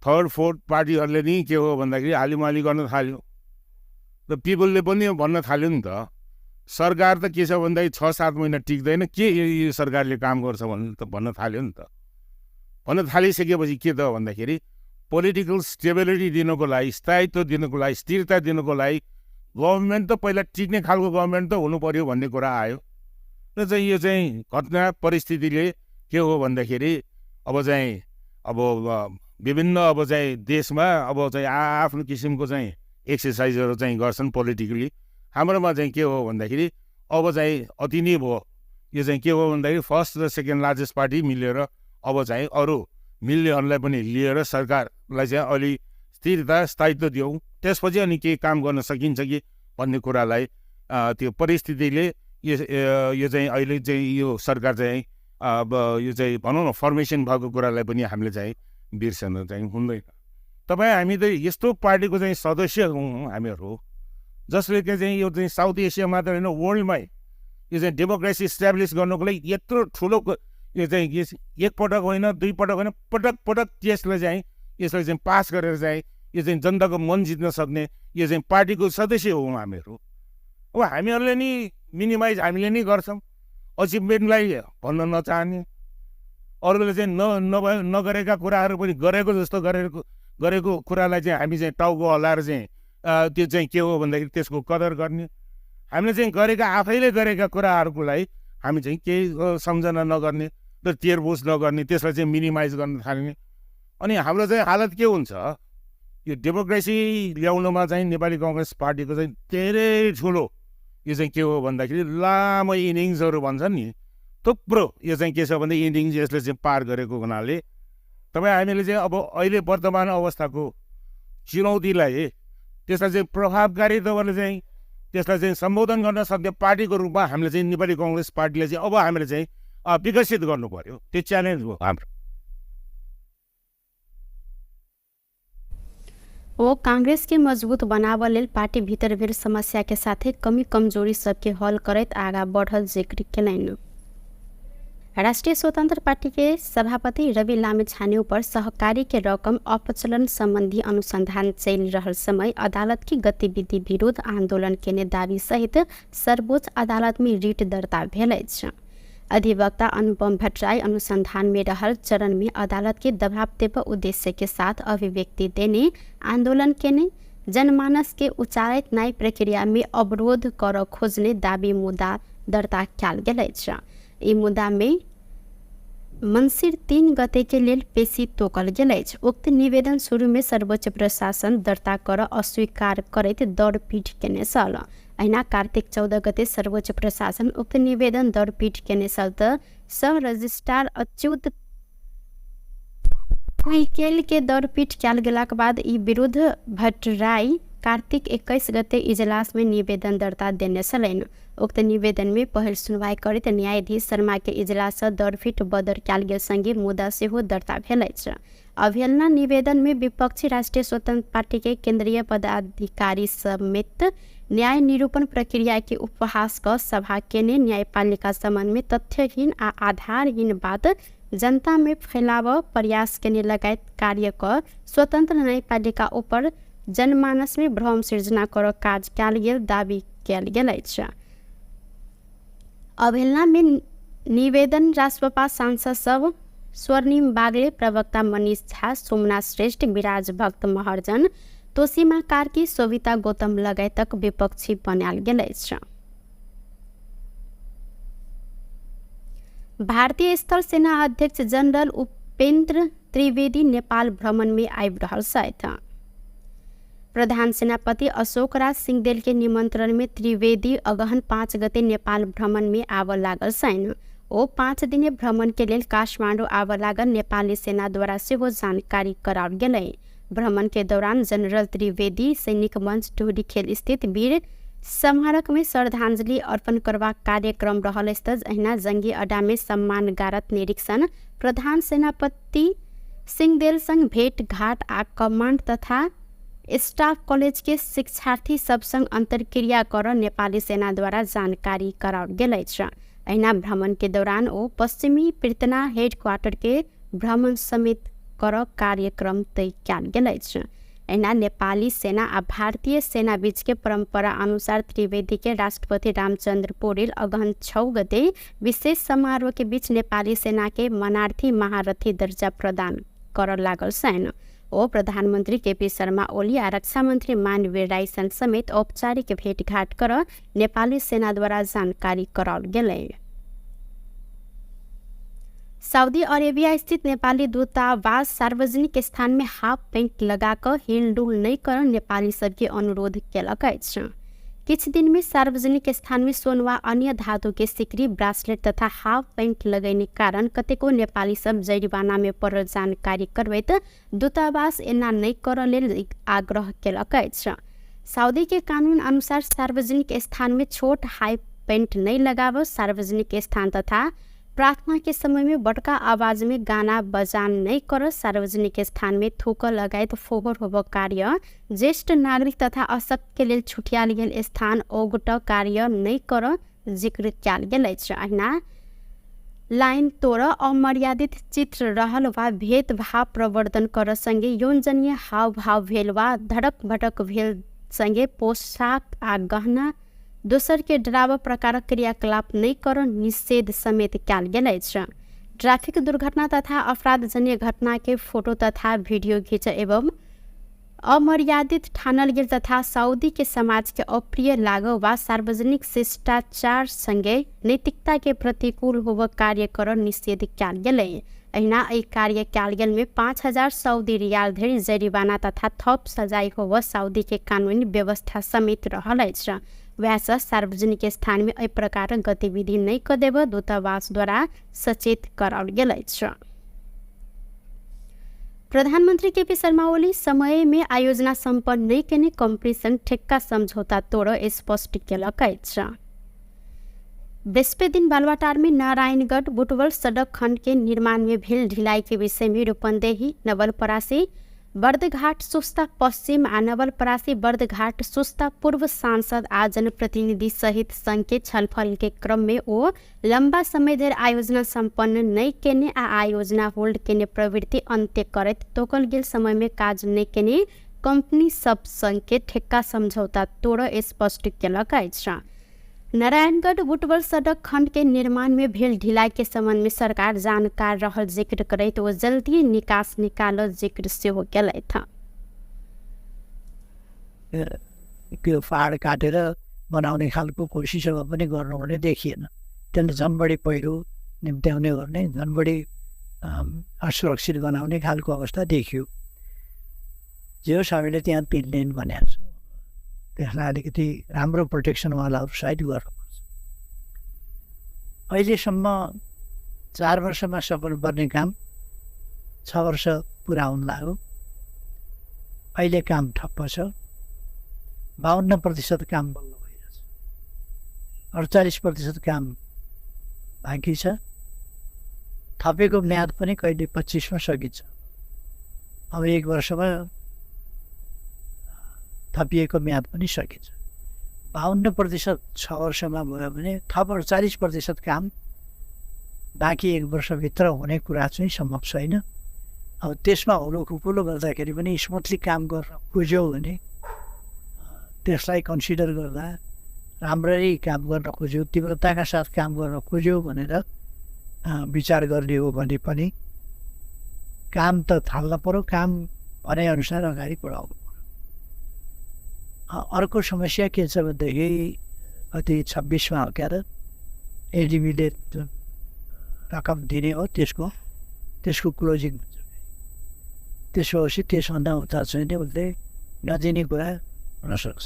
Speaker 2: थर्ड फोर्थ पार्टीहरूले नि के हो भन्दाखेरि हालिमाली गर्न थाल्यो र पिपलले पनि भन्न थाल्यो नि त। सरकार त के छ भन्दाखेरि 6-7 महिना टिक्दैन, के यो सरकारले काम गर्छ भन्न थाल्यो नि त। भन्न थालिसकेपछि के त भन्दाखेरि पोलिटिकल स्टेबिलिटी दिनुको लागि, स्थायित्व दिनुको लागि, स्थिरता दिनुको लागि गभर्मेन्ट त पहिला टिक्ने खालको गभर्मेन्ट त हुनु पर्यो भन्ने कुरा आयो। र चाहिँ यो चाहिँ घटना परिस्थितिले के हो भन्दाखेरि अब चाहिँ अब विभिन्न अब चाहिँ देशमा अब चाहिँ आफ्नो किसिमको चाहिँ एक्सर्साइजहरू चाहिँ गर्छन् पोलिटिकली। हाम्रोमा चाहिँ के हो भन्दाखेरि अब चाहिँ अति नै भयो। यो चाहिँ के हो भन्दाखेरि फर्स्ट र सेकेन्ड लार्जेस्ट पार्टी मिलेर अब चाहिँ अरू मिल्नेहरूलाई पनि लिएर सरकारलाई चाहिँ अलि स्थिरता स्थायित्व दियौँ, त्यसपछि अनि केही काम गर्न सकिन्छ कि भन्ने कुरालाई त्यो परिस्थितिले यो चाहिँ अहिले चाहिँ यो सरकार चाहिँ अब यो चाहिँ भनौँ न फर्मेसन भएको कुरालाई पनि हामीले चाहिँ बिर्सन चाहिँ हुँदैन। तपाईँ हामी त यस्तो पार्टीको चाहिँ सदस्य हौँ हामीहरू, जसले चाहिँ यो चाहिँ साउथ एसिया मात्र होइन वर्ल्डमै यो चाहिँ डेमोक्रेसी इस्टाब्लिस गर्नुको लागि यत्रो ठुलो यो चाहिँ एकपटक होइन दुई पटक होइन पटक पटक त्यसलाई चाहिँ यसलाई चाहिँ पास गरेर चाहिँ यो चाहिँ जनताको मन जित्न सक्ने यो चाहिँ पार्टीको सदस्य हौँ हामीहरू। अब हामीहरूले नि मिनिमाइज हामीले नै गर्छौँ, अचिभमेन्टलाई भन्न नचाहने, अरूले चाहिँ नगरेका कुराहरू पनि गरेको जस्तो गरेको कुरालाई चाहिँ हामी चाहिँ टाउको हल्लाएर चाहिँ त्यो चाहिँ के हो भन्दाखेरि त्यसको कदर गर्ने। हामीले चाहिँ गरेका आफैले गरेका कुराहरूको लागि हामी चाहिँ केही सम्झना नगर्ने र तेरबुझ नगर्ने, त्यसलाई चाहिँ मिनिमाइज गर्न थाल्ने। अनि हाम्रो चाहिँ हालत के हुन्छ, यो डेमोक्रेसी ल्याउनुमा चाहिँ नेपाली कङ्ग्रेस पार्टीको चाहिँ धेरै ठुलो यो चाहिँ के हो भन्दाखेरि लामो इनिङ्सहरू भन्छन् नि, थुप्रो यो चाहिँ के छ भन्दा इनिङ्स यसले चाहिँ पार गरेको हुनाले तपाईँ हामीले चाहिँ अब अहिले वर्तमान अवस्थाको चुनौतीलाई त्यसलाई चाहिँ प्रभावकारी तपाईँले चाहिँ त्यसलाई चाहिँ सम्बोधन गर्न सक्ने पार्टीको रूपमा हामीले चाहिँ नेपाली कङ्ग्रेस पार्टीले चाहिँ अब हामीले चाहिँ विकसित गर्नु पर्यो। त्यो च्यालेन्ज हो हाम्रो।
Speaker 1: वो कांग्रेस के मजबूत बनाव लेल पार्टी भीतर भेल समस्या के साथे कमी कमजोरी सबके हल करैत आगा बढ़ल जिक्र केलनि। राष्ट्रिय स्वतंत्र पार्टी के सभापति रवि लामिछाने पर सहकारी के रकम अपचलन संबंधी अनुसंधान चल रहल समय अदालत की गतिविधि विरोध आंदोलन केने दावी सहित सर्वोच्च अदालत में रिट दर्ता भेल अछि। अधिवक्ता अनुपम भट्टराई अनुसंधान में रहल चरण में अदालत के दबाव देव उद्देश्य के साथ अभिव्यक्ति देने आंदोलन केने जनमानस के उचारित न्याय प्रक्रिया में अवरोध कर खोजने दावी मुद्दा दर्ता कयल गेल अछि। ई मुद्दा में मंसिर 3 गते के लेल पेशी तोकल गेल अछि। उक्त निवेदन शुरू में सर्वोच्च प्रशासन दर्ता कर अस्वीकार करैत दौड़पीट केने छल। अहिना कार्तिक 14 गते सर्वोच्च प्रशासन उक्त निवेदन दौड़पीट केने छल त सब रजिस्ट्रार अच्युत कुइकेल के दौड़पीट कयल गेलाक बाद ई विरुद्ध भट्टराई कार्तिक 21 गते इजलास में निवेदन दर्ता देने छलनि। उक्त निवेदन में पहिल सुनवाई करैत न्यायाधीश शर्मा के इजलास दौड़पीट बदर कयल गेल संगे मुद्दा सेहो दर्ता भेल अछि। अवहेलना निवेदन में विपक्षी राष्ट्रिय स्वतंत्र पार्टी के केंद्रीय पदाधिकारी समेत न्याय निरूपण प्रक्रिया के उपहास क सभा केने न्यायपालिका संबंध में तथ्यहीन आ आधारहीन बात जनता में फैलाव प्रयास केने लगायत कार्य क स्वतंत्र न्यायपालिका ऊपर जनमानस में भ्रम सृजना कर काज कयल गेल दावी कयल गेल अछि। अवहेलना में निवेदन रासपा सांसद सब स्वर्णिम बागले, प्रवक्ता मनीष झा, सोमनाथ श्रेष्ठ, विराज भक्त महर्जन, तोसीमा कार्की, शोभिता गौतम लगायतक विपक्षी बनायल गेल अछि। भारतीय स्थल सेना अध्यक्ष जनरल उपेन्द्र त्रिवेदी नेपाल भ्रमण में आबि रहल छथि। प्रधान सेनापति अशोक राज सिंहदेल के निमंत्रण में त्रिवेदी अगहन 5 गते नेपाल भ्रमण में आबऽ लागल छनि। ओ 5 दिने भ्रमण के लेल काठमाडौँ आबऽ लागल नेपाली सेना द्वारा सेहो जानकारी कराओल गेलै। भ्रमण के दौरान जनरल त्रिवेदी सैनिक मंच ढुरीखेल स्थित वीर स्मारक में श्रद्धांजलि अर्पण करबाक कार्यक्रम रहल अछि। अहिना जंगी अड्डा में सम्मान गारत निरीक्षण प्रधान सेनापति सिंहदेलसँग भेटघाट आ कमान्ड तथा स्टाफ कॉलेज के शिक्षार्थी सबसँग अन्तर्क्रिया कर नेपाली सेनाद्वारा जानकारी कराओल गेल अछि। अहिना भ्रमण के दौरान ओ पश्चिमी पृतना हेड क्वार्टर के भ्रमण समेत कर कार्यक्रम तय कयल गेल अछि। अहिना नेपाली सेना आ भारतीय सेना बीच के परंपरा अनुसार त्रिवेदी के राष्ट्रपति रामचंद्र पौडेल अगहन 6 गते विशेष समारोह के बीच नेपाली सेना के मनार्थी महारथी दर्जा प्रदान कर लागल छन्। ओ प्रधानमन्त्री केपी शर्मा ओली आ रक्षा मन्त्री मानवीर राईसन समेत औपचारिक भेटघाट कर नेपाली सेनाद्वारा जानकारी कराओल गेलै। सऊदी अरेबिया स्थित नेपाली दूतावास सार्वजनिक स्थान में हाफ पेंट लगाकर हिलडुल नहीं कर नेपाली सबके अनुरोध केलक अछि। किछु दिन में सार्वजनिक स्थान में सोन वा अन्य धातु के सिकरी, ब्रासलेट तथा हाफ पेंट लगैने कारण कतेको नेपाली सब जरिवाना में पड़ल जानकारी करबैत दूतावास एना नहीं कर लेल आग्रह केलक अछि। सऊदी के कानून अनुसार सार्वजनिक स्थान में छोट हाई पेंट नहीं लगाव, सार्वजनिक स्थान तथा प्रार्थना के समय में बड़का आवाज में गाना बजान नहीं कर, सार्वजनिक स्थान में थूक लगायत फोहोर होब कार्य, ज्येष्ठ नागरिक तथा अशक्त के लेल छुटियाल गेल स्थान ओगट कार्य नहीं कर जिक्र कयल गेल अछि। अहिना लाइन तोड़, अमर्यादित चित्र रहल वा भेदभाव प्रवर्धन कर संगे यौनजन्य हावभाव भेल वा धड़क भटक भेल संगे पोशाक आ गहना दोसर के डराव प्रकारक क्रियाकलाप नहीं कर निषेध समेत कयल गेल अछि। ट्रैफिक दुर्घटना तथा अपराधजन्य घटना के फोटो तथा वीडियो घिच एवं अमर्यादित ठानल गेल तथा सऊदी के समाज के अप्रिय लागो वा सार्वजनिक शिष्टाचार संगे नैतिकता के प्रतिकूल होब कार्य कर निषेध कयल गेलै। अहिना एहि कार्य कयल गेल में 5000 सऊदी रियाल धरि जरिवाना तथा थप सजाय होब सऊदी के कानूनी व्यवस्था समेत रहल अछि। वैसे सार्वजनिक स्थान में एहि प्रकारक गतिविधि नहीं क देब दूतावास द्वारा सचेत कराओल गेल अछि। प्रधानमन्त्री केपी शर्मा ओली समय में आयोजना सम्पन्न नहीं केने कंपनी संग ठेक्का समझौता तोड़ स्पष्ट केलक अछि। बृहस्पति दिन बालुवाटार में नारायणगढ़ बुटवल सड़क खंड के निर्माण में भेल ढिलाई के विषय में रूपन्देही, नवलपरासी, बर्दघाट सुस्ता पश्चिम आ नवलपरासी बर्दघाट सुस्ता पूर्व सांसद आ जनप्रतिनिधि सहित संघ के छलफल के क्रम में ओ लंबा समय धरि आयोजना सम्पन्न नहीं केने आ आयोजना होल्ड केने प्रवृत्ति अन्त्य करैत तोकल गेल समय में काज नहीं केने कंपनी सब संघ के ठेक्का समझौता तोड़ स्पष्ट केलक अछि। नारायणगढ़ बुटवल सड़क खंड के निर्माण में भेल ढिलाई के संबंध में सरकार जानकार रहल जिक्र करैत ओ जल्दी निकास निकाल जिक्र सेहो केलथि।
Speaker 3: त्यो पहाड काटेर बनाउने खालको कोसिसहरू पनि गर्नुहुने देखिएन। त्यसले झन् बढी पहिरो निम्त्याउने गर्ने, झन् बढी असुरक्षित बनाउने खालको अवस्था देखियो। जे होस् हामीले त्यहाँ 3 लेन भनेको छौँ, त्यसलाई अलिकति राम्रो प्रोटेक्सनवालाहरू साइड गर्नुपर्छ। अहिलेसम्म 4 वर्षमा सक्नुपर्ने काम 6 वर्ष पुरा हुन लाग्यो। अहिले काम ठप्प छ। 52% काम बल्ल भइरहेछ, 48% काम बाँकी छ। थपेको म्याद पनि कहिले 25मा सकिन्छ। अब 1 वर्षमा थपिएको म्याद पनि सकिन्छ। 52% 6 वर्षमा भयो भने थप 48% काम बाँकी 1 वर्षभित्र हुने कुरा चाहिँ सम्भव छैन। अब त्यसमा हुलो खुकुलो गर्दाखेरि पनि स्मुथली काम गर्न खोज्यो भने त्यसलाई कन्सिडर गर्दा राम्ररी काम गर्न खोज्यो, तीव्रताका साथ काम गर्न खोज्यो भनेर विचार गर्ने हो भने पनि काम त थाल्न पर्यो, काम भनेअनुसार अगाडि बढाउनु पर्यो। अर्को समस्या के छ भनेदेखि कति 26मा हो क्या त एडिबीले जुन रकम दिने हो त्यसको क्लोजिङ हुन्छ। त्यसो भएपछि त्यसभन्दा उता चाहिँ उसले नदिने कुरा हुनसक्छ।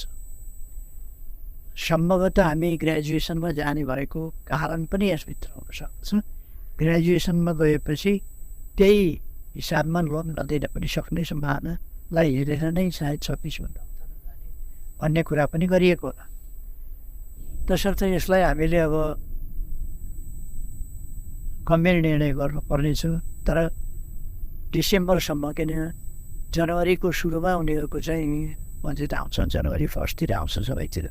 Speaker 3: सम्भवतः हामी ग्रेजुएसनमा जाने भएको कारण पनि यसभित्र हुनसक्छ। ग्रेजुएसनमा गएपछि त्यही हिसाबमा लोन नदिन पनि सक्ने सम्भावनालाई हेरेर नै सायद 26भन्दा उता नजाने भन्ने कुरा पनि गरिएको होला। तसर्थ यसलाई हामीले अब गम्भीर निर्णय गर्नुपर्नेछ। तर डिसेम्बरसम्म, किन जनवरीको सुरुमा उनीहरूको चाहिँ बजेट आउँछ, जनवरी फर्स्टतिर आउँछ सबैतिर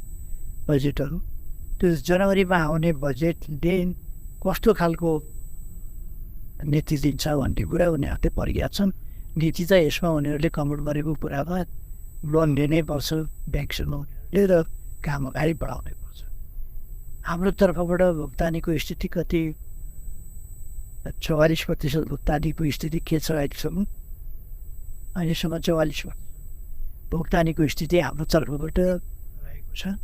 Speaker 3: बजेटहरू। त्यो जनवरीमा आउने बजेटले कस्तो खालको नीति दिन्छ भन्ने कुरा उनीहरूले परिज्ञात छन्। नीति चाहिँ यसमा उनीहरूले कमेन्ट गरेको कुरामा लोन लिनै पर्छ ब्याङ्कसँग उनीहरूले र काम अगाडि बढाउनै पर्छ। हाम्रो तर्फबाट भुक्तानीको स्थिति कति, 44% भुक्तानीको स्थिति के छ अहिलेसम्म? अहिलेसम्म 44% भुक्तानीको स्थिति हाम्रो तर्फबाट रहेको छ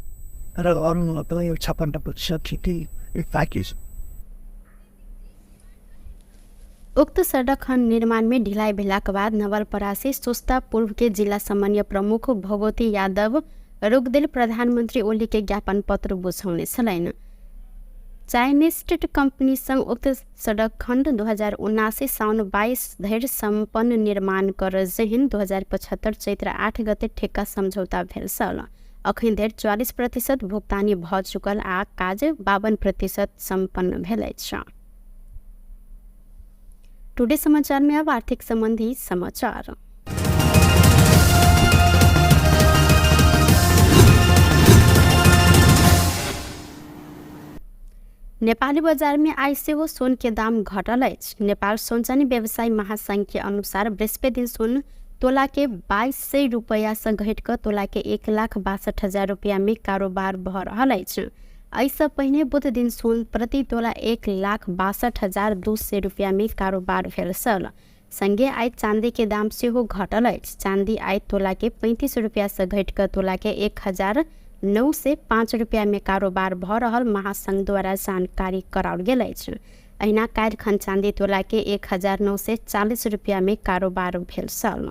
Speaker 3: र अरू यो 56% स्थिति बाँकी छ।
Speaker 1: उक्त सडक खण्ड निर्माण में ढिलाई भेलाक बाद नवलपरासी सुस्ता पूर्व के जिला समन्वय प्रमुख भगवती यादव रोकदेल प्रधानमन्त्री ओली के ज्ञापन पत्र बुझाउने छलैन। चाइनिज स्टेट कंपनी संग उक्त सडक खण्ड 2079 साउन 22 धरि सम्पन्न निर्माण कर जेहन 2075 चैत्र 8 गते ठेक्का सम्झौता भेल छल। अखन धरि 44% भुक्तानी भ चुकल आ काज 52% सम्पन्न भेल अछि। टुडे समाचार में अब आर्थिक संबंधी समाचार। नेपाली बजार में आइ सेहो सोन के दाम घटल अछि। नेपाल सोनचानी व्यवसायी महासंघ के अनुसार बृहस्पति दिन सोन तोला के 2200 रुपया से घटि कऽ तोला के 1,62,000 रुपया में कारोबार भऽ रहल अछि। एहिसँ पहिने बुध दिन सोन प्रति तोला 1,62,200 रुपया में कारोबार भेल छल। संगे आइ चांदी के दाम सेहो घटल अछि। चांदी आइ तोला के 35 रुपया से घटि कऽ तोला के 1,905 रुपया में कारोबार भऽ रहल महासंघ द्वारा जानकारी कराओल गेल अछि। अहिना काल्हिखन चांदी तोला के 1,940 रुपया में कारोबार भेल छल।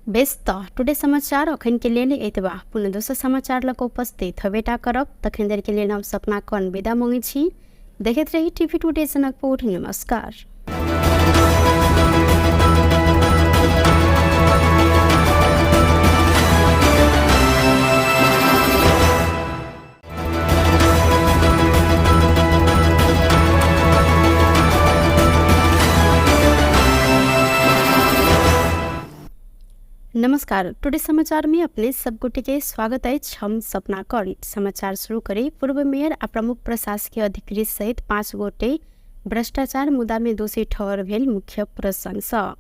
Speaker 1: बेस तऽ टुडे समाचार अखन के लेल एतबा। पुनः दोसर समाचार लऽ कऽ उपस्थित हेबेटा करब। तखन देर के लेल हम सपना कर्ण विदा मांगै छी। देखैत रही टीवी टुडे जनकपुर। नमस्कार। नमस्कार, टुडे समाचार में अपने सब गोटे के स्वागत अछि। हम सपना कर्ण। समाचार शुरू करी। पूर्व मेयर आ प्रमुख प्रशासकीय अधिकृत सहित 5 गोटे भ्रष्टाचार मुद्दा में दोषी ठहर भेल मुख्य प्रशंसा।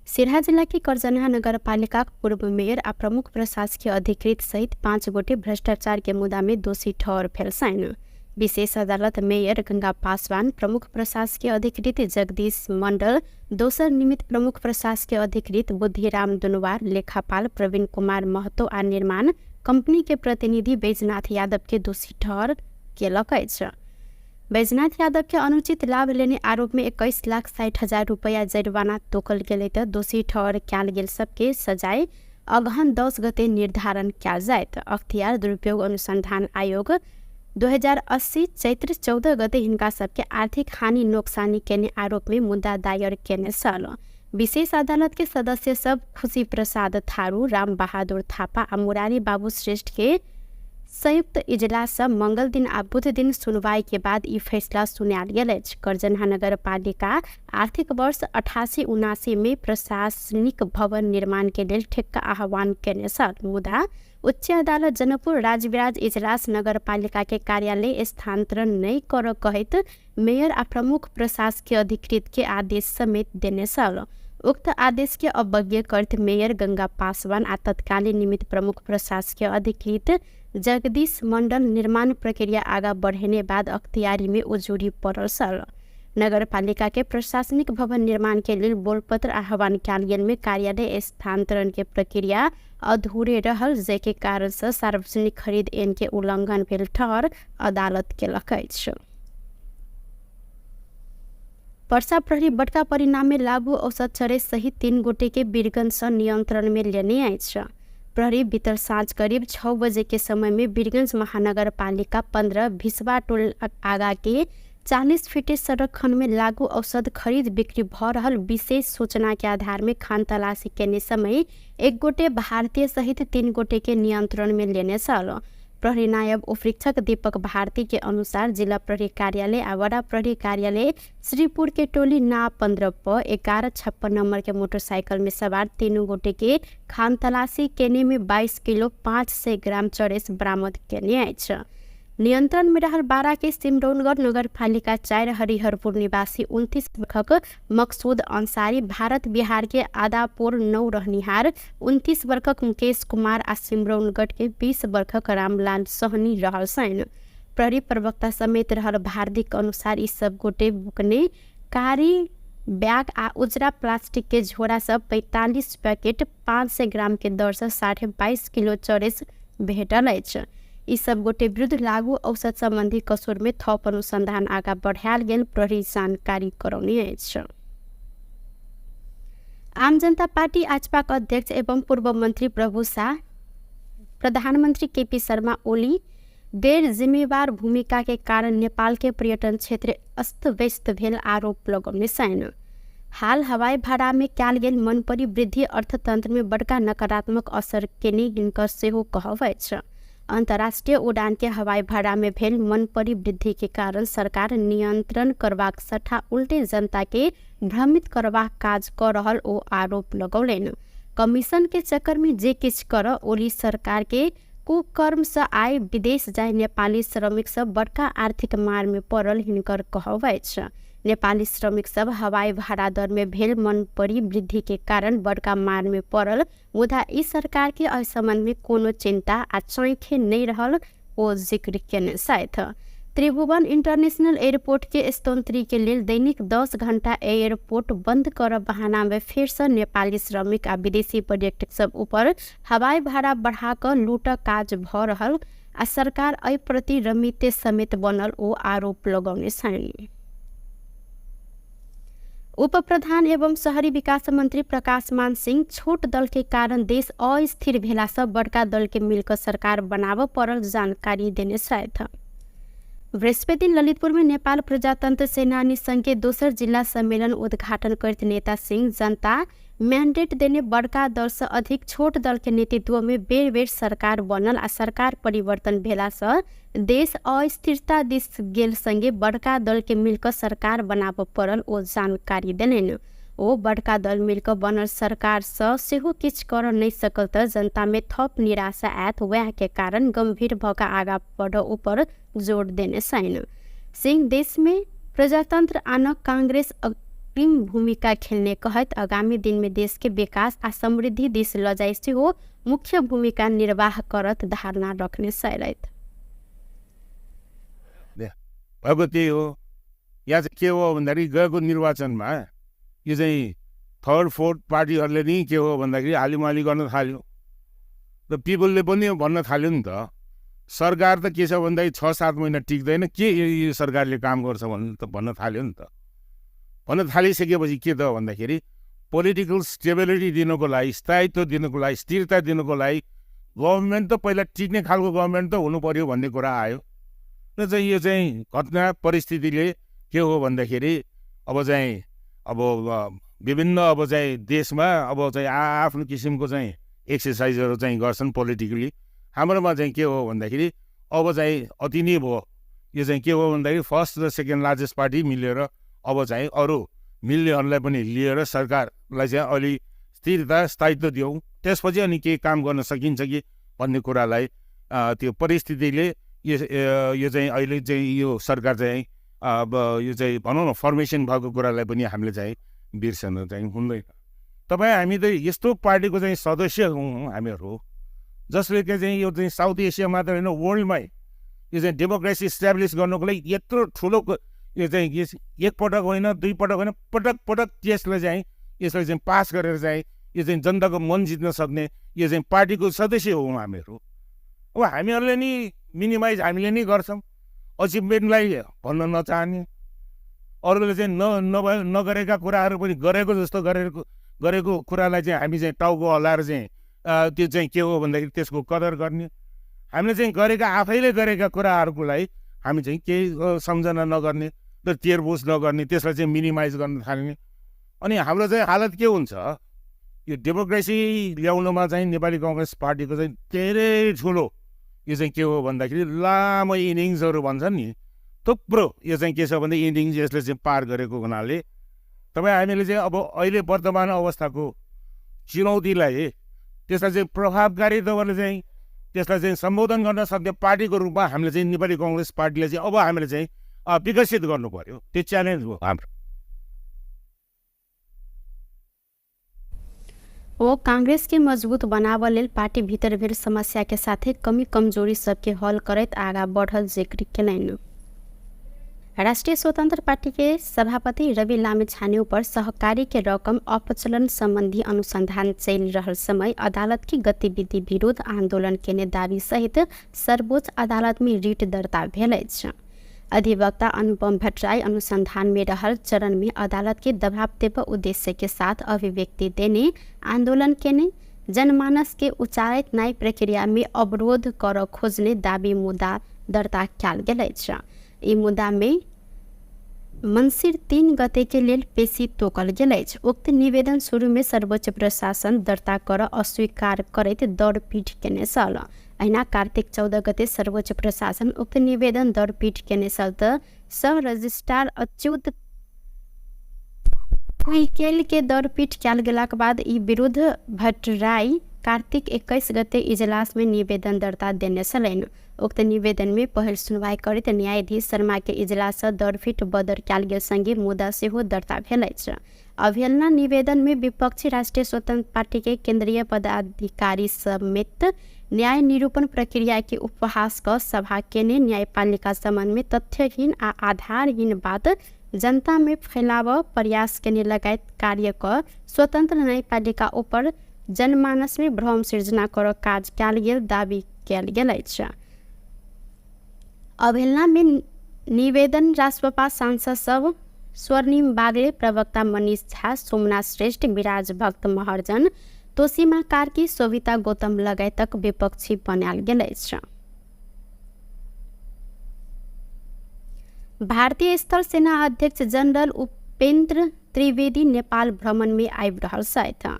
Speaker 1: सिरहा जिला के करजनहा नगरपालिका पूर्व मेयर आ प्रमुख प्रशासकीय अधिकृत सहित 5 गोटे भ्रष्टाचार के मुद्दा में दोषी ठहर भेल छनि। विशेष अदालत मेयर गंगा पासवान, प्रमुख प्रशासकीय अधिकृत जगदीश मंडल, दोसर निमित्त प्रमुख प्रशासकीय अधिकृत बुद्धिराम दुनवार, लेखापाल प्रवीण कुमार महतो आ निर्माण कंपनी के प्रतिनिधि बैजनाथ यादव के दोषी ठहर केलक अछि। बैजनाथ यादव के अनुचित लाभ लेने आरोप में 21,60,000 रुपया जरिमाना तोकल गेलै तऽ दोषी ठहर कयल गेल सबके सजाय अगहन 10 गते निर्धारण कयल जायत। अख्तियार दुरुपयोग अनुसंधान आयोग 2080 चैत्र 14 गते हिनका सबके आर्थिक हानि नोक्सानी केने आरोप में मुद्दा दायर केने छल। विशेष अदालत के सदस्य सब खुशी प्रसाद थारू, राम बहादुर थापा आ मुरारी बाबू श्रेष्ठ के संयुक्त इजलास मंगल दिन आ बुध दिन सुनवाई के बाद ई फैसला सुनायल गेल अछि। करजनहा नगरपालिका आर्थिक वर्ष 88-79 में प्रशासनिक भवन निर्माण के लेल ठेक्का आह्वान केने छल, मुदा उच्च अदालत जनकपुर राजविराज इजलास नगरपालिका के कार्यालय स्थानांतरण नहि करऽ कहैत मेयर आ प्रमुख प्रशासकीय अधिकृत के आदेश समेत देने छल। उक्त आदेश के अवज्ञा करैत मेयर गंगा पासवान आ तत्कालीन निमित्त प्रमुख प्रशासकीय अधिकृत जगदीश मंडल निर्माण प्रक्रिया आगा बढ़ेने बाद अख्तियारी में उजुरी पड़ल छल। नगरपालिका के प्रशासनिक भवन निर्माण के लेल बोलपत्र आह्वान कयल गेल में कार्यालय स्थानांतरण के प्रक्रिया अधूरे रहल, जाहिके कारण से सार्वजनिक खरीद ऐन के उल्लंघन भेल ठहर अदालत केलक अछि। पर्सा प्रहरी बड़का परिणाम में लागू औसत चरे सहित 3 गोटे के वीरगंज से नियंत्रण में लेने अछि। प्रहरी बीतल साँझ करीब 6 बजे के समय में वीरगंज महानगरपालिका 15 भिसवा टोल आगा के 40 फीटे सड़क खंड में लागू औषध खरीद बिक्री भ रहल विशेष सूचना के आधार में खान तलाशी केने समय 1 गोटे भारतीय सहित 3 गोटे के नियंत्रण में लेने छल। प्रहरी नायब उपरीक्षक दीपक भारती के अनुसार जिला प्रहरी कार्यालय आ वडा प्रहरी कार्यालय श्रीपुर के टोली ना 15 प 1156 नंबर के मोटरसाइकिल में सवार 3 गोटे के खान तलाशी केने में 22 किलो 500 ग्राम चरेस बरामद केने अछि। नियंत्रण में रहल 12 के सिमरौनगढ़ नगरपालिका 4 हरिहरपुर निवासी 29 वर्षक मकसूद अंसारी, भारत बिहार के आदापुर 9 रहनिहार 29 वर्षक मुकेश कुमार आ सिमरौनगढ़ के 20 वर्षक रामलाल सहनी रहल छनि। प्रहरी प्रवक्ता समेत रहल भारतीक अनुसार ई सब गोटे बुकने कारी बैग आ उजरा प्लास्टिक के झोरा सब 45 पैकेट 500 ग्राम के दर से 22.5 किलो चरेस भेटल अछि। ई सब गोटे विरुद्ध लागू औषध संबंधी कसुर में थप अनुसंधान आगा बढ़ायल गेल प्रहरी जानकारी करौने अछि। आम जनता पार्टी आजपाक अध्यक्ष एवं पूर्व मंत्री प्रभु शाह प्रधानमंत्री केपी शर्मा ओली गैर जिम्मेवार भूमिका के कारण नेपाल के पर्यटन क्षेत्र अस्त व्यस्त भेल आरोप लगौने छनि। हाल हवाई भाड़ा में कयल गेल मनपरी वृद्धि अर्थतंत्र में बड़का नकारात्मक असर केने हिनकर सेहो कहब अछि। अंतर्राष्ट्रीय उड़ान के हवाई भाड़ा में भेल मनपरी वृद्धि के कारण सरकार नियंत्रण करबाक सट्टा उल्टे जनता के भ्रमित करबाक काज क रहल ओ आरोप लगौलनि। कमीशन के चक्कर में जे किछु कर ओली सरकार के कुकर्म से आय विदेश जाय नेपाली श्रमिक सब बड़का आर्थिक मार में पड़ल हिनकर कहब अछि। नेपाली श्रमिक सब हवाई भाड़ा दर में भेल मनपरी वृद्धि के कारण बड़का मार में पड़ल, मुदा ई सरकार के एहि संबंध में कोनो चिंता आ चैखे नहीं रहल ओ जिक्र केने छथि। त्रिभुवन इंटरनेशनल एयरपोर्ट के स्तोत्री के लेल दैनिक 10 घंटा एयरपोर्ट बंद कर बहाना में फेर से नेपाली श्रमिक आ विदेशी पर्यटक सब ऊपर हवाई भाड़ा बढ़ा कऽ लूटक काज भ रहल आ सरकार एहि प्रति रमिते समेत बनल ओ आरोप लगौने छनि। उप प्रधान एवं शहरी विकास मंत्री प्रकाश मान सिंह छोट दल के कारण देश अस्थिर भेला से बड़का दल के मिलकर सरकार बनाबऽ पड़ल जानकारी देने छथि। बृहस्पति दिन ललितपुर में नेपाल प्रजातंत्र सेनानी संघ के दोसर जिला सम्मेलन उद्घाटन करते नेता सिंह जनता मैंडेट देने बड़का दल से अधिक छोट दल के नेतृत्व में बेर बेर सरकार बनल आ सरकार परिवर्तन भेला से देश अस्थिरता दिस गेल संगे बड़का दल के मिलकर सरकार बनाबऽ पड़ल ओ जानकारी देलनि। ओ बड़का दल मिलकर बनल सरकार से सेहो किछु कर नहीं सकल तऽ जनता में थप निराशा आयत, वएह के कारण गंभीर भऽ कऽ आगा बढ़ ऊपर जोर देने छनि। सिंह देश में प्रजातंत्र आनक कांग्रेस अग्रिम भूमिका खेलने कहैत आगामी दिन में देश के विकास आ समृद्धि दिस लऽ जाय सेहो मुख्य भूमिका निर्वाह करत धारणा रखने छलथि।
Speaker 2: भएको त्यही हो। यहाँ चाहिँ के हो भन्दाखेरि गएको निर्वाचनमा यो चाहिँ थर्ड फोर्थ पार्टीहरूले नि के हो भन्दाखेरि हालिमाली गर्न थाल्यो र पिपलले पनि भन्न थाल्यो नि त सरकार त के छ भन्दाखेरि 6-7 महिना टिक्दैन, के यो सरकारले काम गर्छ भन्न थाल्यो नि त। भन्न थालिसकेपछि के त भन्दाखेरि पोलिटिकल स्टेबिलिटी दिनुको लागि, स्थायित्व दिनुको लागि, स्थिरता दिनुको लागि गभर्मेन्ट त पहिला टिक्ने खालको गभर्मेन्ट त हुनु पर्यो भन्ने कुरा आयो। र चाहिँ यो चाहिँ घटना परिस्थितिले के हो भन्दाखेरि अब चाहिँ अब विभिन्न अब चाहिँ देशमा अब चाहिँ आफ्नो किसिमको चाहिँ एक्सर्साइजहरू चाहिँ गर्छन् पोलिटिकली। हाम्रोमा चाहिँ के हो भन्दाखेरि अब चाहिँ अति नै भयो। यो चाहिँ के हो भन्दाखेरि फर्स्ट र सेकेन्ड लार्जेस्ट पार्टी मिलेर अब चाहिँ अरू मिल्नेहरूलाई पनि लिएर सरकारलाई चाहिँ अलि स्थिरता स्थायित्व दियौँ, त्यसपछि अनि केही काम गर्न सकिन्छ कि भन्ने कुरालाई त्यो परिस्थितिले यो चाहिँ अहिले चाहिँ यो सरकार चाहिँ अब यो चाहिँ भनौँ न फर्मेसन भएको कुरालाई पनि हामीले चाहिँ बिर्सन चाहिँ हुँदैन। तपाईँ हामी त यस्तो पार्टीको चाहिँ सदस्य हौँ हामीहरू, जसले चाहिँ यो चाहिँ साउथ एसिया मात्र होइन वर्ल्डमै यो चाहिँ डेमोक्रेसी इस्टाब्लिस गर्नुको लागि यत्रो ठुलो यो चाहिँ एकपटक होइन दुई पटक होइन पटक पटक त्यसलाई चाहिँ यसलाई चाहिँ पास गरेर चाहिँ यो चाहिँ जनताको मन जित्न सक्ने यो चाहिँ पार्टीको सदस्य हौँ हामीहरू। अब हामीहरूले नि मिनिमाइज हामीले नै गर्छौँ, अचिभमेन्टलाई भन्न नचाहने, अरूले चाहिँ न नगरेका कुराहरू पनि गरेको जस्तो गरेको कुरालाई चाहिँ हामी चाहिँ टाउको हल्लाएर चाहिँ त्यो चाहिँ के हो भन्दाखेरि त्यसको कदर गर्ने। हामीले चाहिँ गरेका आफैले गरेका कुराहरूको लागि हामी चाहिँ केही सम्झना नगर्ने र तेरबुझ नगर्ने, त्यसलाई चाहिँ मिनिमाइज गर्न थाल्ने। अनि हाम्रो चाहिँ हालत के हुन्छ, यो डेमोक्रेसी ल्याउनुमा चाहिँ नेपाली कङ्ग्रेस पार्टीको चाहिँ धेरै ठुलो यो चाहिँ के हो भन्दाखेरि लामो इनिङ्सहरू भन्छन् नि, थुप्रो यो चाहिँ के छ भने इनिङ्स यसले चाहिँ पार गरेको हुनाले तपाईँ हामीले चाहिँ अब अहिले वर्तमान अवस्थाको चुनौतीलाई त्यसलाई चाहिँ प्रभावकारी तपाईँले चाहिँ त्यसलाई चाहिँ सम्बोधन गर्न सक्ने पार्टीको रूपमा हामीले चाहिँ नेपाली कङ्ग्रेस पार्टीले चाहिँ अब हामीले चाहिँ विकसित गर्नु पर्यो। त्यो च्यालेन्ज हो हाम्रो।
Speaker 1: वो कांग्रेस के मजबूत बनाव लेल पार्टी भीतर भेल समस्या के साथे कमी कमजोरी सबके हल करैत आगा बढ़ल जिक्र केलनि। राष्ट्रिय स्वतंत्र पार्टी के सभापति रवि लामिछाने ऊपर सहकारी के रकम अपचलन संबंधी अनुसंधान चलि रहल समय अदालत की गतिविधि विरोध आंदोलन केने दावी सहित सर्वोच्च अदालत में रिट दर्ता भेल अछि। अधिवक्ता अनुपम भट्टराई अनुसंधान में रहल चरण में अदालत के दबाव देब उद्देश्य के साथ अभिव्यक्ति देने आंदोलन केने जनमानस के उचारित न्याय प्रक्रिया में अवरोध कर खोजने दावी मुद्दा दर्ता कयल गेल अछि। ई मुद्दा में मंसिर 3 गते के लेल पेशी तोकल गेल अछि। उक्त निवेदन शुरू में सर्वोच्च प्रशासन दर्ता कर अस्वीकार करैत दौड़पीट केने छल। अहिना कार्तिक 14 गते सर्वोच्च प्रशासन उक्त निवेदन दौड़पीट केने छल त सह रजिस्ट्रार अच्युत कुइकेल के दौड़पीट कयल गेलाक बाद ई विरुद्ध भट्टराई कार्तिक 21 गते इजलास में निवेदन दर्ता देने छलनि। उक्त निवेदन में पहिल सुनवाई करैत न्यायाधीश शर्मा के इजलास सँ दौड़पीट बदर कयल गेल संगे मुद्दा सेहो दर्ता भेल अछि। अवहेलना निवेदन में विपक्षी राष्ट्रीय स्वतंत्र पार्टी के केंद्रीय पदाधिकारी समेत न्याय निरूपण प्रक्रिया के उपहास क सभा केने न्यायपालिका संबंध में तथ्यहीन आ आधारहीन बात जनता में फैलाव प्रयास केने लगायत कार्य क स्वतंत्र न्यायपालिका ऊपर जनमानस में भ्रम सृजना कर काज कयल गेल दावी कयल गेल अछि। अवहेलना में निवेदन रासपा सांसद सब स्वर्णिम बागले, प्रवक्ता मनीष झा, सोमनाथ श्रेष्ठ, विराज भक्त महर्जन, तोसीमा कार्की, शोभिता गौतम लगायतक विपक्षी बनायल गेल अछि। भारतीय स्थल सेना अध्यक्ष जनरल उपेंद्र त्रिवेदी नेपाल भ्रमण में आबि रहल छथि।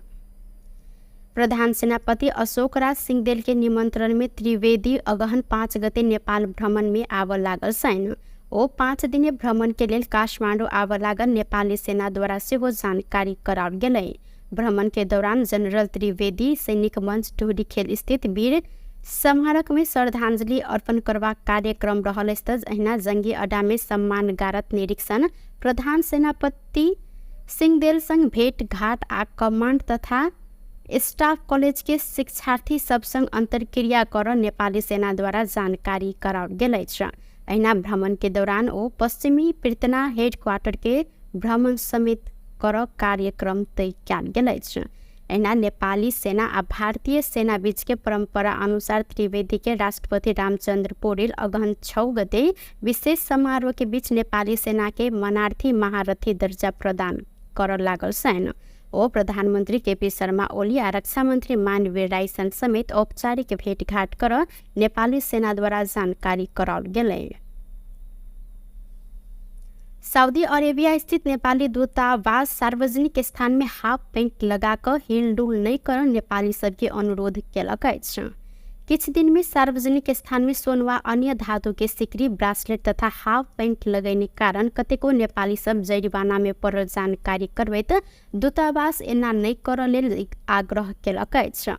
Speaker 1: प्रधान सेनापति अशोक राज सिंहदेल के निमंत्रण में त्रिवेदी अगहन 5 गते नेपाल भ्रमण में आबऽ लागल छनि। ओ 5 दिने भ्रमण के लेल काठमाडौँ आबऽ लागल नेपाली सेना द्वारा सेहो जानकारी कराओल गेलै। भ्रमण के दौरान जनरल त्रिवेदी सैनिक मंच टुहरीखेल स्थित वीर स्मारक में श्रद्धांजलि अर्पण करबाक कार्यक्रम रहल अछि। अहिना जंगी अड्डा में सम्मान गारत निरीक्षण, प्रधान सेनापति सिंहदेल संग भेट घाट आ कमांड तथा स्टाफ कॉलेज के शिक्षार्थी सब संग अंतर्क्रिया कर नेपाली सेना द्वारा जानकारी कराओल गेल अछि। अहिना भ्रमण के दौरान ओ पश्चिमी पृतना हेडक्वार्टर के भ्रमण समेत कर कार्यक्रम तय कयल गेल अछि। अहिना नेपाली सेना आ भारतीय सेना बीच के परंपरा अनुसार त्रिवेदी के राष्ट्रपति रामचंद्र पौडेल अगहन 6 गते विशेष समारोह के बीच नेपाली सेना के मनार्थी महारथी दर्जा प्रदान कर लागल छनि। ओ प्रधानमंत्री केपी शर्मा ओली आ रक्षा मंत्री मानवीर राई समेत औपचारिक भेटघाट कर नेपाली सेना द्वारा जानकारी कराओल गेलै। सऊदी अरेबिया स्थित नेपाली दूतावास सार्वजनिक स्थान में हाफ पैंट लगाकऽ हिलडुल नहि कर नेपाली सबके अनुरोध केलक अछि। किछु दिन में सार्वजनिक स्थान में सोन वा अन्य धातु के सिकरी, ब्रासलेट तथा हाफ पैंट लगैने कारण कतेको नेपाली सब जरिवाना में पड़ल जानकारी करबैत दूतावास एना नहि करऽ लेल आग्रह केलक अछि।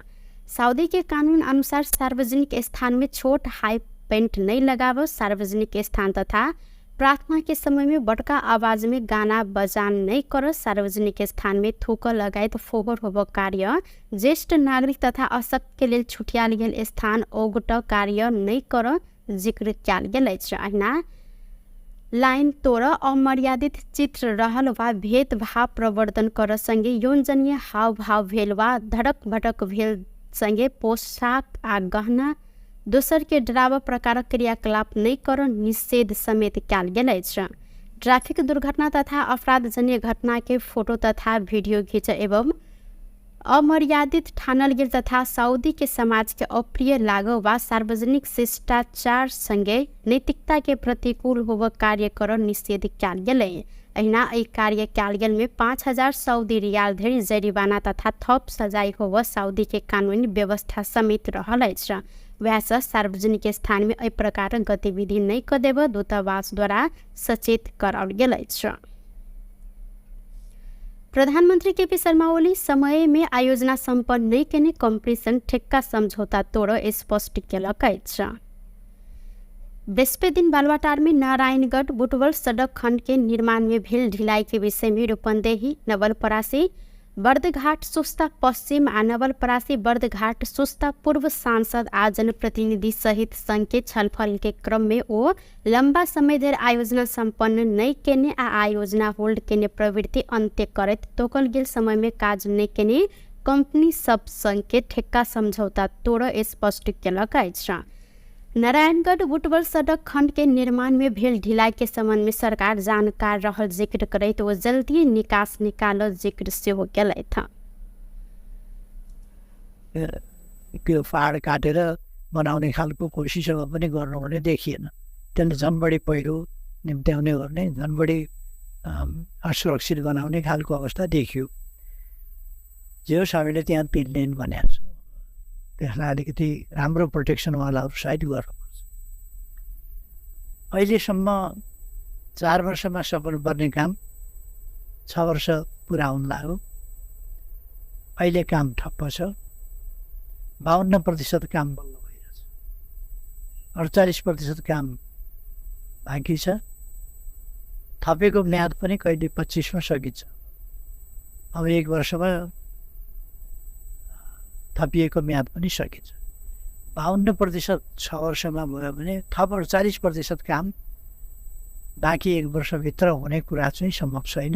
Speaker 1: सऊदी के कानून अनुसार सार्वजनिक स्थान में छोट हाई पैंट नहि लगाबऽ, सार्वजनिक स्थान तथा प्रार्थना के समय में बड़का आवाज में गाना बजान नहीं कर, सार्वजनिक स्थान में थूक लगायत फोहोर होब कार्य, ज्येष्ठ नागरिक तथा अशक्त के लेल छुटियाल गेल स्थान ओगट कार्य नहीं कर जिक्र कयल गेल अछि। अहिना लाइन तोड़ अमर्यादित चित्र रहल वा भेदभाव प्रवर्धन कर संगे यौनजन्य हावभाव भेल वा धड़क भड़क भेल संगे पोशाक आ गहना दोसर के डराव प्रकारक क्रियाकलाप नहि कर निषेध समेत कयल गेल अछि। ट्रैफिक दुर्घटना तथा अपराधजन्य घटना के फोटो तथा वीडियो घिच एवं अमर्यादित ठानल गेल तथा सऊदी के समाज के अप्रिय लागो वा सार्वजनिक शिष्टाचार संगे नैतिकता के प्रतिकूल होब कार्य कर निषेध कयल गेलै। अहिना एहि कार्य कयल गेल में 5000 सऊदी रियाल धरि जरिवाना तथा थप सजाय होब सऊदी के कानूनी व्यवस्था समेत रहल अछि। वएह सार्वजनिक स्थान में एहि प्रकारक गतिविधि नहि कऽ देब दूतावास द्वारा सचेत कराओल गेल अछि। प्रधानमंत्री केपी शर्मा ओली समय में आयोजना सम्पन्न नहि केने कंपनी संग ठेक्का समझौता तोड़ स्पष्ट केलक अछि। बृहस्पति दिन बालुवाटार में नारायणगढ़ बुटवल सड़क खंड के निर्माण में भेल ढिलाई के विषय में रूपन्देही नवलपरासी बर्दघाट सुस्ता पश्चिम आ नवलपरासी बर्दघाट सुस्ता पूर्व सांसद आ जनप्रतिनिधि सहित संघ के छलफल के क्रम में ओ लंबा समय धरि आयोजना सम्पन्न नहि केने आ आयोजना होल्ड केने प्रवृत्ति अन्त्य करैत तोकल गेल समय में काज नहि केने कंपनी सब संग के ठेक्का समझौता तोड़ स्पष्ट केलक अछि। नारायणगढ़ बुटवल सड़क खंड के निर्माण में भेल ढिलाई के संबंध में सरकार जानकार रहल जिक्र करैत ओ जल्दी निकास निकालल जिक्र सेहो केलथि।
Speaker 3: त्यो पहाड काटेर बनाउने खालको कोसिसहरू पनि गर्नुहुने देखिएन। त्यसले झन् बढी पहिरो निम्त्याउने गर्ने, झन् बढी असुरक्षित बनाउने खालको अवस्था देखियो। जे होस् हामीले त्यहाँ 3 लेन भनेको छौँ, त्यसलाई अलिकति राम्रो प्रोटेक्सनवालाहरू साइड गर्नुपर्छ। अहिलेसम्म 4 वर्षमा सक्नुपर्ने काम 6 वर्ष पुरा हुन लाग्यो। अहिले काम ठप्प छ, 52% काम बल्ल भइरहेछ, 48% काम बाँकी छ। थपेको म्याद पनि कहिले 25मा सकिन्छ। अब 1 वर्षमा थपिएको म्याद पनि सकिन्छ। 52% 6 वर्षमा भयो भने थप 48% काम बाँकी 1 वर्षभित्र हुने कुरा चाहिँ सम्भव छैन।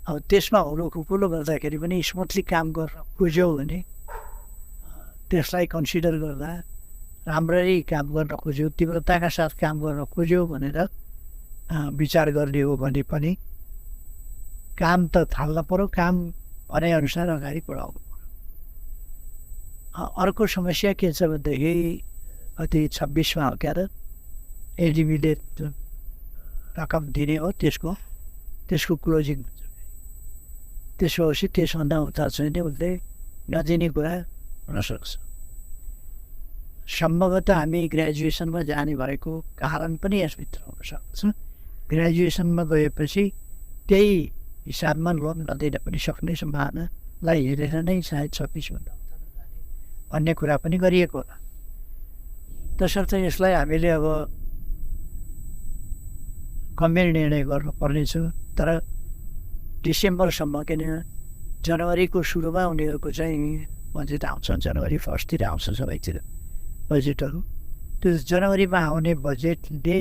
Speaker 3: अब त्यसमा हुलो खुकुलो गर्दाखेरि पनि स्मुथली काम गर्न खोज्यो भने त्यसलाई कन्सिडर गर्दा राम्ररी काम गर्न खोज्यो, तीव्रताका साथ काम गर्न खोज्यो भनेर विचार गर्ने हो भने पनि काम त थाल्न पर्यो, काम भनेअनुसार अगाडि बढाउनु पर्यो। अर्को समस्या के छ भनेदेखि कति 26मा हो क्या त एडिबीले जुन रकम दिने हो त्यसको क्लोजिङ हुन्छ। त्यसो भएपछि त्यसभन्दा उता चाहिँ नि उसले नदिने कुरा हुनसक्छ। सम्भवतः हामी ग्रेजुएसनमा जाने भएको कारण पनि यसभित्र हुनसक्छ। ग्रेजुएसनमा गएपछि त्यही हिसाबमा लोन नदिन पनि सक्ने सम्भावनालाई हेरेर नै सायद 26भन्दा उता नजाने भन्ने कुरा पनि गरिएको होला। तसर्थ यसलाई हामीले अब गम्भीर निर्णय गर्नुपर्नेछ। तर डिसेम्बरसम्म, किन जनवरीको सुरुमा उनीहरूको चाहिँ बजेट आउँछ, जनवरी 1तिर आउँछ सबैतिर बजेटहरू। त्यो जनवरीमा आउने बजेटले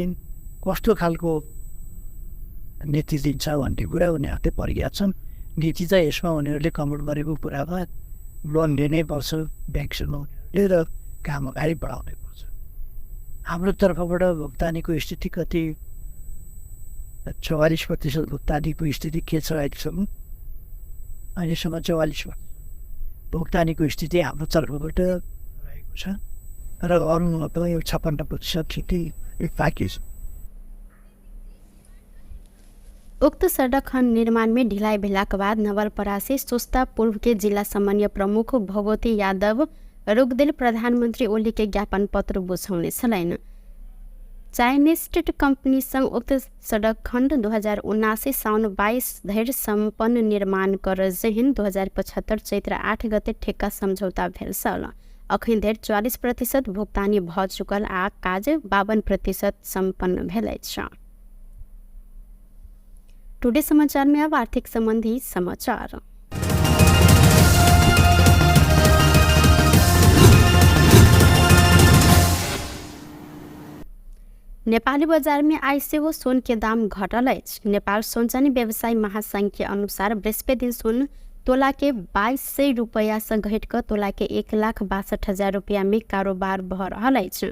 Speaker 3: कस्तो खालको नीति दिन्छ भन्ने कुरा उनीहरूले प्रज्ञा छन्। नीति त यसमा उनीहरूले कमोड गरेको कुरामा लोन लिनै पर्छ ब्याङ्कसँग उनीहरूले र काम अगाडि बढाउनै पर्छ। हाम्रो तर्फबाट भुक्तानीको स्थिति कति 44% भुक्तानीको स्थिति के छ अहिलेसम्म? अहिलेसम्म 44% भुक्तानीको स्थिति हाम्रो तर्फबाट रहेको छ र अरू यो 56% स्थिति बाँकी छ।
Speaker 1: उक्त सड़क खंड निर्माण में ढिलाई भेलाक बाद नवलपरासी सुस्ता पूर्व के जिला समन्वय प्रमुख भगवती यादव रोकदेल प्रधानमंत्री ओली के ज्ञापन पत्र बुझौने छलनि। चाइनीज स्टेट कंपनी संग उक्त सड़क खंड 2079 साउन 22 धरि सम्पन्न निर्माण कर जेहन 2075 चैत्र 8 गते ठेक्का समझौता भेल छल। अखन धरि 44% भुगतानी भऽ चुकल आ काज 52% सम्पन्न भेल अछि। टुडे समाचार में अब आर्थिक संबंधी समाचार। नेपाली बजार में आइ सेहो सोन के दाम घटल अछि। नेपाल सोनचानी व्यवसायी महासंघ के अनुसार बृहस्पति दिन सोन तोला के 2200 रुपैया से घटि कऽ तोला के 1,62,000 रुपैया में कारोबार भऽ रहल अछि।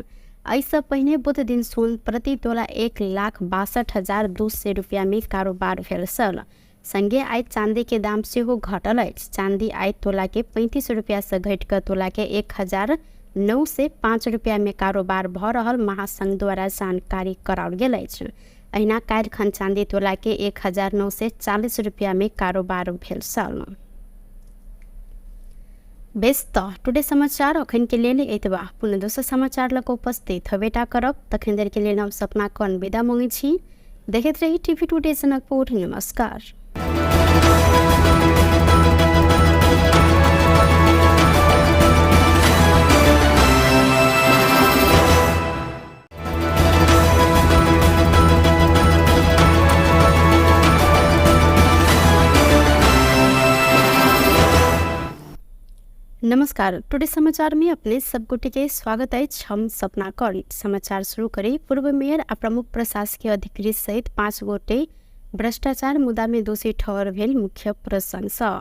Speaker 1: एहिसँ पहिने बुध दिन सोन प्रति तोला 1,62,200 रुपैया में कारोबार भेल छल। संगे आइ चांदी के दाम सेहो घटल अछि। चांदी आइ तोला के 35 रुपैया से घटि कऽ तोला के 1,905 रुपैया में कारोबार भऽ रहल महासंघ द्वारा जानकारी कराओल गेल अछि। अहिना काल्हि खन चांदी तोला के 1,940 रुपैया में कारोबार भेल छल। बेस त टुडे समाचार अखन के लेल एतबा। पुनः दोसर समाचार लग उपस्थित हबेटा करब, तखन देर के लेल हम सपना कौन विदा मांगै छी। देखैत रही टीवी टुडे जनकपुर। नमस्कार। नमस्कार, टुडे समाचार में अपने सब गोटे के स्वागत अछि। हम सपना कौर। समाचार शुरू करी। पूर्व मेयर आ प्रमुख प्रशासकीय अधिकृत सहित 5 गोटे भ्रष्टाचार मुद्दा में दोषी ठहर भेल मुख्य प्रशंसा।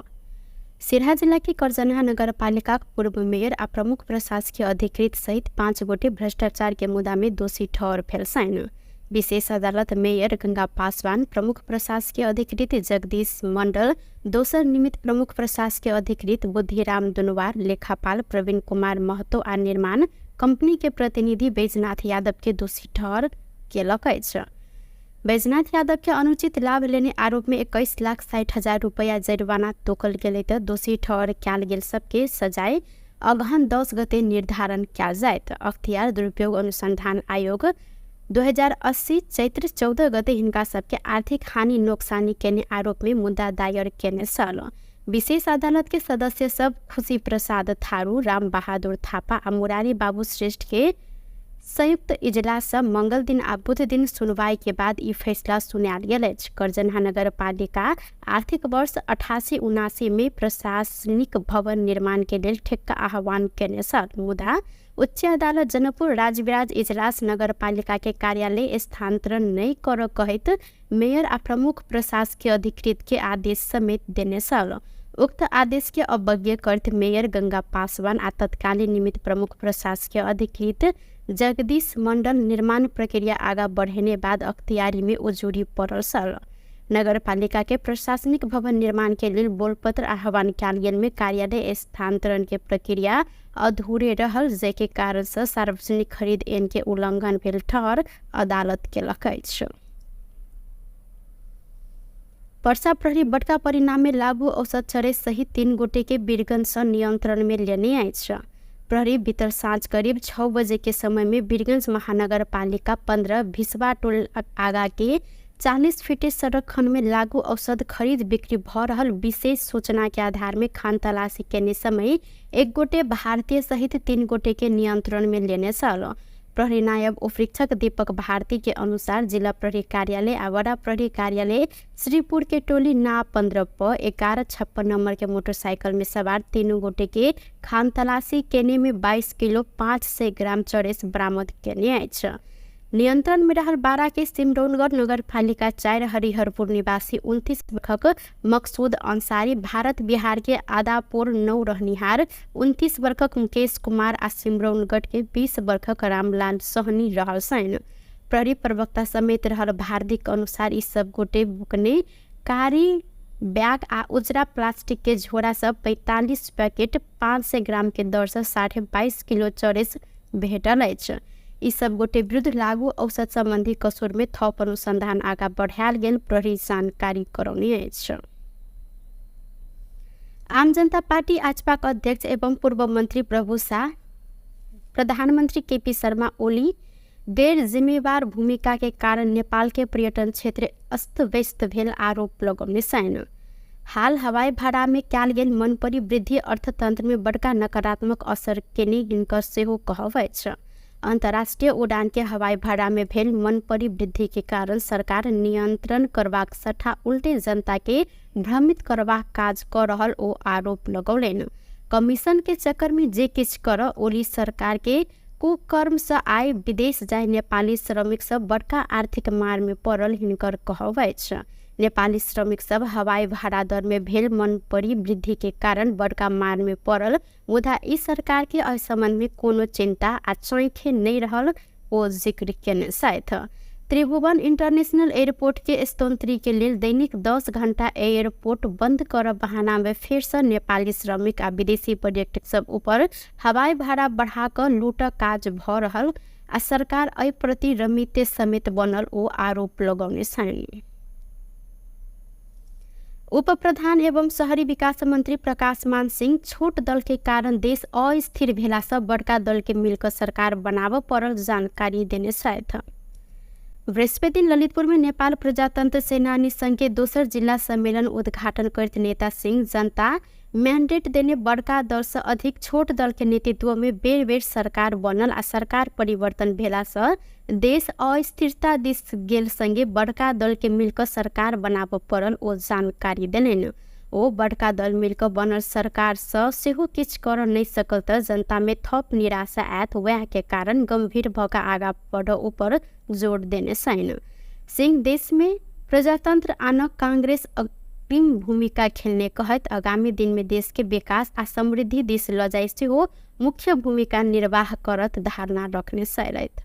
Speaker 1: सिरहा जिला के करजनहा नगरपालिका पूर्व मेयर आ प्रमुख प्रशासकीय अधिकृत सहित 5 गोटे भ्रष्टाचार के मुद्दा में दोषी ठहर भेल छनि। विशेष अदालत मेयर गंगा पासवान, प्रमुख प्रशासकीय अधिकृत जगदीश मंडल, दोसर निमित्त प्रमुख प्रशासकीय अधिकृत बुद्धिराम दुनवार, लेखापाल प्रवीण कुमार महतो आ निर्माण कंपनी के प्रतिनिधि बैजनाथ यादव के दोषी ठहर केलक अछि। बैजनाथ यादव के अनुचित लाभ लेने आरोप में 21,60,000 रुपया जरिमाना तोकल गेलै त दोषी ठहर कयल गेल सबके सजाय अगहन 10 गते निर्धारण कयल जायत। अख्तियार दुरुपयोग अनुसंधान आयोग 2080 चैत्र 14 गते हिनका सबके आर्थिक हानि नोक्सानी केने आरोप में मुद्दा दायर केने छल। विशेष अदालत के सदस्य सब खुशी प्रसाद थारू, राम बहादुर थापा आ मुरारी बाबू श्रेष्ठ के संयुक्त इजलास मंगल दिन आ बुध दिन सुनवाई के बाद ई फैसला सुनायल गेल अछि। करजनहा नगरपालिका आर्थिक वर्ष 88-79 में प्रशासनिक भवन निर्माण के लेल ठेक्का आह्वान केने छल, मुदा उच्च अदालत जनकपुर राजविराज इजलास नगरपालिका के कार्यालय स्थानांतरण नहि कर कहैत मेयर आ प्रमुख प्रशासकीय अधिकृत के आदेश समेत देने छल। उक्त आदेश के अवज्ञा करैत मेयर गंगा पासवान आ तत्कालीन निमित्त प्रमुख प्रशासकीय अधिकृत जगदीश मंडल निर्माण प्रक्रिया आगा बढ़ेने बाद अख्तियारी में उजुरी पड़ल छल। नगरपालिका के प्रशासनिक भवन निर्माण के लेल बोलपत्र आह्वान कयल गेल में कार्यालय स्थानांतरण के प्रक्रिया अधूरे रहल, जाहिके कारण से सार्वजनिक खरीद ऐन के उल्लंघन भेल ठहर अदालत केलक अछि। पर्सा प्रहरी बड़का परिणाम में लागू औसत चरे सहित 3 गोटे के वीरगंज से नियंत्रण में लेने अछि। प्रहरी भीतर साँझ करीब 6 बजे के समय में वीरगंज महानगरपालिका 15 भिसवा टोल आगा के 40 फीटे सड़क खंड में लागू औषध खरीद बिक्री भ रहल विशेष सूचना के आधार में खान तलाशी केने समय 1 गोटे भारतीय सहित 3 गोटे के नियंत्रण में लेने छल। प्रहरी नायब उपरीक्षक दीपक भारती के अनुसार जिला प्रहरी कार्यालय आ वडा प्रहरी कार्यालय श्रीपुर के टोली ना 15 प 1156 नंबर के मोटरसाइकिल में सवार 3 गोटे के खान तलाशी केने में 22 किलो 500 ग्राम चरेस बरामद केने अछि। नियंत्रण में रहल 12 के सिमरौनगढ़ नगरपालिका 4 हरिहरपुर निवासी 29 वर्षक मकसूद अंसारी, भारत बिहार के आदापुर 9 रहनिहार 29 वर्षक मुकेश कुमार आ सिमरौनगढ़ के 20 वर्षक रामलाल सहनी रहल छनि। प्रहरी प्रवक्ता समेत रहल भारती के अनुसार ई सब गोटे बुकने कारी बैग आ उजरा प्लास्टिक के झोरा सब 45 पैकेट 500 ग्राम के दर से 22.5 किलो चरेस भेटल अछि। ई सब गोटे विरुद्ध लागू औषध संबंधी कसूर में थप अनुसंधान आगा बढ़ायल गेल प्रहरी जानकारी करौने अछि। आम जनता पार्टी आजपाक अध्यक्ष एवं पूर्व मंत्री प्रभु शाह प्रधानमंत्री केपी शर्मा ओली गैर जिम्मेवार भूमिका के कारण नेपाल के पर्यटन क्षेत्र अस्त व्यस्त भेल आरोप लगौने छनि। हाल हवाई भाड़ा में कयल गेल मनपरी वृद्धि अर्थतंत्र में बड़का नकारात्मक असर केने हिनकर सेहो कहब अछि। अंतर्राष्ट्रीय उड़ान के हवाई भाड़ा में भेल मनपरी वृद्धि के कारण सरकार नियंत्रण करबाक सट्टा उल्टे जनता के भ्रमित करबाक काज क रहल ओ आरोप लगौलनि। कमीशन के चक्कर में जे किछु कर ओली सरकार के कुकर्म से आय विदेश जाय नेपाली श्रमिक सब बड़का आर्थिक मार में पड़ल हिनकर कहब अछि। नेपाली श्रमिक सब हवाई भाड़ा दर में भेल मनपरी वृद्धि के कारण बड़का मार में पड़ल, मुदा ई सरकार के एहि संबंध में कोनो चिंता आ चौखे नहीं रहल ओ जिक्र केने छथि। त्रिभुवन इंटरनेशनल एयरपोर्ट के स्तोत्री के लेल दैनिक 10 घंटा एयरपोर्ट बंद कर बहाना में फिर से नेपाली श्रमिक आ विदेशी पर्यटक सब ऊपर हवाई भाड़ा बढ़ा क लूट काज भ रहल आ सरकार एहि प्रति रमिते समेत बनल ओ आरोप लगौने छनि। उपप्रधान एवं शहरी विकास मन्त्री प्रकाश मान सिंह छोट दल के कारण देश अस्थिर भेला सँ बड़का दल के मिलकर सरकार बनाबऽ पड़ल जानकारी देने छथि। बृहस्पति दिन ललितपुर में नेपाल प्रजातन्त्र सेनानी संघ के दोसर जिल्ला सम्मेलन उद्घाटन करैत नेता सिंह जनता मैंडेट देने बड़का दल से अधिक छोट दल के नेतृत्व में बेर बेर सरकार बनल आ सरकार परिवर्तन भेला से देश अस्थिरता दिस गेल संगे बड़का दल के मिलकर सरकार बनाबऽ पड़ल ओ जानकारी देलनि। ओ बड़का दल मिलकर बनल सरकार सँ सेहो किछु करऽ नहि सकल तऽ जनता में थप निराशा आयत, वएह के कारण गंभीर भऽ कऽ आगाँ बढ़ऽ ऊपर जोड़ देने छनि। सिंह देश में प्रजातंत्र आनऽ कांग्रेस अग्रिम भूमिका खेलने कहैत आगामी दिन में देश के विकास आ समृद्धि दिस लऽ जाय सेहो मुख्य भूमिका निर्वाह करत धारणा रखने छलथि।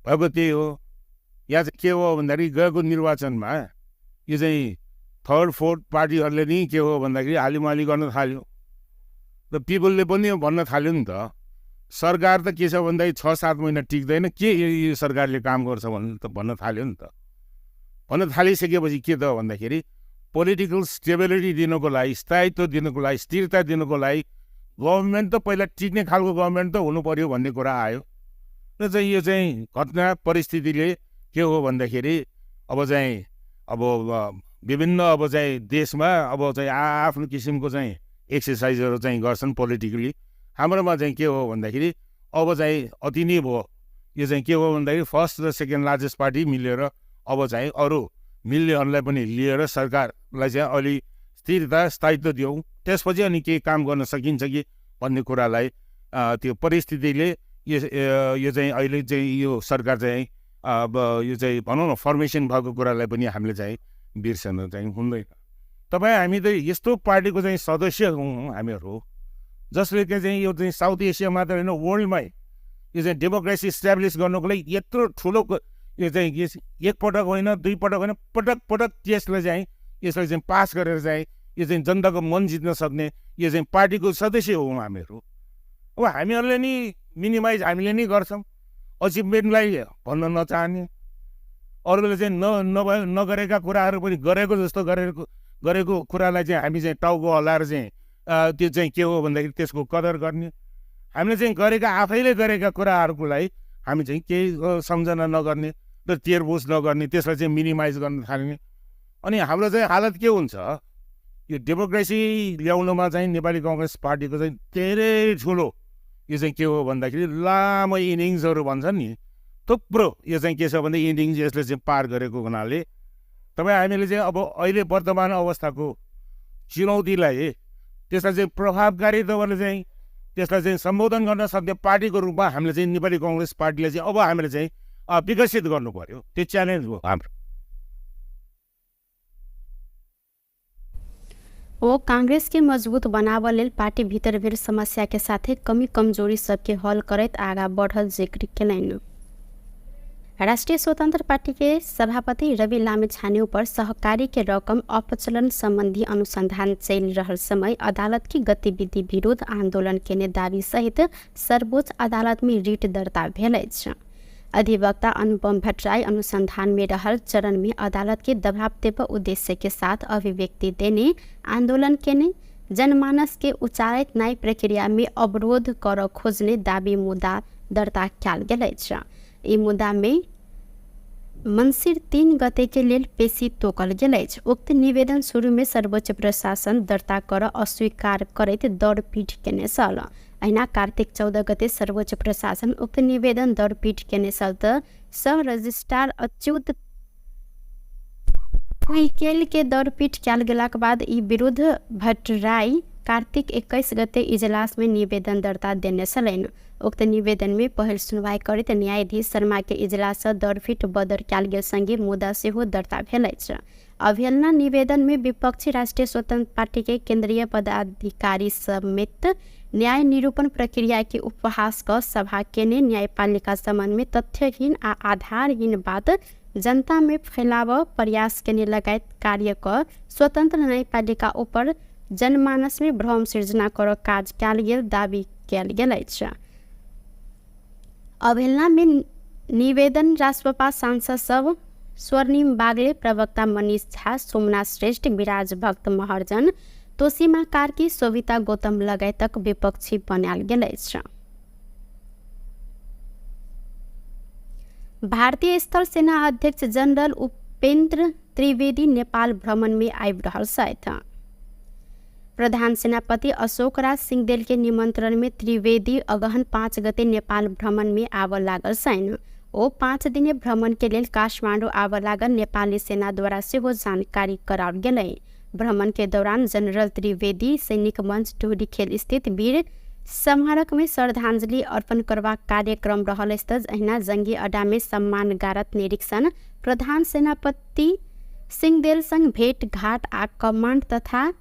Speaker 2: भएको त्यही हो। यहाँ चाहिँ के हो भन्दाखेरि गएको निर्वाचनमा यो चाहिँ थर्ड फोर्थ पार्टीहरूले नि के हो भन्दाखेरि हालिमाली गर्न थाल्यो र पिपलले पनि भन्न थाल्यो नि त, सरकार त के छ भन्दाखेरि 6-7 महिना टिक्दैन, के यो सरकारले काम गर्छ भन्नु त भन्न थाल्यो नि त। भन्न थालिसकेपछि के त भन्दाखेरि पोलिटिकल स्टेबिलिटी दिनुको लागि, स्थायित्व दिनुको लागि, स्थिरता दिनुको लागि गभर्मेन्ट त पहिला टिक्ने खालको गभर्मेन्ट त हुनु पर्यो भन्ने कुरा आयो। र चाहिँ यो चाहिँ घटना परिस्थितिले के हो भन्दाखेरि अब चाहिँ अब विभिन्न अब चाहिँ देशमा अब चाहिँ आफ्नो किसिमको चाहिँ एक्सर्साइजहरू चाहिँ गर्छन् पोलिटिकली। हाम्रोमा चाहिँ के हो भन्दाखेरि अब चाहिँ अति नै भयो। यो चाहिँ के हो भन्दाखेरि फर्स्ट र सेकेन्ड लार्जेस्ट पार्टी मिलेर अब चाहिँ अरू मिल्नेहरूलाई पनि लिएर सरकारलाई चाहिँ अलि स्थिरता स्थायित्व दियौँ, त्यसपछि अनि केही काम गर्न सकिन्छ कि भन्ने कुरालाई त्यो परिस्थितिले यो चाहिँ अहिले चाहिँ यो सरकार चाहिँ अब यो चाहिँ भनौँ न फर्मेसन भएको कुरालाई पनि हामीले चाहिँ बिर्सन चाहिँ हुँदैन। तपाईँ हामी त यस्तो पार्टीको चाहिँ सदस्य हौँ हामीहरू, जसले चाहिँ यो चाहिँ साउथ एसिया मात्र होइन वर्ल्डमै यो चाहिँ डेमोक्रेसी इस्टाब्लिस गर्नुको लागि यत्रो ठुलो यो चाहिँ एक पटक होइन, दुई पटक होइन, पटक पटक त्यसलाई चाहिँ यसलाई चाहिँ पास गरेर चाहिँ यो चाहिँ जनताको मन जित्न सक्ने यो चाहिँ पार्टीको सदस्य हौँ हामीहरू। अब हामीहरूले नि मिनिमाइज हामीले नै गर्छौँ, अचिभमेन्टलाई भन्न नचाहने, अरूले चाहिँ नगरेका कुराहरू पनि गरेको जस्तो गरेको कुरालाई चाहिँ हामी चाहिँ टाउको हल्लाएर चाहिँ त्यो चाहिँ के हो भन्दाखेरि त्यसको कदर गर्ने। हामीले चाहिँ गरेका आफैले गरेका कुराहरूको लागि हामी चाहिँ केही सम्झना नगर्ने र तेरबुझ नगर्ने, त्यसलाई चाहिँ मिनिमाइज गर्न थाल्ने। अनि हाम्रो चाहिँ हालत के हुन्छ, यो डेमोक्रेसी ल्याउनुमा चाहिँ नेपाली कङ्ग्रेस पार्टीको चाहिँ धेरै ठुलो यो चाहिँ के हो भन्दाखेरि लामो इनिङ्सहरू भन्छन् नि, थुप्रो यो चाहिँ के छ भने इनिङ्स यसले चाहिँ पार गरेको हुनाले तपाईँ हामीले चाहिँ अब अहिले वर्तमान अवस्थाको चुनौतीलाई त्यसलाई चाहिँ प्रभावकारी तपाईँले चाहिँ त्यसलाई चाहिँ सम्बोधन गर्न सक्ने पार्टीको रूपमा हामीले चाहिँ नेपाली कङ्ग्रेस पार्टीलाई चाहिँ अब हामीले चाहिँ विकसित गर्नु पर्यो। त्यो च्यालेन्ज हो हाम्रो।
Speaker 1: वो कांग्रेस के मजबूत बनाव लेल पार्टी भीतर भेल समस्या के साथे कमी कमजोरी सबके हल करैत आगा बढ़ल जिक्र केलनि। राष्ट्रिय स्वतंत्र पार्टी के सभापति रवि लामिछाने ऊपर सहकारी के रकम अपचलन संबंधी अनुसंधान चल रहल समय अदालत की गतिविधि विरोध आंदोलन केने दावी सहित सर्वोच्च अदालत में रिट दर्ता भेल अछि। अधिवक्ता अनुपम भट्टराई अनुसंधान में रहल चरण में अदालत के दबाव देव उद्देश्य के साथ अभिव्यक्ति देने आंदोलन केने जनमानस के उचारित न्याय प्रक्रिया में अवरोध कर खोजने दावी मुद्दा दर्ता कयल गेल अछि। ई मुद्दा में मंसिर 3 गते के लेल पेशी तोकल गेल अछि। उक्त निवेदन शुरू में सर्वोच्च प्रशासन दर्ता कर अस्वीकार करैत दौड़पीट केने छल। अहिना कार्तिक 14 गते सर्वोच्च प्रशासन उक्त निवेदन दौड़पीट केने छल त सब रजिस्ट्रार अच्युत कुइकेल के दौड़पीट कयल गेलाक बाद ई विरुद्ध भट्टराई कार्तिक 21 गते इजलास में निवेदन दर्ता देने छलनि। उक्त निवेदन में पहिल सुनवाई करैत न्यायाधीश शर्मा के इजलास सँ दौड़पीट बदर कयल गेल संगे मुद्दा सेहो दर्ता भेल अछि। अवहेलना निवेदन में विपक्षी राष्ट्रिय स्वतंत्र पार्टी के केंद्रीय पदाधिकारी समेत न्याय निरूपण प्रक्रिया के उपहास क सभा केने न्यायपालिका संबंध में तथ्यहीन आ आधारहीन बात जनता में फैलाव प्रयास केने लगायत कार्य क स्वतंत्र न्यायपालिका ऊपर जनमानस में भ्रम सृजना कर काज कयल गेल दावी कयल गेल अछि। अवहेलना में निवेदन रासपा सांसद सब स्वर्णिम बागले, प्रवक्ता मनीष झा, सोमनाथ श्रेष्ठ, विराज भक्त महर्जन, तोसीमा कार्की, सोभिता गौतम लगायतक विपक्षी बनायल गेल अछि। भारतीय स्थल सेना अध्यक्ष जनरल उपेन्द्र त्रिवेदी नेपाल भ्रमण में आबि रहल छथि। प्रधान सेनापति अशोक राज सिंहदेल के निमंत्रण में त्रिवेदी अगहन 5 गते नेपाल भ्रमण में आबऽ लागल छनि। ओ 5 दिने भ्रमण के लेल काठमाडौँ आबऽ लागल नेपाली सेना द्वारा सेहो जानकारी कराओल गेलै। भ्रमण के दौरान जनरल त्रिवेदी सैनिक मंच ढुरीखेल स्थित वीर स्मारक में श्रद्धांजलि अर्पण करबाक कार्यक्रम रहल अछि। अहिना जंगी अड्डा में सम्मान गारत निरीक्षण, प्रधान सेनापति सिंहदेल संग भेट घाट आ कमांड तथा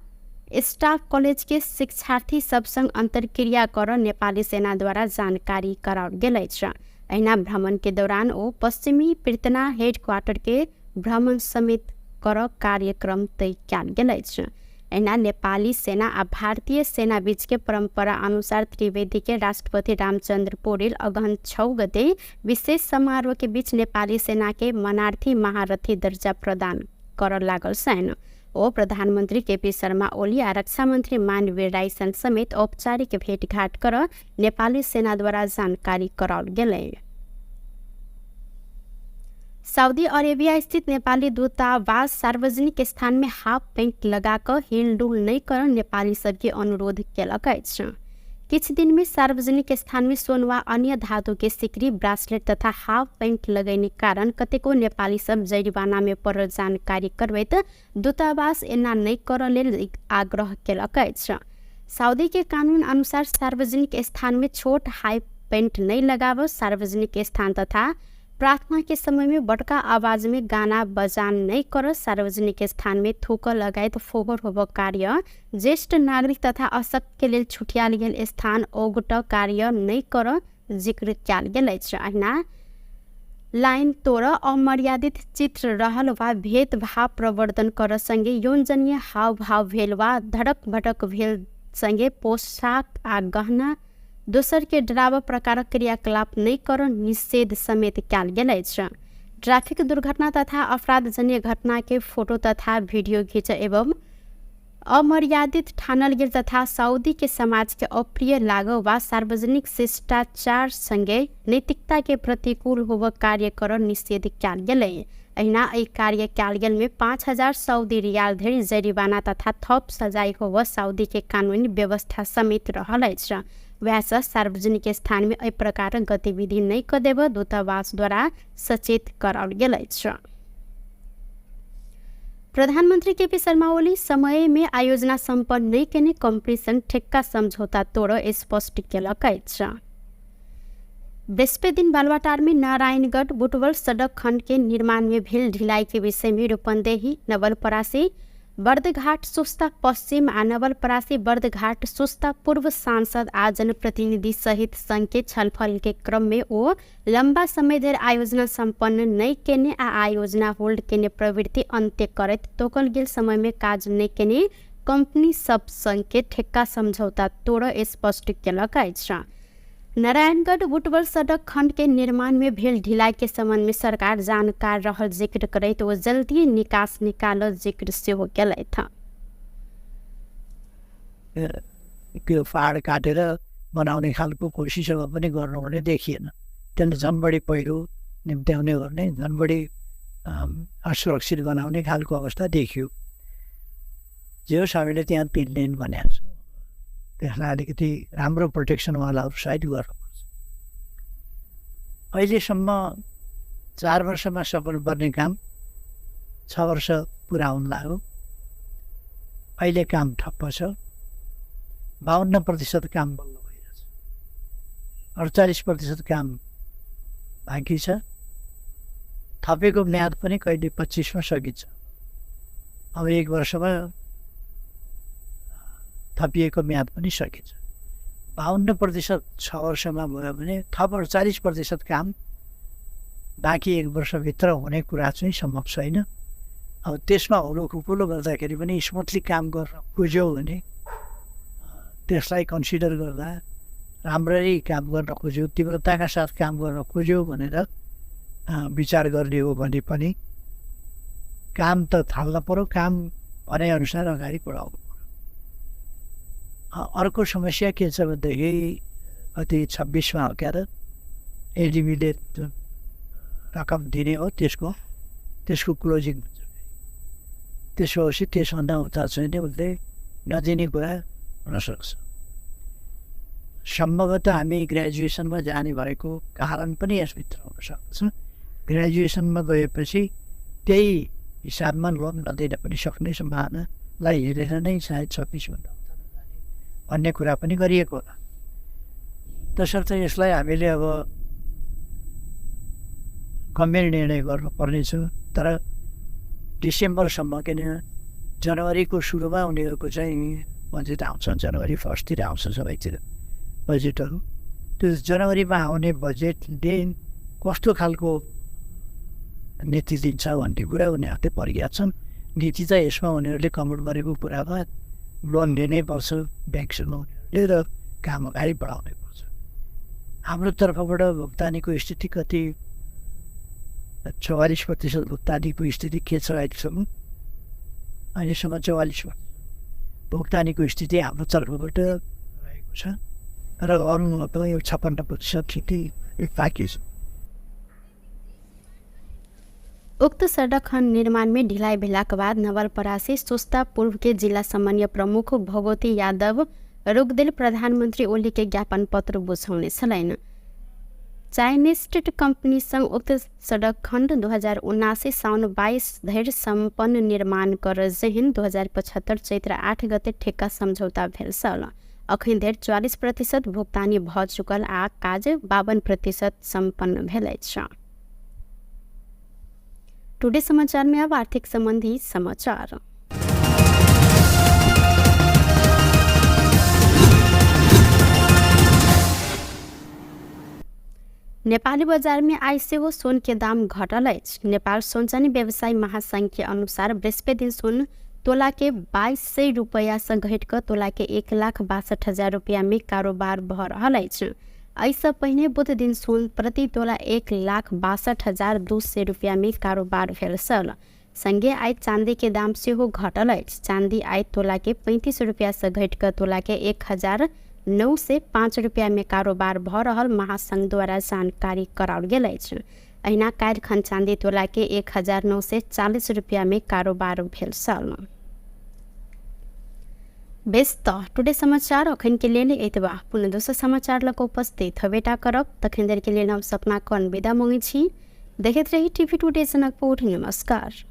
Speaker 1: स्टाफ कॉलेज के शिक्षार्थी सब संग अंतर्क्रिया कर नेपाली सेना द्वारा जानकारी कराओल गेल अछि। अहिना भ्रमण के दौरान ओ पश्चिमी पृतना हेडक्वार्टर के भ्रमण समेत कर कार्यक्रम तय कयल गेल अछि। अहिना नेपाली सेना आ भारतीय सेना बीच के परंपरा अनुसार त्रिवेदी के राष्ट्रपति रामचंद्र पौडेल अगहन 6 गते विशेष समारोह के बीच नेपाली सेना के मनार्थी महारथी दर्जा प्रदान कर लागल छनि। ओ प्रधानमन्त्री केपी शर्मा ओली आ रक्षा मन्त्री मानवीर राई समेत औपचारिक भेटघाट कर नेपाली सेनाद्वारा जानकारी कराओल गेलै। सऊदी अरेबिया स्थित नेपाली दूतावास सार्वजनिक स्थान में हाफ पैंट लगा कऽ हिलडुल नहि कर नेपाली सबके अनुरोध केलक अछि। किछु दिन में सार्वजनिक स्थान में सोन वा अन्य धातु के सिकरी, ब्रासलेट तथा हाफ पैंट लगैने कारण कतेको नेपाली सब जरिवाना में पड़ल जानकारी करबैत दूतावास एना नहि करऽ लेल आग्रह केलक अछि। सऊदी के कानून अनुसार सार्वजनिक स्थान में छोट हाई पैंट नहीं लगाव, सार्वजनिक स्थान तथा प्रार्थना के समय में बड़का आवाज में गाना बजान नहीं कर, सार्वजनिक स्थान में थूक लगायत फोहोर होब कार्य, ज्येष्ठ नागरिक तथा अशक्त के लेल छुटियाल गेल स्थान ओगट कार्य नहीं कर जिक्र कयल गेल अछि। अहिना लाइन तोड़, अमर्यादित चित्र रहल वा भेदभाव प्रवर्धन कर संगे यौनजन्य हावभाव भेल वा धड़क भटक भेल संगे पोशाक आ गहना दोसर के डराव प्रकारक क्रियाकलाप नहीं कर निषेध समेत कयल गेल अछि। ट्रैफिक दुर्घटना तथा अपराधजन्य घटना के फोटो तथा वीडियो घिच एवं अमर्यादित ठानल गेल तथा सऊदी के समाज के अप्रिय लागो वा सार्वजनिक शिष्टाचार संगे नैतिकता के प्रतिकूल होब कार्य कर निषेध कयल गेलै। अहिना एहि कार्य कयल गेल में 5000 सऊदी रियाल धरि जरिवाना तथा थप सजाय होब सऊदी के कानूनी व्यवस्था समेत रहल अछि। वैसे सार्वजनिक स्थान में एहि प्रकारक गतिविधि नहि कऽ देब दूतावास द्वारा सचेत कराओल गेल अछि। प्रधानमन्त्री केपी शर्मा ओली समय में आयोजना सम्पन्न नहि केने कंपनी संग ठेक्का समझौता तोड़ स्पष्ट केलक अछि। बृहस्पति दिन बालुवाटार में नारायणगढ़ बुटवल सड़क खंड के निर्माण में भेल ढिलाई के विषय में रूपन्देही, नवलपरासी, बर्दघाट सुस्ता पश्चिम आ नवलपरासी बर्दघाट सुस्ता पूर्व सांसद आ जनप्रतिनिधि सहित संघ के छलफल के क्रम में ओ लंबा समय धरि आयोजना सम्पन्न नहि केने आ आयोजना होल्ड केने प्रवृत्ति अन्त्य करैत तोकल गेल समय में काज नहि केने कंपनी सब संग के ठेक्का समझौता तोड़ स्पष्ट केलक अछि। नारायणगढ़ बुटवल सड़क खंड के निर्माण में भेल ढिलाई के संबंध में सरकार जानकार रहल जिक्र करैत ओ जल्दी निकास निकालल जिक्र सेहो केलथि।
Speaker 3: त्यो पहाड काटेर बनाउने खालको कोसिसहरू पनि गर्नुहुने देखिएन। त्यसले झन् बढी पहिरो निम्त्याउने गर्ने, झन् बढी असुरक्षित बनाउने खालको अवस्था देखियो। जे होस् हामीले त्यहाँ 3 लेन भनेको छौँ, त्यसलाई अलिकति राम्रो प्रोटेक्सनवालाहरू साइड गर्नुपर्छ। अहिलेसम्म 4 वर्षमा सक्नुपर्ने काम 6 वर्ष पुरा हुन लाग्यो। अहिले काम ठप्प छ। 52% काम बल्ल भइरहेछ, 48% काम बाँकी छ। थपेको म्याद पनि कहिले 25मा सकिन्छ। अब 1 वर्षमा थपिएको म्याद पनि सकिन्छ। 52% 6 वर्षमा भयो भने थप 48% काम बाँकी 1 वर्षभित्र हुने कुरा चाहिँ सम्भव छैन। अब त्यसमा हुलो खुकुलो गर्दाखेरि पनि स्मुथली काम गर्न खोज्यो भने त्यसलाई कन्सिडर गर्दा राम्ररी काम गर्न खोज्यो, तीव्रताका साथ काम गर्न खोज्यो भनेर विचार गर्ने हो भने पनि काम त थाल्न पऱ्यो, काम भनेअनुसार अगाडि बढाउनु पऱ्यो। अर्को समस्या के छ भनेदेखि कति 26मा हो क्या त एडिबीले जुन रकम दिने हो त्यसको क्लोजिङ हुन्छ। त्यसो भएपछि त्यसभन्दा उता चाहिँ नि उसले नदिने कुरा हुनसक्छ। सम्भवतः हामी ग्रेजुएसनमा जाने भएको कारण पनि यसभित्र हुनसक्छ। ग्रेजुएसनमा गएपछि त्यही हिसाबमा लोन नदिन पनि सक्ने सम्भावनालाई हेरेर नै सायद 26भन्दा उता नजाने भन्ने कुरा पनि गरिएको होला। तसर्थ यसलाई हामीले अब गम्भीर निर्णय गर्नुपर्नेछ। तर डिसेम्बरसम्म, किन जनवरीको सुरुमा उनीहरूको चाहिँ बजेट आउँछ, जनवरी 1तिर आउँछ सबैतिर बजेटहरू। त्यो जनवरीमा आउने बजेटले कस्तो खालको नीति दिन्छ भन्ने कुरा उनीहरूले प्रज्ञा छन्। नीति चाहिँ यसमा उनीहरूले कमेन्ट गरेको कुरामा लोन लिनै पर्छ ब्याङ्कसँग उनीहरूले र काम अगाडि बढाउनै पर्छ। हाम्रो तर्फबाट भुक्तानीको स्थिति कति 44% भुक्तानीको स्थिति के छ अहिलेसम्म? अहिलेसम्म 44% भुक्तानीको स्थिति हाम्रो तर्फबाट रहेको छ र अरू यो 56% स्थिति बाँकी छ।
Speaker 1: उक्त सडक खण्ड निर्माण में ढिलाई भेलाक बाद नवलपरासी सुस्ता पूर्व के जिला समन्वय प्रमुख भगवती यादव रोकदेल प्रधानमन्त्री ओली के ज्ञापन पत्र बुझाउने छलैन। चाइनिज स्टेट कंपनी संग उक्त सडक खण्ड 2079 साउन 22 धरि सम्पन्न निर्माण कर जेहन 2075 चैत्र 8 गते ठेक्का सम्झौता भेल छल। अखन धरि 44% भुक्तानी भ चुकल आ काज 52% सम्पन्न भेल अछि। टुडे समाचार में अब आर्थिक संबंधी समाचार। नेपाली बजार में आइ सेहो सोन के दाम घटल अछि। नेपाल सोनचानी व्यवसायी महासंघ के अनुसार बृहस्पति दिन सोन तोला के 2200 रुपैया से घटि कऽ तोला के 1,62,000 रुपया में कारोबार भऽ रहल अछि। एहिसँ पहिने बुध दिन सोन प्रति तोला 1,62,200 रुपया में कारोबार भेल छल। संगे आइ चांदी के दाम सेहो घटल अछि। चांदी आइ तोला के 35 रुपया से घटि कऽ तोला के 1,905 रुपया में कारोबार भऽ रहल महासंघ द्वारा जानकारी कराओल गेल अछि। अहिना काल्हि खन चांदी तोला के 1,940 रुपया में कारोबार भेल छल। बेस त टुडे समाचार अखन के लेल एतबा। पुनः दोसर समाचार लऽ कऽ उपस्थित हबेटा करब। तखन देर के लेल हम सपना कर्ण विदा मांगै छी। देखैत रही टीवी टुडे जनकपुर। नमस्कार।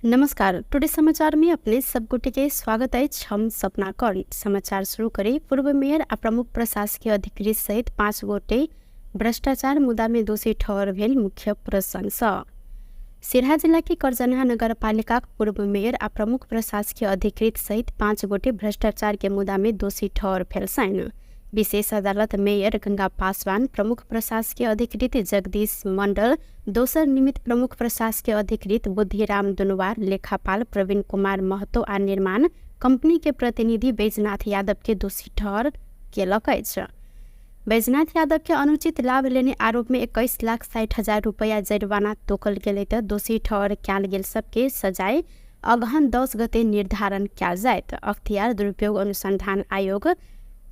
Speaker 1: नमस्कार, टुडे समाचार में अपने सब गोटे के स्वागत अछि। हम सपना कर्ण। समाचार शुरू करी। पूर्व मेयर आ प्रमुख प्रशासकीय अधिकृत सहित 5 गोटे भ्रष्टाचार मुद्दा में दोषी ठहर भेल मुख्य प्रशंसा। सिरहा जिला के करजनहा नगरपालिका पूर्व मेयर आ प्रमुख प्रशासकीय अधिकृत सहित 5 गोटे भ्रष्टाचार के मुद्दा में दोषी ठहर भेल छनि। विशेष अदालत मेयर गंगा पासवान, प्रमुख प्रशासकीय अधिकृत जगदीश मंडल, दोसर निमित्त प्रमुख प्रशासकीय अधिकृत बुद्धिराम दुनवार, लेखापाल प्रवीण कुमार महतो आ निर्माण कंपनी के प्रतिनिधि बैजनाथ यादव के दोषी ठहर केलक अछि। बैजनाथ यादव के अनुचित लाभ लेने आरोप में 21,60,000 रुपया जरिमाना तोकल गेलै त दोषी ठहर कयल गेल सबके सजाय अगहन 10 गते निर्धारण कयल जायत। अख्तियार दुरुपयोग अनुसंधान आयोग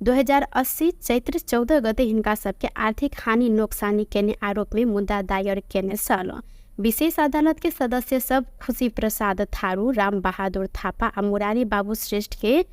Speaker 1: 2080 चैत्र 14 गते हिनका सबके आर्थिक हानि नोक्सानी केने आरोप में मुद्दा दायर केने छल। विशेष अदालत के सदस्य सब खुशी प्रसाद थारू, राम बहादुर थापा आ मुरारी बाबू श्रेष्ठ के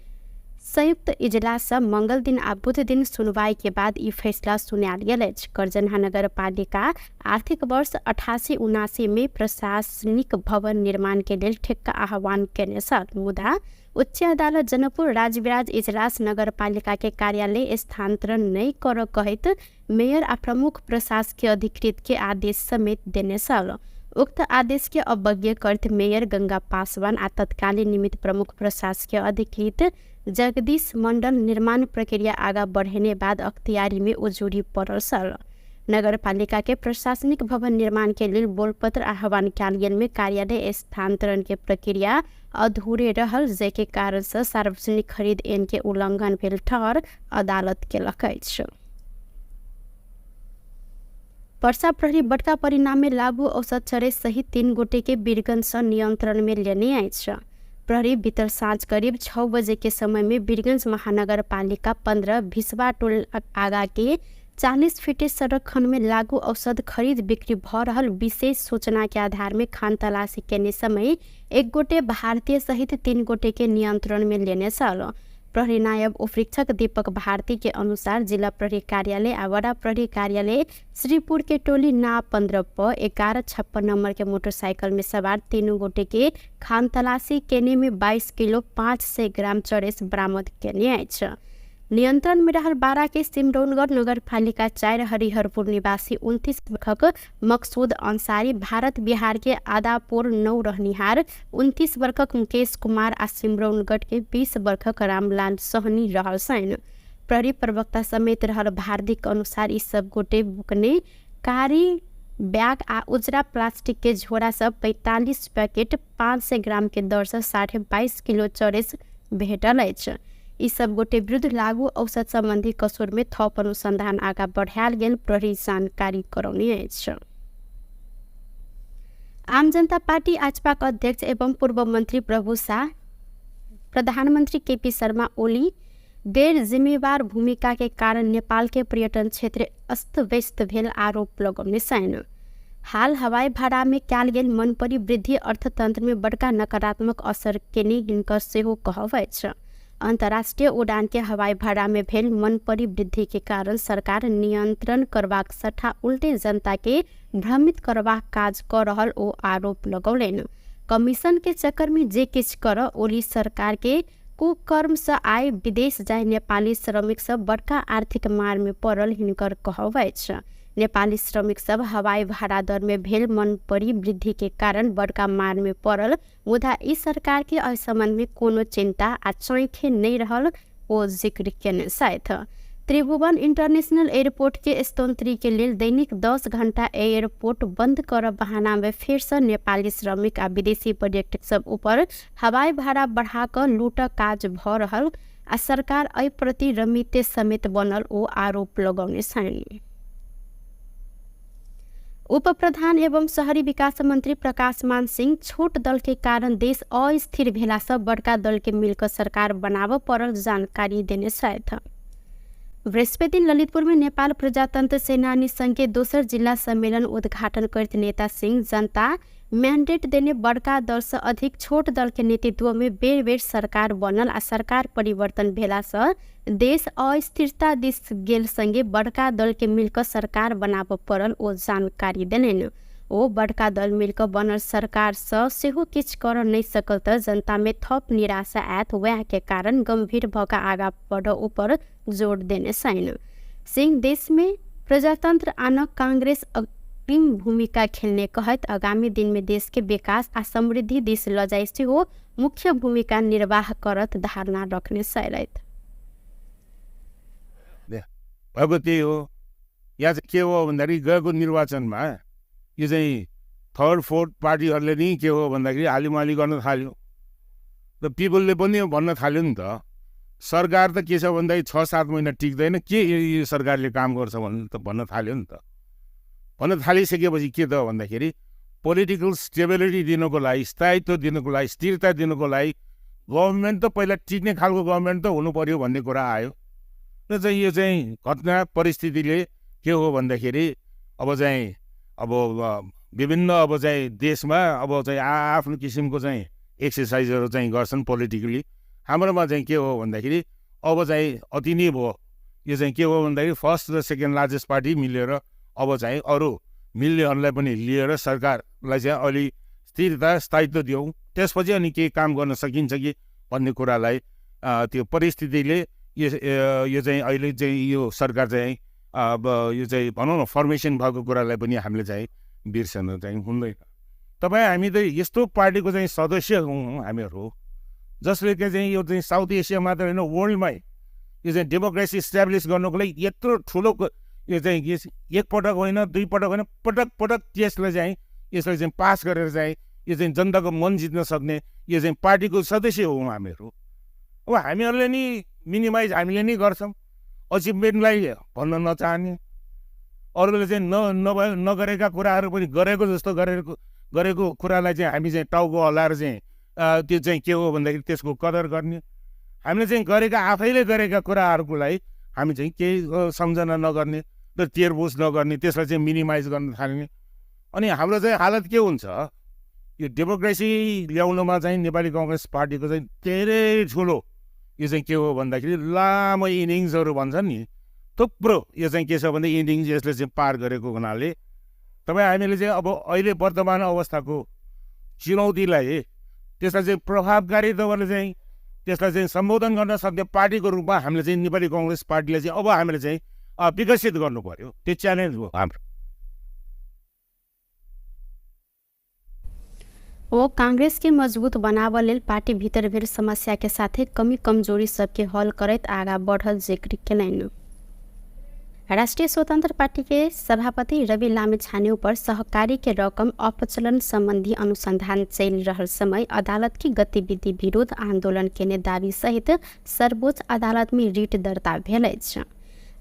Speaker 1: संयुक्त इजलास मंगल दिन आ बुध दिन सुनवाई के बाद ई फैसला सुनायल गेल अछि। करजनहा नगरपालिका आर्थिक वर्ष 88-79 में प्रशासनिक भवन निर्माण के लेल ठेक्का आह्वान केने छल, मुदा उच्च अदालत जनकपुर राजविराज इजलास नगरपालिका के कार्यालय स्थानांतरण नहि करऽ कहैत मेयर आ प्रमुख प्रशासकीय अधिकृत के आदेश समेत देने छल। उक्त आदेश के अवज्ञा करैत मेयर गंगा पासवान आ तत्कालीन निमित्त प्रमुख प्रशासकीय अधिकृत जगदीश मंडल निर्माण प्रक्रिया आगा बढ़ेने बाद अख्तियारी में उजुरी पड़ल छल। नगरपालिका के प्रशासनिक भवन निर्माण के लेल बोलपत्र आह्वान कयल गेल में कार्यालय स्थानांतरण के प्रक्रिया अधूरे रहल, जाहिके कारण से सार्वजनिक खरीद ऐन के उल्लंघन भेल ठहर अदालत केलक अछि। पर्सा प्रहरी बड़का परिणाम में लागू औसत चरे सहित 3 गोटे के वीरगंज से नियंत्रण में लेने अछि। प्रहरी बीतल साँझ करीब 6 बजे के समय में वीरगंज महानगरपालिका 15 भिसवा टोल आगा के 40 फीटे सड़क खंड में लागू औषध खरीद बिक्री भ रहल विशेष सूचना के आधार में खान तलाशी केने समय 1 गोटे भारतीय सहित 3 गोटे के नियंत्रण में लेने छल। प्रहरी नायब उपरीक्षक दीपक भारती के अनुसार जिला प्रहरी कार्यालय आ वडा प्रहरी कार्यालय श्रीपुर के टोली ना 15 प 1156 नंबर के मोटरसाइकिल में सवार 3 गोटे के खान तलाशी केने में 22 किलो 500 ग्राम चरेस बरामद केने अछि। नियंत्रण में रहल 12 के सिमरौनगढ़ नगरपालिका 4 हरिहरपुर निवासी 29 वर्षक मकसूद अंसारी, भारत बिहार के आदापुर 9 रहनिहार 29 वर्षक मुकेश कुमार आ सिमरौनगढ़ के 20 वर्षक रामलाल सहनी रहल छनि। प्रहरी प्रवक्ता समेत रहल भारतीक अनुसार ई सब गोटे बुकने कारी बैग आ उजरा प्लास्टिक के झोरा सब 45 पैकेट 500 ग्राम के दर से 22.5 किलो चरेस भेटल अछि। ई सब गोटे विरुद्ध लागू औषध संबंधी कसुर में थप अनुसंधान आगा बढ़ायल गेल प्रहरी जानकारी करौने अछि। आम जनता पार्टी आजपाक अध्यक्ष एवं पूर्व मंत्री प्रभु शाह प्रधानमंत्री केपी शर्मा ओली गैर जिम्मेवार भूमिका के कारण नेपाल के पर्यटन क्षेत्र अस्त व्यस्त भेल आरोप लगौने छनि। हाल हवाई भाड़ा में कयल गेल मनपरी वृद्धि अर्थतंत्र में बड़का नकारात्मक असर केने हिनकर सेहो कहब अछि। अंतर्राष्ट्रीय उड़ान के हवाई भाड़ा में भेल मनपरी वृद्धि के कारण सरकार नियंत्रण करबाक सट्टा उल्टे जनता के भ्रमित करबाक काज क रहल ओ आरोप लगौलनि। कमीशन के चक्कर में जे किछु कर ओली सरकार के कुकर्म से आय विदेश जाय नेपाली श्रमिक सब बड़का आर्थिक मार में पड़ल हिनकर कहब अछि। नेपाली श्रमिक सब हवाई भाड़ा दर में भेल मनपरी वृद्धि के कारण बड़का मार में पड़ल, मुदा ई सरकार के एहि संबंध में कोनो चिंता आ चैखे नहीं रहल ओ जिक्र केने छथि। त्रिभुवन इंटरनेशनल एयरपोर्ट के स्तोत्री के लेल दैनिक 10 घंटा एयरपोर्ट बंद कर बहाना में फेर से नेपाली श्रमिक आ विदेशी पर्यटक सब ऊपर हवाई भाड़ा बढ़ा कऽ लूटक काज भ रहल आ सरकार एहि प्रति रमिते समेत बनल ओ आरोप लगौने छनि। उप प्रधान एवं शहरी विकास मंत्री प्रकाश मान सिंह छोट दल के कारण देश अस्थिर भेला से बड़का दल के मिलकर सरकार बनाबऽ पड़ल जानकारी देने छथि। बृहस्पति दिन ललितपुर में नेपाल प्रजातंत्र सेनानी संघ के दोसर जिला सम्मेलन उद्घाटन करते नेता सिंह जनता मैंडेट देने बड़का दल से अधिक छोट दल के नेतृत्व में बेर बेर सरकार बनल आ सरकार परिवर्तन भेला से देश अस्थिरता दिस गेल संगे बड़का दल के मिलकर सरकार बनाबऽ पड़ल ओ जानकारी देलनि। ओ बड़का दल मिलकर बनल सरकार से सेहो किछु कर नहीं सकल तऽ जनता में थप निराशा आयत, वएह के कारण गंभीर भऽ कऽ आगाँ बढ़ऽ ऊपर जोर देने छनि। सिंह देश में प्रजातंत्र आनक कांग्रेस अग्रिम भूमिका खेलने कहैत आगामी दिन में देश के विकास आ समृद्धि दिस लऽ जाय सेहो मुख्य भूमिका निर्वाह करत धारणा रखने छलथि।
Speaker 2: भएको त्यही हो। यहाँ चाहिँ के हो भन्दाखेरि गएको निर्वाचनमा यो चाहिँ थर्ड फोर्थ पार्टीहरूले नि के हो भन्दाखेरि हालिमाली गर्न थाल्यो र पिपलले पनि भन्न थाल्यो नि त। सरकार त के छ भन्दाखेरि 6-7 महिना टिक्दैन, के यो सरकारले काम गर्छ भन्न थाल्यो नि त। भन्न थालिसकेपछि के त भन्दाखेरि पोलिटिकल स्टेबिलिटी दिनुको लागि, स्थायित्व दिनुको लागि, स्थिरता दिनुको लागि गभर्मेन्ट त पहिला टिक्ने खालको गभर्मेन्ट त हुनु पर्यो भन्ने कुरा आयो। र चाहिँ यो चाहिँ घटना परिस्थितिले के हो भन्दाखेरि अब चाहिँ अब विभिन्न अब चाहिँ देशमा अब चाहिँ आफ्नो किसिमको चाहिँ एक्सर्साइजहरू चाहिँ गर्छन् पोलिटिकली। हाम्रोमा चाहिँ के हो भन्दाखेरि अब चाहिँ अति नै भयो। यो चाहिँ के हो भन्दाखेरि फर्स्ट र सेकेन्ड लार्जेस्ट पार्टी मिलेर अब चाहिँ अरू मिल्नेहरूलाई पनि लिएर सरकारलाई चाहिँ अलि स्थिरता स्थायित्व दियौँ, त्यसपछि अनि केही काम गर्न सकिन्छ कि भन्ने कुरालाई त्यो परिस्थितिले यो चाहिँ अहिले चाहिँ यो सरकार चाहिँ अब यो चाहिँ भनौँ न फर्मेसन भएको कुरालाई पनि हामीले चाहिँ बिर्सन चाहिँ हुँदैन। तपाईँ हामी त यस्तो पार्टीको चाहिँ सदस्य हौँ हामीहरू, जसले चाहिँ यो चाहिँ साउथ एसिया मात्र होइन वर्ल्डमै यो चाहिँ डेमोक्रेसी इस्टाब्लिस गर्नुको लागि यत्रो ठुलो यो चाहिँ यस एकपटक होइन, दुई पटक होइन, पटक पटक त्यसलाई चाहिँ यसलाई चाहिँ पास गरेर चाहिँ यो चाहिँ जनताको मन जित्न सक्ने यो चाहिँ पार्टीको सदस्य हौँ हामीहरू। अब हामीहरूले नि मिनिमाइज हामीले नै गर्छौँ, अचिभमेन्टलाई भन्न नचाहने, अरूले चाहिँ न नगरेका कुराहरू पनि गरेको जस्तो गरेको कुरालाई चाहिँ हामी चाहिँ टाउको हल्लाएर चाहिँ त्यो चाहिँ के हो भन्दाखेरि त्यसको कदर गर्ने। हामीले चाहिँ गरेका आफैले गरेका कुराहरूकोलाई हामी चाहिँ केही सम्झना नगर्ने र तेरबुझ नगर्ने, त्यसलाई चाहिँ मिनिमाइज गर्न थाल्ने। अनि हाम्रो चाहिँ हालत के हुन्छ, यो डेमोक्रेसी ल्याउनुमा चाहिँ नेपाली कङ्ग्रेस पार्टीको चाहिँ धेरै ठुलो यो चाहिँ के हो भन्दाखेरि लामो इनिङ्सहरू भन्छन् नि, थुप्रो यो चाहिँ के छ भने इनिङ्स यसले चाहिँ पार गरेको हुनाले तपाईँ हामीले चाहिँ अब अहिले वर्तमान अवस्थाको चुनौतीलाई त्यसलाई चाहिँ प्रभावकारी तपाईँले चाहिँ त्यसलाई चाहिँ सम्बोधन गर्न सक्ने पार्टीको रूपमा हामीले चाहिँ नेपाली कङ्ग्रेस पार्टीले चाहिँ अब हामीले चाहिँ विकसित गर्नु पर्यो। त्यो च्यालेन्ज हो हाम्रो।
Speaker 1: वो कांग्रेस के मजबूत बनाव लेल पार्टी भीतर भेल समस्या के साथे कमी कमजोरी सबके हल करैत आगा बढ़ल जिक्र केलनि। राष्ट्रिय स्वतंत्र पार्टी के सभापति रवि लामिछाने पर सहकारी के रकम अपचलन संबंधी अनुसंधान चल रहल समय अदालत की गतिविधि विरोध आंदोलन केने दावी सहित सर्वोच्च अदालत में रिट दर्ता भेल अछि।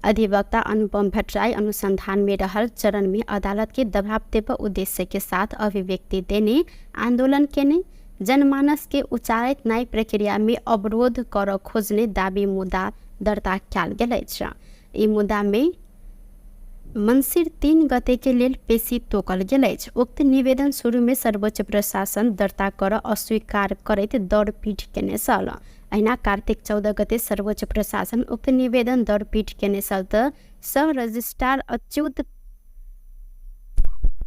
Speaker 1: अधिवक्ता अनुपम भट्टराई अनुसंधान में रहल चरण में अदालत के दबाव देव उद्देश्य के साथ अभिव्यक्ति देने आंदोलन केने जनमानस के उचारित न्याय प्रक्रिया में अवरोध कर खोजने दावी मुद्दा दर्ता कयल गेल अछि। ई मुद्दा में मंसिर 3 गते के लेल पेशी तोकल गेल अछि। उक्त निवेदन शुरू में सर्वोच्च प्रशासन दर्ता कर अस्वीकार करैत दरपीठ केने छल। अहिना कार्तिक 14 गते सर्वोच्च प्रशासन उक्त निवेदन दरपीठ केने छल त सह रजिस्ट्रार अच्युत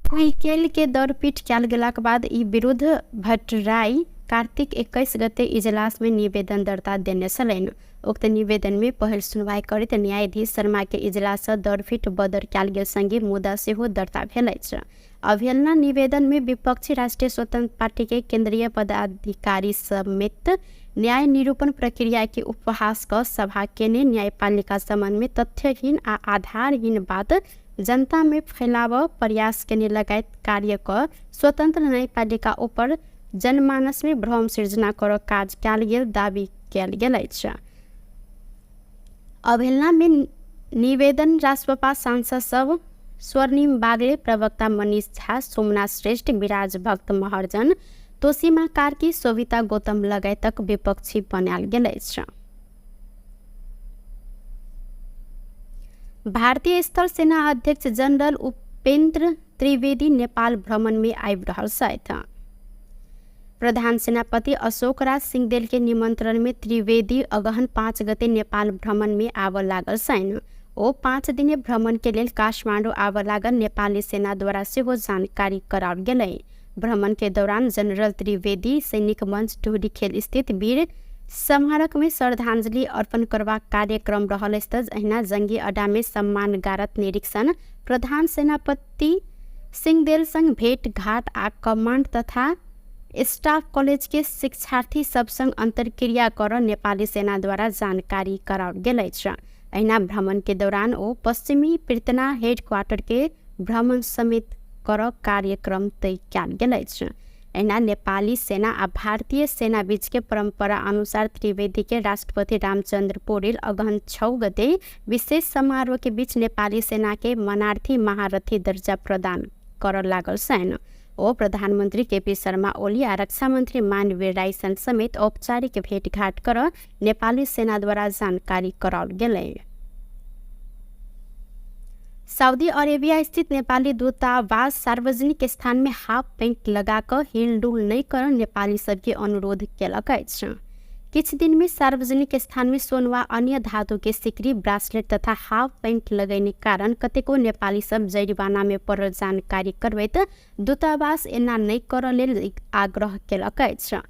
Speaker 1: कुइकेल के दरपीठ कयल गेलाक बाद ई विरुद्ध भट्टराई कार्तिक 21 गते इजलास में निवेदन दर्ता देने छलनि। उक्त निवेदन में पहिल सुनवाई करैत न्यायाधीश शर्मा के इजलास दरफिट बदर कयल गेल संगे मुद्दा सेहो दर्ता भेल अछि। अवहेलना निवेदन में विपक्षी राष्ट्रिय स्वतंत्र पार्टी के केंद्रीय पदाधिकारी समेत न्याय निरूपण प्रक्रिया के उपहास क सभा केने न्यायपालिका संबंध में तथ्यहीन आ आधारहीन बात जनता में फैलाव प्रयास केने लगायत कार्य क स्वतंत्र न्यायपालिका ऊपर जनमानस में भ्रम सृजना कर काज कयल गेल दावी कयल गेल अछि। अवहेलना में निवेदन रासपा सांसद सब स्वर्णिम बागले, प्रवक्ता मनीष झा, सोमनाथ श्रेष्ठ, विराज भक्त महर्जन, तोसीमा कार्की, शोभिता गौतम लगायतक विपक्षी बनायल गेल अछि। भारतीय स्थल सेना अध्यक्ष जनरल उपेन्द्र त्रिवेदी नेपाल भ्रमण में आबि रहल छथि। प्रधान सेनापति अशोक राज सिंहदेल के निमंत्रण में त्रिवेदी अगहन 5 गते नेपाल भ्रमण में आबऽ लागल छनि। ओ 5 दिने भ्रमण के लेल काठमाडौँ आबऽ लागल नेपाली सेना द्वारा सेहो जानकारी कराओल गेलै। भ्रमण के दौरान जनरल त्रिवेदी सैनिक मंच ढोरीखेल स्थित वीर स्मारक में श्रद्धांजलि अर्पण करबाक कार्यक्रम रहल अछि। अहिना जंगी अड्डा में सम्मान गारत निरीक्षण, प्रधान सेनापति सिंहदेल संग भेट घाट आ कमांड तथा स्टाफ कॉलेज के शिक्षार्थी सब संग अंतर्क्रिया कर नेपाली सेना द्वारा जानकारी कराओल गेल अछि। अहिना भ्रमण के दौरान ओ पश्चिमी पृतना हेडक्वार्टर के भ्रमण समेत कर कार्यक्रम तय कयल गेल अछि। अहिना नेपाली सेना आ भारतीय सेना बीच के परंपरा अनुसार त्रिवेदी के राष्ट्रपति रामचंद्र पौडेल अगहन 6 गते विशेष समारोह के बीच नेपाली सेना के मनार्थी महारथी दर्जा प्रदान कर लागल छनि। ओ प्रधानमन्त्री केपी शर्मा ओली आ रक्षा मन्त्री मानवीर राई समेत औपचारिक भेटघाट कर नेपाली सेनाद्वारा जानकारी कराओल गेलै। सऊदी अरेबिया स्थित नेपाली दूतावास सार्वजनिक स्थान में हाफ पैंट लगा कऽ हिलडुल नहि कर नेपाली सबके अनुरोध केलक अछि। किछु दिन में सार्वजनिक स्थान में सोन वा अन्य धातु के सिकरी, ब्रासलेट तथा हाफ पैंट लगैने कारण कतेको नेपाली सब जरिवाना में पड़ल जानकारी करबैत दूतावास एना नहि करऽ लेल आग्रह केलक अछि।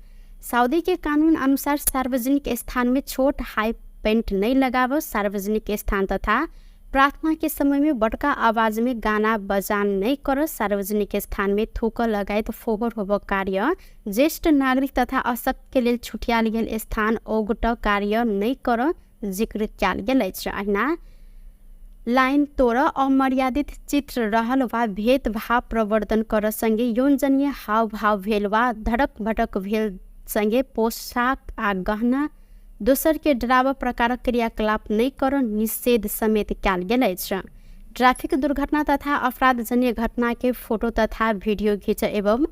Speaker 1: सऊदी के कानून अनुसार सार्वजनिक स्थान में छोट हाई पैंट नहीं लगाव, सार्वजनिक स्थान तथा प्रार्थना के समय में बड़का आवाज में गाना बजान नहीं कर, सार्वजनिक स्थान में थूक लगायत फोहोर होब कार्य, ज्येष्ठ नागरिक तथा अशक्त के लेल छुटियाल गेल स्थान ओगट कार्य नहीं कर जिक्र कयल गेल अछि। अहिना लाइन तोड़ अमर्यादित चित्र रहल वा भेदभाव प्रवर्धन कर सँगे यौनजन्य हावभाव भेल वा धड़क भटक भेल सँगे पोशाक आ गहना दोसर के डराव प्रकारक क्रियाकलाप नहि कर निषेध समेत कयल गेल अछि। ट्रैफिक दुर्घटना तथा अपराधजन्य घटना के फोटो तथा वीडियो घिच एवं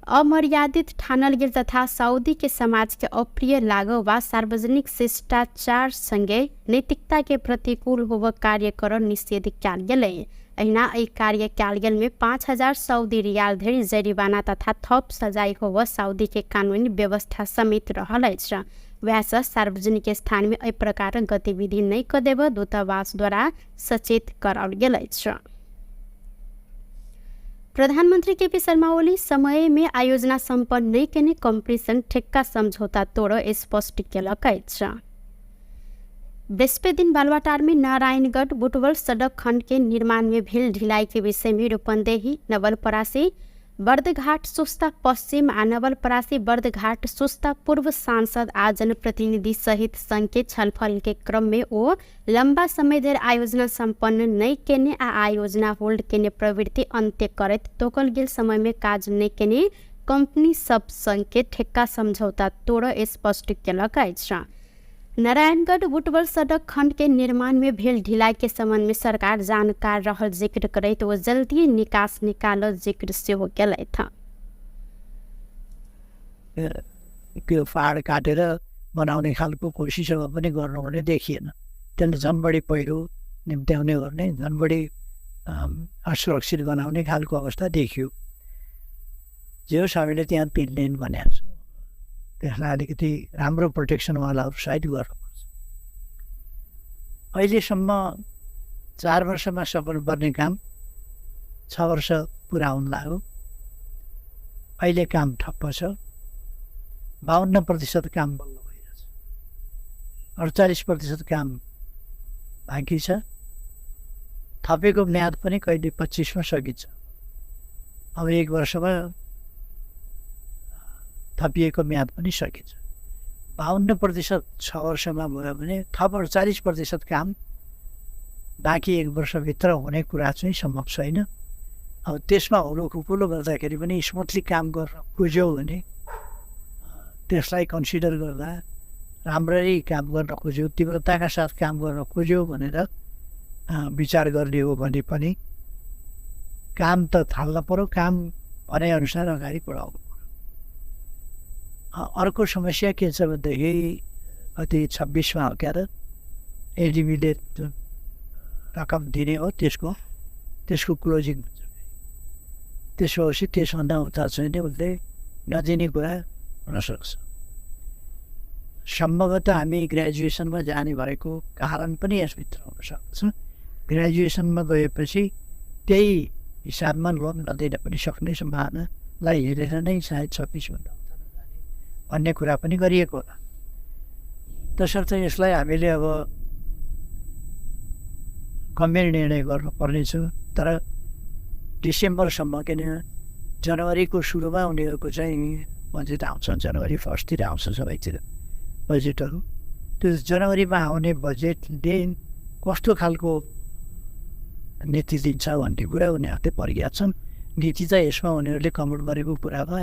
Speaker 1: अमर्यादित ठानल गेल तथा सऊदी के समाज के अप्रिय लागो वा सार्वजनिक शिष्टाचार सँगे नैतिकता के प्रतिकूल होब कार्य कर निषेध कयल गेलै। अहिना एहि कार्य कयल गेल में 5000 सऊदी रियाल धरि जरिवाना तथा थप सजाय होब सऊदी के कानूनी व्यवस्था समेत रहल अछि। वएहसँ सार्वजनिक स्थान में एहि प्रकारक गतिविधि नहि कऽ देब दूतावास द्वारा सचेत कराओल गेल अछि। प्रधानमन्त्री केपी शर्मा ओली समय में आयोजना सम्पन्न नहि केने कंपनी संग ठेक्का समझौता तोड़ स्पष्ट केलक अछि। बृहस्पति दिन बालुवाटार में नारायणगढ़ बुटवल सड़क खंड के निर्माण में भेल ढिलाई के विषय में रूपन्देही नवलपरासी बर्दघाट सुस्ता पश्चिम आ नवलपरासी बर्दघाट सुस्ता पूर्व सांसद आ जनप्रतिनिधि सहित संघ के छलफल के क्रम में ओ लम्बा समय धरि आयोजना सम्पन्न नहि केने आ आयोजना होल्ड केने प्रवृत्ति अन्त्य करैत तोकल गेल समय में काज नहि केने कंपनी सब संग के ठेक्का समझौता तोड़ स्पष्ट केलक अछि। नारायणगढ़ बुटवल सड़क खंड के निर्माण में भेल ढिलाई के संबंध में सरकार जानकार रहल जिक्र करैत ओ जल्दी निकास निकालल जिक्र सेहो केलथि।
Speaker 3: त्यो पहाड काटेर बनाउने खालको कोसिसहरू पनि गर्नुहुने देखिएन। त्यसले झन् बढी पहिरो निम्त्याउने गर्ने, झन् बढी असुरक्षित बनाउने खालको अवस्था देखियो। जे होस्, हामीले त्यहाँ 3 लेन भनेको छौँ, त्यसलाई अलिकति राम्रो प्रोटेक्सनवालाहरू साइड गर्नुपर्छ। अहिलेसम्म 4 वर्षमा सक्नुपर्ने काम 6 वर्ष पुरा हुन लाग्यो। अहिले काम ठप्प छ। 52% काम बल्ल भइरहेछ, 48% काम बाँकी छ। थपेको म्याद पनि कहिले 25 सकिन्छ। अब 1 वर्षमा थपिएको म्याद पनि सकिन्छ। 52% 6 वर्षमा भयो भने थप 48% काम बाँकी 1 वर्षभित्र हुने कुरा चाहिँ सम्भव छैन। अब त्यसमा हुलो खुकुलो गर्दाखेरि पनि स्मुथली काम गर्न खोज्यौ भने त्यसलाई कन्सिडर गर्दा राम्ररी काम गर्न खोज्यो, तीव्रताका साथ काम गर्न खोज्यो भनेर विचार गर्ने हो भने पनि काम त थाल्न पर्यो, काम भनेअनुसार अगाडि बढाउनु पर्यो। अर्को समस्या के छ भनेदेखि कति 26 हो क्या त एडिबीले जुन रकम दिने हो त्यसको क्लोजिङ हुन्छ। त्यसो भएपछि त्यसभन्दा उता चाहिँ नि उसले नदिने कुरा हुनसक्छ। सम्भवतः हामी ग्रेजुएसनमा जाने भएको कारण पनि यसभित्र हुनसक्छ। ग्रेजुएसनमा गएपछि त्यही हिसाबमा लोन नदिन पनि सक्ने सम्भावनालाई हेरेर नै सायद 26 उता नजाने भन्ने कुरा पनि गरिएको होला। तसर्थ यसलाई हामीले अब गम्भीर निर्णय गर्नुपर्नेछ। तर डिसेम्बरसम्म, किन जनवरीको सुरुमा उनीहरूको चाहिँ बजेट आउँछ, जनवरी 1 आउँछ सबैतिर बजेटहरू। त्यो जनवरीमा आउने बजेटले कस्तो खालको नीति दिन्छ भन्ने कुरा उनीहरूले परिज्ञात छन्। नीति चाहिँ यसमा उनीहरूले कमेन्ट गरेको कुरामा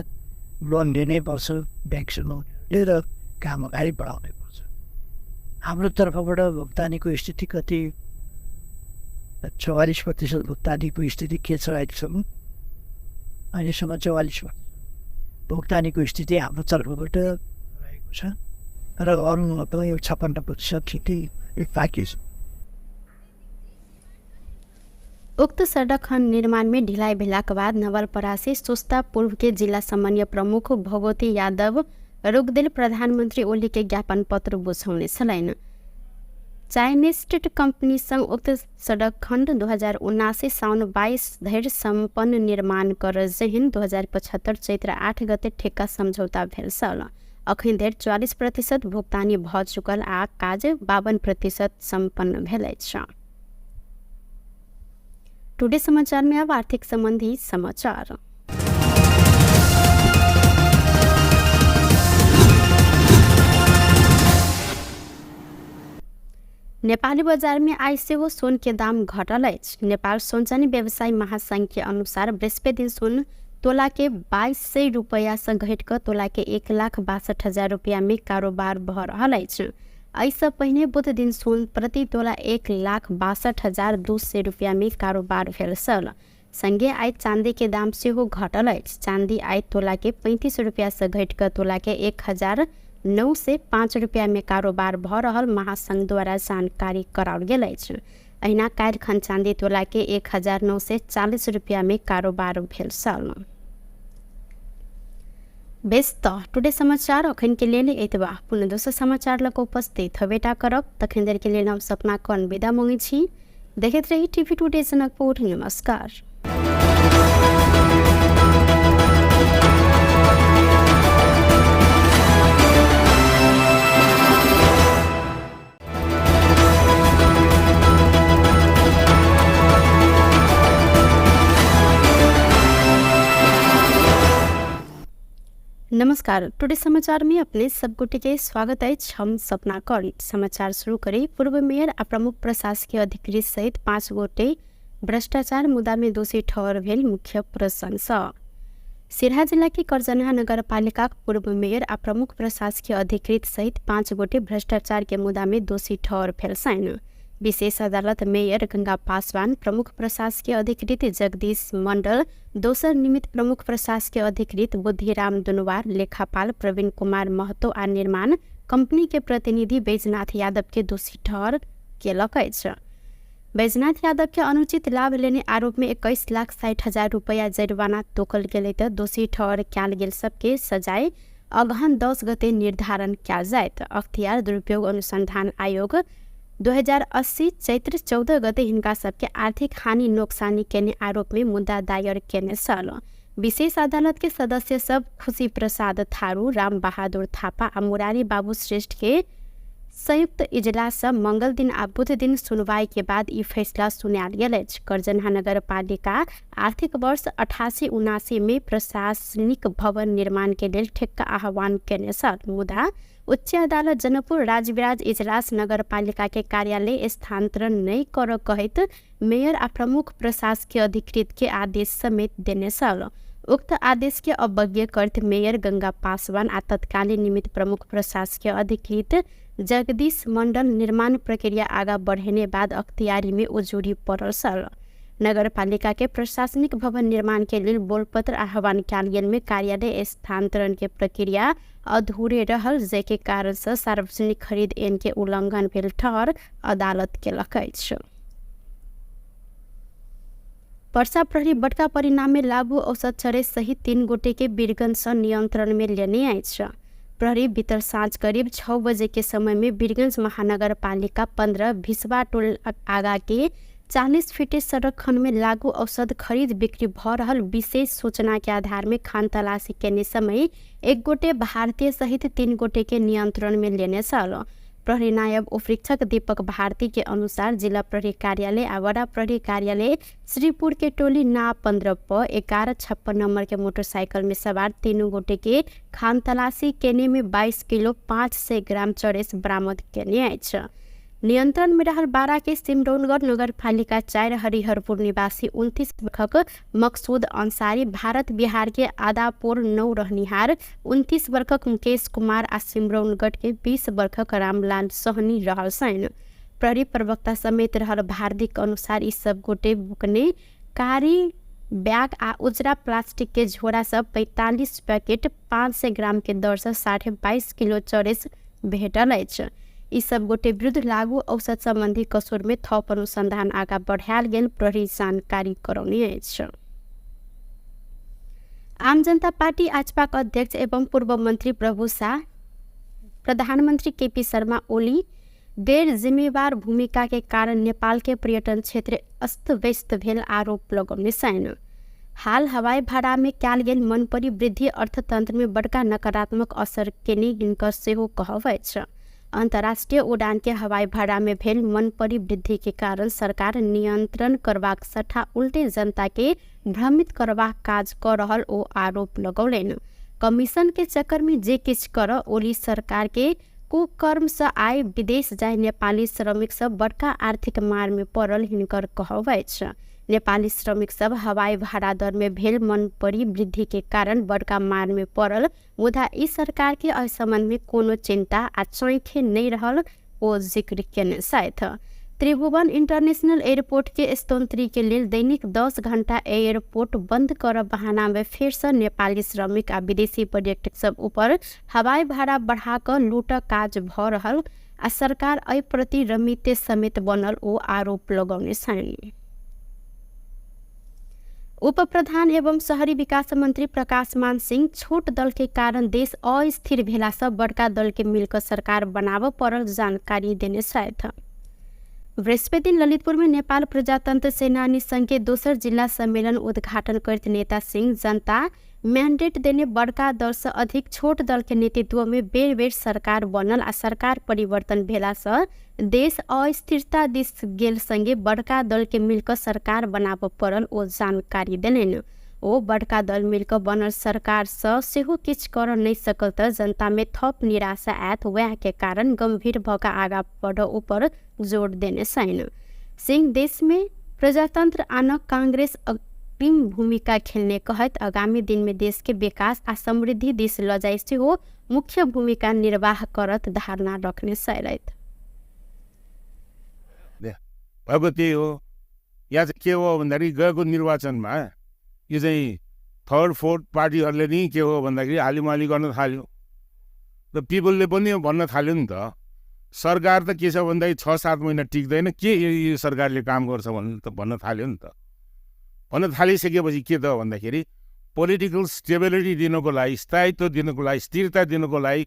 Speaker 3: लोन लिनै पर्छ ब्याङ्कसँग उनीहरूले र काम अगाडि बढाउनै पर्छ। हाम्रो तर्फबाट भुक्तानीको स्थिति कति 44% भुक्तानीको स्थिति के छ अहिलेसम्म? अहिलेसम्म 44% भुक्तानीको स्थिति हाम्रो तर्फबाट रहेको छ र अरू यो 56% स्थिति बाँकी छ।
Speaker 1: उक्त सड़क खंड निर्माण में ढिलाई भेलाक बाद नवलपरासी सुस्ता पूर्व के जिला समन्वय प्रमुख भगवती यादव रोकदेल प्रधानमन्त्री ओली के ज्ञापन पत्र बुझाउने छलनि। चाइनिज स्टेट कंपनी संग उक्त सड़क खंड 2079 साउन 22 धरि सम्पन्न निर्माण कर जेहन 2075 चैत्र 8 गते ठेक्का समझौता भेल छल। अखन धरि 44% भुगतानी भ चुकल आ काज 52% सम्पन्न भेल अछि। टुडे समाचार में अब आर्थिक संबंधी समाचार। नेपाली बजार में आइ सेहो सोन के दाम घटल अछि। नेपाल सोनचानी व्यवसायी महासंघ के अनुसार बृहस्पति दिन सोन तोला के 2200 रुपैया से घटि कऽ तोला के 1,62,000 रुपैया में कारोबार भऽ रहल अछि। एहिसँ पहिने बुध दिन सोन प्रति तोला 1,62,200 रुपैया में कारोबार भेल छल। संगे आइ चांदी के दाम सेहो घटल अछि। चांदी आइ तोला के 35 रुपैया से घटि कऽ तोला के 1,905 रुपैया में कारोबार भऽ रहल महासंघ द्वारा जानकारी कराओल गेल अछि। अहिना काल्हि खन चांदी तोला के 1,940 रुपैया में कारोबार भेल छल। बेस तऽ टुडे समाचार अखन के लेल एतबा। पुनः दोसर समाचार लऽ कऽ उपस्थित हेबेटा करब। तखन देर के लेल हम सपना कर्ण विदा मांगै छी। देखैत रही टीवी टुडे जनकपुर। नमस्कार। नमस्कार, टुडे समाचार में अपने सब गोटे के स्वागत अछि। हम सपना कर्ण। समाचार शुरू करी। पूर्व मेयर आ प्रमुख प्रशासकीय अधिकृत सहित 5 गोटे भ्रष्टाचार मुद्दा में दोषी ठहर भेल मुख्य प्रसंग। सिरहा जिला के करजनहा नगरपालिका पूर्व मेयर आ प्रमुख प्रशासकीय अधिकृत सहित 5 गोटे भ्रष्टाचार के मुद्दा में दोषी ठहर भेल छनि। विशेष अदालत मेयर गंगा पासवान, प्रमुख प्रशासकीय अधिकृत जगदीश मंडल, दोसर निमित्त प्रमुख प्रशासकीय अधिकृत बुद्धिराम दुनवार, लेखापाल प्रवीण कुमार महतो आ निर्माण कंपनी के प्रतिनिधि बैजनाथ यादव के दोषी ठहर केलक अछि। बैजनाथ यादव के अनुचित लाभ लेने आरोप में 21,60,000 रुपया जरिमाना तोकल गेलै तऽ दोषी ठहर कयल गेल सबके सजाय अगहन 10 गते निर्धारण कयल जायत। अख्तियार दुरुपयोग अनुसंधान आयोग 2080 चैत्र 14 गते हिनका सबके आर्थिक हानि नोक्सानी केने आरोप में मुद्दा दायर केने छल। विशेष अदालत के सदस्य सब खुशी प्रसाद थारू, राम बहादुर थापा आ मुरारी बाबू श्रेष्ठ के संयुक्त इजलास मंगल दिन आ बुध दिन सुनवाई के बाद ई फैसला सुनायल गेल अछि। करजनहा नगरपालिका आर्थिक वर्ष 88-79 में प्रशासनिक भवन निर्माण के लेल ठेक्का आह्वान केने छल, मुदा उच्च अदालत जनकपुर राजविराज इजलास नगरपालिका के कार्यालय स्थानांतरण नहि करऽ कहैत मेयर आ प्रमुख प्रशासकीय अधिकृत के आदेश समेत देने छल। उक्त आदेश के अवज्ञा करैत मेयर गंगा पासवान आ तत्कालीन निमित्त प्रमुख प्रशासकीय अधिकृत जगदीश मंडल निर्माण प्रक्रिया आगा बढ़ेने बाद अख्तियारी में उजूरी पड़ल छल। नगरपालिका के प्रशासनिक भवन निर्माण के लेल बोलपत्र आह्वान कयल गेल में कार्यालय स्थानांतरण के प्रक्रिया अधूरे रहल, जाहिके कारण से सार्वजनिक खरीद ऐन के उल्लंघन भेल ठहर अदालत केलक अछि। पर्सा प्रहरी बड़का परिणाम में लागू औसत चरे सहित 3 गोटे के वीरगंज से नियंत्रण में लेने अछि। प्रहरी भीतर साँझ करीब 6 बजे के समय में वीरगंज महानगरपालिका 15 भिसवा टोल आगा के 40 फीटे सड़क खंड में लागू औषध खरीद बिक्री भ रहल विशेष सूचना के आधार में खान तलाशी केने समय 1 गोटे भारतीय सहित 3 गोटे के नियंत्रण में लेने छल। प्रहरी नायब उपरीक्षक दीपक भारती के अनुसार जिला प्रहरी कार्यालय आ वडा प्रहरी कार्यालय श्रीपुर के टोली ना 15 प 1156 नंबर के मोटरसाइकिल में सवार 3 गोटे के खान तलाशी केने में 22 किलो 500 ग्राम चरेस बरामद केने अछि। नियंत्रण में रहल 12 के सिमरौनगढ़ नगरपालिका 4 हरिहरपुर निवासी 29 वर्षक मकसूद अंसारी, भारत बिहार के आदापुर 9 रहनिहार 29 वर्षक मुकेश कुमार आ सिमरौनगढ़ के 20 वर्षक रामलाल सहनी रहल छनि। प्रहरी प्रवक्ता समेत रहल भारतीक अनुसार ई सब गोटे बुकने कारी बैग आ उजरा प्लास्टिक के झोरा सब 45 पैकेट 500 ग्राम के दर से 22.5 किलो चरेस भेटल अछि। ई सब गोटे विरुद्ध लागू औषध संबंधी कसूर में थप अनुसंधान आगा बढ़ायल गेल प्रहरी जानकारी करौने अछि। आम जनता पार्टी आजपाक अध्यक्ष एवं पूर्व मंत्री प्रभु शाह प्रधानमंत्री केपी शर्मा ओली गैर जिम्मेवार भूमिका के कारण नेपाल के पर्यटन क्षेत्र अस्त व्यस्त भेल आरोप लगौने छनि। हाल हवाई भाड़ा में कयल गेल मनपरी वृद्धि अर्थतंत्र में बड़का नकारात्मक असर केने हिनकर सेहो कहब अछि। अंतर्राष्ट्रीय उड़ान के हवाई भाड़ा में भेल मनपरी वृद्धि के कारण सरकार नियंत्रण करबाक सट्टा उल्टे जनता के भ्रमित करबाक काज क रहल ओ आरोप लगौलनि। कमीशन के चक्कर में जे किछु कर ओली सरकार के कुकर्मसँ आइ विदेश जाय नेपाली श्रमिक सब बड़का आर्थिक मारमे पड़ल हिनकर कहब अछि। नेपाली श्रमिक सब हवाई भाड़ा दरमे भेल मनपरी वृद्धिके कारण बड़का मारमे पड़ल, मुदा ई सरकारके एहि सम्बन्धमे कोनो चिन्ता आ चैखे नहि रहल ओ जिक्र केने छथि। त्रिभुवन इंटरनेशनल एयरपोर्ट के स्तोत्री के लेल दैनिक 10 घंटा एयरपोर्ट बंद करब बहाना में फेर से नेपाली श्रमिक आ विदेशी पर्यटक सब ऊपर हवाई भाड़ा बढ़ा कऽ लूटक काज भऽ रहल आ सरकार एहि प्रति रमिते समेत बनल ओ आरोप लगौने छनि। उप प्रधान एवं शहरी विकास मंत्री प्रकाश मान सिंह छोट दल के कारण देश अस्थिर भेला से बड़का दल के मिलकर सरकार बनाबऽ पड़ल जानकारी देने छथि। बृहस्पति दिन ललितपुर में नेपाल प्रजातंत्र सेनानी संघ के दोसर जिला सम्मेलन उद्घाटन करैत नेता सिंह जनता मैंडेट देने बड़का दल से अधिक छोट दल के नेतृत्व में बेर बेर सरकार बनल आ सरकार परिवर्तन भेला से देश अस्थिरता दिस गेल संगे बड़का दल के मिलकर सरकार बनाबऽ पड़ल ओ जानकारी देलनि। ओ बड़का दल मिलकर बनल सरकार से सेहो किछु कर नहि सकल तऽ जनता में थप निराशा आयत, वएह के कारण गंभीर भऽ कऽ आगाँ बढ़ऽ ऊपर जोर देने छनि। सिंह देश में प्रजातंत्र आनक कांग्रेस अग्रिम भूमिका खेलने कहैत आगामी दिन में देश के विकास आ समृद्धि दिस लऽ जाय सेहो मुख्य भूमिका निर्वाह करत धारणा रखने छलथि।
Speaker 2: भएको त्यही हो। यहाँ चाहिँ के हो भन्दाखेरि गएको निर्वाचनमा यो चाहिँ थर्ड फोर्थ पार्टीहरूले नि के हो भन्दाखेरि हालिमाली गर्न थाल्यो र पिपलले पनि भन्न थाल्यो नि त, सरकार त के छ भन्दाखेरि 6-7 महिना टिक्दैन, के यो सरकारले काम गर्छ भन्नु त भन्न थाल्यो नि त। भन्न थालिसकेपछि के त भन्दाखेरि पोलिटिकल स्टेबिलिटी दिनुको लागि, स्थायित्व दिनुको लागि, स्थिरता दिनुको लागि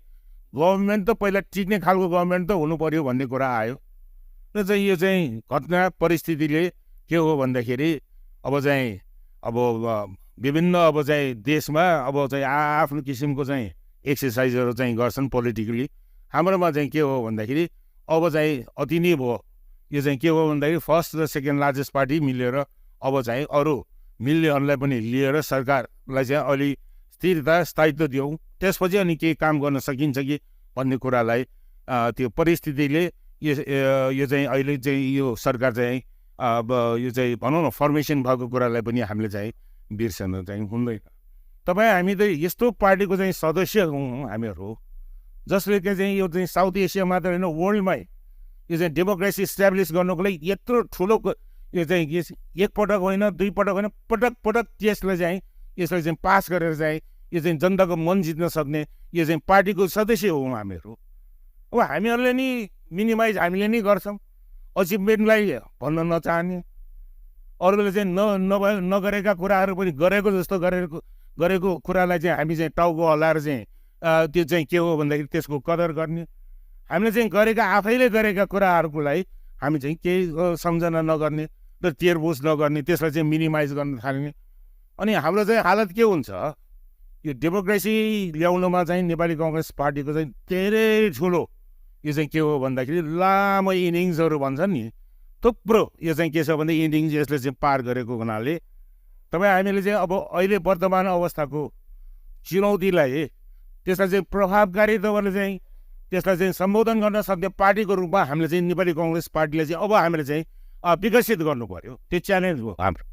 Speaker 2: गभर्मेन्ट त पहिला टिक्ने खालको गभर्मेन्ट त हुनु पर्यो भन्ने कुरा आयो। र चाहिँ यो चाहिँ घटना परिस्थितिले के हो भन्दाखेरि अब चाहिँ अब विभिन्न अब चाहिँ देशमा अब चाहिँ आफ्नो किसिमको चाहिँ एक्सर्साइजहरू चाहिँ गर्छन् पोलिटिकली। हाम्रोमा चाहिँ के हो भन्दाखेरि अब चाहिँ अति नै भयो। यो चाहिँ के हो भन्दाखेरि फर्स्ट र सेकेन्ड लार्जेस्ट पार्टी मिलेर अब चाहिँ अरू मिल्नेहरूलाई पनि लिएर सरकारलाई चाहिँ अलि स्थिरता स्थायित्व दियौँ, त्यसपछि अनि केही काम गर्न सकिन्छ कि भन्ने कुरालाई त्यो परिस्थितिले यो चाहिँ अहिले चाहिँ यो सरकार चाहिँ अब यो चाहिँ भनौँ न फर्मेसन भएको कुरालाई पनि हामीले चाहिँ बिर्सन चाहिँ हुँदैन। तपाईँ हामी त यस्तो पार्टीको चाहिँ सदस्य हौँ हामीहरू, जसले चाहिँ यो चाहिँ साउथ एसिया मात्र होइन वर्ल्डमै यो चाहिँ डेमोक्रेसी इस्टाब्लिस गर्नुको लागि यत्रो ठुलो यो चाहिँ एकपटक होइन दुई पटक होइन पटक पटक त्यसलाई चाहिँ यसलाई चाहिँ पास गरेर चाहिँ यो चाहिँ जनताको मन जित्न सक्ने यो चाहिँ पार्टीको सदस्य हौँ हामीहरू। अब हामीहरूले नि मिनिमाइज हामीले नै गर्छौँ, अचिभमेन्टलाई भन्न नचाहने, अरूले चाहिँ नगरेका कुराहरू पनि गरेको जस्तो गरेको कुरालाई चाहिँ हामी चाहिँ टाउको हल्लाएर चाहिँ त्यो चाहिँ के हो भन्दाखेरि त्यसको कदर गर्ने। हामीले चाहिँ गरेका आफैले गरेका कुराहरूको लागि हामी चाहिँ केही सम्झना नगर्ने र तेरबोझ नगर्ने, त्यसलाई चाहिँ मिनिमाइज गर्न थाल्ने। अनि हाम्रो चाहिँ हालत के हुन्छ, यो डेमोक्रेसी ल्याउनुमा चाहिँ नेपाली कङ्ग्रेस पार्टीको चाहिँ धेरै ठुलो यो चाहिँ के हो भन्दाखेरि लामो इनिङ्सहरू भन्छन् नि, थुप्रो यो चाहिँ के छ भने इनिङ्स यसले चाहिँ पार गरेको हुनाले तपाईँ हामीले चाहिँ अब अहिले वर्तमान अवस्थाको चुनौतीलाई त्यसलाई चाहिँ प्रभावकारी तपाईँले चाहिँ त्यसलाई चाहिँ सम्बोधन गर्न सक्ने पार्टीको रूपमा हामीले चाहिँ नेपाली कङ्ग्रेस पार्टीले चाहिँ अब हामीले चाहिँ विकसित गर्नु पर्यो। त्यो च्यालेन्ज हो हाम्रो।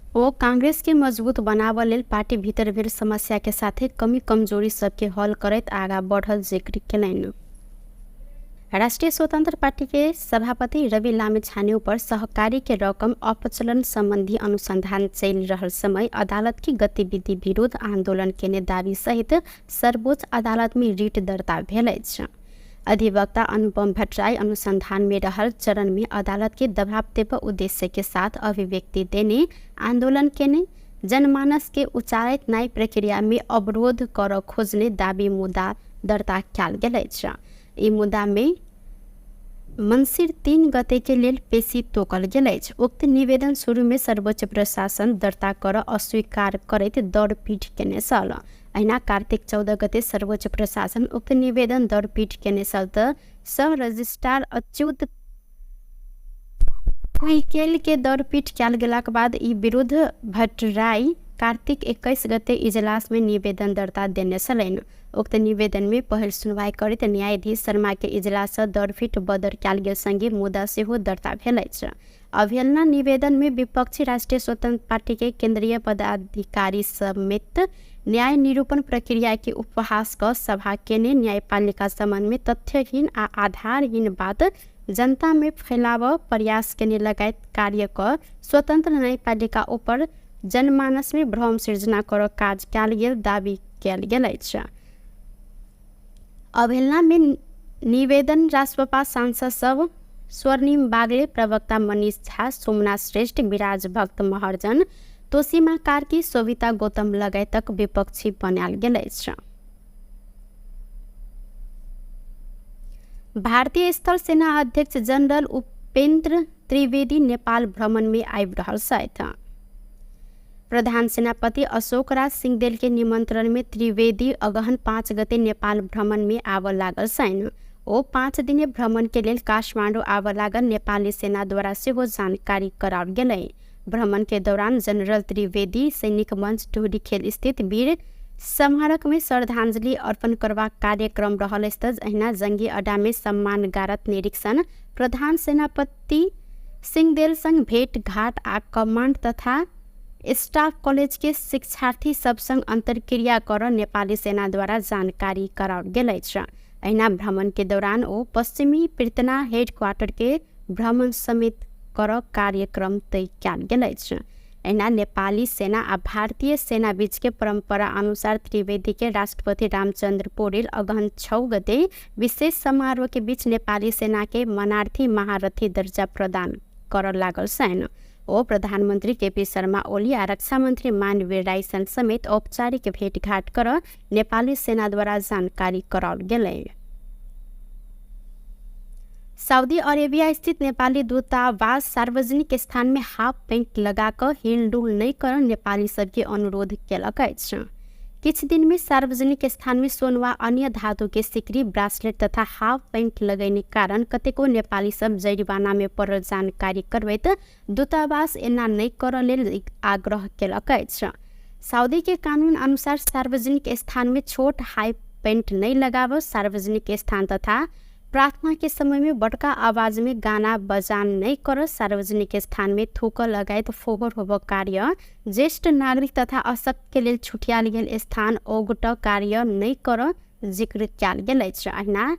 Speaker 1: वो कांग्रेस के मजबूत बनाव लेल पार्टी भीतर भेल समस्या के साथे कमी कमजोरी सबके हल करैत आगा बढ़ल जिक्र केलनि। राष्ट्रिय स्वतंत्र पार्टी के सभापति रवि लामिछाने ऊपर सहकारी के रकम अपचलन संबंधी अनुसंधान चलि रहल समय अदालत की गतिविधि विरुद्ध आंदोलन केने दावी सहित सर्वोच्च अदालत में रिट दर्ता भेल अछि। अधिवक्ता अनुपम भट्टराई अनुसंधान में रहल चरण में अदालत के दबाव देव उद्देश्य के साथ अभिव्यक्ति देने आंदोलन केने जनमानस के उचारित न्याय प्रक्रिया में अवरोध कर खोजने दावी मुद्दा दर्ता कयल गेल अछि। ई मुद्दा में मंसिर 3 गते के लेल पेशी तोकल गेल अछि। उक्त निवेदन शुरू में सर्वोच्च प्रशासन दर्ता कर अस्वीकार करैत दरपीठ केने छल। अहिना कार्तिक 14 गते सर्वोच्च प्रशासन उक्त निवेदन दरपीठ केने छल त सह रजिस्ट्रार अच्युत कुइकेल के दरपीठ कयल गेलाक बाद ई विरुद्ध भट्टराई कार्तिक 21 गते इजलास में निवेदन दर्ता देने छलनि। उक्त निवेदन में पहिल सुनवाई करैत न्यायाधीश शर्मा के इजलास सँ दरफिट बदर कयल गेल संगे मुद्दा सेहो दर्ता भेल अछि। अवहेलना निवेदन में विपक्षी राष्ट्रिय स्वतंत्र पार्टी के केंद्रीय पदाधिकारी समेत न्याय निरूपण प्रक्रिया के उपहास क सभा केने न्यायपालिका संबंध में तथ्यहीन आ आधारहीन बात जनता में फैलाव प्रयास केने लगायत कार्य क स्वतंत्र न्यायपालिका ऊपर जनमानस में भ्रम सृजना कर काज कयल गेल दावी कयल गेल अछि। अवहेलना में निवेदन रासपा सांसद सब स्वर्णिम बागले, प्रवक्ता मनीष झा, सोमनाथ श्रेष्ठ, विराज भक्त महर्जन, तोसीमा कार्की, सोभिता गौतम लगायतक विपक्षी बनायल गेल अछि। भारतीय स्थल सेना अध्यक्ष जनरल उपेन्द्र त्रिवेदी नेपाल भ्रमण में आबि रहल छथि। प्रधान सेनापति अशोक राज सिंहदेल के निमंत्रण में त्रिवेदी अगहन 5 गते नेपाल भ्रमण में आबऽ लागल छनि। ओ 5 दिने भ्रमण के लेल काठमाडौँ आबऽ लागल नेपाली सेना द्वारा सेहो जानकारी कराओल गेलै। भ्रमण के दौरान जनरल त्रिवेदी सैनिक मंच ढुरीखेल स्थित वीर स्मारक में श्रद्धांजलि अर्पण करबाक कार्यक्रम रहल अछि। अहिना जंगी अड्डा में सम्मान गारत निरीक्षण, प्रधान सेनापति सिंहदेल संग भेट घाट आ कमांड तथा स्टाफ कॉलेज के शिक्षार्थी सब संग अंतर्क्रिया कर नेपाली सेना द्वारा जानकारी कराओल गेल अछि। अहिना भ्रमण के दौरान ओ पश्चिमी पृतना हेडक्वार्टर के भ्रमण समेत कर कार्यक्रम तय कयल गेल अछि। अहिना नेपाली सेना आ भारतीय सेना बीच के परंपरा अनुसार त्रिवेदी के राष्ट्रपति रामचंद्र पौडेल अगहन 6 गते विशेष समारोह के बीच नेपाली सेना के मनार्थी महारथी दर्जा प्रदान कर लागल छनि। ओ प्रधानमन्त्री केपी शर्मा ओली आ रक्षा मन्त्री मानवीर राई समेत औपचारिक भेटघाट कर नेपाली सेनाद्वारा जानकारी कराओल गेलै। सऊदी अरेबिया स्थित नेपाली दूतावास सार्वजनिक स्थान में हाफ पेंट लगा कऽ हिलडुल नहि कर नेपाली सबके अनुरोध केलक अछि। किछु दिन में सार्वजनिक स्थान में सोन वा अन्य धातु के सिकरी, ब्रासलेट तथा हाफ पेंट लगैने कारण कतेको नेपाली सब जरिवाना में पड़ल जानकारी करबैत दूतावास एना नहि करऽ लेल आग्रह केलक अछि। सऊदी के कानून अनुसार सार्वजनिक स्थान में छोट हाई पेंट नहि लगाब, सार्वजनिक स्थान तथा प्रार्थना के समय में बड़का आवाज में गाना बजान नहीं कर, सार्वजनिक स्थान में थूक लगायत फोहोर होब कार्य, ज्येष्ठ नागरिक तथा अशक्त के लेल छुटियाल गेल स्थान ओगट कार्य नहीं कर जिक्र कयल गेल अछि। अहिना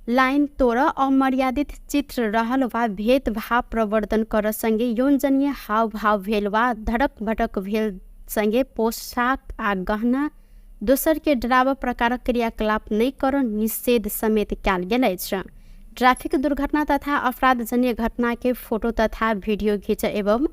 Speaker 1: लाइन तोड़, अमर्यादित चित्र रहल वा भेदभाव प्रवर्धन कर संगे यौनजन्य हावभाव भेल वा धड़क भटक भेल संगे पोशाक आ गहना दोसर के डराव प्रकारक क्रियाकलाप नहि कर निषेध समेत कयल गेल अछि। ट्रैफिक दुर्घटना तथा अपराधजन्य घटना के फोटो तथा वीडियो घिच एवं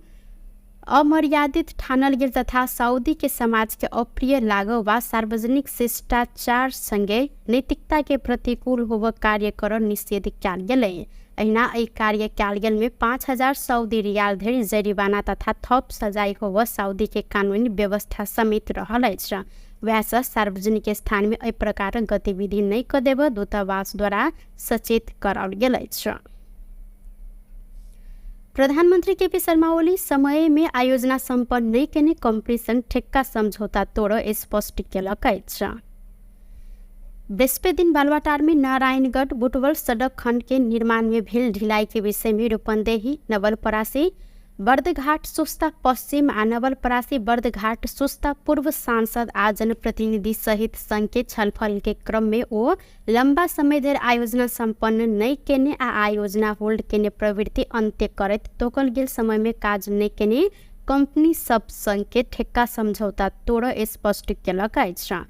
Speaker 1: अमर्यादित ठानल गेल तथा सऊदी के समाज के अप्रिय लागो वा सार्वजनिक शिष्टाचार संगे नैतिकता के प्रतिकूल होब कार्य कर निषेध कयल गेलै। अहिना एहि कार्य कयल गेल में 5000 सऊदी रियाल धरि जरिवाना तथा थप सजाय होब सऊदी के कानूनी व्यवस्था समेत रहल अछि। वएह सार्वजनिक स्थान में एहि प्रकारक गतिविधि नहि कऽ देब दूतावास द्वारा सचेत कराओल गेल अछि। प्रधानमन्त्री केपी शर्मा ओली समय में आयोजना सम्पन्न नहि केने कंपनी संग ठेक्का समझौता तोड़ स्पष्ट केलक अछि। बृहस्पति दिन बालुवाटार में नारायणगढ़ बुटवल सड़क खंड के निर्माण में भेल ढिलाई के विषय में रूपन्देही, नवलपरासी, बर्दघाट सुस्ता पश्चिम आ नवलपरासी बर्दघाट सुस्ता पूर्व सांसद आ जनप्रतिनिधि सहित संघ के छलफल के क्रम में ओ लंबा समय धरि आयोजना सम्पन्न नहि केने आ आयोजना होल्ड केने प्रवृत्ति अन्त्य करैत तोकल गेल समय में काज नहि केने कंपनी सब संग के ठेक्का समझौता तोड़ स्पष्ट केलक अछि।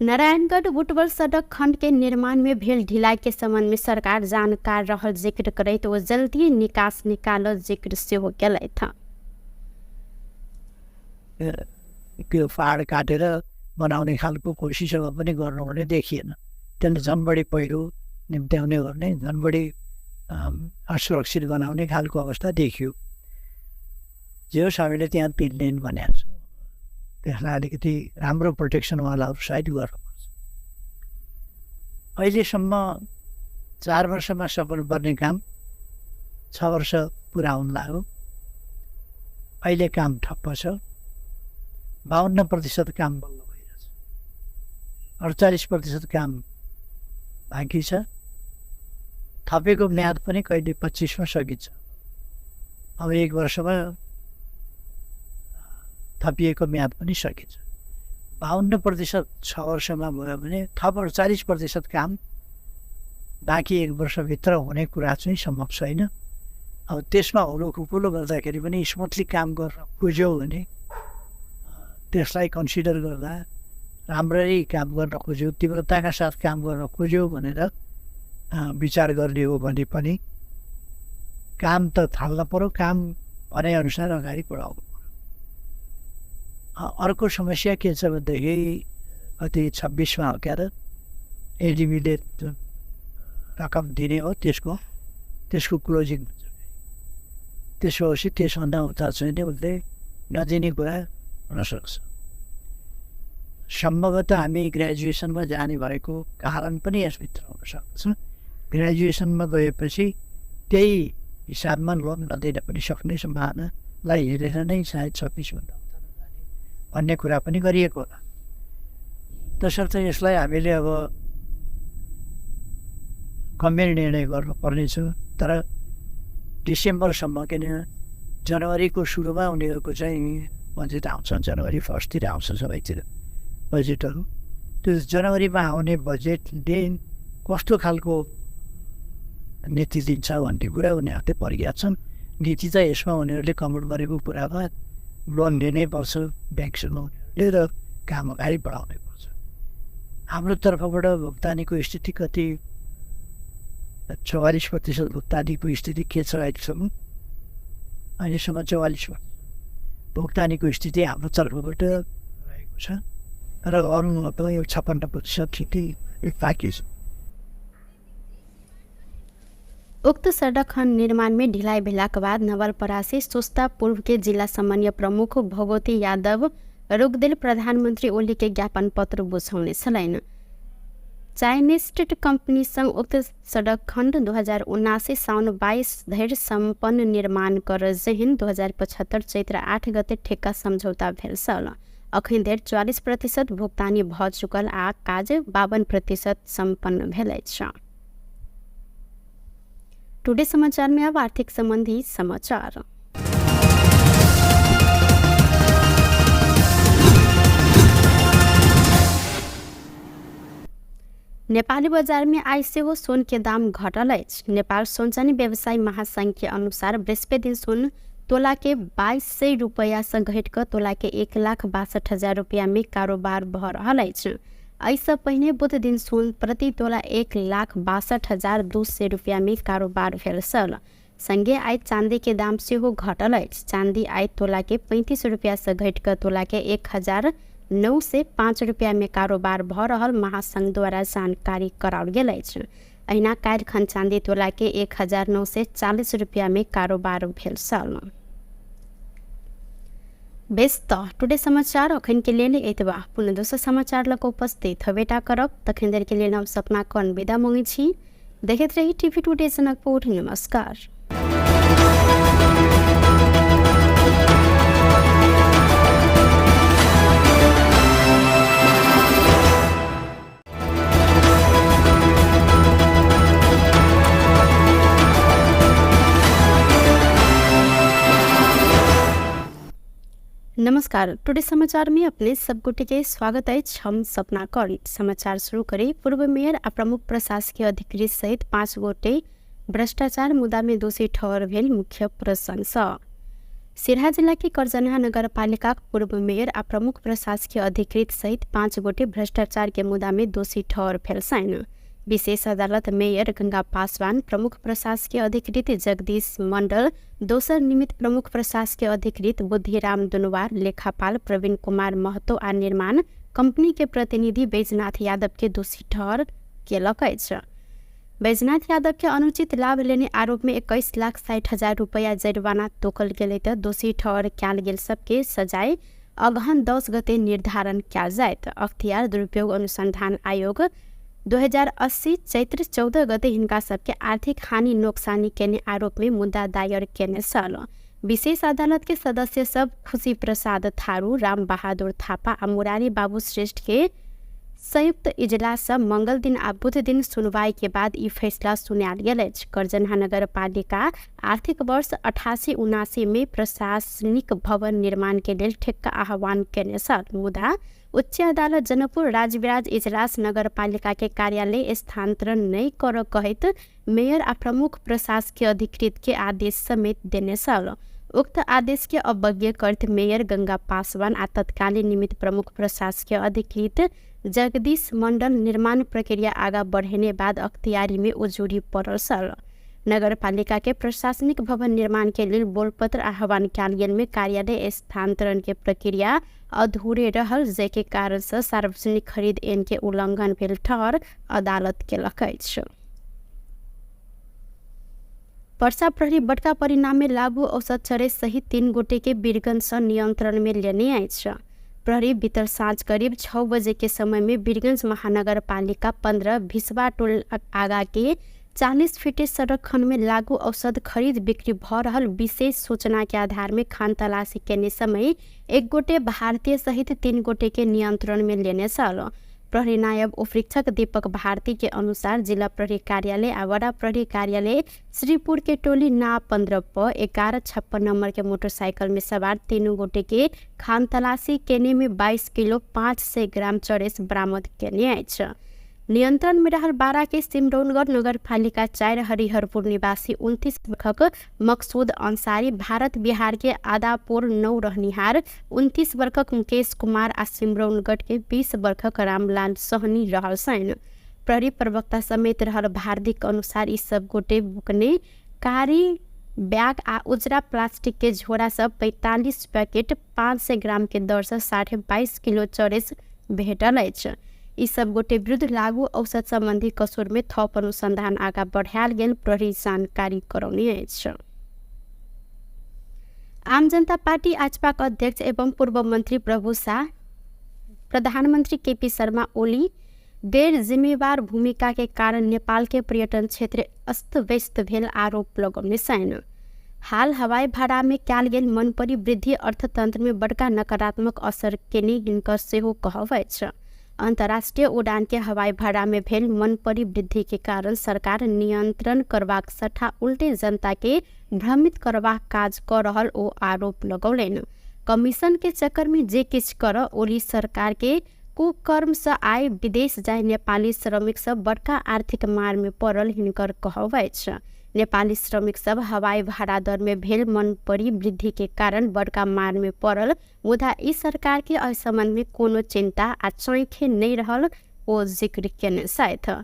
Speaker 1: नारायणगढ़ बुटवल सड़क खंड के निर्माण में भेल ढिलाई के संबंध में सरकार जानकार रहल जिक्र करैत ओ जल्दी निकास निकालल जिक्र सेहो केलथि।
Speaker 3: त्यो पहाड काटेर बनाउने खालको कोसिसहरू पनि गर्नुहुने देखिएन। त्यसले झन् बढी पहिरो निम्त्याउने गर्ने, झन् बढी असुरक्षित बनाउने खालको अवस्था देखियो। जे होस् हामीले त्यहाँ 3 लेन भनेको छौँ, त्यसलाई अलिकति राम्रो प्रोटेक्सनवालाहरू साइड गर्नुपर्छ। अहिलेसम्म 4 वर्षमा सक्नुपर्ने काम 6 वर्ष पुरा हुन लाग्यो। अहिले काम ठप्प छ। 52% काम बल्ल भइरहेछ, 48% काम बाँकी छ। थपेको म्याद पनि कहिले 25मा सकिन्छ। अब एक वर्षमा थपिएको म्याद पनि सकिन्छ। 52% 6 वर्षमा भयो भने थप 48% काम बाँकी एक वर्षभित्र हुने कुरा चाहिँ सम्भव छैन। अब त्यसमा हुलो गर्दाखेरि पनि स्मुथली काम गर्न खोज्यो भने त्यसलाई कन्सिडर गर्दा राम्ररी काम गर्न खोज्यो, तीव्रताका साथ काम गर्न खोज्यो भनेर विचार गर्ने हो भने पनि काम त थाल्न पर्यो, काम भनेअनुसार अगाडि बढाउनु पर्यो। अर्को समस्या के छ भनेदेखि कति 26मा हो क्या त एडिबीले जुन रकम दिने हो त्यसको क्लोजिङ हुन्छ। त्यसो भएपछि त्यसभन्दा उता चाहिँ नि उसले नदिने कुरा हुनसक्छ। सम्भवतः हामी ग्रेजुएसनमा जाने भएको कारण पनि यसभित्र हुनसक्छ। ग्रेजुएसनमा गएपछि त्यही हिसाबमा लोन नदिन पनि सक्ने सम्भावनालाई हेरेर नै सायद 26भन्दा उता नजाने भन्ने कुरा पनि गरिएको होला। तसर्थ यसलाई हामीले अब गम्भीर निर्णय गर्नुपर्नेछ। तर डिसेम्बरसम्म, किन जनवरीको सुरुमा उनीहरूको चाहिँ बजेट आउँछ, जनवरी 1तिर आउँछ सबैतिर बजेटहरू। त्यो जनवरीमा आउने बजेटले कस्तो खालको नीति दिन्छ भन्ने कुरा उनीहरूले परिज्ञात छन्। नीति चाहिँ यसमा उनीहरूले कमोट गरेको कुरामा लोन लिनै पर्छ ब्याङ्कसँग उनीहरूले र काम अगाडि बढाउनै पर्छ। हाम्रो तर्फबाट भुक्तानीको स्थिति कति 44% भुक्तानीको स्थिति के छ अहिलेसम्म? अहिलेसम्म 44% भुक्तानीको स्थिति हाम्रो तर्फबाट रहेको छ र अरू यो 56% स्थिति बाँकी छ।
Speaker 1: उक्त सडक खण्ड निर्माण में ढिलाई भेलाक बाद नवलपरासी सोस्ता पूर्व के जिला समन्वय प्रमुख भगवती यादव रोकदेल प्रधानमन्त्री ओली के ज्ञापन पत्र बुझाउने छलैन। चाइनिज स्टेट कंपनी संग उक्त सडक खण्ड 2079 साउन 22 धरि सम्पन्न निर्माण कर जेहन 2075 चैत्र 8 गते ठेक्का सम्झौता भेल छल। अखन धरि 44% भुक्तानी भ चुकल आ काज 52% सम्पन्न भेल अछि। टुडे समाचार में अब आर्थिक संबंधी समाचार। नेपाली बजार में आइ सेहो सोन के दाम घटल अछि। नेपाल सोनचानी व्यवसायी महासंघ के अनुसार बृहस्पति दिन सोन तोला के 2200 रुपैया से घटि कऽ तोला के 1,62,000 रुपैया में कारोबार भऽ रहल अछि। एहिसँ पहिने बुध दिन सोन प्रति तोला 1,62,200 रुपैया में कारोबार भेल छल। संगे आइ चांदी के दाम सेहो घटल अछि। चांदी आइ तोला के 35 रुपैया से घटि कऽ तोला के 1,905 रुपैया में कारोबार भऽ रहल महासंघ द्वारा जानकारी कराओल गेल अछि। अहिना काल्हि खन चांदी तोला के 1,940 रुपैया में कारोबार भेल छल। बेस त टुडे समाचार अखन के लेल एतबा। पुनः दोसर समाचार लग उपस्थित हबेटा करब। तखन देर के लेल हम सपना कर्ण विदा मांगै छी। देखैत रही टीवी टुडे जनकपुर। नमस्कार। नमस्कार, टुडे समाचार में अपने सब गोटे के स्वागत अछि। हम सपना कर्ण। समाचार शुरू करी। पूर्व मेयर आ प्रमुख प्रशासकीय अधिकृत सहित 5 गोटे भ्रष्टाचार मुद्दा में दोषी ठहर भेल मुख्य प्रशंसा। सिरहा जिला के करजनहा नगरपालिका पूर्व मेयर आ प्रमुख प्रशासकीय अधिकृत सहित 5 गोटे भ्रष्टाचार के मुद्दा में दोषी ठहर भेल छनि। विशेष अदालत मेयर गंगा पासवान, प्रमुख प्रशासकीय अधिकृत जगदीश मंडल, दोसर निमित्त प्रमुख प्रशासकीय अधिकृत बुद्धिराम दुनवार, लेखापाल प्रवीण कुमार महतो आ निर्माण कंपनी के प्रतिनिधि बैजनाथ यादव के दोषी ठहर केलक अछि। बैजनाथ यादव के अनुचित लाभ लेने आरोप में 21,60,000 रुपया जरिमाना तोकल गेलै त दोषी ठहर कयल गेल सबके सजाय अगहन 10 गते निर्धारण कयल जायत। अख्तियार दुरुपयोग अनुसंधान आयोग 2080 चैत्र 14 गते हिनका सबके आर्थिक हानि नोक्सानी केने आरोप में मुद्दा दायर केने छल। विशेष अदालत के सदस्य सब खुशी प्रसाद थारू, राम बहादुर थापा आ मुरारी बाबू श्रेष्ठ के संयुक्त इजलास मंगल दिन आ बुध दिन सुनवाई के बाद ई फैसला सुनायल गेल अछि। करजनहा नगरपालिका आर्थिक वर्ष 88-79 में प्रशासनिक भवन निर्माण के लेल ठेक्का आह्वान केने छल, मुदा उच्च अदालत जनकपुर राजविराज इजलास नगरपालिका के कार्यालय स्थानांतरण नहि कर कहैत मेयर आ प्रमुख प्रशासकीय अधिकृत के आदेश समेत देने छल। उक्त आदेश के अवज्ञा करत मेयर गंगा पासवान आ तत्कालीन निमित्त प्रमुख प्रशासकीय अधिकृत जगदीश मंडल निर्माण प्रक्रिया आगा बढ़ेने बाद अख्तियारी में उजुरी पड़ल छल। नगरपालिका के प्रशासनिक भवन निर्माण के लेल बोलपत्र आह्वान कयल गेल में कार्यालय स्थानांतरण के प्रक्रिया अधूरे रहल, जाहिके कारण से सार्वजनिक खरीद ऐन के उल्लंघन भेल ठहर अदालत केलक अछि। पर्सा प्रहरी बड़का परिणाम में लागू औसत चरे सहित 3 गोटे के वीरगंज से नियंत्रण में लेने अछि। प्रहरी बीतल साँझ करीब 6 बजे के समय में वीरगंज महानगरपालिका 15 भिसवा टोल आगा के 40 फीटे सड़क खंड में लागू औषध खरीद बिक्री भ रहल विशेष सूचना के आधार में खान तलाशी केने समय 1 गोटे भारतीय सहित 3 गोटे के नियंत्रण में लेने छल। प्रहरी नायब उपरीक्षक दीपक भारती के अनुसार जिला प्रहरी कार्यालय आ वडा प्रहरी कार्यालय श्रीपुर के टोली ना 15 प 1156 नंबर के मोटरसाइकिल में सवार 3 गोटे के खान तलाशी केने में 22 किलो 500 ग्राम चरेस बरामद केने अछि। नियंत्रण में रहल 12 के सिमरौनगढ़ नगरपालिका 4 हरिहरपुर निवासी 29 वर्षक मकसूद अंसारी, भारत बिहार के आदापुर 9 रहनिहार 29 वर्षक मुकेश कुमार आ सिमरौनगढ़ के 20 वर्षक रामलाल सहनी रहल छनि। प्रहरी प्रवक्ता समेत रहल भारती के अनुसार ई सब गोटे बुकने कारी बैग आ उजरा प्लास्टिक के झोरा सब 45 पैकेट 500 ग्राम के दर से 22.5 किलो चरेस भेटल अछि। ई सब गोटे विरुद्ध लागू औषध संबंधी कसुर में थप अनुसंधान आगा बढ़ायल गेल प्रहरी जानकारी करौने अछि। आम जनता पार्टी आजपाक अध्यक्ष एवं पूर्व मंत्री प्रभु शाह प्रधानमंत्री केपी शर्मा ओली गैर जिम्मेवार भूमिका के कारण नेपाल के पर्यटन क्षेत्र अस्त व्यस्त भेल आरोप लगौने छनि। हाल हवाई भाड़ा में कयल गेल मनपरी वृद्धि अर्थतंत्र में बड़का नकारात्मक असर केने हिनकर सेहो कहब अछि। अंतर्राष्ट्रीय उड़ान के हवाई भाड़ा में भेल मनपरी वृद्धि के कारण सरकार नियंत्रण करबाक सट्टा उल्टे जनता के भ्रमित करबाक काज क रहल ओ आरोप लगौलनि। कमीशन के चक्कर में जे किछु कर ओली सरकार के कुकर्म से आय विदेश जाय नेपाली श्रमिक सब बड़का आर्थिक मार में पड़ल हिनकर कहब अछि। नेपाली श्रमिक सब हवाई भाड़ा दर में भेल मनपरी वृद्धि के कारण बड़का मार में पड़ल, मुदा ई सरकार के एहि संबंध में कोनो चिंता आ चौखे नहीं रहल ओ जिक्र केने छथि।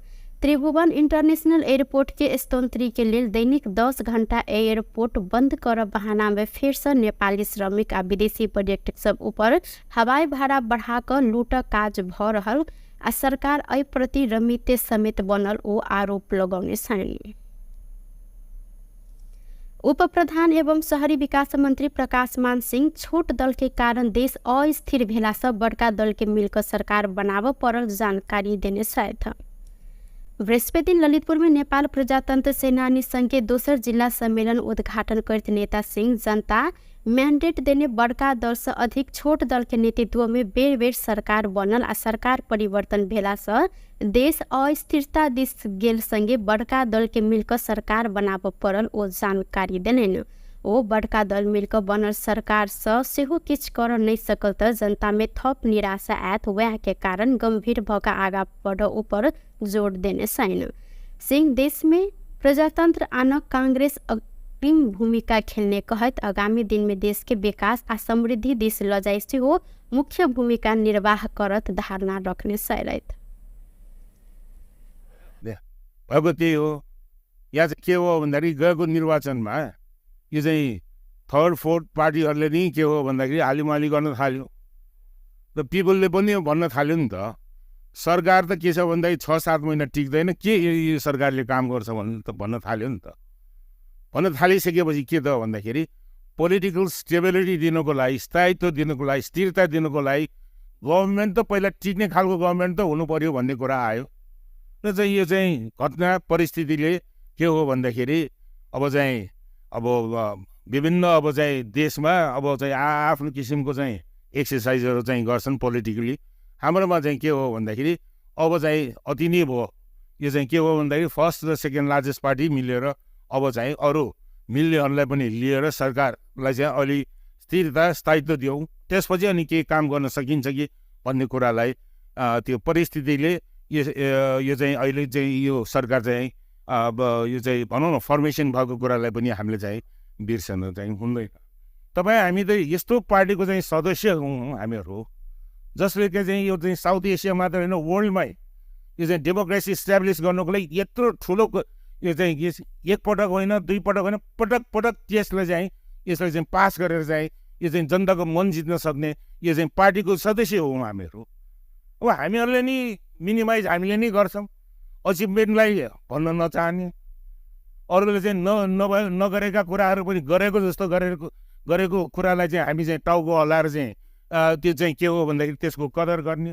Speaker 1: त्रिभुवन इंटरनेशनल एयरपोर्ट के स्तोत्री के लेल दैनिक 10 घंटा एयरपोर्ट बंद कर बहाना में फेर से नेपाली श्रमिक आ विदेशी पर्यटक सब ऊपर हवाई भाड़ा बढ़ा क लूट काज भ रहल आ सरकार एहि प्रति रमिते समेत बनल ओ आरोप लगौने छनि। उप प्रधान एवं शहरी विकास मंत्री प्रकाश मान सिंह छोट दल के कारण देश अस्थिर भेला से बड़का दल के मिलकर सरकार बनाबऽ पड़ल जानकारी देने छथि। बृहस्पति दिन ललितपुर में नेपाल प्रजातंत्र सेनानी संघ के दोसर जिला सम्मेलन उद्घाटन करते नेता सिंह जनता मैंडेट देने बड़का दल से अधिक छोट दल के नेतृत्व में बेर बेर सरकार बनल आ सरकार परिवर्तन भेला से देश अस्थिरता दिस गेल संगे बड़का दल के मिलकर सरकार बनाबऽ पड़ल ओ जानकारी देलनि। ओ बड़का दल मिलकर बनल सरकार से सेहो किछु कर नहीं सकल त जनता में थप निराशा आयत, वएह के कारण गंभीर भऽ कऽ आगा बढ़ ऊपर जोड़ देने छनि। सिंह देश में प्रजातंत्र आनक कांग्रेस अग्रिम भूमिका खेलने कहैत आगामी दिन में देश के विकास आ समृद्धि दिस लऽ जाय सेहो मुख्य भूमिका निर्वाह करत धारणा रखने छलथि।
Speaker 2: भएको त्यही हो। यहाँ चाहिँ के हो भन्दाखेरि गएको निर्वाचनमा यो चाहिँ थर्ड फोर्थ पार्टीहरूले नि के हो भन्दाखेरि हालिमाली गर्न थाल्यो र पिपलले पनि भन्न थाल्यो नि त। सरकार त के छ भन्दाखेरि 6-7 महिना टिक्दैन, के यो सरकारले काम गर्छ भन्नु त भन्न थाल्यो नि त। भन्न थालिसकेपछि के त भन्दाखेरि पोलिटिकल स्टेबिलिटी दिनुको लागि, स्थायित्व दिनुको लागि, स्थिरता दिनुको लागि गभर्मेन्ट त पहिला टिक्ने खालको गभर्मेन्ट त हुनु पर्यो भन्ने कुरा आयो। र चाहिँ यो चाहिँ घटना परिस्थितिले के हो भन्दाखेरि अब चाहिँ अब विभिन्न अब चाहिँ देशमा अब चाहिँ आफ्नो किसिमको चाहिँ एक्सर्साइजहरू चाहिँ गर्छन् पोलिटिकली। हाम्रोमा चाहिँ के हो भन्दाखेरि अब चाहिँ अति नै भयो। यो चाहिँ के हो भन्दाखेरि फर्स्ट र सेकेन्ड लार्जेस्ट पार्टी मिलेर अब चाहिँ अरू मिल्नेहरूलाई पनि लिएर सरकारलाई चाहिँ अलि स्थिरता स्थायित्व दियौँ, त्यसपछि अनि केही काम गर्न सकिन्छ कि भन्ने कुरालाई त्यो परिस्थितिले यो चाहिँ अहिले चाहिँ यो सरकार चाहिँ अब यो चाहिँ भनौँ न फर्मेसन भएको कुरालाई पनि हामीले चाहिँ बिर्सन चाहिँ हुँदैन। तपाईँ हामी त यस्तो पार्टीको चाहिँ सदस्य हौँ हामीहरू, जसले चाहिँ यो चाहिँ साउथ एसिया मात्र होइन वर्ल्डमै यो चाहिँ डेमोक्रेसी इस्टाब्लिस गर्नुको लागि यत्रो ठुलो यो चाहिँ एकपटक होइन दुई पटक होइन पटक पटक त्यसलाई चाहिँ यसलाई चाहिँ पास गरेर चाहिँ यो चाहिँ जनताको मन जित्न सक्ने यो चाहिँ पार्टीको सदस्य हौँ हामीहरू। अब हामीहरूले नि मिनिमाइज हामीले नै गर्छौँ, अचिभमेन्टलाई भन्न नचाहने, अरूले चाहिँ न नगरेका कुराहरू पनि गरेको जस्तो गरेको कुरालाई चाहिँ हामी चाहिँ टाउको हल्लाएर चाहिँ त्यो चाहिँ के हो भन्दाखेरि त्यसको कदर गर्ने।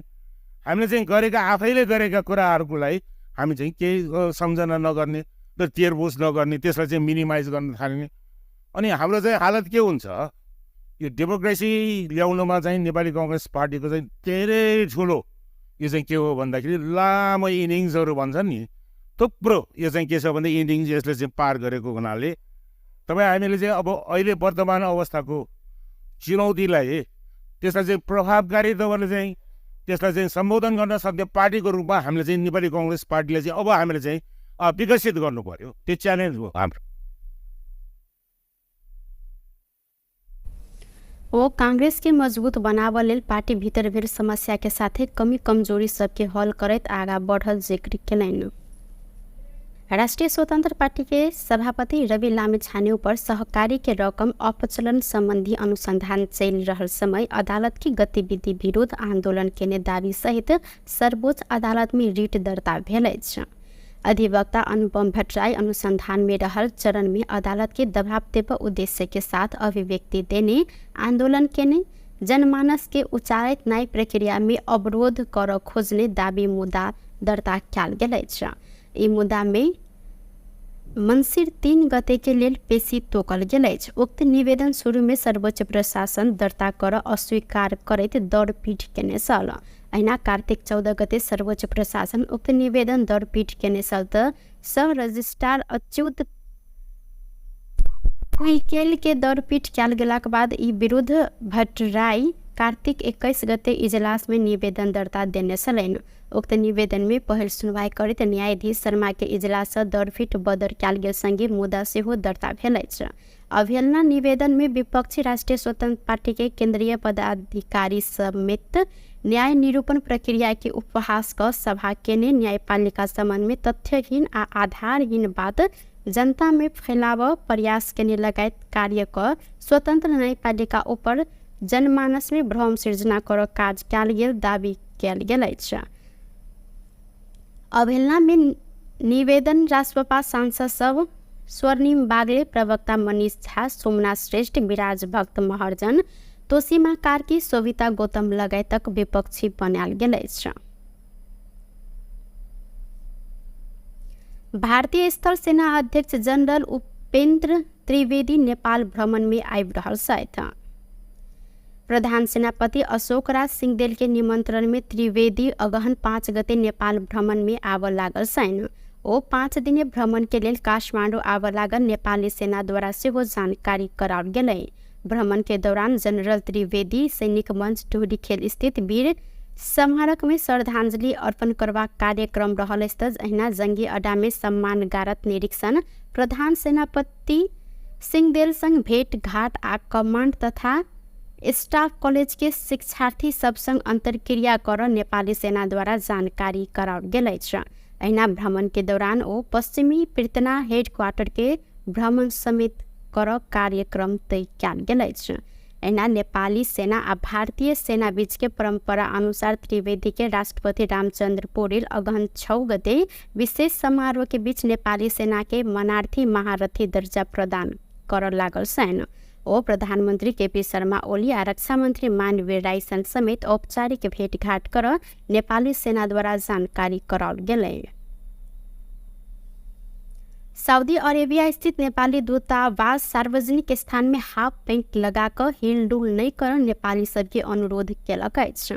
Speaker 2: हामीले चाहिँ गरेका आफैले गरेका कुराहरूकोलाई हामी चाहिँ केही सम्झना नगर्ने र तेरबुझ नगर्ने, त्यसलाई चाहिँ मिनिमाइज गर्न थाल्ने। अनि हाम्रो चाहिँ हालत के हुन्छ, यो डेमोक्रेसी ल्याउनुमा चाहिँ नेपाली कङ्ग्रेस पार्टीको चाहिँ धेरै ठुलो यो चाहिँ के हो भन्दाखेरि लामो इनिङ्सहरू भन्छन् नि, थुप्रो यो चाहिँ के छ भन्दा इनिङ्स यसले चाहिँ पार गरेको हुनाले तपाईँ हामीले चाहिँ अब अहिले वर्तमान अवस्थाको चुनौतीलाई त्यसलाई चाहिँ प्रभावकारी तपाईँले चाहिँ त्यसलाई चाहिँ सम्बोधन गर्न सक्ने पार्टीको रूपमा हामीले चाहिँ नेपाली कङ्ग्रेस पार्टीले चाहिँ अब हामीले चाहिँ विकसित गर्नु पर्यो। त्यो च्यालेन्ज हो हाम्रो।
Speaker 1: वो कांग्रेस के मजबूत बनाव लेल पार्टी भीतर भेल समस्या के साथे कमी कमजोरी सबके हल करैत आगा बढ़ल जिक्र केलनि। राष्ट्रिय स्वतंत्र पार्टी के सभापति रवि लामिछाने पर सहकारी के रकम अपचलन संबंधी अनुसंधान चल रहल समय अदालत की गतिविधि विरोध आंदोलन केने दावी सहित सर्वोच्च अदालत में रिट दर्ता भेल अछि। अधिवक्ता अनुपम भट्टराई अनुसंधान में रहल चरण में अदालत के दबाव देव उद्देश्य के साथ अभिव्यक्ति देने आंदोलन केने जनमानस के उचारित न्याय प्रक्रिया में अवरोध कर खोजने दावी मुद्दा दर्ता कयल गेल अछि। ई मुद्दा में मंसिर 3 गते के लेल पेशी तोकल गेल अछि। उक्त निवेदन शुरू में सर्वोच्च प्रशासन दर्ता कर अस्वीकार करैत दौड़पीट केने छल। अहिना कार्तिक 14 गते सर्वोच्च प्रशासन उक्त निवेदन दौड़पीट केने छल त सह रजिस्ट्रार अच्युत कुइकेल के दौड़पीट कयल गेलाक बाद ई विरुद्ध भट्टराई कार्तिक 21 गते इजलास में निवेदन दर्ता देने छलनि। उक्त निवेदन में पहिल सुनवाई करैत न्यायाधीश शर्मा के इजलास दौड़पीट बदर कयल गेल संगे मुद्दा सेहो दर्ता भेल अछि। अवहेलना निवेदन में विपक्षी राष्ट्रिय स्वतंत्र पार्टी के केंद्रीय पदाधिकारी समेत न्याय निरूपण प्रक्रिया के उपहास क सभा केने न्यायपालिका संबंध में तथ्यहीन आ आधारहीन बात जनता में फैलाव प्रयास केने लगायत कार्य क स्वतंत्र न्यायपालिका ऊपर जनमानस में भ्रम सृजना कर काज कयल गेल दावी कयल गेल अछि। अवहेलना में निवेदन रासपा सांसद सब स्वर्णिम बागले, प्रवक्ता मनीष झा, सोमनाथ श्रेष्ठ, विराज भक्त महर्जन, तोसीमा कार्की, शोभिता गौतम लगायतक विपक्षी बनायल गेल अछि। भारतीय स्थल सेना अध्यक्ष जनरल उपेन्द्र त्रिवेदी नेपाल भ्रमण में आबि रहल छथि। प्रधान सेनापति अशोक राज सिंहदेल के निमंत्रण में त्रिवेदी अगहन 5 गते नेपाल भ्रमण में आबऽ लागल छनि। ओ 5 दिने भ्रमण के लेल काठमाडौँ आबऽ लागल नेपाली सेना द्वारा सेहो जानकारी कराओल गेलै। भ्रमण के दौरान जनरल त्रिवेदी सैनिक मंच ढुरीखेल स्थित वीर स्मारक में श्रद्धांजलि अर्पण करबाक कार्यक्रम रहल अछि। अहिना जंगी अड्डा में सम्मान गारत निरीक्षण, प्रधान सेनापति सिंहदेल संग भेट घाट आ कमांड तथा स्टाफ कॉलेज के शिक्षार्थी सब संग अंतर्क्रिया कर नेपाली सेना द्वारा जानकारी कराओल गेल अछि। अहिना भ्रमण के दौरान ओ पश्चिमी पृतना हेडक्वार्टर के भ्रमण समेत कर कार्यक्रम तय कयल गेल अछि। अहिना नेपाली सेना आ भारतीय सेना बीच के परंपरा अनुसार त्रिवेदी के राष्ट्रपति रामचंद्र पौडेल अगहन 6 गते विशेष समारोह के बीच नेपाली सेना के मनार्थी महारथी दर्जा प्रदान कर लागल छनि। ओ प्रधानमंत्री केपी शर्मा ओली आ रक्षा मंत्री मानवीर राई समेत औपचारिक भेटघाट कर नेपाली सेना द्वारा जानकारी कराओल गेलै। साउदी अरेबिया स्थित नेपाली दूतावास सार्वजनिक स्थान में हाफ पैंट लगा कऽ हिलडुल नहि कर नेपाली सबके अनुरोध केलक अछि।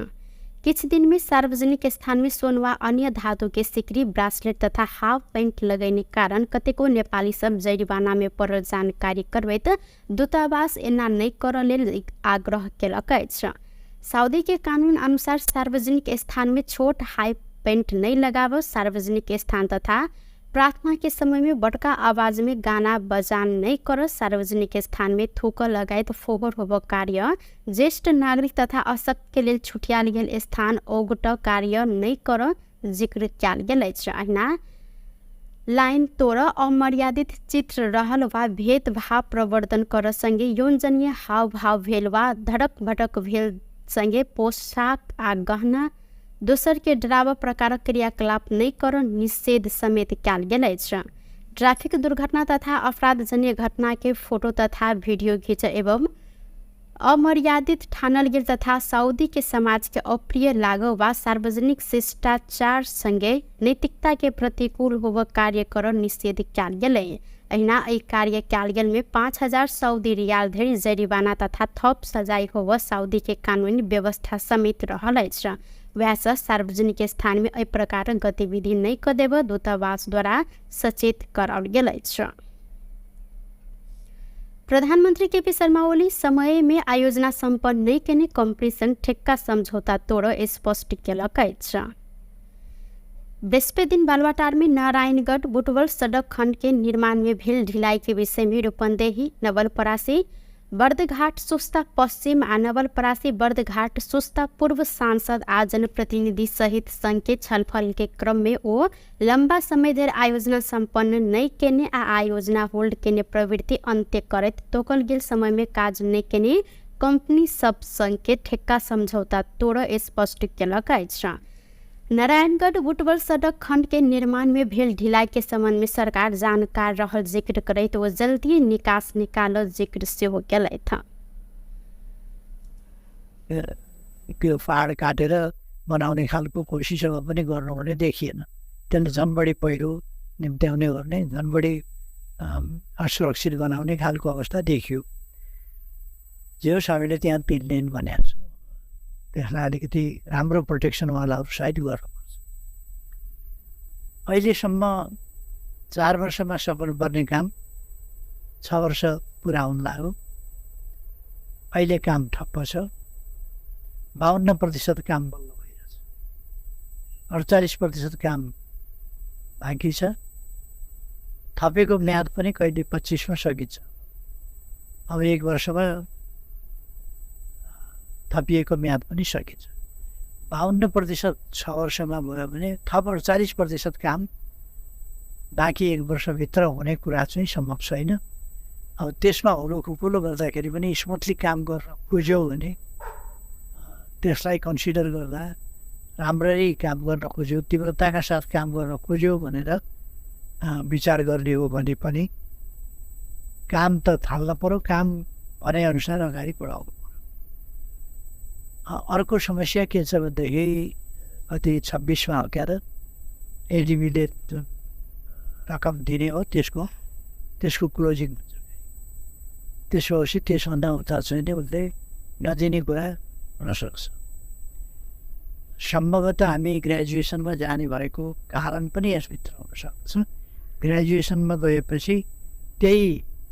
Speaker 1: किछु दिन में सार्वजनिक स्थान में सोन वा अन्य धातु के सिकरी, ब्रासलेट तथा हाफ पैंट लगैने कारण कतेको नेपाली सब जरिवाना में पड़ल जानकारी करबैत दूतावास एना नहि करऽ लेल आग्रह केलक अछि। सऊदी के कानून अनुसार सार्वजनिक स्थान में छोट हाई पैंट नहीं लगाव, सार्वजनिक स्थान तथा प्रार्थना के समय में बड़का आवाज में गाना बजान नहीं कर, सार्वजनिक स्थान में थूक लगायत फोहोर होब कार्य, ज्येष्ठ नागरिक तथा अशक्त के लेल छुटियाल गेल स्थान ओगट कार्य नहीं कर जिक्र कयल गेल अछि। अहिना लाइन तोड़, अमर्यादित चित्र रहल वा भेदभाव प्रवर्धन कर संगे यौनजन्य हावभाव भेल वा धड़क भटक भेल संगे पोशाक आ गहना दोसर के डराव प्रकारक क्रियाकलाप नहीं कर निषेध समेत कयल गेल अछि। ट्रैफिक दुर्घटना तथा अपराधजन्य घटना के फोटो तथा वीडियो घिच एवं अमर्यादित ठानल गेल तथा सऊदी के समाज के अप्रिय लागो वा सार्वजनिक शिष्टाचार संगे नैतिकता के प्रतिकूल होब कार्य कर निषेध कयल गेलै। अहिना एहि कार्य कयल गेल में 5000 सऊदी रियाल धरि जरिवाना तथा थप सजाय होब सऊदी के कानूनी व्यवस्था समेत रहल अछि। वएह सार्वजनिक स्थान में एहि प्रकारक गतिविधि नहि कऽ देब दूतावास द्वारा सचेत कराओल गेल अछि। प्रधानमंत्री केपी शर्मा ओली समय में आयोजना सम्पन्न नहि केने कंपनी संग ठेक्का समझौता तोड़ स्पष्ट केलक अछि। बृहस्पति दिन बालुवाटार में नारायणगढ़ बुटवल सड़क खंड के निर्माण में भेल ढिलाई के विषय में रूपन्देही, नवलपरासी, बर्दघाट सुस्ता पश्चिम आ नवलपरासी बर्दघाट सुस्ता पूर्व सांसद आ जनप्रतिनिधि सहित संघ के छलफल के क्रम में ओ लंबा समय धरि आयोजना सम्पन्न नहि केने आ आयोजना होल्ड केने प्रवृत्ति अन्त्य करैत तोकल गेल समय में काज नहि केने कंपनी सब संग के ठेक्का समझौता तोड़ स्पष्ट केलक अछि। नारायणगढ़ बुटवल सड़क खंड के निर्माण में भेल ढिलाई के संबंध में सरकार जानकार रहल जिक्र करैत ओ जल्दी निकास निकालल जिक्र सेहो केलथि।
Speaker 3: त्यो पहाड काटेर बनाउने खालको कोसिसहरू पनि गर्नु भने देखिएन। त्यसले झन् बढी पहिरो निम्त्याउने गर्ने, झन् बढी असुरक्षित बनाउने खालको अवस्था देखियो। जे होस् हामीले त्यहाँ 3 लेन भनेको छौँ, त्यसलाई अलिकति राम्रो प्रोटेक्सनवालाहरू साइड गर्नुपर्छ। अहिलेसम्म 4 वर्षमा सक्नुपर्ने काम 6 वर्ष पुरा हुन लाग्यो। अहिले काम ठप्प छ। 52% काम बल्ल भइरहेछ, 48% काम बाँकी छ। थपेको म्याद पनि कहिले 25 सकिन्छ। अब 1 वर्षमा थपिएको म्याद पनि सकिन्छ। 52% 6 वर्षमा भयो भने थप 48% काम बाँकी 1 वर्षभित्र हुने कुरा चाहिँ सम्भव छैन। अब त्यसमा हुलोखुकुलो गर्दाखेरि पनि स्मुथली काम गर्न खोज्यौ भने त्यसलाई कन्सिडर गर्दा राम्ररी काम गर्न खोज्यो, तीव्रताका साथ काम गर्न खोज्यो भनेर विचार गर्ने हो भने पनि काम त थाल्न पर्यो, काम भनेअनुसार अगाडि बढाउनु पर्यो। अर्को समस्या के छ भनेदेखि कति 26 हो क्या त एडिबीले जुन रकम दिने हो त्यसको क्लोजिङ हुन्छ। त्यसो भएपछि त्यसभन्दा उता चाहिँ उसले नदिने कुरा हुनसक्छ। सम्भवतः हामी ग्रेजुएसनमा जाने भएको कारण पनि यसभित्र हुनसक्छ। ग्रेजुएसनमा गएपछि त्यही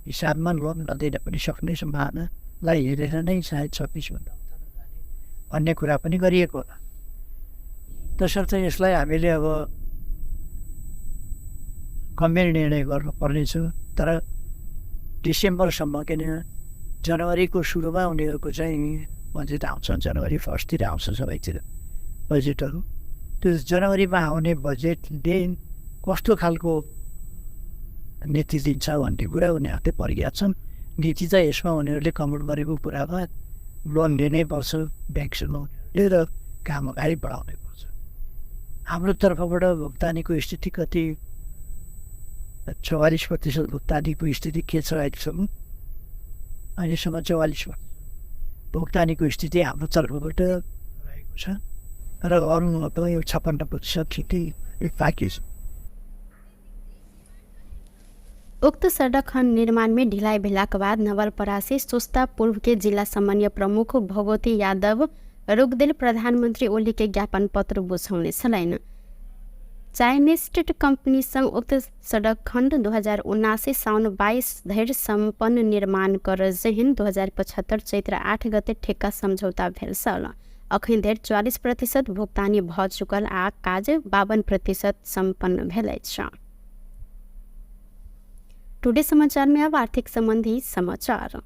Speaker 3: हिसाबमा लोन नदिन पनि सक्ने सम्भावनालाई हेरेर नै सायद 26 भन्दा उता नजाने भन्ने कुरा पनि गरिएको होला। तसर्थ यसलाई हामीले अब गम्भीर निर्णय गर्नुपर्नेछ। तर डिसेम्बरसम्म, किन जनवरीको सुरुमा उनीहरूको चाहिँ बजेट आउँछ, जनवरी 1 आउँछ सबैतिर बजेटहरू। त्यो जनवरीमा आउने बजेटले कस्तो खालको नीति दिन्छ भन्ने कुरा उनीहरूले परिज्ञात छन्। नीति चाहिँ यसमा उनीहरूले कमेन्ट गरेको कुरामा लोन लिनै पर्छ ब्याङ्कसँग उनीहरूले र काम अगाडि बढाउनै पर्छ। हाम्रो तर्फबाट भुक्तानीको स्थिति कति 44% भुक्तानीको स्थिति के छ अहिलेसम्म? अहिलेसम्म 44% भुक्तानीको स्थिति हाम्रो तर्फबाट रहेको छ र अरू यो 56% स्थिति बाँकी छ।
Speaker 1: उक्त सडक खण्ड निर्माणमे ढिलाइ भेलाक बाद नवलपरासी सुस्ता पूर्वके जिल्ला समन्वय प्रमुख भगवती यादव रोकदेल प्रधानमन्त्री ओलीके ज्ञापन पत्र बुझौने छलनि। चाइनीज स्टेट कंपनी संग उक्त सडक खण्ड 2079 साउन 22 धरि सम्पन्न निर्माण कर जेहन 2075 चैत्र 8 गते ठेक्का सम्झौता भेल छल। अखन धरि 44% भुक्तानी भऽ चुकल आ काज 52% सम्पन्न भेल अछि। टुडे समाचार में अब आर्थिक संबंधी समाचार।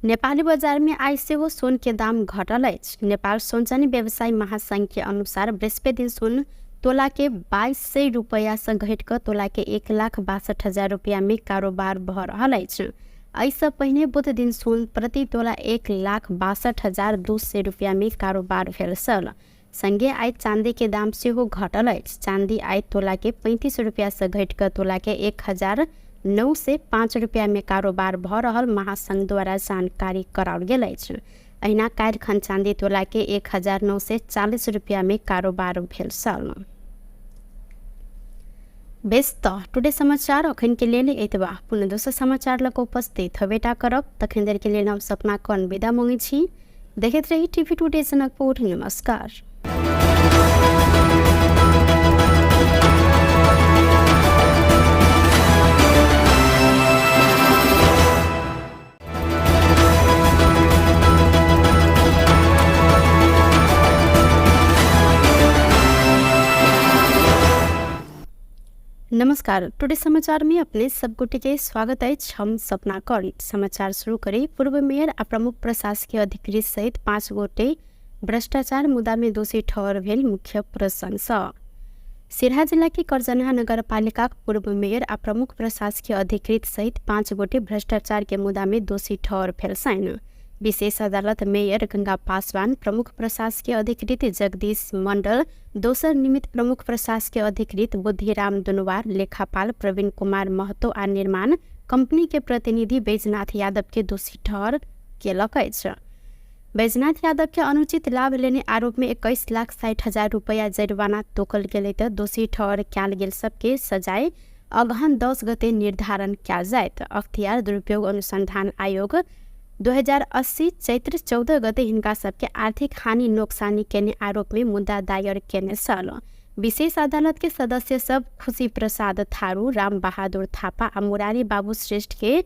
Speaker 1: नेपाली बजार में आइ सेहो सोन के दाम घटल अछि। नेपाल सोनचानी व्यवसायी महासंघ के अनुसार बृहस्पति दिन सोन तोला के 2200 रुपैया से घटि कऽ तोला के 1,62,000 रुपैया में कारोबार भऽ रहल अछि। एहिसँ पहिने बुध दिन सोन प्रति तोला 1,62,200 रुपैया में कारोबार भेल छल। संगे आइ चांदी के दाम सेहो घटल अछि। चांदी आइ तोला के 35 रुपैया से घटि कऽ तोला के 1,905 रुपैया में कारोबार भऽ रहल महासंघ द्वारा जानकारी कराओल गेल अछि। अहिना काल्हि खन चांदी तोला के 1,940 रुपैया में कारोबार भेल छल। बेस तऽ टुडे समाचार अखन के लेल एतबा। पुनः दोसर समाचार लऽ कऽ उपस्थित हेबेटा करब। तखन देर के लेल हम सपना कर्ण विदा मांगै छी। देखैत रही टीवी टुडे जनकपुर। नमस्कार। नमस्कार, टुडे समाचार में अपने सब गोटे के स्वागत अछि। हम सपना कर्ण समाचार शुरू करी। पूर्व मेयर आ प्रमुख प्रशासकीय अधिकृत सहित 5 गोटे भ्रष्टाचार मुद्दा में दोषी ठहर भेल मुख्य प्रशंसा। सिरहा जिला के करजनहा नगरपालिका पूर्व मेयर आ प्रमुख प्रशासकीय अधिकृत सहित 5 गोटे भ्रष्टाचार के मुद्दा में दोषी ठहर भेल छनि। विशेष अदालत मेयर गंगा पासवान, प्रमुख प्रशासकीय अधिकृत जगदीश मंडल, दोसर निमित्त प्रमुख प्रशासकीय अधिकृत बुद्धिराम दुनवार, लेखापाल प्रवीण कुमार महतो आ निर्माण कंपनी के प्रतिनिधि बैजनाथ यादव के दोषी ठहर केलक अछि। बैजनाथ यादव के अनुचित लाभ लेने आरोप में 21,60,000 रुपया जरिमाना तोकल गेलै तऽ दोषी ठहर कयल गेल सबके सजाय अगहन 10 गते निर्धारण कयल जायत। अख्तियार दुरुपयोग अनुसंधान आयोग 2080 चैत्र 14 गते हिनका सबके आर्थिक हानि नोक्सानी केने आरोप में मुद्दा दायर केने छल। विशेष अदालत के सदस्य सब खुशी प्रसाद थारू, राम बहादुर थापा आ मुरारी बाबू श्रेष्ठ के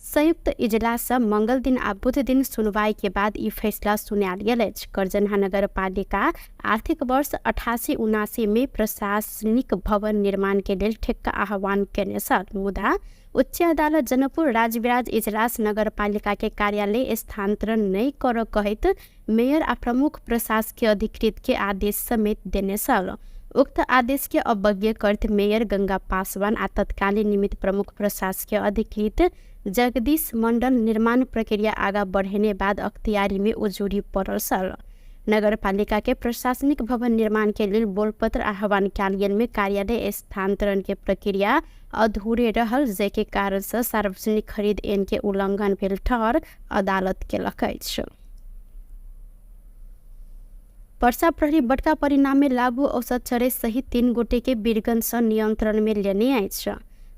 Speaker 1: संयुक्त इजलास मंगल दिन आ बुध दिन सुनवाई के बाद ई फैसला सुनायल गेल अछि। करजनहा नगरपालिका आर्थिक वर्ष 88-79 में प्रशासनिक भवन निर्माण के लेल ठेक्का आह्वान केने छल, मुदा उच्च अदालत जनकपुर राजविराज इजलास नगरपालिका के कार्यालय स्थानांतरण नहि करऽ कहैत मेयर आ प्रमुख प्रशासकीय अधिकृत के आदेश समेत देने छल। उक्त आदेश के अवज्ञा करैत मेयर गंगा पासवान आ तत्कालीन निमित्त प्रमुख प्रशासकीय अधिकृत जगदीश मंडल निर्माण प्रक्रिया आगा बढ़ेने बाद अख्तियारी में उजुरी पड़ल छल। नगरपालिका के प्रशासनिक भवन निर्माण के लेल बोलपत्र आह्वान कयल गेल में कार्यालय स्थानांतरण के प्रक्रिया अधूरे रहल, जाहिके कारण से सार्वजनिक खरीद ऐन के उल्लंघन भेल ठहर अदालत केलक अछि। पर्सा प्रहरी बड़का परिणाम में लागू औसत चरे सहित 3 गोटे के वीरगंज से नियंत्रण में लेने अछि।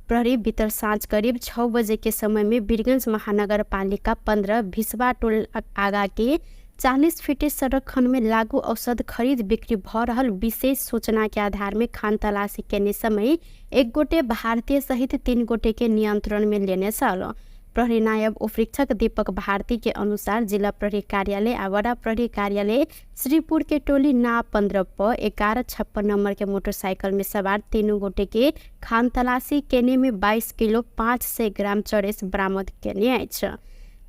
Speaker 1: प्रहरी भीतर साँझ करीब 6 बजे के समय में वीरगंज महानगरपालिका 15 भिसवा टोल आगा के 40 फीटे सड़क खंड में लागू औषध खरीद बिक्री भ रहल विशेष सूचना के आधार में खान तलाशी केने समय 1 गोटे भारतीय सहित 3 गोटे के नियंत्रण में लेने छल। प्रहरी नायब उपरीक्षक दीपक भारती के अनुसार जिला प्रहरी कार्यालय आ वडा प्रहरी कार्यालय श्रीपुर के टोली ना 15 प 1156 नंबर के मोटरसाइकिल में सवार 3 गोटे के खान तलाशी केने में 22 किलो 500 ग्राम चरेस बरामद केने अछि।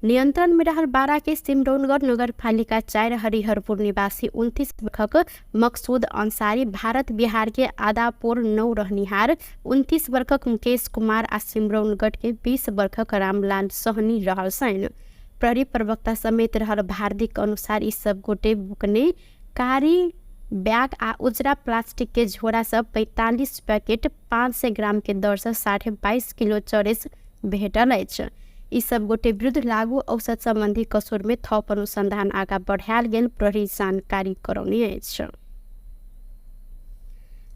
Speaker 1: नियंत्रण में रहल 12 के सिमरौनगढ़ नगरपालिका 4 हरिहरपुर निवासी 29 वर्षक मकसूद अंसारी, भारत बिहार के आदापुर 9 रहनिहार 29 वर्षक मुकेश कुमार आ सिमरौनगढ़ के 20 वर्षक रामलाल सहनी रहल छनि। प्रहरी प्रवक्ता समेत रहल भारतीक अनुसार ई सब गोटे बुकने कारी बैग आ उजरा प्लास्टिक के झोरा सब 45 पैकेट 500 ग्राम के दर से 22.5 किलो चरेस भेटल अछि। यी सब गोटे विरुद्ध लागू औषध सम्बन्धी कसुर में थप अनुसन्धान आगा बढ़ायल गेल प्रहरी जानकारी करौने अछि।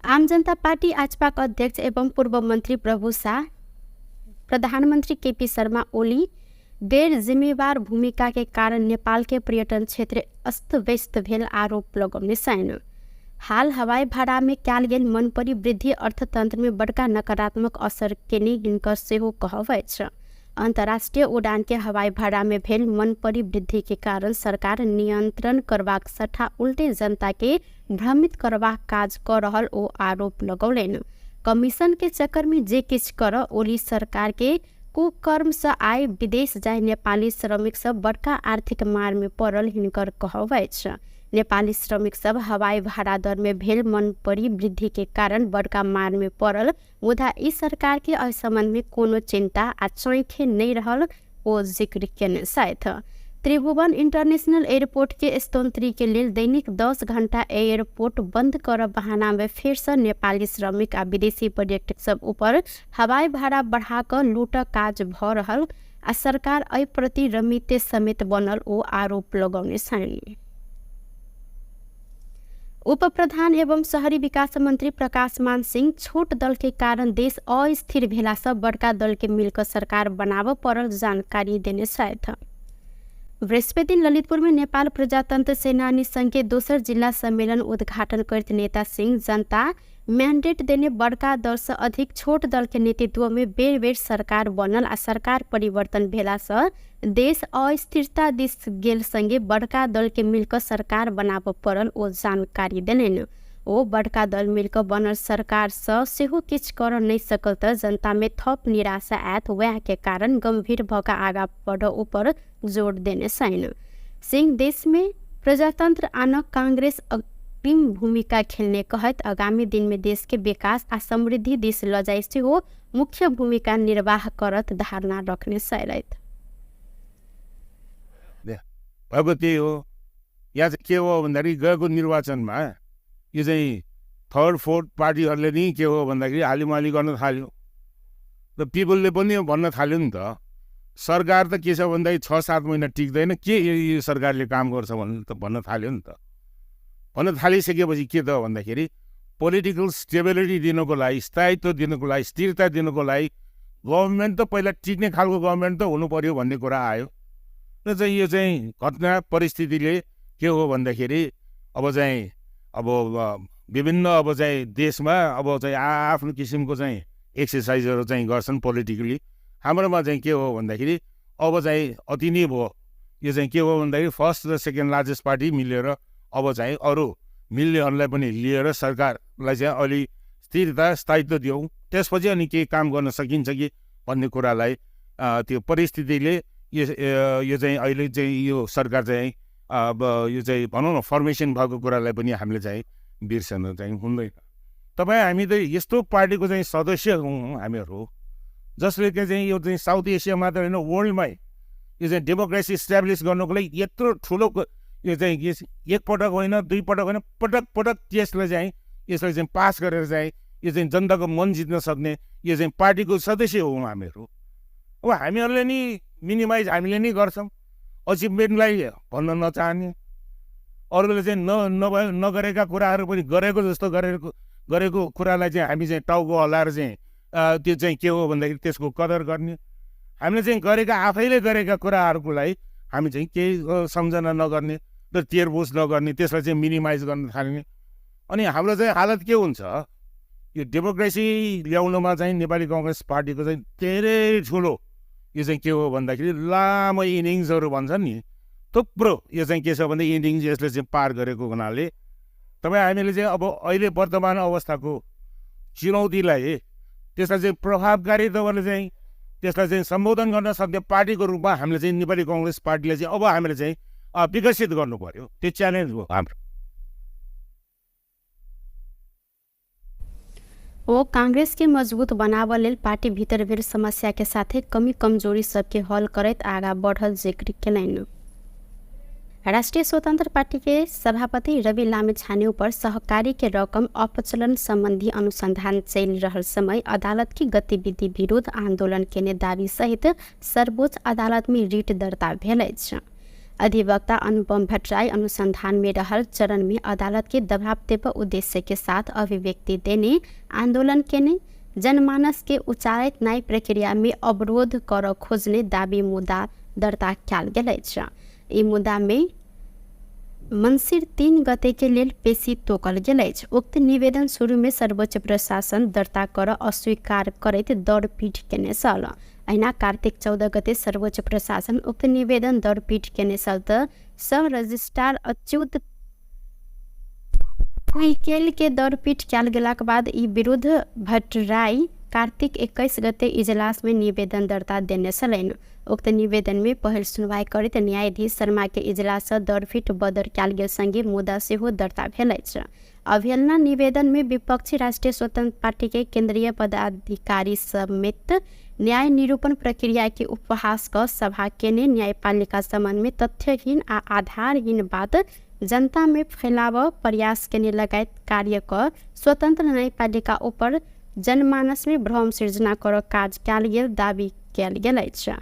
Speaker 1: आम जनता पार्टी आजपाक अध्यक्ष एवं पूर्व मन्त्री प्रभु शाह प्रधानमन्त्री केपी शर्मा ओली गैर जिम्मेवार भूमिका के कारण नेपाल के पर्यटन क्षेत्र अस्त व्यस्त भेल आरोप लगौने छन्। हाल हवाई भाड़ा में कयल गेल मनपरी वृद्धि अर्थतंत्र में बड़का नकारात्मक असर केने हिनकर सेहो कहब अछि। अंतर्राष्ट्रीय उड़ान के हवाई भाड़ा में भेल मनपरी वृद्धि के कारण सरकार नियंत्रण करबाक सट्टा उल्टे जनता के भ्रमित करबाक काज क रहल ओ आरोप लगौलनि। कमीशन के चक्कर में जे किछु कर ओली सरकार के कुकर्म से आय विदेश जाय नेपाली श्रमिक सब बड़का आर्थिक मार में पड़ल हिनकर कहब अछि। नेपाली श्रमिक सब हवाई भाड़ा दर में भेल मनपरी वृद्धि के कारण बड़का मार में पड़ल, मुदा ई सरकार के एहि संबंध में कोनो चिंता आ चैखे नहीं रहल ओ जिक्र केने छथि। त्रिभुवन इंटरनेशनल एयरपोर्ट के स्तोत्री के लेल दैनिक 10 घंटा एयरपोर्ट बंद कर बहाना में फेर से नेपाली श्रमिक आ विदेशी पर्यटक सब ऊपर हवाई भाड़ा बढ़ा कऽ लूटक काज भ रहल आ सरकार एहि प्रति रमिते समेत बनल ओ आरोप लगौने छनि। उप प्रधान एवं शहरी विकास मंत्री प्रकाश मान सिंह छोट दल के कारण देश अस्थिर भेला से बड़का दल के मिलकर सरकार बनाबऽ पड़ल जानकारी देने छथि। बृहस्पति दिन ललितपुर में नेपाल प्रजातंत्र सेनानी संघ के दोसर जिला सम्मेलन उद्घाटन करैत नेता सिंह जनता मैंडेट देने बड़का दल से अधिक छोट दल के नेतृत्व में बेर बेर सरकार बनल आ सरकार परिवर्तन भेला से देश अस्थिरता दिस गेल संगे बड़का दल के मिलकर सरकार बनाबऽ पड़ल ओ जानकारी देलनि। ओ बड़का दल मिलकर बनल सरकार से सेहो किछु कर नहि सकल तऽ जनता में थप निराशा आयत, वएह के कारण गंभीर भऽ कऽ आगा बढ़ऽ ऊपर जोर देने छनि। सिंह देश में प्रजातंत्र आनऽ कांग्रेस अग्रिम भूमिका खेलने कहैत आगामी दिन में देश के विकास आ समृद्धि दिस लऽ जाय सेहो मुख्य भूमिका निर्वाह करत धारणा रखने छलथि।
Speaker 2: भएको त्यही हो। यहाँ चाहिँ के हो भन्दाखेरि गएको निर्वाचनमा यो चाहिँ थर्ड फोर्थ पार्टीहरूले नि के हो भन्दाखेरि हालिमाली गर्न थाल्यो र पिपलले पनि भन्न थाल्यो नि त, सरकार त के छ भन्दाखेरि 6-7 महिना टिक्दैन, के यो सरकारले काम गर्छ भन्न थाल्यो नि त। भन्न थालिसकेपछि के त भन्दाखेरि पोलिटिकल स्टेबिलिटी दिनुको लागि, स्थायित्व दिनुको लागि, स्थिरता दिनुको लागि गभर्मेन्ट त पहिला टिक्ने खालको गभर्मेन्ट त हुनु पर्यो भन्ने कुरा आयो। र चाहिँ यो चाहिँ घटना परिस्थितिले के हो भन्दाखेरि अब चाहिँ अब विभिन्न अब चाहिँ देशमा अब चाहिँ आफ्नो किसिमको चाहिँ एक्सर्साइजहरू चाहिँ गर्छन् पोलिटिकली। हाम्रोमा चाहिँ के हो भन्दाखेरि अब चाहिँ अति नै भयो। यो चाहिँ के हो भन्दाखेरि फर्स्ट र सेकेन्ड लार्जेस्ट पार्टी मिलेर अब चाहिँ अरू मिल्नेहरूलाई पनि लिएर सरकारलाई चाहिँ अलि स्थिरता स्थायित्व दियौँ, त्यसपछि अनि केही काम गर्न सकिन्छ कि भन्ने कुरालाई त्यो परिस्थितिले यो चाहिँ अहिले चाहिँ यो सरकार चाहिँ अब यो चाहिँ भनौँ न फर्मेसन भएको कुरालाई पनि हामीले चाहिँ बिर्सन चाहिँ हुँदैन। तपाईँ हामी त यस्तो पार्टीको चाहिँ सदस्य हौँ हामीहरू, जसले चाहिँ यो चाहिँ साउथ एसिया मात्र होइन वर्ल्डमै यो चाहिँ डेमोक्रेसी इस्टाब्लिस गर्नुको लागि यत्रो ठुलो यो चाहिँ एकपटक होइन दुई पटक होइन पटक पटक त्यसलाई चाहिँ यसलाई चाहिँ पास गरेर चाहिँ यो चाहिँ जनताको मन जित्न सक्ने यो चाहिँ पार्टीको सदस्य हौँ हामीहरू। अब हामीहरूले नि मिनिमाइज हामीले नै गर्छौँ, अचिभमेन्टलाई भन्न नचाहने, अरूले चाहिँ नभए नगरेका कुराहरू पनि गरेको जस्तो गरेको कुरालाई चाहिँ हामी चाहिँ टाउको हल्लाएर चाहिँ त्यो चाहिँ के हो भन्दाखेरि त्यसको कदर गर्ने। हामीले चाहिँ गरेका आफैले गरेका कुराहरूको लागि हामी चाहिँ केही सम्झना नगर्ने र तेरबुझ नगर्ने, त्यसलाई चाहिँ मिनिमाइज गर्न थाल्ने। अनि हाम्रो चाहिँ हालत के हुन्छ, यो डेमोक्रेसी ल्याउनुमा चाहिँ नेपाली कङ्ग्रेस पार्टीको चाहिँ धेरै ठुलो यो चाहिँ के हो भन्दाखेरि लामो इनिङ्सहरू भन्छन् नि, थुप्रो यो चाहिँ के छ भन्दा इनिङ्स यसले चाहिँ पार गरेको हुनाले तपाईँ हामीले चाहिँ अब अहिले वर्तमान अवस्थाको चुनौतीलाई त्यसलाई चाहिँ प्रभावकारी तवरले चाहिँ त्यसलाई चाहिँ सम्बोधन गर्न सक्ने पार्टीको रूपमा हामीले चाहिँ नेपाली कङ्ग्रेस पार्टीले चाहिँ अब हामीले चाहिँ विकसित गर्नु पर्यो। त्यो च्यालेन्ज हो हाम्रो।
Speaker 1: वो कांग्रेस के मजबूत बनाव लेल पार्टी भीतर भेल समस्या के साथे कमी कमजोरी सबके हल करैत आगा बढ़ल जिक्र केलनि। राष्ट्रिय स्वतन्त्र पार्टी के सभापति रवि लामिछाने ऊपर सहकारी के रकम अपचलन सम्बन्धी अनुसन्धान चलि रहल समय अदालत की गतिविधि विरुद्ध आन्दोलन केने दावी सहित सर्वोच्च अदालत में रिट दर्ता भेल अछि। अधिवक्ता अनुपम भट्टराई अनुसंधान में रहल चरण में अदालत के दबाव देब उद्देश्य के साथ अभिव्यक्ति देने, आंदोलन केने, जनमानस के उचारित न्याय प्रक्रिया में अवरोध कर खोजने दावी मुद्दा दर्ता कयल गेल अछि। ई मुद्दा में मंसिर 3 गते के लेल पेशी तोकल गेल अछि। उक्त निवेदन शुरू में सर्वोच्च प्रशासन दर्ता कर अस्वीकार करैत दौड़पीट केने छल। अहिना कार्तिक 14 गते सर्वोच्च प्रशासन उक्त निवेदन दौड़पीट केने छल त सह रजिस्ट्रार अच्युत फुइकेल के दौड़पीट कयल गेलाक बाद ई विरुद्ध भट्टराई कार्तिक 21 गते इजलास में निवेदन दर्ता देने छलनि। उक्त निवेदन में पहिल सुनवाई करैत न्यायाधीश शर्मा के इजलास सँ दौड़पीट बदर कयल गेल संगे मुद्दा सेहो दर्ता भेल अछि। अवहेलना निवेदन में विपक्षी राष्ट्रीय स्वतंत्र पार्टी के केंद्रीय पदाधिकारी समेत न्याय निरूपण प्रक्रिया के उपहास क सभा केने, न्यायपालिका संबंध में तथ्यहीन आ आधारहीन बात जनता में फैलाव प्रयास केने लगायत कार्य क स्वतंत्र न्यायपालिका ऊपर जनमानस में भ्रम सृजना कर काज कयल गेल दावी कयल गेल अछि।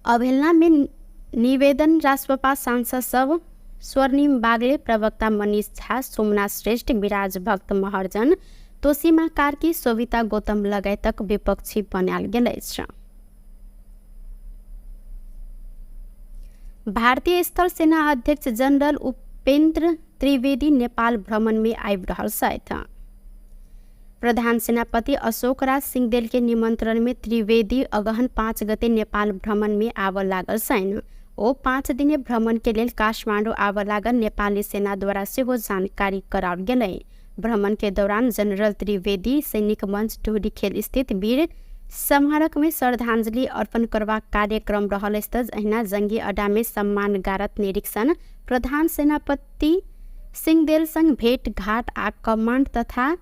Speaker 1: अवहेलना में निवेदन रासपा सांसद सब स्वर्णिम बागले, प्रवक्ता मनीष झा, सोमनाथ श्रेष्ठ, विराज भक्त महर्जन, तोसीमा कार्की, शोभिता गौतम लगायतक विपक्षी बनायल गेल अछि। भारतीय स्थल सेना अध्यक्ष जनरल उपेन्द्र त्रिवेदी नेपाल भ्रमण में आबि रहल छथि। प्रधान सेनापति अशोक राज सिंहदेल के निमंत्रण में त्रिवेदी अगहन 5 गते नेपाल भ्रमण में आबऽ लागल छनि। ओ 5 दिने भ्रमण के लेल काठमाडौँ आबऽ लागल नेपाली सेना द्वारा सेहो जानकारी कराओल गेलै। भ्रमण के दौरान जनरल त्रिवेदी सैनिक मंच ढोरीखेल स्थित वीर स्मारक में श्रद्धांजलि अर्पण करबाक कार्यक्रम रहल अछि। अहिना जंगी अड्डा में सम्मान गारत निरीक्षण, प्रधान सेनापति सिंहदेल संग भेंट घाट आ कमांड तथा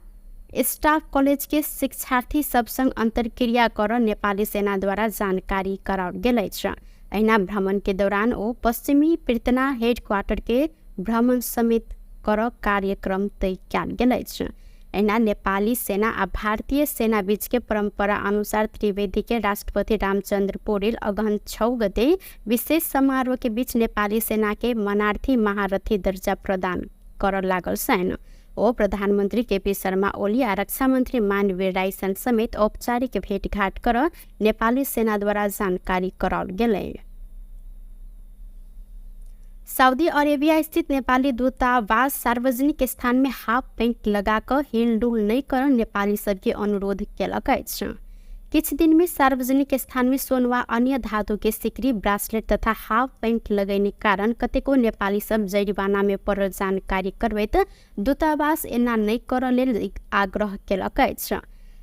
Speaker 1: स्टाफ कॉलेज के शिक्षार्थी सब संग अंतर्क्रिया कर नेपाली सेना द्वारा जानकारी कराओल गेल अछि। अहिना भ्रमण के दौरान ओ पश्चिमी पृतना हेडक्वार्टर के भ्रमण समेत कर कार्यक्रम तय कयल गेल अछि। अहिना नेपाली सेना आ भारतीय सेना बीच के परंपरा अनुसार त्रिवेदी के राष्ट्रपति रामचंद्र पौडेल अगहन 6 गते विशेष समारोह के बीच नेपाली सेना के मनार्थी महारथी दर्जा प्रदान कर लागल छनि। ओ प्रधानमंत्री केपी शर्मा ओली आ रक्षा मंत्री मानवीर राई समेत औपचारिक भेंटघाट कर नेपाली सेना द्वारा जानकारी कराओल गेलै। सऊदी अरेबिया स्थित नेपाली दूतावास सार्वजनिक स्थान में हाफ पैंट लगा कऽ हिलडुल नहि कर नेपाली सबके अनुरोध केलक अछि। किछु दिन में सार्वजनिक स्थान में सोन वा अन्य धातु के सिकरी, ब्रासलेट तथा हाफ पैंट लगैने कारण कतेको नेपाली सब जरिवाना में पड़ल जानकारी करबैत दूतावास एना नहि करऽ लेल आग्रह केलक अछि।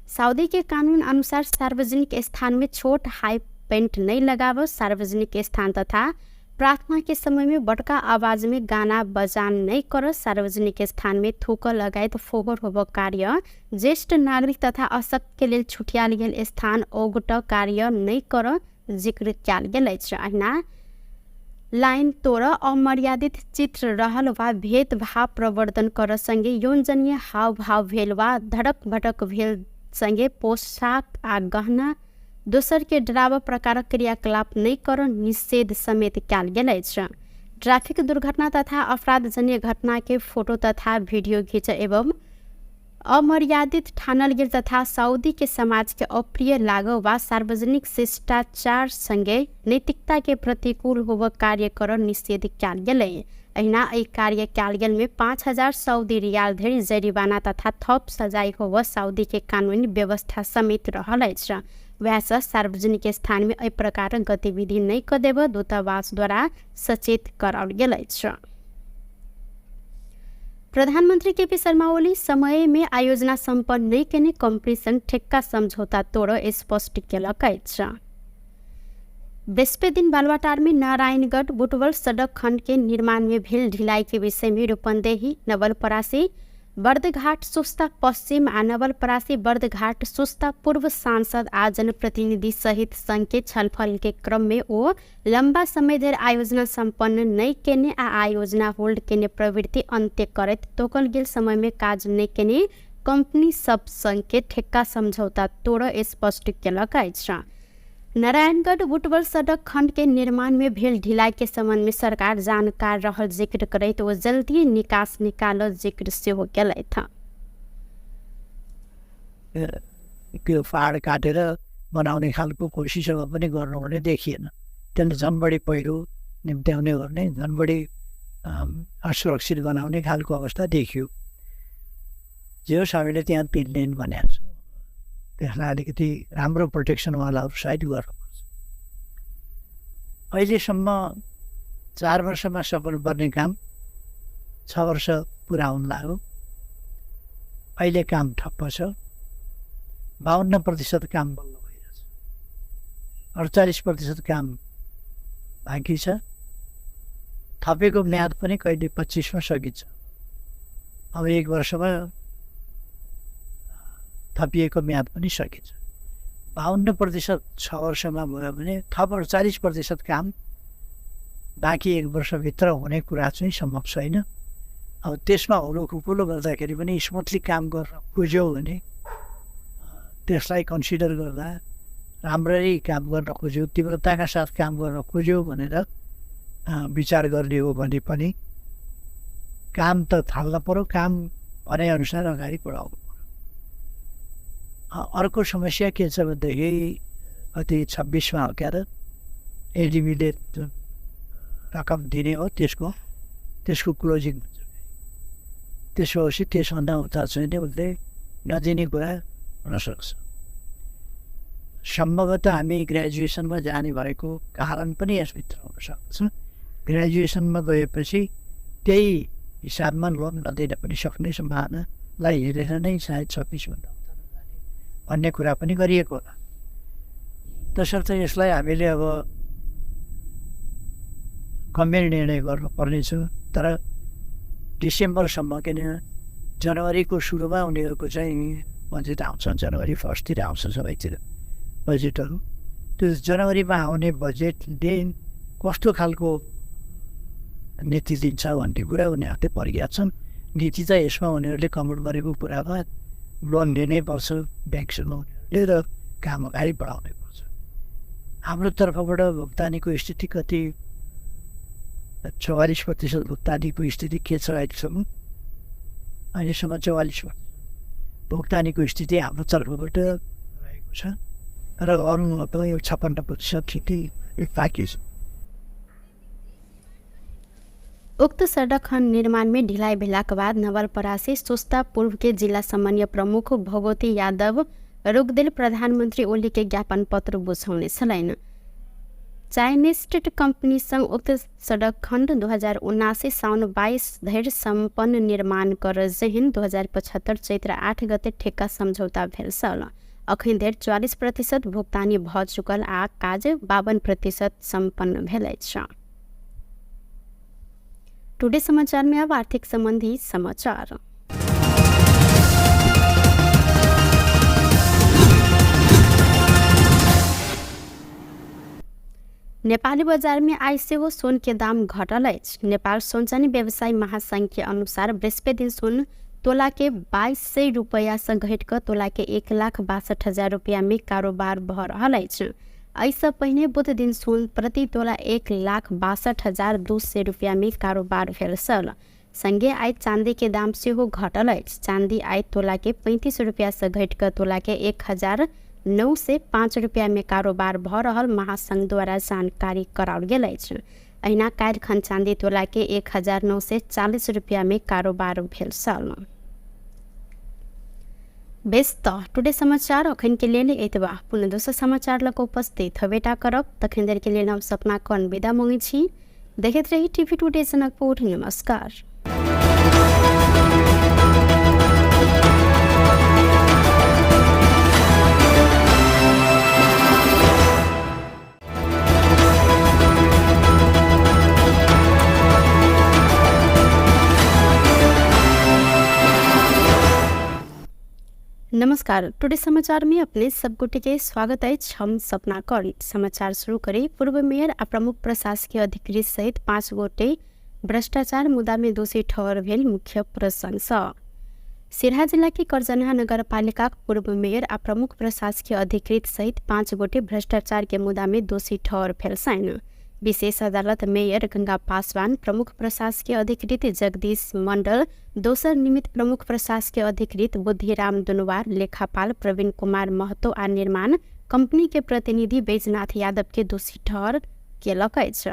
Speaker 1: सऊदी के कानून अनुसार सार्वजनिक स्थान में छोट हाई पैंट नहि लगाबऽ, सार्वजनिक स्थान तथा प्रार्थना के समय में बड़का आवाज में गाना बजान नहीं कर, सार्वजनिक स्थान में थूक लगायत फोहोर होब कार्य, ज्येष्ठ नागरिक तथा अशक्त के लेल छुटियाल गेल स्थान ओगट कार्य नहीं कर जिक्र कयल गेल अछि। अहिना लाइन तोड़, अमर्यादित चित्र रहल वा भेदभाव प्रवर्धन कर संगे यौनजन्य हावभाव भेल वा धड़क भड़क भेल संगे पोशाक आ गहना दोसर के डराव प्रकारक क्रियाकलाप नहि कर निषेध समेत कयल गेल अछि। ट्रैफिक दुर्घटना तथा अपराधजन्य घटना के फोटो तथा वीडियो घिच एवं अमर्यादित ठानल गेल तथा सऊदी के समाज के अप्रिय लागो वा सार्वजनिक शिष्टाचार संगे नैतिकता के प्रतिकूल होब कार्य कर निषेध कयल गेलै। अहिना एहि कार्य कयल गेल में 5000 सऊदी रियाल धरि जरिवाना तथा थप सजाय होब सऊदी के कानूनी व्यवस्था समेत रहल अछि। वएह सँ सार्वजनिक स्थान में एहि प्रकारक गतिविधि नहि कऽ देब दूतावास द्वारा सचेत कराओल गेल अछि। प्रधानमंत्री केपी शर्मा ओली समय में आयोजना सम्पन्न नहि केने कंपनी संग ठेक्का समझौता तोड़ स्पष्ट केलक अछि। बृहस्पति दिन बालुवाटार में नारायणगढ़ बुटवल सड़क खंड के निर्माण में भेल ढिलाई के विषय में रूपन्देही, नवलपरासी, बर्दघाट सुस्ता पश्चिम आ नवलपरासी बर्दघाट सुस्ता पूर्व सांसद आ जनप्रतिनिधि सहित संघ के छलफल के क्रम में ओ लंबा समय धरि आयोजना सम्पन्न नहि केने आ आयोजना होल्ड केने प्रवृत्ति अन्त्य करैत तोकल गेल समय में काज नहि केने कंपनी सब संग के ठेक्का समझौता तोड़ स्पष्ट केलक अछि। नारायणगढ़ बुटवल सड़क खंड के निर्माण में भेल ढिलाई के संबंध में सरकार जानकार रहल जिक्र करैत ओ जल्दी निकास निकालल जिक्र सेहो केलथि।
Speaker 3: त्यो पहाड काटेर बनाउने खालको कोसिसहरू पनि गर्नुहुने देखिएन। त्यसले झन् बढी पहिरो निम्त्याउने गर्ने, झन् बढी असुरक्षित बनाउने खालको अवस्था देखियो। जे होस्, हामीले त्यहाँ 3 लेन भनेको छौँ, त्यसलाई अलिकति राम्रो प्रोटेक्सनवालाहरू साइड गर्नुपर्छ। अहिलेसम्म 4 वर्षमा सक्नुपर्ने काम 6 वर्ष पुरा हुन लाग्यो। अहिले काम ठप्प छ, 52% काम बल्ल भइरहेछ, 48% काम बाँकी छ। थपेको म्याद पनि कहिले 25 सकिन्छ। अब 1 वर्षमा थपिएको म्याद पनि सकिन्छ। 52% 6 वर्षमा भयो भने थप 48% काम बाँकी 1 वर्षभित्र हुने कुरा चाहिँ सम्भव छैन। अब त्यसमा हुलो खुकुलो गर्दाखेरि पनि स्मुथली काम गर्न खोज्यो भने त्यसलाई कन्सिडर गर्दा राम्ररी काम गर्न खोज्यो, तीव्रताका साथ काम गर्न खोज्यो भनेर विचार गर्ने हो भने पनि काम त थाल्न पर्यो, काम भनेअनुसार अगाडि बढाउनु पर्यो। अर्को समस्या के छ भनेदेखि कति 26 हो क्या त एडिबीले जुन रकम दिने हो त्यसको क्लोजिङ हुन्छ। त्यसो भएपछि त्यसभन्दा उता चाहिँ नि उसले नदिने कुरा हुनसक्छ। सम्भवतः हामी ग्रेजुएसनमा जाने भएको कारण पनि यसभित्र हुनसक्छ। ग्रेजुएसनमा गएपछि त्यही हिसाबमा लोन नदिन पनि सक्ने सम्भावनालाई हेरेर नै सायद 26 भन्दा उता नजाने भन्ने कुरा पनि गरिएको होला। तसर्थ यसलाई हामीले अब गम्भीर निर्णय गर्नुपर्नेछ। तर डिसेम्बरसम्म, किन जनवरीको सुरुमा उनीहरूको चाहिँ बजेट आउँछ, जनवरी 1 आउँछ सबैतिर बजेटहरू। त्यो जनवरीमा आउने बजेटले कस्तो खालको नीति दिन्छ भन्ने कुरा उनीहरूले प्रज्ञात छन्। नीति त यसमा उनीहरूले कमोड गरेको कुरामा लोन लिनै पर्छ ब्याङ्कसँग उनीहरूले र काम अगाडि बढाउनै पर्छ। हाम्रो तर्फबाट भुक्तानीको स्थिति कति 44% भुक्तानीको स्थिति के छ अहिलेसम्म? अहिलेसम्म 44% भुक्तानीको स्थिति हाम्रो तर्फबाट रहेको छ र अरू यो 56% स्थिति बाँकी छ।
Speaker 1: उक्त सड़क खंड निर्माण में ढिलाई भेलाक बाद नवलपरासी सुस्ता पूर्व के जिला समन्वय प्रमुख भगवती यादव रोकदेल प्रधानमन्त्री ओली के ज्ञापन पत्र बुझाउने छलैन। चाइनिज स्टेट कंपनी संग उक्त सड़क खंड 2079 साउन 22 धरि सम्पन्न निर्माण कर जेहन 2075 चैत्र 8 गते ठेक्का समझौता भेल छल। अखन धरि 44% भुक्तानी भ चुकल आ काज 52% सम्पन्न भेल अछि। टुडे समाचार में अब आर्थिक संबंधी समाचार। नेपाली बजार में आइ सेहो सोन के दाम घटल अछि। नेपाल सोनचानी व्यवसायी महासंघ के अनुसार बृहस्पति दिन सोन तोला के 2200 रुपैया से घटि कऽ तोला के 1,62,000 रुपैया में कारोबार भऽ रहल अछि। एहिसँ पहिने बुध दिन सोन प्रति तोला 1,62,200 रुपैया में कारोबार भेल छल। संगे आइ चांदी के दाम सेहो घटल अछि। चांदी आइ तोला के 35 रुपैया से घटि कऽ तोला के 1,905 रुपैया में कारोबार भऽ रहल महासंघ द्वारा जानकारी कराओल गेल अछि। अहिना काल्हि खन चांदी तोला के 1,940 रुपैया में कारोबार भेल छल। बेस त टुडे समाचार अखन के लेल एतबा। पुनः दोसर समाचार लग उपस्थित हबेटा करब। तखन देर के लेल हम सपना कौन विदा मांगै छी। देखैत रही टीवी टुडे जनकपुर। नमस्कार। नमस्कार, टुडे समाचार में अपने सब गोटे के स्वागत अछि। हम सपना कर्ण। समाचार शुरू करी। पूर्व मेयर आ प्रमुख प्रशासकीय अधिकृत सहित 5 गोटे भ्रष्टाचार मुद्दा में दोषी ठहर भेल मुख्य प्रशंसा। सिरहा जिला के करजनहा नगरपालिका पूर्व मेयर आ प्रमुख प्रशासकीय अधिकृत सहित 5 गोटे भ्रष्टाचार के मुद्दा में दोषी ठहर भेल छनि। विशेष अदालत मेयर गंगा पासवान, प्रमुख प्रशासकीय अधिकृत जगदीश मंडल, दोसर निमित्त प्रमुख प्रशासकीय अधिकृत बुद्धिराम दुनवार, लेखापाल प्रवीण कुमार महतो आ निर्माण कंपनी के प्रतिनिधि बैजनाथ यादव के दोषी ठहर केलक अछि।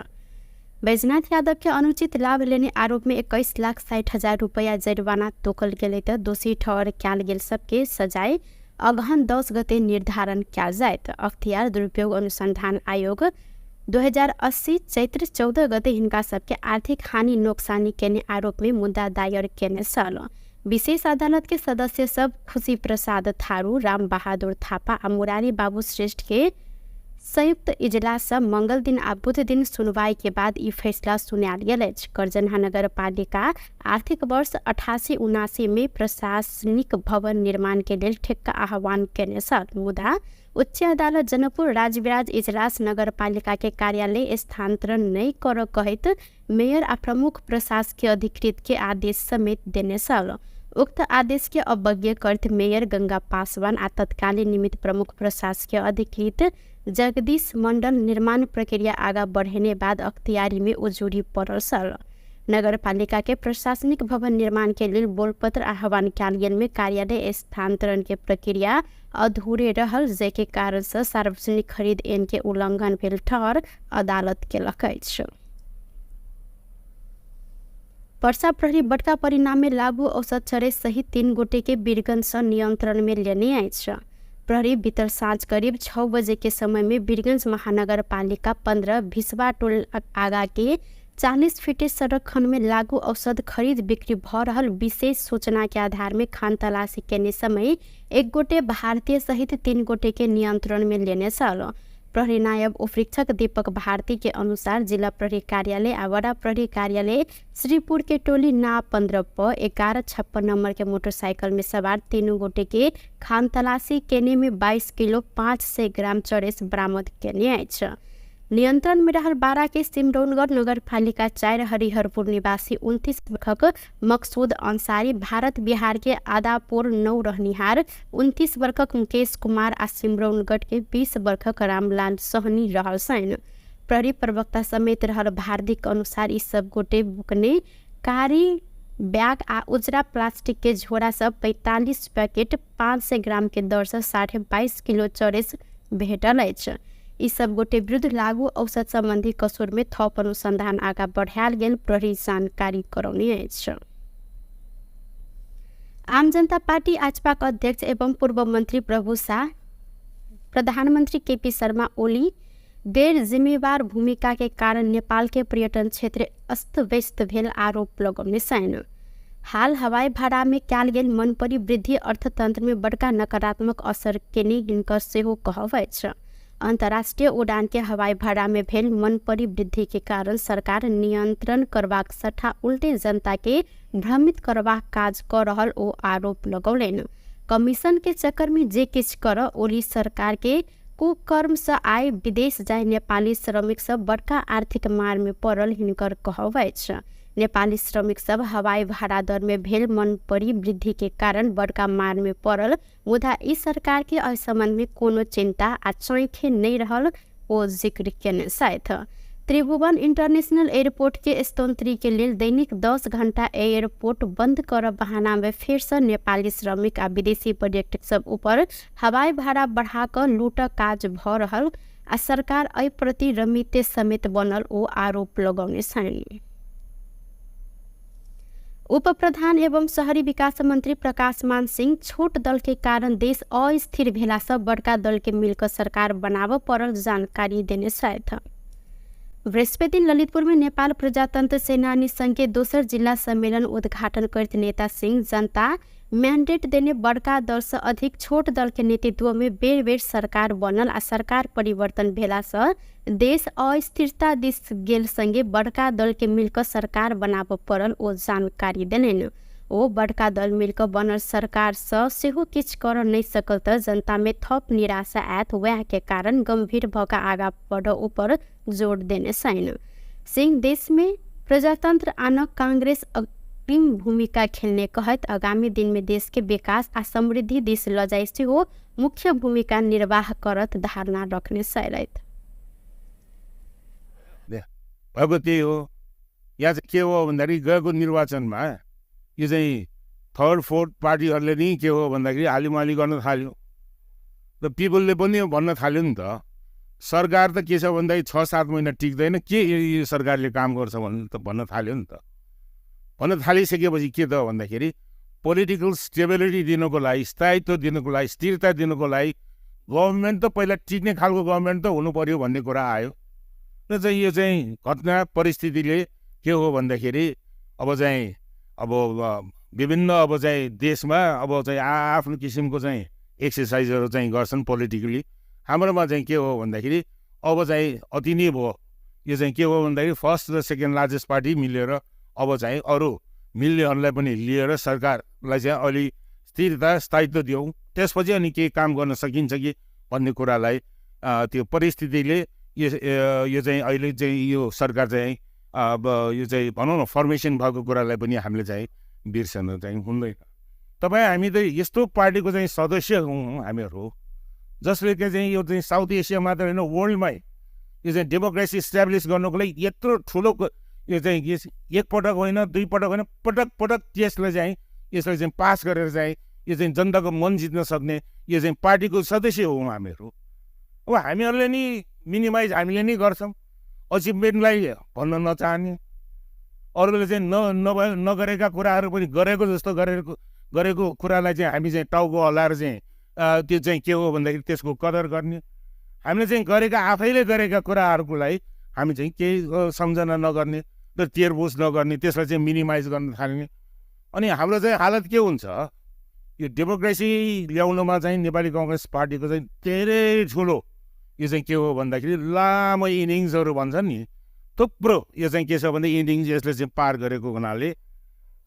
Speaker 1: बैजनाथ यादव के अनुचित लाभ लेने आरोप में 21,60,000 रुपया जरिमाना तोकल गेलै त दोषी ठहर कयल गेल सबके सजाय अगहन 10 गते निर्धारण कयल जायत। अख्तियार दुरुपयोग अनुसंधान आयोग 2080 चैत्र 14 गते हिनका सबके आर्थिक हानि नोक्सानी केने आरोप में मुद्दा दायर केने छल। विशेष अदालत के सदस्य सब खुशी प्रसाद थारू, राम बहादुर थापा आ मुरारी बाबू श्रेष्ठ के संयुक्त इजलास मंगल दिन आ बुध दिन सुनवाई के बाद ई फैसला सुनायल गेल अछि। करजनहा नगरपालिका आर्थिक वर्ष 88-79 में प्रशासनिक भवन निर्माण के लेल ठेक्का आह्वान केने छल, मुदा उच्च अदालत जनकपुर राजविराज इजलास नगरपालिका के कार्यालय स्थानांतरण नहि कर कहैत मेयर आ प्रमुख प्रशासकीय अधिकृत के आदेश समेत देने छल। उक्त आदेश के अवज्ञा करैत मेयर गंगा पासवान आ तत्कालीन निमित्त प्रमुख प्रशासकीय अधिकृत जगदीश मंडल निर्माण प्रक्रिया आगा बढ़ेने बाद अख्तियारी में उजुरी पड़ल छल। नगरपालिका के प्रशासनिक भवन निर्माण के लेल बोलपत्र आह्वान कयल गेल में कार्यालय स्थानांतरण के प्रक्रिया अधूरे रहल, जाहिके कारण से सार्वजनिक खरीद ऐन के उल्लंघन भेल ठहर अदालत केलक अछि। पर्सा प्रहरी बड़का परिणाम में लागू औसत चरे सहित 3 गोटे के वीरगंज से नियंत्रण में लेने अछि। प्रहरी बीतल साँझ करीब 6 बजे के समय में वीरगंज महानगरपालिका 15 भिसवा टोल आगा के 40 फीटे सड़क खंड में लागू औषध खरीद बिक्री भ रहल विशेष सूचना के आधार में खान तलाशी केने समय 1 गोटे भारतीय सहित 3 गोटे के नियंत्रण में लेने छल। प्रहरी नायब उपरीक्षक दीपक भारती के अनुसार जिला प्रहरी कार्यालय आ वडा प्रहरी कार्यालय श्रीपुर के टोली ना 15 प 1156 नंबर के मोटरसाइकिल में सवार 3 गोटे के खान तलाशी केने में 22 किलो 500 ग्राम चरेस बरामद केने अछि। नियंत्रण में रहल 12 के सिमरौनगढ़ नगरपालिका 4 हरिहरपुर निवासी 29 वर्षक मकसूद अंसारी, भारत बिहार के आदापुर 9 रहनिहार 29 वर्षक मुकेश कुमार आ सिमरौनगढ़ के 20 वर्षक रामलाल सहनी रहल छनि। प्रहरी प्रवक्ता समेत रहल भारती के अनुसार ई सब गोटे बुकने कारी बैग आ उजरा प्लास्टिक के झोरा सब 45 पैकेट 500 ग्राम के दर से 22.5 किलो चरेस भेटल अछि। ई सब गोटे विरुद्ध लागू औषध संबंधी कसूर में थप अनुसंधान आगा बढ़ायल गेल प्रहरी जानकारी करौने अछि। आम जनता पार्टी आजपाक अध्यक्ष एवं पूर्व मंत्री प्रभु शाह प्रधानमंत्री केपी शर्मा ओली गैर जिम्मेवार भूमिका के कारण नेपाल के पर्यटन क्षेत्र अस्त व्यस्त भेल आरोप लगौने छनि। हाल हवाई भाड़ा में कयल गेल मनपरी वृद्धि अर्थतंत्र में बड़का नकारात्मक असर केने हिनकर सेहो कहब अछि। अंतर्राष्ट्रीय उड़ान के हवाई भाड़ा में भेल मनपरी वृद्धि के कारण सरकार नियंत्रण करबाक सट्टा उल्टे जनता के भ्रमित करबाक काज क रहल ओ आरोप लगौलनि। कमीशन के चक्कर में जे किछु कर ओली सरकार के कुकर्म से आय विदेश जाय नेपाली श्रमिक सब बड़का आर्थिक मार में पड़ल हिनकर कहब अछि। नेपाली श्रमिक सब हवाई भाड़ा दर में भेल मनपरी वृद्धि के कारण बड़का मार में पड़ल, मुदा ई सरकार के एहि संबंध में कोनो चिंता आ चैखे नहीं रहल ओ जिक्र केने छथि। त्रिभुवन इंटरनेशनल एयरपोर्ट के स्तोत्री के लेल दैनिक 10 घंटा एयरपोर्ट बंद कर बहाना में फिर से नेपाली श्रमिक आ विदेशी पर्यटक सब ऊपर हवाई भाड़ा बढ़ा क लूट काज भ रहल आ सरकार एहि प्रति रमिते समेत बनल ओ आरोप लगौने छनि। उप प्रधान एवं शहरी विकास मंत्री प्रकाश मान सिंह छोट दल के कारण देश अस्थिर भेला से बड़का दल के मिलकर सरकार बनाबऽ पड़ल जानकारी देने छथि। बृहस्पति दिन ललितपुर में नेपाल प्रजातंत्र सेनानी संघ के दोसर जिला सम्मेलन उद्घाटन करते नेता सिंह जनता मैंडेट देने बड़का दल से अधिक छोट दल के नेतृत्व में बेर बेर सरकार बनल आ सरकार परिवर्तन भेला से देश अस्थिरता दिस गेल संगे बड़का दल के मिलकर सरकार बनाबऽ पड़ल ओ जानकारी देलनि। ओ बड़का दल मिलकऽ बनल सरकारसँ सेहो किछु करऽ नहि सकल तऽ जनतामे थप निराशा आयत, वएहके कारण गम्भीर भऽ कऽ आगाँ बढ़ऽ ऊपर जोड़ देने छनि। सिंह देशमे प्रजातन्त्र आनऽ कांग्रेस अग्रिम भूमिका खेलने कहैत आगामी दिनमे देशके विकास आ समृद्धि दिस लऽ जाय सेहो मुख्य भूमिका निर्वाह करत धारणा रखने छलथि।
Speaker 2: भएको त्यही हो। यहाँ चाहिँ के हो भन्दाखेरि गएको निर्वाचनमा यो चाहिँ थर्ड फोर्थ पार्टीहरूले नि के हो भन्दाखेरि हालिमाली गर्न थाल्यो र पिपलले पनि भन्न थाल्यो नि त, सरकार त के छ भन्दाखेरि 6-7 महिना टिक्दैन, के यो सरकारले काम गर्छ भन्नु त भन्न थाल्यो नि त। भन्न थालिसकेपछि के त भन्दाखेरि पोलिटिकल स्टेबिलिटी दिनुको लागि, स्थायित्व दिनुको लागि, स्थिरता दिनुको लागि गभर्मेन्ट त पहिला टिक्ने खालको गभर्मेन्ट त हुनु पर्यो भन्ने कुरा आयो। र चाहिँ यो चाहिँ घटना परिस्थितिले के हो भन्दाखेरि अब चाहिँ अब विभिन्न अब चाहिँ देशमा अब चाहिँ आफ्नो किसिमको चाहिँ एक्सर्साइजहरू चाहिँ गर्छन् पोलिटिकली। हाम्रोमा चाहिँ के हो भन्दाखेरि अब चाहिँ अति नै भयो। यो चाहिँ के हो भन्दाखेरि फर्स्ट र सेकेन्ड लार्जेस्ट पार्टी मिलेर अब चाहिँ अरू मिल्नेहरूलाई पनि लिएर सरकारलाई चाहिँ अलि स्थिरता स्थायित्व दियौँ, त्यसपछि अनि केही काम गर्न सकिन्छ कि भन्ने कुरालाई त्यो परिस्थितिले यो चाहिँ अहिले चाहिँ यो सरकार चाहिँ अब यो चाहिँ भनौँ न फर्मेसन भएको कुरालाई पनि हामीले चाहिँ बिर्सन चाहिँ हुँदैन। तपाईँ हामी त यस्तो पार्टीको चाहिँ सदस्य हौँ हामीहरू, जसले चाहिँ यो चाहिँ साउथ एसिया मात्र होइन वर्ल्डमै यो चाहिँ डेमोक्रेसी इस्टाब्लिस गर्नुको लागि यत्रो ठुलो यो चाहिँ एकपटक होइन दुई पटक होइन पटक पटक त्यसलाई चाहिँ यसलाई चाहिँ पास गरेर चाहिँ यो चाहिँ जनताको मन जित्न सक्ने यो चाहिँ पार्टीको सदस्य हौँ हामीहरू। अब हामीहरूले नि मिनिमाइज हामीले नै गर्छौँ, अचिभमेन्टलाई भन्न नचाहने, अरूले चाहिँ नगरेका कुराहरू पनि गरेको जस्तो गरेको कुरालाई चाहिँ हामी चाहिँ टाउको हल्लाएर चाहिँ त्यो चाहिँ के हो भन्दाखेरि त्यसको कदर गर्ने। हामीले चाहिँ गरेका आफैले गरेका कुराहरूको लागि हामी चाहिँ केही सम्झना नगर्ने र तेरबुझ नगर्ने, त्यसलाई चाहिँ मिनिमाइज गर्न थाल्ने। अनि हाम्रो चाहिँ हालत के हुन्छ, यो डेमोक्रेसी ल्याउनुमा चाहिँ नेपाली कङ्ग्रेस पार्टीको चाहिँ धेरै ठुलो यो चाहिँ के हो भन्दाखेरि लामो इनिङ्सहरू भन्छन् नि, थुप्रो यो चाहिँ के छ भने इनिङ्स यसले चाहिँ पार गरेको हुनाले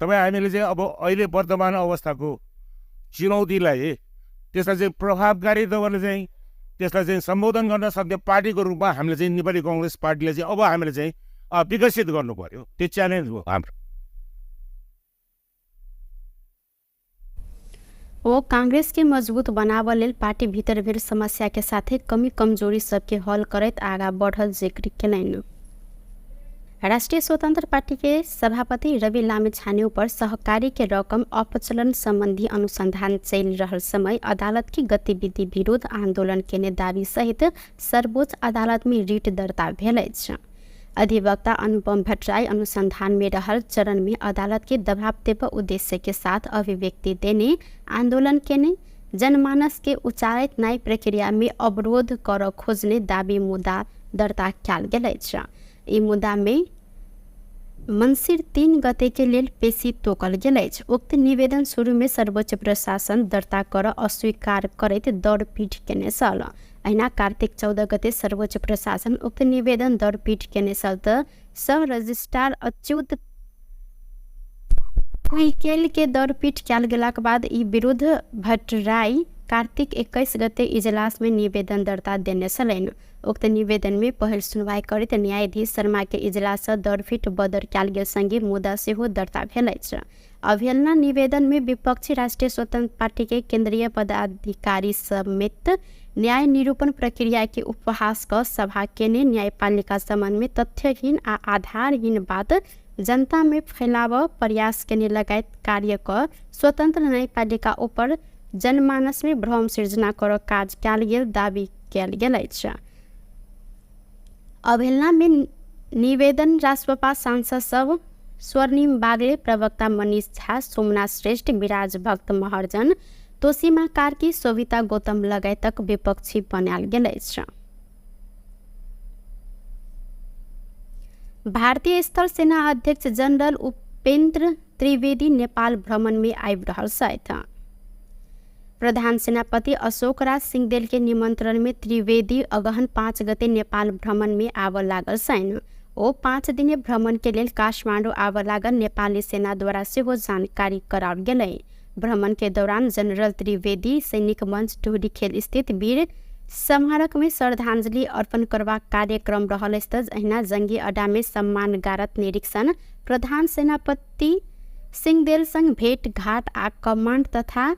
Speaker 2: तपाईँ हामीले चाहिँ अब अहिले वर्तमान अवस्थाको चुनौतीलाई त्यसलाई चाहिँ प्रभावकारी तपाईँले चाहिँ त्यसलाई चाहिँ सम्बोधन गर्न सक्ने पार्टीको रूपमा हामीले चाहिँ नेपाली कङ्ग्रेस पार्टीलाई चाहिँ अब हामीले चाहिँ विकसित गर्नु पर्यो। त्यो च्यालेन्ज हो हाम्रो।
Speaker 1: वो कांग्रेस के मजबूत बनाव लेल पार्टी भीतर भेल समस्या के साथे कमी कमजोरी सबके हल करैत आगा बढ़ल जिक्र केलनि। राष्ट्रिय स्वतंत्र पार्टी के सभापति रवि लामिछाने पर सहकारी के रकम अपचलन संबंधी अनुसंधान चल रहल समय अदालत की गतिविधि विरोध आंदोलन केने दावी सहित सर्वोच्च अदालत में रिट दर्ता भेल अछि। अधिवक्ता अनुपम भट्टराई अनुसंधान में रहल चरण में अदालत के दबाव देव उद्देश्य के साथ अभिव्यक्ति देने आंदोलन केने जनमानस के उचारित न्याय प्रक्रिया में अवरोध कर खोजने दावी मुद्दा दर्ता कयल गेल अछि। ई मुद्दा में मंसिर 3 गते के लेल पेशी तोकल गेल अछि। उक्त निवेदन शुरू में सर्वोच्च प्रशासन दर्ता कर अस्वीकार करैत दौड़पीट केने छल। अहिना कार्तिक 14 गते सर्वोच्च प्रशासन उक्त निवेदन दौड़पीट केने छल त सब रजिस्ट्रार अच्युत कुइकेल के दौड़पीट कयल गेलाक बाद ई विरुद्ध भट्टराई कार्तिक 21 गते इजलास में निवेदन दर्ता देने छलनि। उक्त निवेदन में पहिल सुनवाई करैत न्यायाधीश शर्मा के इजलास सँ दौड़पीट बदर कयल गेल संगे मुद्दा सेहो दर्ता भेल अछि। अवहेलना निवेदन में विपक्षी राष्ट्रिय स्वतंत्र पार्टी के केंद्रीय पदाधिकारी समेत न्याय निरूपण प्रक्रिया के उपहास क सभा केने न्यायपालिका संबंध में तथ्यहीन आ आधारहीन बात जनता में फैलाव प्रयास केने लगायत कार्य क स्वतंत्र न्यायपालिका ऊपर जनमानस में भ्रम सृजना कर काज कयल गेल दावी कयल गेल अछि। अवहेलना में निवेदन रासपा सांसद सब स्वर्णिम बागले, प्रवक्ता मनीष झा, सोमनाथ श्रेष्ठ, विराज भक्त महर्जन, तोसीमा कार्की, शोभिता गौतम लगायतक विपक्षी बनायल गेल अछि। भारतीय स्थल सेना अध्यक्ष जनरल उपेन्द्र त्रिवेदी नेपाल भ्रमण में आबि रहल छथि। प्रधान सेनापति अशोक राज सिंहदेल के निमंत्रण में त्रिवेदी अगहन 5 गते नेपाल भ्रमण में आबऽ लागल छनि। ओ 5 दिने भ्रमण के लेल काठमाडौँ आबऽ लागल नेपाली सेनाद्वारा सेहो जानकारी कराओल गेलै। भ्रमण के दौरान जनरल त्रिवेदी सैनिक मंच ढुरीखेल स्थित वीर स्मारक में श्रद्धांजलि अर्पण करबाक कार्यक्रम रहल अछि। अहिना जंगी अड्डा में सम्मान गारत निरीक्षण, प्रधान सेनापति सिंहदेल संग भेट घाट आ कमांड तथा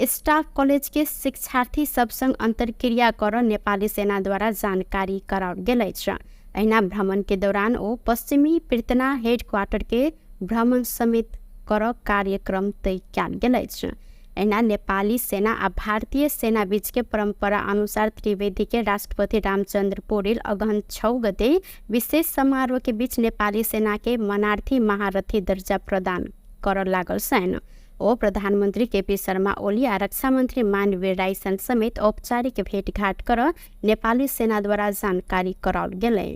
Speaker 1: स्टाफ कॉलेज के शिक्षार्थी सब संग अंतर्क्रिया कर नेपाली सेना द्वारा जानकारी कराओल गेल अछि। अहिना भ्रमण के दौरान ओ पश्चिमी पृतना हेड क्वार्टर के भ्रमण समेत कर कार्यक्रम तय कयल गेल अछि। अहिना नेपाली सेना आ भारतीय सेना बीच के परंपरा अनुसार त्रिवेदी के राष्ट्रपति रामचंद्र पौडेल अगहन 6 गते विशेष समारोह के बीच नेपाली सेना के मनार्थी महारथी दर्जा प्रदान कर लागल छन्। ओ प्रधानमन्त्री केपी शर्मा ओली आ रक्षा मन्त्री मानवीर राई समेत औपचारिक भेटघाट कर नेपाली सेनाद्वारा जानकारी कराओल गेलै।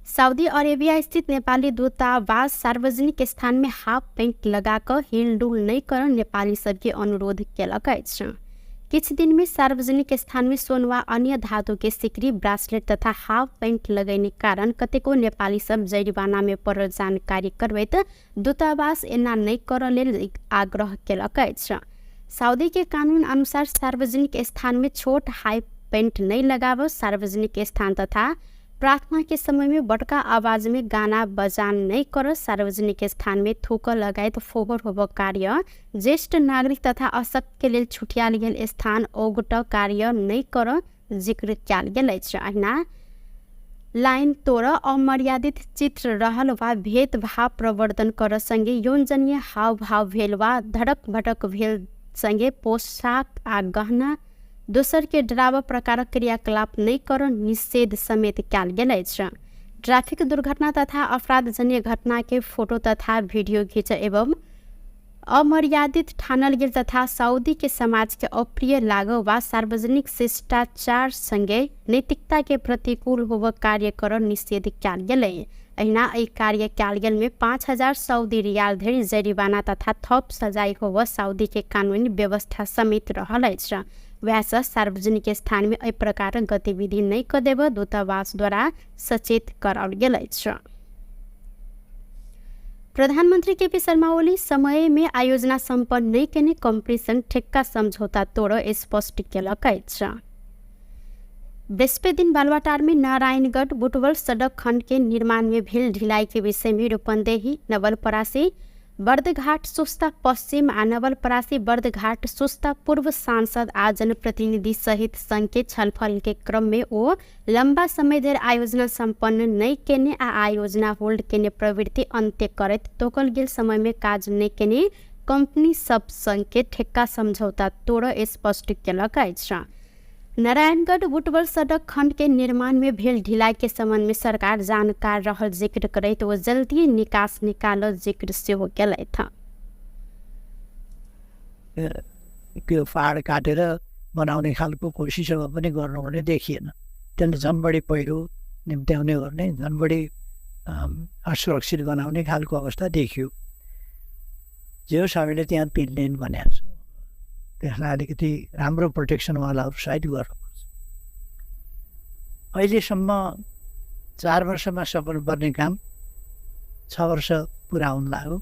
Speaker 1: सऊदी अरेबिया स्थित नेपाली दूतावास सार्वजनिक स्थान में हाफ पैंट लगा कऽ हिलडुल नहि कर नेपाली सबके अनुरोध केलक अछि। किछु दिन में सार्वजनिक स्थान में सोन वा अन्य धातु के सिकरी, ब्रासलेट तथा हाफ पैंट लगैने कारण कतेको नेपाली सब जरिवाना में पड़ल जानकारी करबैत दूतावास एना नहि करऽ लेल आग्रह केलक अछि। सऊदी के कानून अनुसार सार्वजनिक स्थान में छोट हाई पैंट नहि लगाबऽ, सार्वजनिक स्थान तथा प्रार्थना के समय में बड़का आवाज में गाना बजान नहीं कर, सार्वजनिक स्थान में थूक लगायत फोहोर होब कार्य, ज्येष्ठ नागरिक तथा अशक्त के लेल छुटियाल गेल स्थान ओगट कार्य नहीं कर जिक्र कयल गेल अछि। अहिना लाइन तोड़, अमर्यादित चित्र रहल वा भेदभाव प्रवर्धन कर संगे यौनजन्य हावभाव भेल वा धड़क भटक भेल संगे पोशाक आ गहना दोसर के डरावा प्रकारक क्रियाकलाप नहि कर निषेध समेत कयल गेल अछि। ट्रैफिक दुर्घटना तथा अपराधजन्य घटना के फोटो तथा वीडियो घिच एवं अमर्यादित ठानल गेल तथा सऊदी के समाज के अप्रिय लागो वा सार्वजनिक शिष्टाचार संगे नैतिकता के प्रतिकूल होब कार्य कर निषेध कयल गेलै। अहिना एहि कार्य कयल गेल में 5000 सऊदी रियाल धरि जरिवाना तथा थप सजाय होब सऊदी के कानूनी व्यवस्था समेत रहल अछि। वैसे सार्वजनिक स्थान में एहि प्रकारक गतिविधि नहि कऽ देब दूतावास द्वारा सचेत कराओल गेल अछि। प्रधानमन्त्री केपी शर्मा ओली समय में आयोजना सम्पन्न नहि केने कंपनी संग ठेक्का समझौता तोड़ स्पष्ट केलक अछि। बृहस्पति दिन बालुवाटार में नारायणगढ़ बुटवल सड़क खंड के निर्माण में भेल ढिलाई के विषय में रूपन्देही, नवलपरासी, बर्दघाट सुस्ता पश्चिम आ नवलपरासी बर्दघाट सुस्ता पूर्व सांसद आ जनप्रतिनिधि सहित संघ के छलफल के क्रम में ओ लंबा समय धरि आयोजना सम्पन्न नहि केने आ आयोजना होल्ड केने प्रवृत्ति अन्त्य करैत तोकल गेल समय में काज नहि केने कंपनी सब संग के ठेक्का समझौता तोड़ स्पष्ट केलक अछि। नारायणगढ़ बुटवल सड़क खंड के निर्माण में भेल ढिलाई के संबंध में सरकार जानकार रहल जिक्र करैत ओ जल्दी निकास निकालल जिक्र सेहो केलथि।
Speaker 3: त्यो पहाड काटेर बनाउने खालको कोसिसहरू पनि गर्नुहुने देखिएन। त्यसले झन् बढी पहिरो निम्त्याउने गर्ने, झन् बढी असुरक्षित बनाउने खालको अवस्था देखियो। जे होस् हामीले त्यहाँ 3 लेन भनेको छौँ, त्यसलाई अलिकति राम्रो प्रोटेक्सनवालाहरू साइड गर्नुपर्छ। अहिलेसम्म 4 वर्षमा सक्नुपर्ने काम 6 वर्ष पुरा हुन लाग्यो।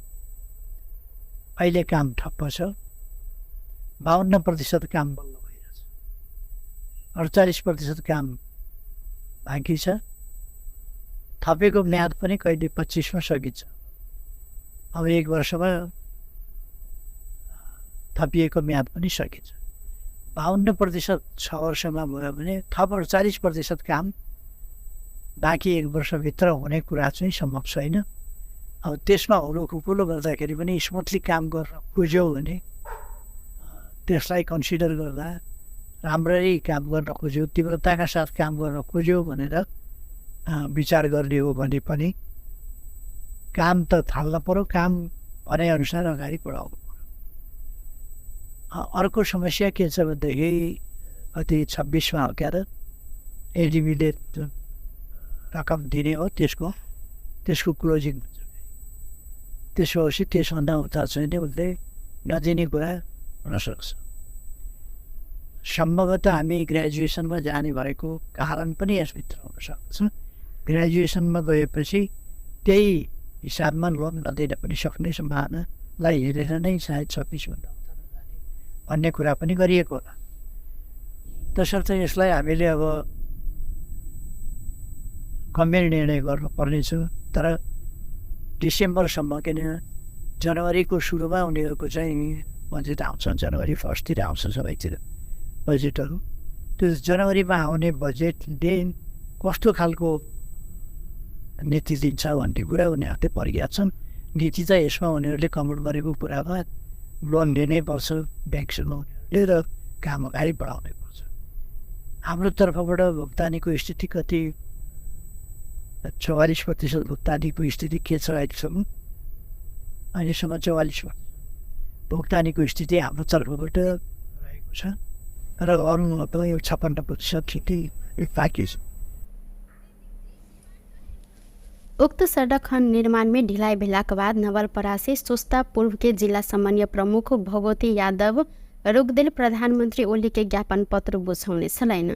Speaker 3: अहिले काम ठप्प छ। 52% काम बल्ल भइरहेछ, 48% काम बाँकी छ। थपेको म्याद पनि कहिले 25मा सकिन्छ। अब 1 वर्षमा थपिएको म्याद पनि सकिन्छ। 52% 6 वर्षमा भयो भने थप 48% काम बाँकी 1 वर्षभित्र हुने कुरा चाहिँ सम्भव छैन। अब त्यसमा हुलो खुकुलो गर्दाखेरि पनि स्मुथली काम गर्न खोज्यौ भने त्यसलाई कन्सिडर गर्दा राम्ररी काम गर्न खोज्यो, तीव्रताका साथ काम गर्न खोज्यो भनेर विचार गर्ने हो भने पनि काम त थाल्न पर्यो, काम भनेअनुसार अगाडि बढाउनु पर्यो। अर्को समस्या के छ भनेदेखि कति 26मा हो क्या त एडिबीले जुन रकम दिने हो त्यसको क्लोजिङ हुन्छ। त्यसो भएपछि त्यसभन्दा उता चाहिँ नि उसले नदिने कुरा हुनसक्छ। सम्भवतः हामी ग्रेजुएसनमा जाने भएको कारण पनि यसभित्र हुनसक्छ। ग्रेजुएसनमा गएपछि त्यही हिसाबमा लोन नदिन पनि सक्ने सम्भावनालाई हेरेर नै सायद 26भन्दा उता नजाने भन्ने कुरा पनि गरिएको होला। तसर्थ यसलाई हामीले अब गम्भीर निर्णय गर्नुपर्नेछ। तर डिसेम्बरसम्म, किन जनवरीको सुरुमा उनीहरूको चाहिँ बजेट आउँछ, जनवरी 1तिर आउँछ सबैतिर बजेटहरू। त्यो जनवरीमा आउने बजेटले कस्तो खालको नीति दिन्छ भन्ने कुरा उनीहरूले प्रज्ञा छन्। नीति चाहिँ यसमा उनीहरूले कमेन्ट गरेको कुरामा लोन लिनै पर्छ ब्याङ्कसँग उनीहरूले र काम अगाडि बढाउनै पर्छ। हाम्रो तर्फबाट भुक्तानीको स्थिति कति, 44% भुक्तानीको स्थिति के छ अहिलेसम्म? अहिलेसम्म 44% भुक्तानीको स्थिति हाम्रो तर्फबाट रहेको छ र अरू यो 56% स्थिति बाँकी छ।
Speaker 1: उक्त सडक खण्ड निर्माण में ढिलाई भेलाक बाद नवलपरासी सुस्ता पूर्व के जिल्ला समन्वय प्रमुख भगवती यादव रोकदेल प्रधानमन्त्री ओली के ज्ञापन पत्र बुझाउने छलैन।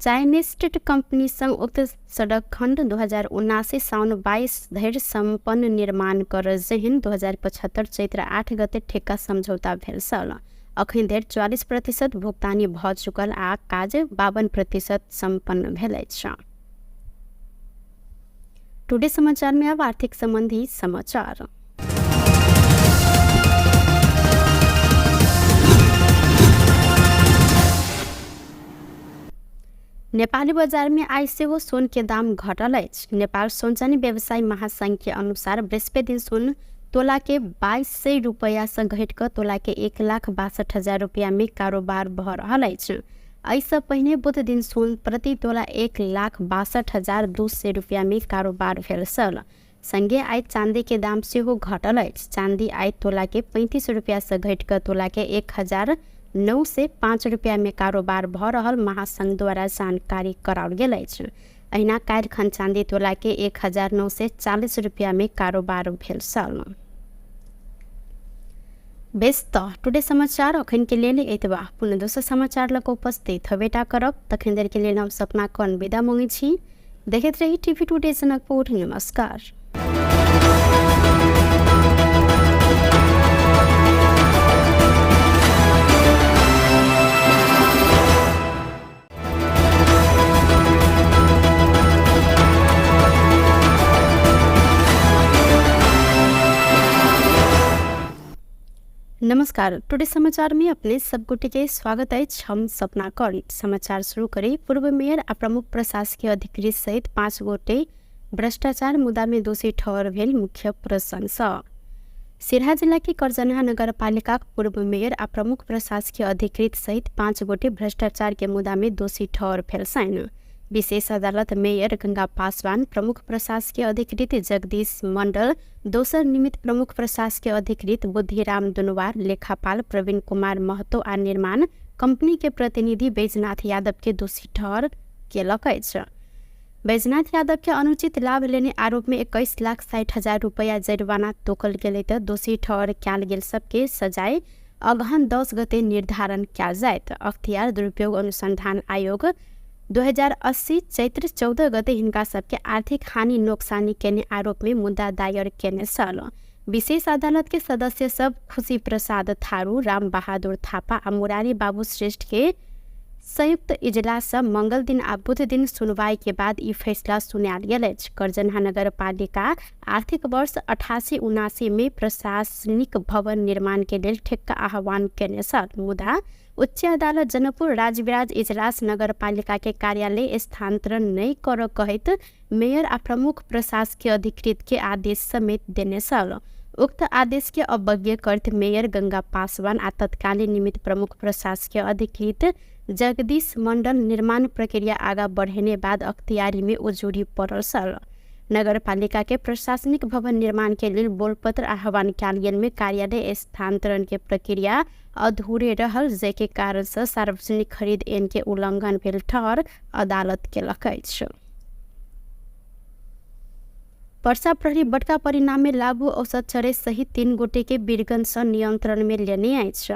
Speaker 1: चाइनिज स्टेट कंपनी संग उक्त सडक खण्ड 2079 साउन 22 धरि सम्पन्न निर्माण कर जेहन 2075 चैत्र 8 गते ठेक्का सम्झौता भेल छल। अखन धरि 44% भुक्तानी भ चुकल आ काज 52% सम्पन्न भेल अछि। टुडे समाचार में अब आर्थिक संबंधी समाचार। नेपाली बजार में आइ सेहो सोन के दाम घटल अछि। नेपाल सोनचानी व्यवसायी महासंघ के अनुसार बृहस्पति दिन सोन तोला के 2200 रुपया से घटि कऽ तोला के 1,62,000 रुपया में कारोबार भऽ रहल अछि। एहिसँ पहिने बुध दिन सोन प्रति तोला 1,62,200 रुपया में कारोबार भेल छल। संगे आइ चांदी के दाम सेहो घटल अछि। चांदी आइ तोला के 35 रुपया से घटि कऽ तोला के 1,905 रुपया में कारोबार भऽ रहल महासंघ द्वारा जानकारी कराओल गेल अछि। अहिना काल्हि खन चांदी तोला के 1,940 रुपया में कारोबार भेल छल। बेस तऽ टुडे समाचार अखन के लेल एतबा। पुनः दोसर समाचार लऽ कऽ उपस्थित हबेटा करब। तखन देर के लेल हम सपना कर्ण विदा मांगै छी। देखैत रही टीवी टुडे जनकपुर। नमस्कार। नमस्कार, टुडे समाचार में अपने सब गोटे के स्वागत अछि। हम सपना कर्ण। समाचार शुरू करी। पूर्व मेयर आ प्रमुख प्रशासकीय अधिकृत सहित 5 गोटे भ्रष्टाचार मुद्दा में दोषी ठहर भेल मुख्य प्रशंसा। सिरहा जिला के करजनहा नगरपालिका पूर्व मेयर आ प्रमुख प्रशासकीय अधिकृत सहित 5 गोटे भ्रष्टाचार के मुद्दा में दोषी ठहर भेल छनि। विशेष अदालत मेयर गंगा पासवान, प्रमुख प्रशासकीय अधिकृत जगदीश मंडल, दोसर निमित्त प्रमुख प्रशासकीय अधिकृत बुद्धिराम दुनवार, लेखापाल प्रवीण कुमार महतो आ निर्माण कंपनी के प्रतिनिधि बैजनाथ यादव के दोषी ठहर केलक अछि। बैजनाथ यादव के अनुचित लाभ लेने आरोप में 21,60,000 रुपया जरिमाना तोकल गेलै तऽ दोषी ठहर कयल गेल सबके सजाय अगहन 10 गते निर्धारण कयल जायत। अख्तियार दुरुपयोग अनुसंधान आयोग 2080 चैत्र 14 गते हिनका सबके आर्थिक हानि नोक्सानी केने आरोप में मुद्दा दायर केने छल। विशेष अदालत के सदस्य सब खुशी प्रसाद थारू, राम बहादुर थापा आ मुरारी बाबू श्रेष्ठ के संयुक्त इजलास सँ मंगल दिन आ बुध दिन सुनवाई के बाद ई फैसला सुनायल गेल अछि। करजनहा नगरपालिका आर्थिक वर्ष 88-79 में प्रशासनिक भवन निर्माण के लेल ठेक्का आह्वान केने छल, मुदा उच्च अदालत जनकपुर राजविराज इजलास नगरपालिका के कार्यालय स्थानांतरण नहि करऽ कहैत मेयर आ प्रमुख प्रशासकीय अधिकृत के आदेश समेत देने छल। उक्त आदेश के अवज्ञा करैत मेयर गंगा पासवान आ तत्कालीन निमित्त प्रमुख प्रशासकीय अधिकृत जगदीश मंडल निर्माण प्रक्रिया आगा बढ़ेने बाद अख्तियारी में उजुरी पड़ल छल। नगरपालिका के प्रशासनिक भवन निर्माण के लेल बोलपत्र आह्वान कयल गेल में कार्यालय स्थानांतरण के प्रक्रिया अधूरे रहल, जाहिके कारण से सार्वजनिक खरीद ऐन के उल्लंघन भेल ठहर अदालत केलक अछि। पर्सा प्रहरी बड़का परिणाम में लागू औसत चरे सहित 3 गोटे के वीरगंज सँ नियंत्रण में लेने अछि।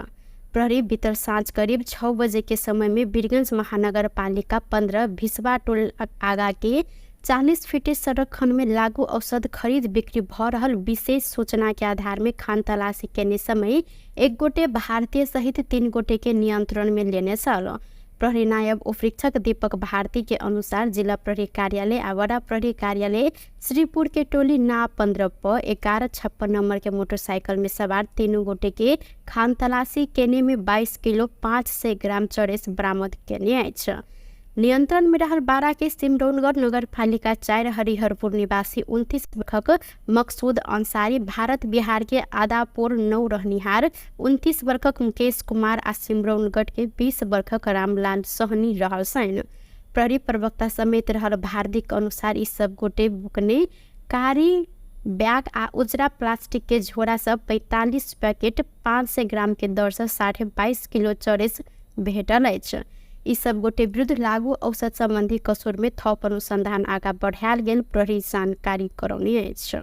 Speaker 1: प्रहरी बितल साँझ करीब 6 बजे के समय में वीरगंज महानगरपालिका 15 भिसवा टोल आगा के 40 फीटे सड़क खंड में लागू औषध खरीद बिक्री भ रहल विशेष सूचना के आधार में खान तलाशी केने समय एक गोटे भारतीय सहित 3 गोटे के नियंत्रण में लेने छल। प्रहरी नायब उपरीक्षक दीपक भारती के अनुसार जिला प्रहरी कार्यालय आ वडा प्रहरी कार्यालय श्रीपुर के टोली ना 15 प 1156 नंबर के मोटरसाइकिल में सवार 3 गोटे के खान तलाशी केने में 22 किलो 500 ग्राम चरेस बरामद केने अछि। नियंत्रण में रहल बारा के सिमरौनगढ़ नगरपालिका 4 हरिहरपुर निवासी 29 वर्षक मकसूद अंसारी, भारत बिहार के आदापुर 9 रहनिहार 29 वर्षक मुकेश कुमार आ सिमरौनगढ़ के 20 वर्षक रामलाल सहनी रहल छनि। प्रहरी प्रवक्ता समेत रहल भारतीक अनुसार ई सब गोटे बुकने कारी बैग आ उजरा प्लास्टिक के झोरा सब 45 पैकेट 500 ग्राम के दर से 22.5 किलो चरेस भेटल अछि। ई सब गोटे विरुद्ध लागू औषध संबंधी कसुर में थप अनुसंधान आगा बढ़ायल गेल प्रहरी जानकारी करौने अछि।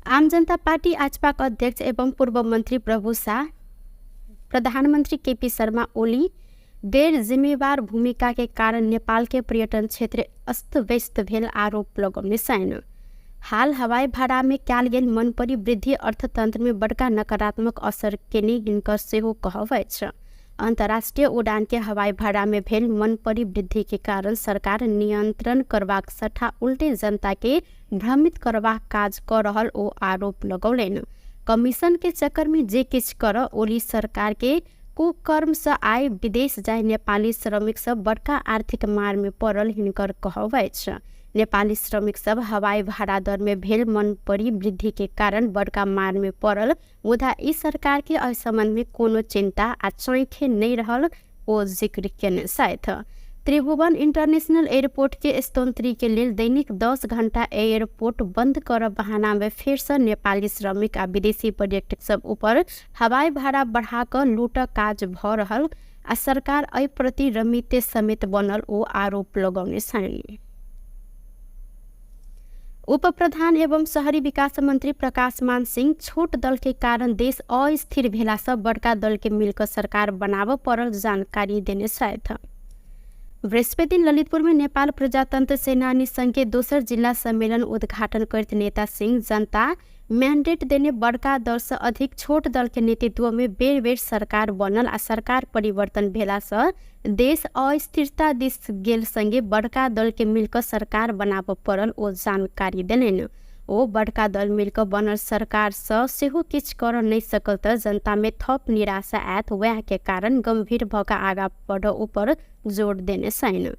Speaker 1: आम जनता पार्टी आजपाक अध्यक्ष एवं पूर्व मंत्री प्रभु शाह प्रधानमंत्री केपी शर्मा ओली गैर जिम्मेवार भूमिका के कारण नेपाल के पर्यटन क्षेत्र अस्त व्यस्त भेल आरोप लगौने छनि। हाल हवाई भाड़ा में कयल गेल मनपरी वृद्धि अर्थतंत्र में बड़का नकारात्मक असर केने हिनकर सेहो कहब अछि। अंतर्राष्ट्रीय उड़ान के हवाई भाड़ा में भेल मनपरी वृद्धि के कारण सरकार नियंत्रण करबाक सट्टा उल्टे जनता के भ्रमित करबाक काज क रहल ओ आरोप लगौलनि। कमीशन के चक्कर में जे किछु कर ओली सरकार के कुकर्म से आय विदेश जाय नेपाली श्रमिक सब बड़का आर्थिक मार में पड़ल हिनकर कहब अछि। नेपाली श्रमिक सब हवाई भाड़ा दर में भेल मनपरी वृद्धि के कारण बड़का मार में पड़ल, मुदा ई सरकार के एहि संबंध में कोनो चिंता आ चैखे नहीं रहल ओ जिक्र केने छथि। त्रिभुवन इंटरनेशनल एयरपोर्ट के स्तोत्री के लेल दैनिक 10 घंटा एयरपोर्ट बंद करब बहाना में फेर से नेपाली श्रमिक आ विदेशी पर्यटक सब ऊपर हवाई भाड़ा बढ़ा कऽ लूटक काज भ रहल आ सरकार एहि प्रति रमिते समेत बनल ओ आरोप लगौने छनि। उप प्रधान एवं शहरी विकास मंत्री प्रकाश मान सिंह छोट दल के कारण देश अस्थिर भेला से बड़का दल के मिलकर सरकार बनाबऽ पड़ल जानकारी देने छथि। बृहस्पति दिन ललितपुर में नेपाल प्रजातंत्र सेनानी संघ के दोसर जिला सम्मेलन उद्घाटन करते नेता सिंह जनता मैंडेट देने बड़का दल से अधिक छोट दल के नेतृत्व में बेर बेर सरकार बनल आ सरकार परिवर्तन भेला से देश अस्थिरता दिस गेल संगे बड़का दल के मिलकर सरकार बनाबऽ पड़ल ओ जानकारी देलनि। ओ बड़का दल मिलकर बनल सरकार से सेहो किछु कर नहीं सकल तऽ जनता में थप निराशा आयत, वएह के कारण गंभीर भऽ कऽ आगाँ बढ़ऽ ऊपर जोर देने छनि।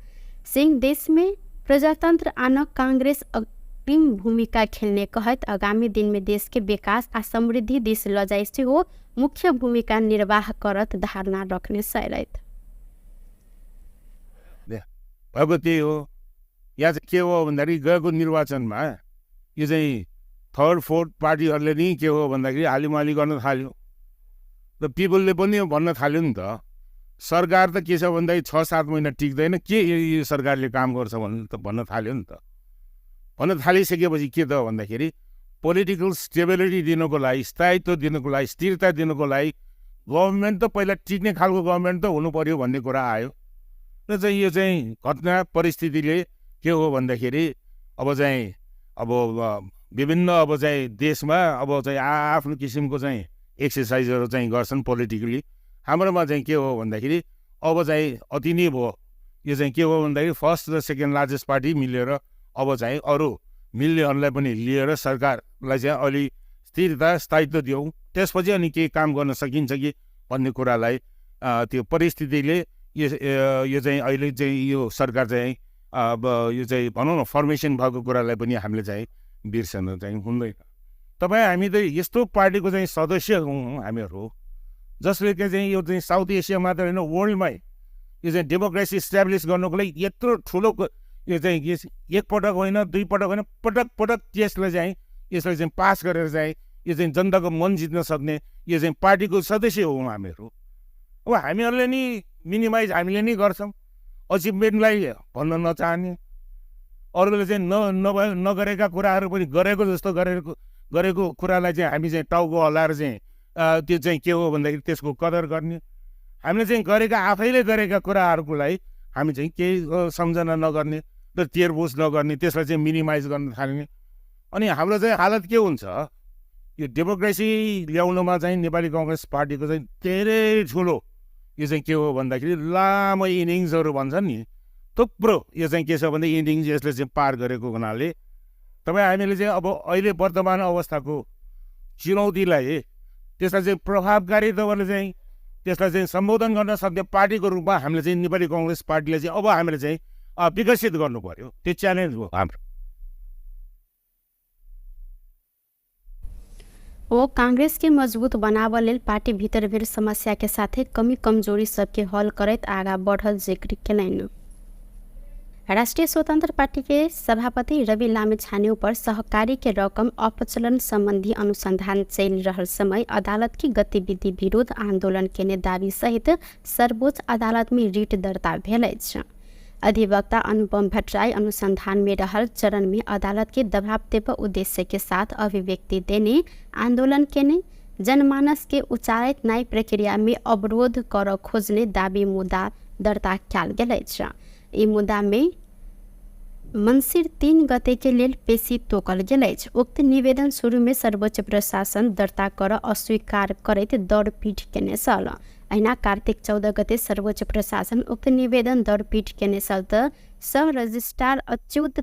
Speaker 1: सिंह देश में प्रजातंत्र आनक कांग्रेस अग्रिम भूमिका खेलने कहैत आगामी दिन में देश के विकास आ समृद्धि दिस लऽ जाय सेहो मुख्य भूमिका निर्वाह करत धारणा रखने छलथि।
Speaker 2: भएको त्यही हो। यहाँ चाहिँ के हो भन्दाखेरि गएको निर्वाचनमा यो चाहिँ थर्ड फोर्थ पार्टीहरूले नि के हो भन्दाखेरि हालिमाली गर्न थाल्यो र पिपलले पनि भन्न थाल्यो नि त। सरकार त के छ भन्दाखेरि 6-7 महिना टिक्दैन, के यो सरकारले काम गर्छ भन्न थाल्यो नि त। भन्न थालिसकेपछि के त भन्दाखेरि पोलिटिकल स्टेबिलिटी दिनुको लागि, स्थायित्व दिनुको लागि, स्थिरता दिनुको लागि गभर्मेन्ट त पहिला टिक्ने खालको गभर्मेन्ट त हुनु पर्यो भन्ने कुरा आयो। र चाहिँ यो चाहिँ घटना परिस्थितिले के हो भन्दाखेरि अब चाहिँ अब विभिन्न अब चाहिँ देशमा अब चाहिँ आफ्नो किसिमको चाहिँ एक्सर्साइजहरू चाहिँ गर्छन् पोलिटिकली। हाम्रोमा चाहिँ के हो भन्दाखेरि अब चाहिँ अति नै भयो। यो चाहिँ के हो भन्दाखेरि फर्स्ट र सेकेन्ड लार्जेस्ट पार्टी मिलेर अब चाहिँ अरू मिल्नेहरूलाई पनि लिएर सरकारलाई चाहिँ अलि स्थिरता स्थायित्व दियौँ, त्यसपछि अनि केही काम गर्न सकिन्छ कि भन्ने कुरालाई त्यो परिस्थितिले यो चाहिँ अहिले चाहिँ यो सरकार चाहिँ अब यो चाहिँ भनौँ न फर्मेसन भएको कुरालाई पनि हामीले चाहिँ बिर्सन चाहिँ हुँदैन। तपाईँ हामी त यस्तो पार्टीको चाहिँ सदस्य हौँ हामीहरू, जसले चाहिँ यो चाहिँ साउथ एसिया मात्र होइन वर्ल्डमै यो चाहिँ डेमोक्रेसी इस्टाब्लिस गर्नुको लागि यत्रो ठुलो यो चाहिँ एक पटक होइन दुई पटक होइन पटक पटक त्यसलाई चाहिँ यसलाई चाहिँ पास गरेर चाहिँ यो चाहिँ जनताको मन जित्न सक्ने यो चाहिँ पार्टीको सदस्य हौँ हामीहरू। अब हामीहरूले नि मिनिमाइज हामीले नै गर्छौँ, अचिभमेन्टलाई भन्न नचाहने, अरूले चाहिँ न नगरेका कुराहरू पनि गरेको जस्तो गरेको कुरालाई चाहिँ हामी चाहिँ टाउको हल्लाएर चाहिँ त्यो चाहिँ के हो भन्दाखेरि त्यसको कदर गर्ने। हामीले चाहिँ गरेका आफैले गरेका कुराहरूलाई हामी चाहिँ केही सम्झना नगर्ने र तेरबुझ नगर्ने, त्यसलाई चाहिँ मिनिमाइज गर्न थाल्ने। अनि हाम्रो चाहिँ हालत के हुन्छ, यो डेमोक्रेसी ल्याउनुमा चाहिँ नेपाली कङ्ग्रेस पार्टीको चाहिँ धेरै ठुलो यो चाहिँ के हो भन्दाखेरि लामो इनिङ्सहरू भन्छन् नि, थुप्रो यो चाहिँ के छ भन्दा इनिङ्स यसले चाहिँ पार गरेको हुनाले तपाईँ हामीले चाहिँ अब अहिले वर्तमान अवस्थाको चुनौतीलाई त्यसलाई चाहिँ प्रभावकारी तपाईँले चाहिँ त्यसलाई चाहिँ सम्बोधन गर्न सक्ने पार्टीको रूपमा हामीले चाहिँ नेपाली कङ्ग्रेस पार्टीले चाहिँ अब हामीले चाहिँ विकसित गर्नु पर्यो। त्यो च्यालेन्ज हो हाम्रो।
Speaker 1: ओ कांग्रेस के मजबूत बनाव लेल पार्टी भीतर भेल समस्या के साथे कमी कमजोरी सबके हल करैत आगा बढ़ल जिक्र केलनि। राष्ट्रिय स्वतंत्र पार्टी के सभापति रवि लामिछाने पर सहकारी के रकम अपचलन संबंधी अनुसंधान चलि रहल समय अदालत की गतिविधि विरोध आंदोलन केने दावी सहित सर्वोच्च अदालत में रिट दर्ता भेल अछि। अधिवक्ता अनुपम भट्टराई अनुसंधान में रहल चरण में अदालत के दबाव देव उद्देश्य के साथ अभिव्यक्ति देने आंदोलन केने जनमानस के उचारित न्याय प्रक्रिया में अवरोध कर खोजने दावी मुद्दा दर्ता कयल गेल अछि। ई मुद्दा में मंसिर 3 गते के लेल पेशी तोकल गेल अछि। उक्त निवेदन शुरू में सर्वोच्च प्रशासन दर्ता कर अस्वीकार करैत दौड़पीट केने छल। अहिना कार्तिक 14 गते सर्वोच्च प्रशासन उक्त निवेदन दौड़पीट केने छल त सह रजिस्ट्रार अच्युत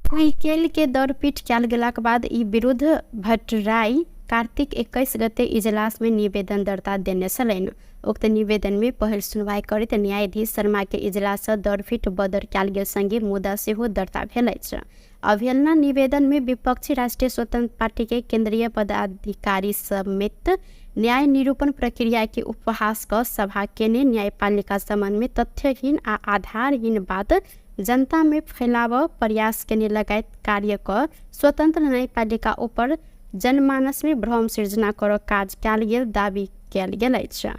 Speaker 1: पैकेल के दौड़पीट कयल गेलाक बाद ई विरुद्ध भट्टराई कार्तिक 21 गते इजलास में निवेदन दर्ता देने छलनि। उक्त निवेदन में पहिल सुनवाई करैत न्यायाधीश शर्मा के इजलास सँ दौड़पीट बदर कयल गेल संगे मुद्दा सेहो दर्ता भेल अछि। अवहेलना निवेदन में विपक्षी राष्ट्रिय स्वतंत्र पार्टी के केंद्रीय पदाधिकारी समेत न्याय निरूपण प्रक्रिया के उपहास क सभा केने न्यायपालिका संबंध में तथ्यहीन आ आधारहीन बात जनता में फैलाव प्रयास केने लगायत कार्य क स्वतंत्र न्यायपालिका ऊपर जनमानस में भ्रम सृजना कर काज कयल गेल दावी कयल गेल अछि।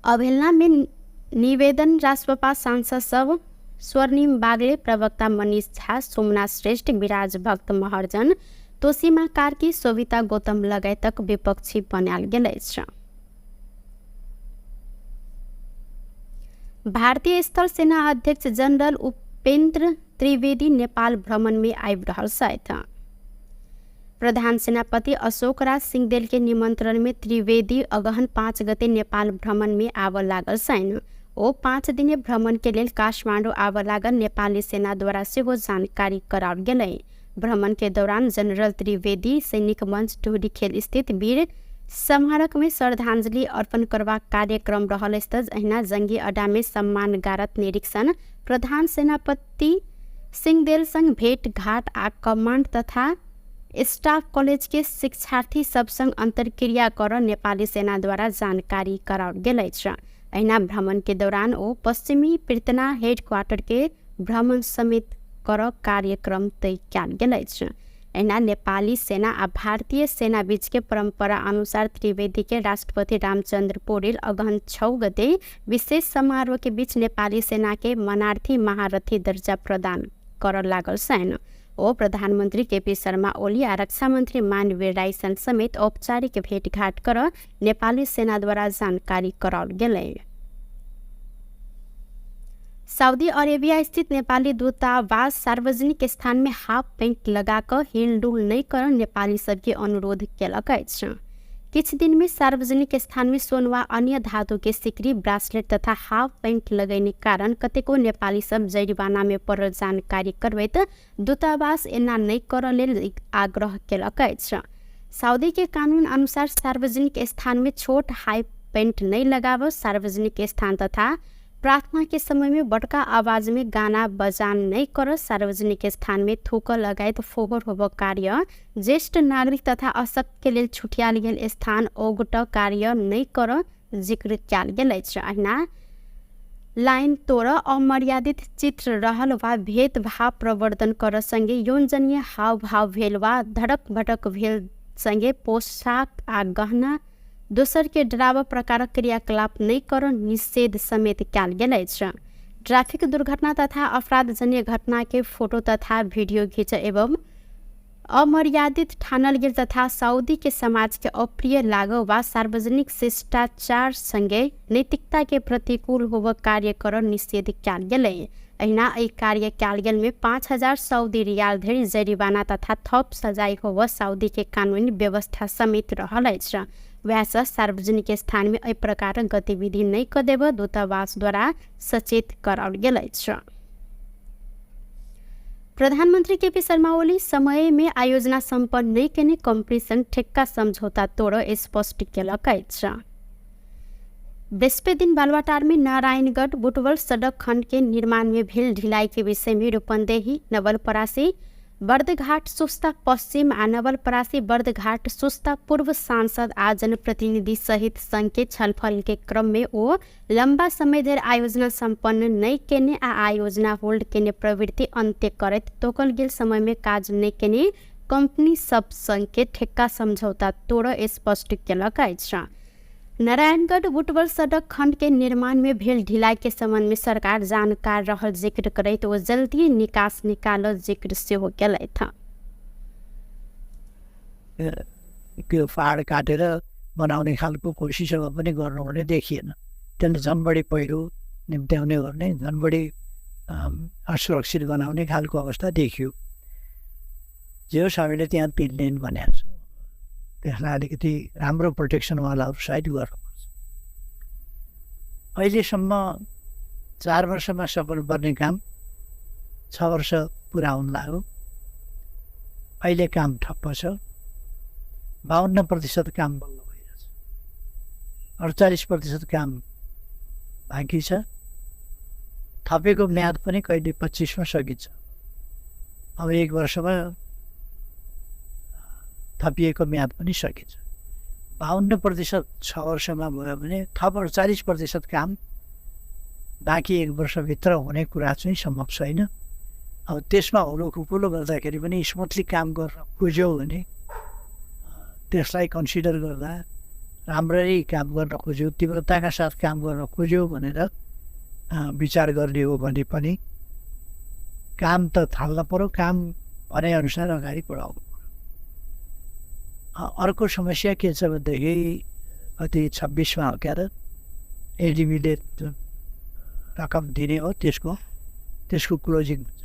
Speaker 1: अवहेलना में निवेदन रासपा सांसद सब स्वर्णिम बागले, प्रवक्ता मनीष झा, सोमनाथ श्रेष्ठ, विराज भक्त महर्जन, तोसीमा कार्की, शोभिता गौतम लगायतक विपक्षी बनायल गेल अछि। भारतीय स्थल सेना अध्यक्ष जनरल उपेंद्र त्रिवेदी नेपाल भ्रमण में आबि रहल छथि। प्रधान सेनापति अशोक राज सिंहदेल के निमंत्रण में त्रिवेदी अगहन 5 गते नेपाल भ्रमण में आबऽ लागल छनि। ओ 5 दिने भ्रमण के लेल काठमाडौँ आबऽ लागल नेपाली सेना द्वारा सेहो जानकारी कराओल गेलै। भ्रमण के दौरान जनरल त्रिवेदी सैनिक मंच ढोरीखेल स्थित वीर स्मारक में श्रद्धांजलि अर्पण करबाक कार्यक्रम रहल अछि। अहिना जंगी अड्डा में सम्मान गारत निरीक्षण, प्रधान सेनापति सिंहदेल संग भेट घाट आ कमांड तथा स्टाफ कॉलेज के शिक्षार्थी सब संग अंतर्क्रिया कर नेपाली सेना द्वारा जानकारी कराओल गेल अछि। अहिना भ्रमण के दौरान ओ पश्चिमी पृतना हेडक्वार्टर के भ्रमण समेत कर कार्यक्रम तय कयल गेल अछि। अहिना नेपाली सेना आ भारतीय सेना बीच के परंपरा अनुसार त्रिवेदी के राष्ट्रपति रामचंद्र पौडेल अगहन 6 गते विशेष समारोह के बीच नेपाली सेना के मनार्थी महारथी दर्जा प्रदान कर लागल छनि। ओ प्रधानमंत्री केपी शर्मा ओली आ रक्षा मंत्री मानवीर राई समेत औपचारिक भेटघाट कर नेपाली सेना द्वारा जानकारी कराओल गेलै। सऊदी अरेबिया स्थित नेपाली दूतावास सार्वजनिक स्थान में हाफ पैंट लगाकर हिलडुल नहीं कर नेपाली सबके अनुरोध केलक अछि। किछु दिन में सार्वजनिक स्थान में सोन वा अन्य धातु के सिकरी, ब्रासलेट तथा हाफ पैंट लगैने कारण कतेको नेपाली सब जरिवाना में पड़ल जानकारी करबैत दूतावास एना नहीं करऽ लेल आग्रह केलक अछि। सऊदी के कानून अनुसार सार्वजनिक स्थान में छोट हाई पैंट नहीं लगाव, सार्वजनिक स्थान तथा प्रार्थना के समय में बड़का आवाज में गाना बजान नहीं कर, सार्वजनिक स्थान में थूक लगायत फोहोर होब कार्य, ज्येष्ठ नागरिक तथा अशक्त के लेल छुटियाल गेल स्थान ओगट कार्य नहीं कर जिक्र कयल गेल अछि। अहिना लाइन तोड़, अमर्यादित चित्र रहल वा भेदभाव प्रवर्धन कर संगे यौनजन्य हावभाव भेल वा धड़क भटक भेल संगे पोशाक आ गहना दोसर के डराव प्रकारक क्रियाकलाप नहीं कर निषेध समेत कयल गेल अछि। ट्रैफिक दुर्घटना तथा अपराधजन्य घटना के फोटो तथा वीडियो घिच एवं अमर्यादित ठानल गेल तथा सऊदी के समाज के अप्रिय लागो वा सार्वजनिक शिष्टाचार संगे नैतिकता के प्रतिकूल होब कार्य कर निषेध कयल गेलै। अहिना एहि कार्य कयल गेल में 5000 सऊदी रियाल धरि जरिवाना तथा थप सजाय होब सऊदी के कानूनी व्यवस्था समेत रहल अछि। वएहसँ सार्वजनिक स्थान में एहि प्रकारक गतिविधि नहि कऽ देब दूतावास द्वारा सचेत कराओल गेल अछि। प्रधानमन्त्री केपी शर्मा ओली समय में आयोजना सम्पन्न नहि केने कंपनी संग ठेक्का समझौता तोड़ स्पष्ट केलक अछि। बृहस्पति दिन बालुवाटार में नारायणगढ़ बुटवल सड़क खंड के निर्माण में भेल ढिलाई के विषय में रूपन्देही नवलपरासी बर्दघाट सुस्ता पश्चिम आ नवलपरासी बर्दघाट सुस्ता पूर्व सांसद आ जनप्रतिनिधि सहित संघ के छलफल के क्रम में ओ लंबा समय धरि आयोजना सम्पन्न नहि केने आ आयोजना होल्ड केने प्रवृत्ति अन्त्य करैत तोकल गेल समय में काज नहि केने कंपनी सब संग के ठेक्का समझौता तोड़ स्पष्ट केलक अछि। नारायणगढ़ बुटवल सड़क खंड के निर्माण में भेल ढिलाई के संबंध में सरकार जानकार रहल जिक्र करैत ओ जल्दी निकास निकालल जिक्र सेहो केलथि।
Speaker 3: त्यो पहाड काटेर बनाउने खालको कोसिसहरू पनि गर्नुहुने देखिएन। त्यसले झन् बढी पहिरो निम्त्याउने गर्ने, झन् बढी असुरक्षित बनाउने खालको अवस्था देखियो। जे होस् हामीले त्यहाँ 3 लेन भनेको छौँ, त्यसलाई अलिकति राम्रो प्रोटेक्सनवालाहरू साइड गर्नुपर्छ। अहिलेसम्म 4 वर्षमा सक्नुपर्ने काम 6 वर्ष पुरा हुन लाग्यो। अहिले काम ठप्प छ। 52% काम बल्ल भइरहेछ, 48% काम बाँकी छ। थपेको म्याद पनि कहिले 25मा सकिन्छ। अब 1 वर्षमा थपिएको म्याद पनि सकिन्छ। 52% 6 वर्षमा भयो भने थप 48% काम बाँकी 1 वर्षभित्र हुने कुरा चाहिँ सम्भव छैन। अब त्यसमा हुलो खुकुलो गर्दाखेरि पनि स्मुथली काम गर्न खोज्यो भने त्यसलाई कन्सिडर गर्दा राम्ररी काम गर्न खोज्यो, तीव्रताका साथ काम गर्न खोज्यो भनेर विचार गर्ने हो भने पनि काम त थाल्न पर्यो, काम भनेअनुसार अगाडि बढाउनु पर्यो। अर्को समस्या के छ भनेदेखि कति 26मा हो क्या त एडिबीले जुन रकम दिने हो त्यसको क्लोजिङ हुन्छ।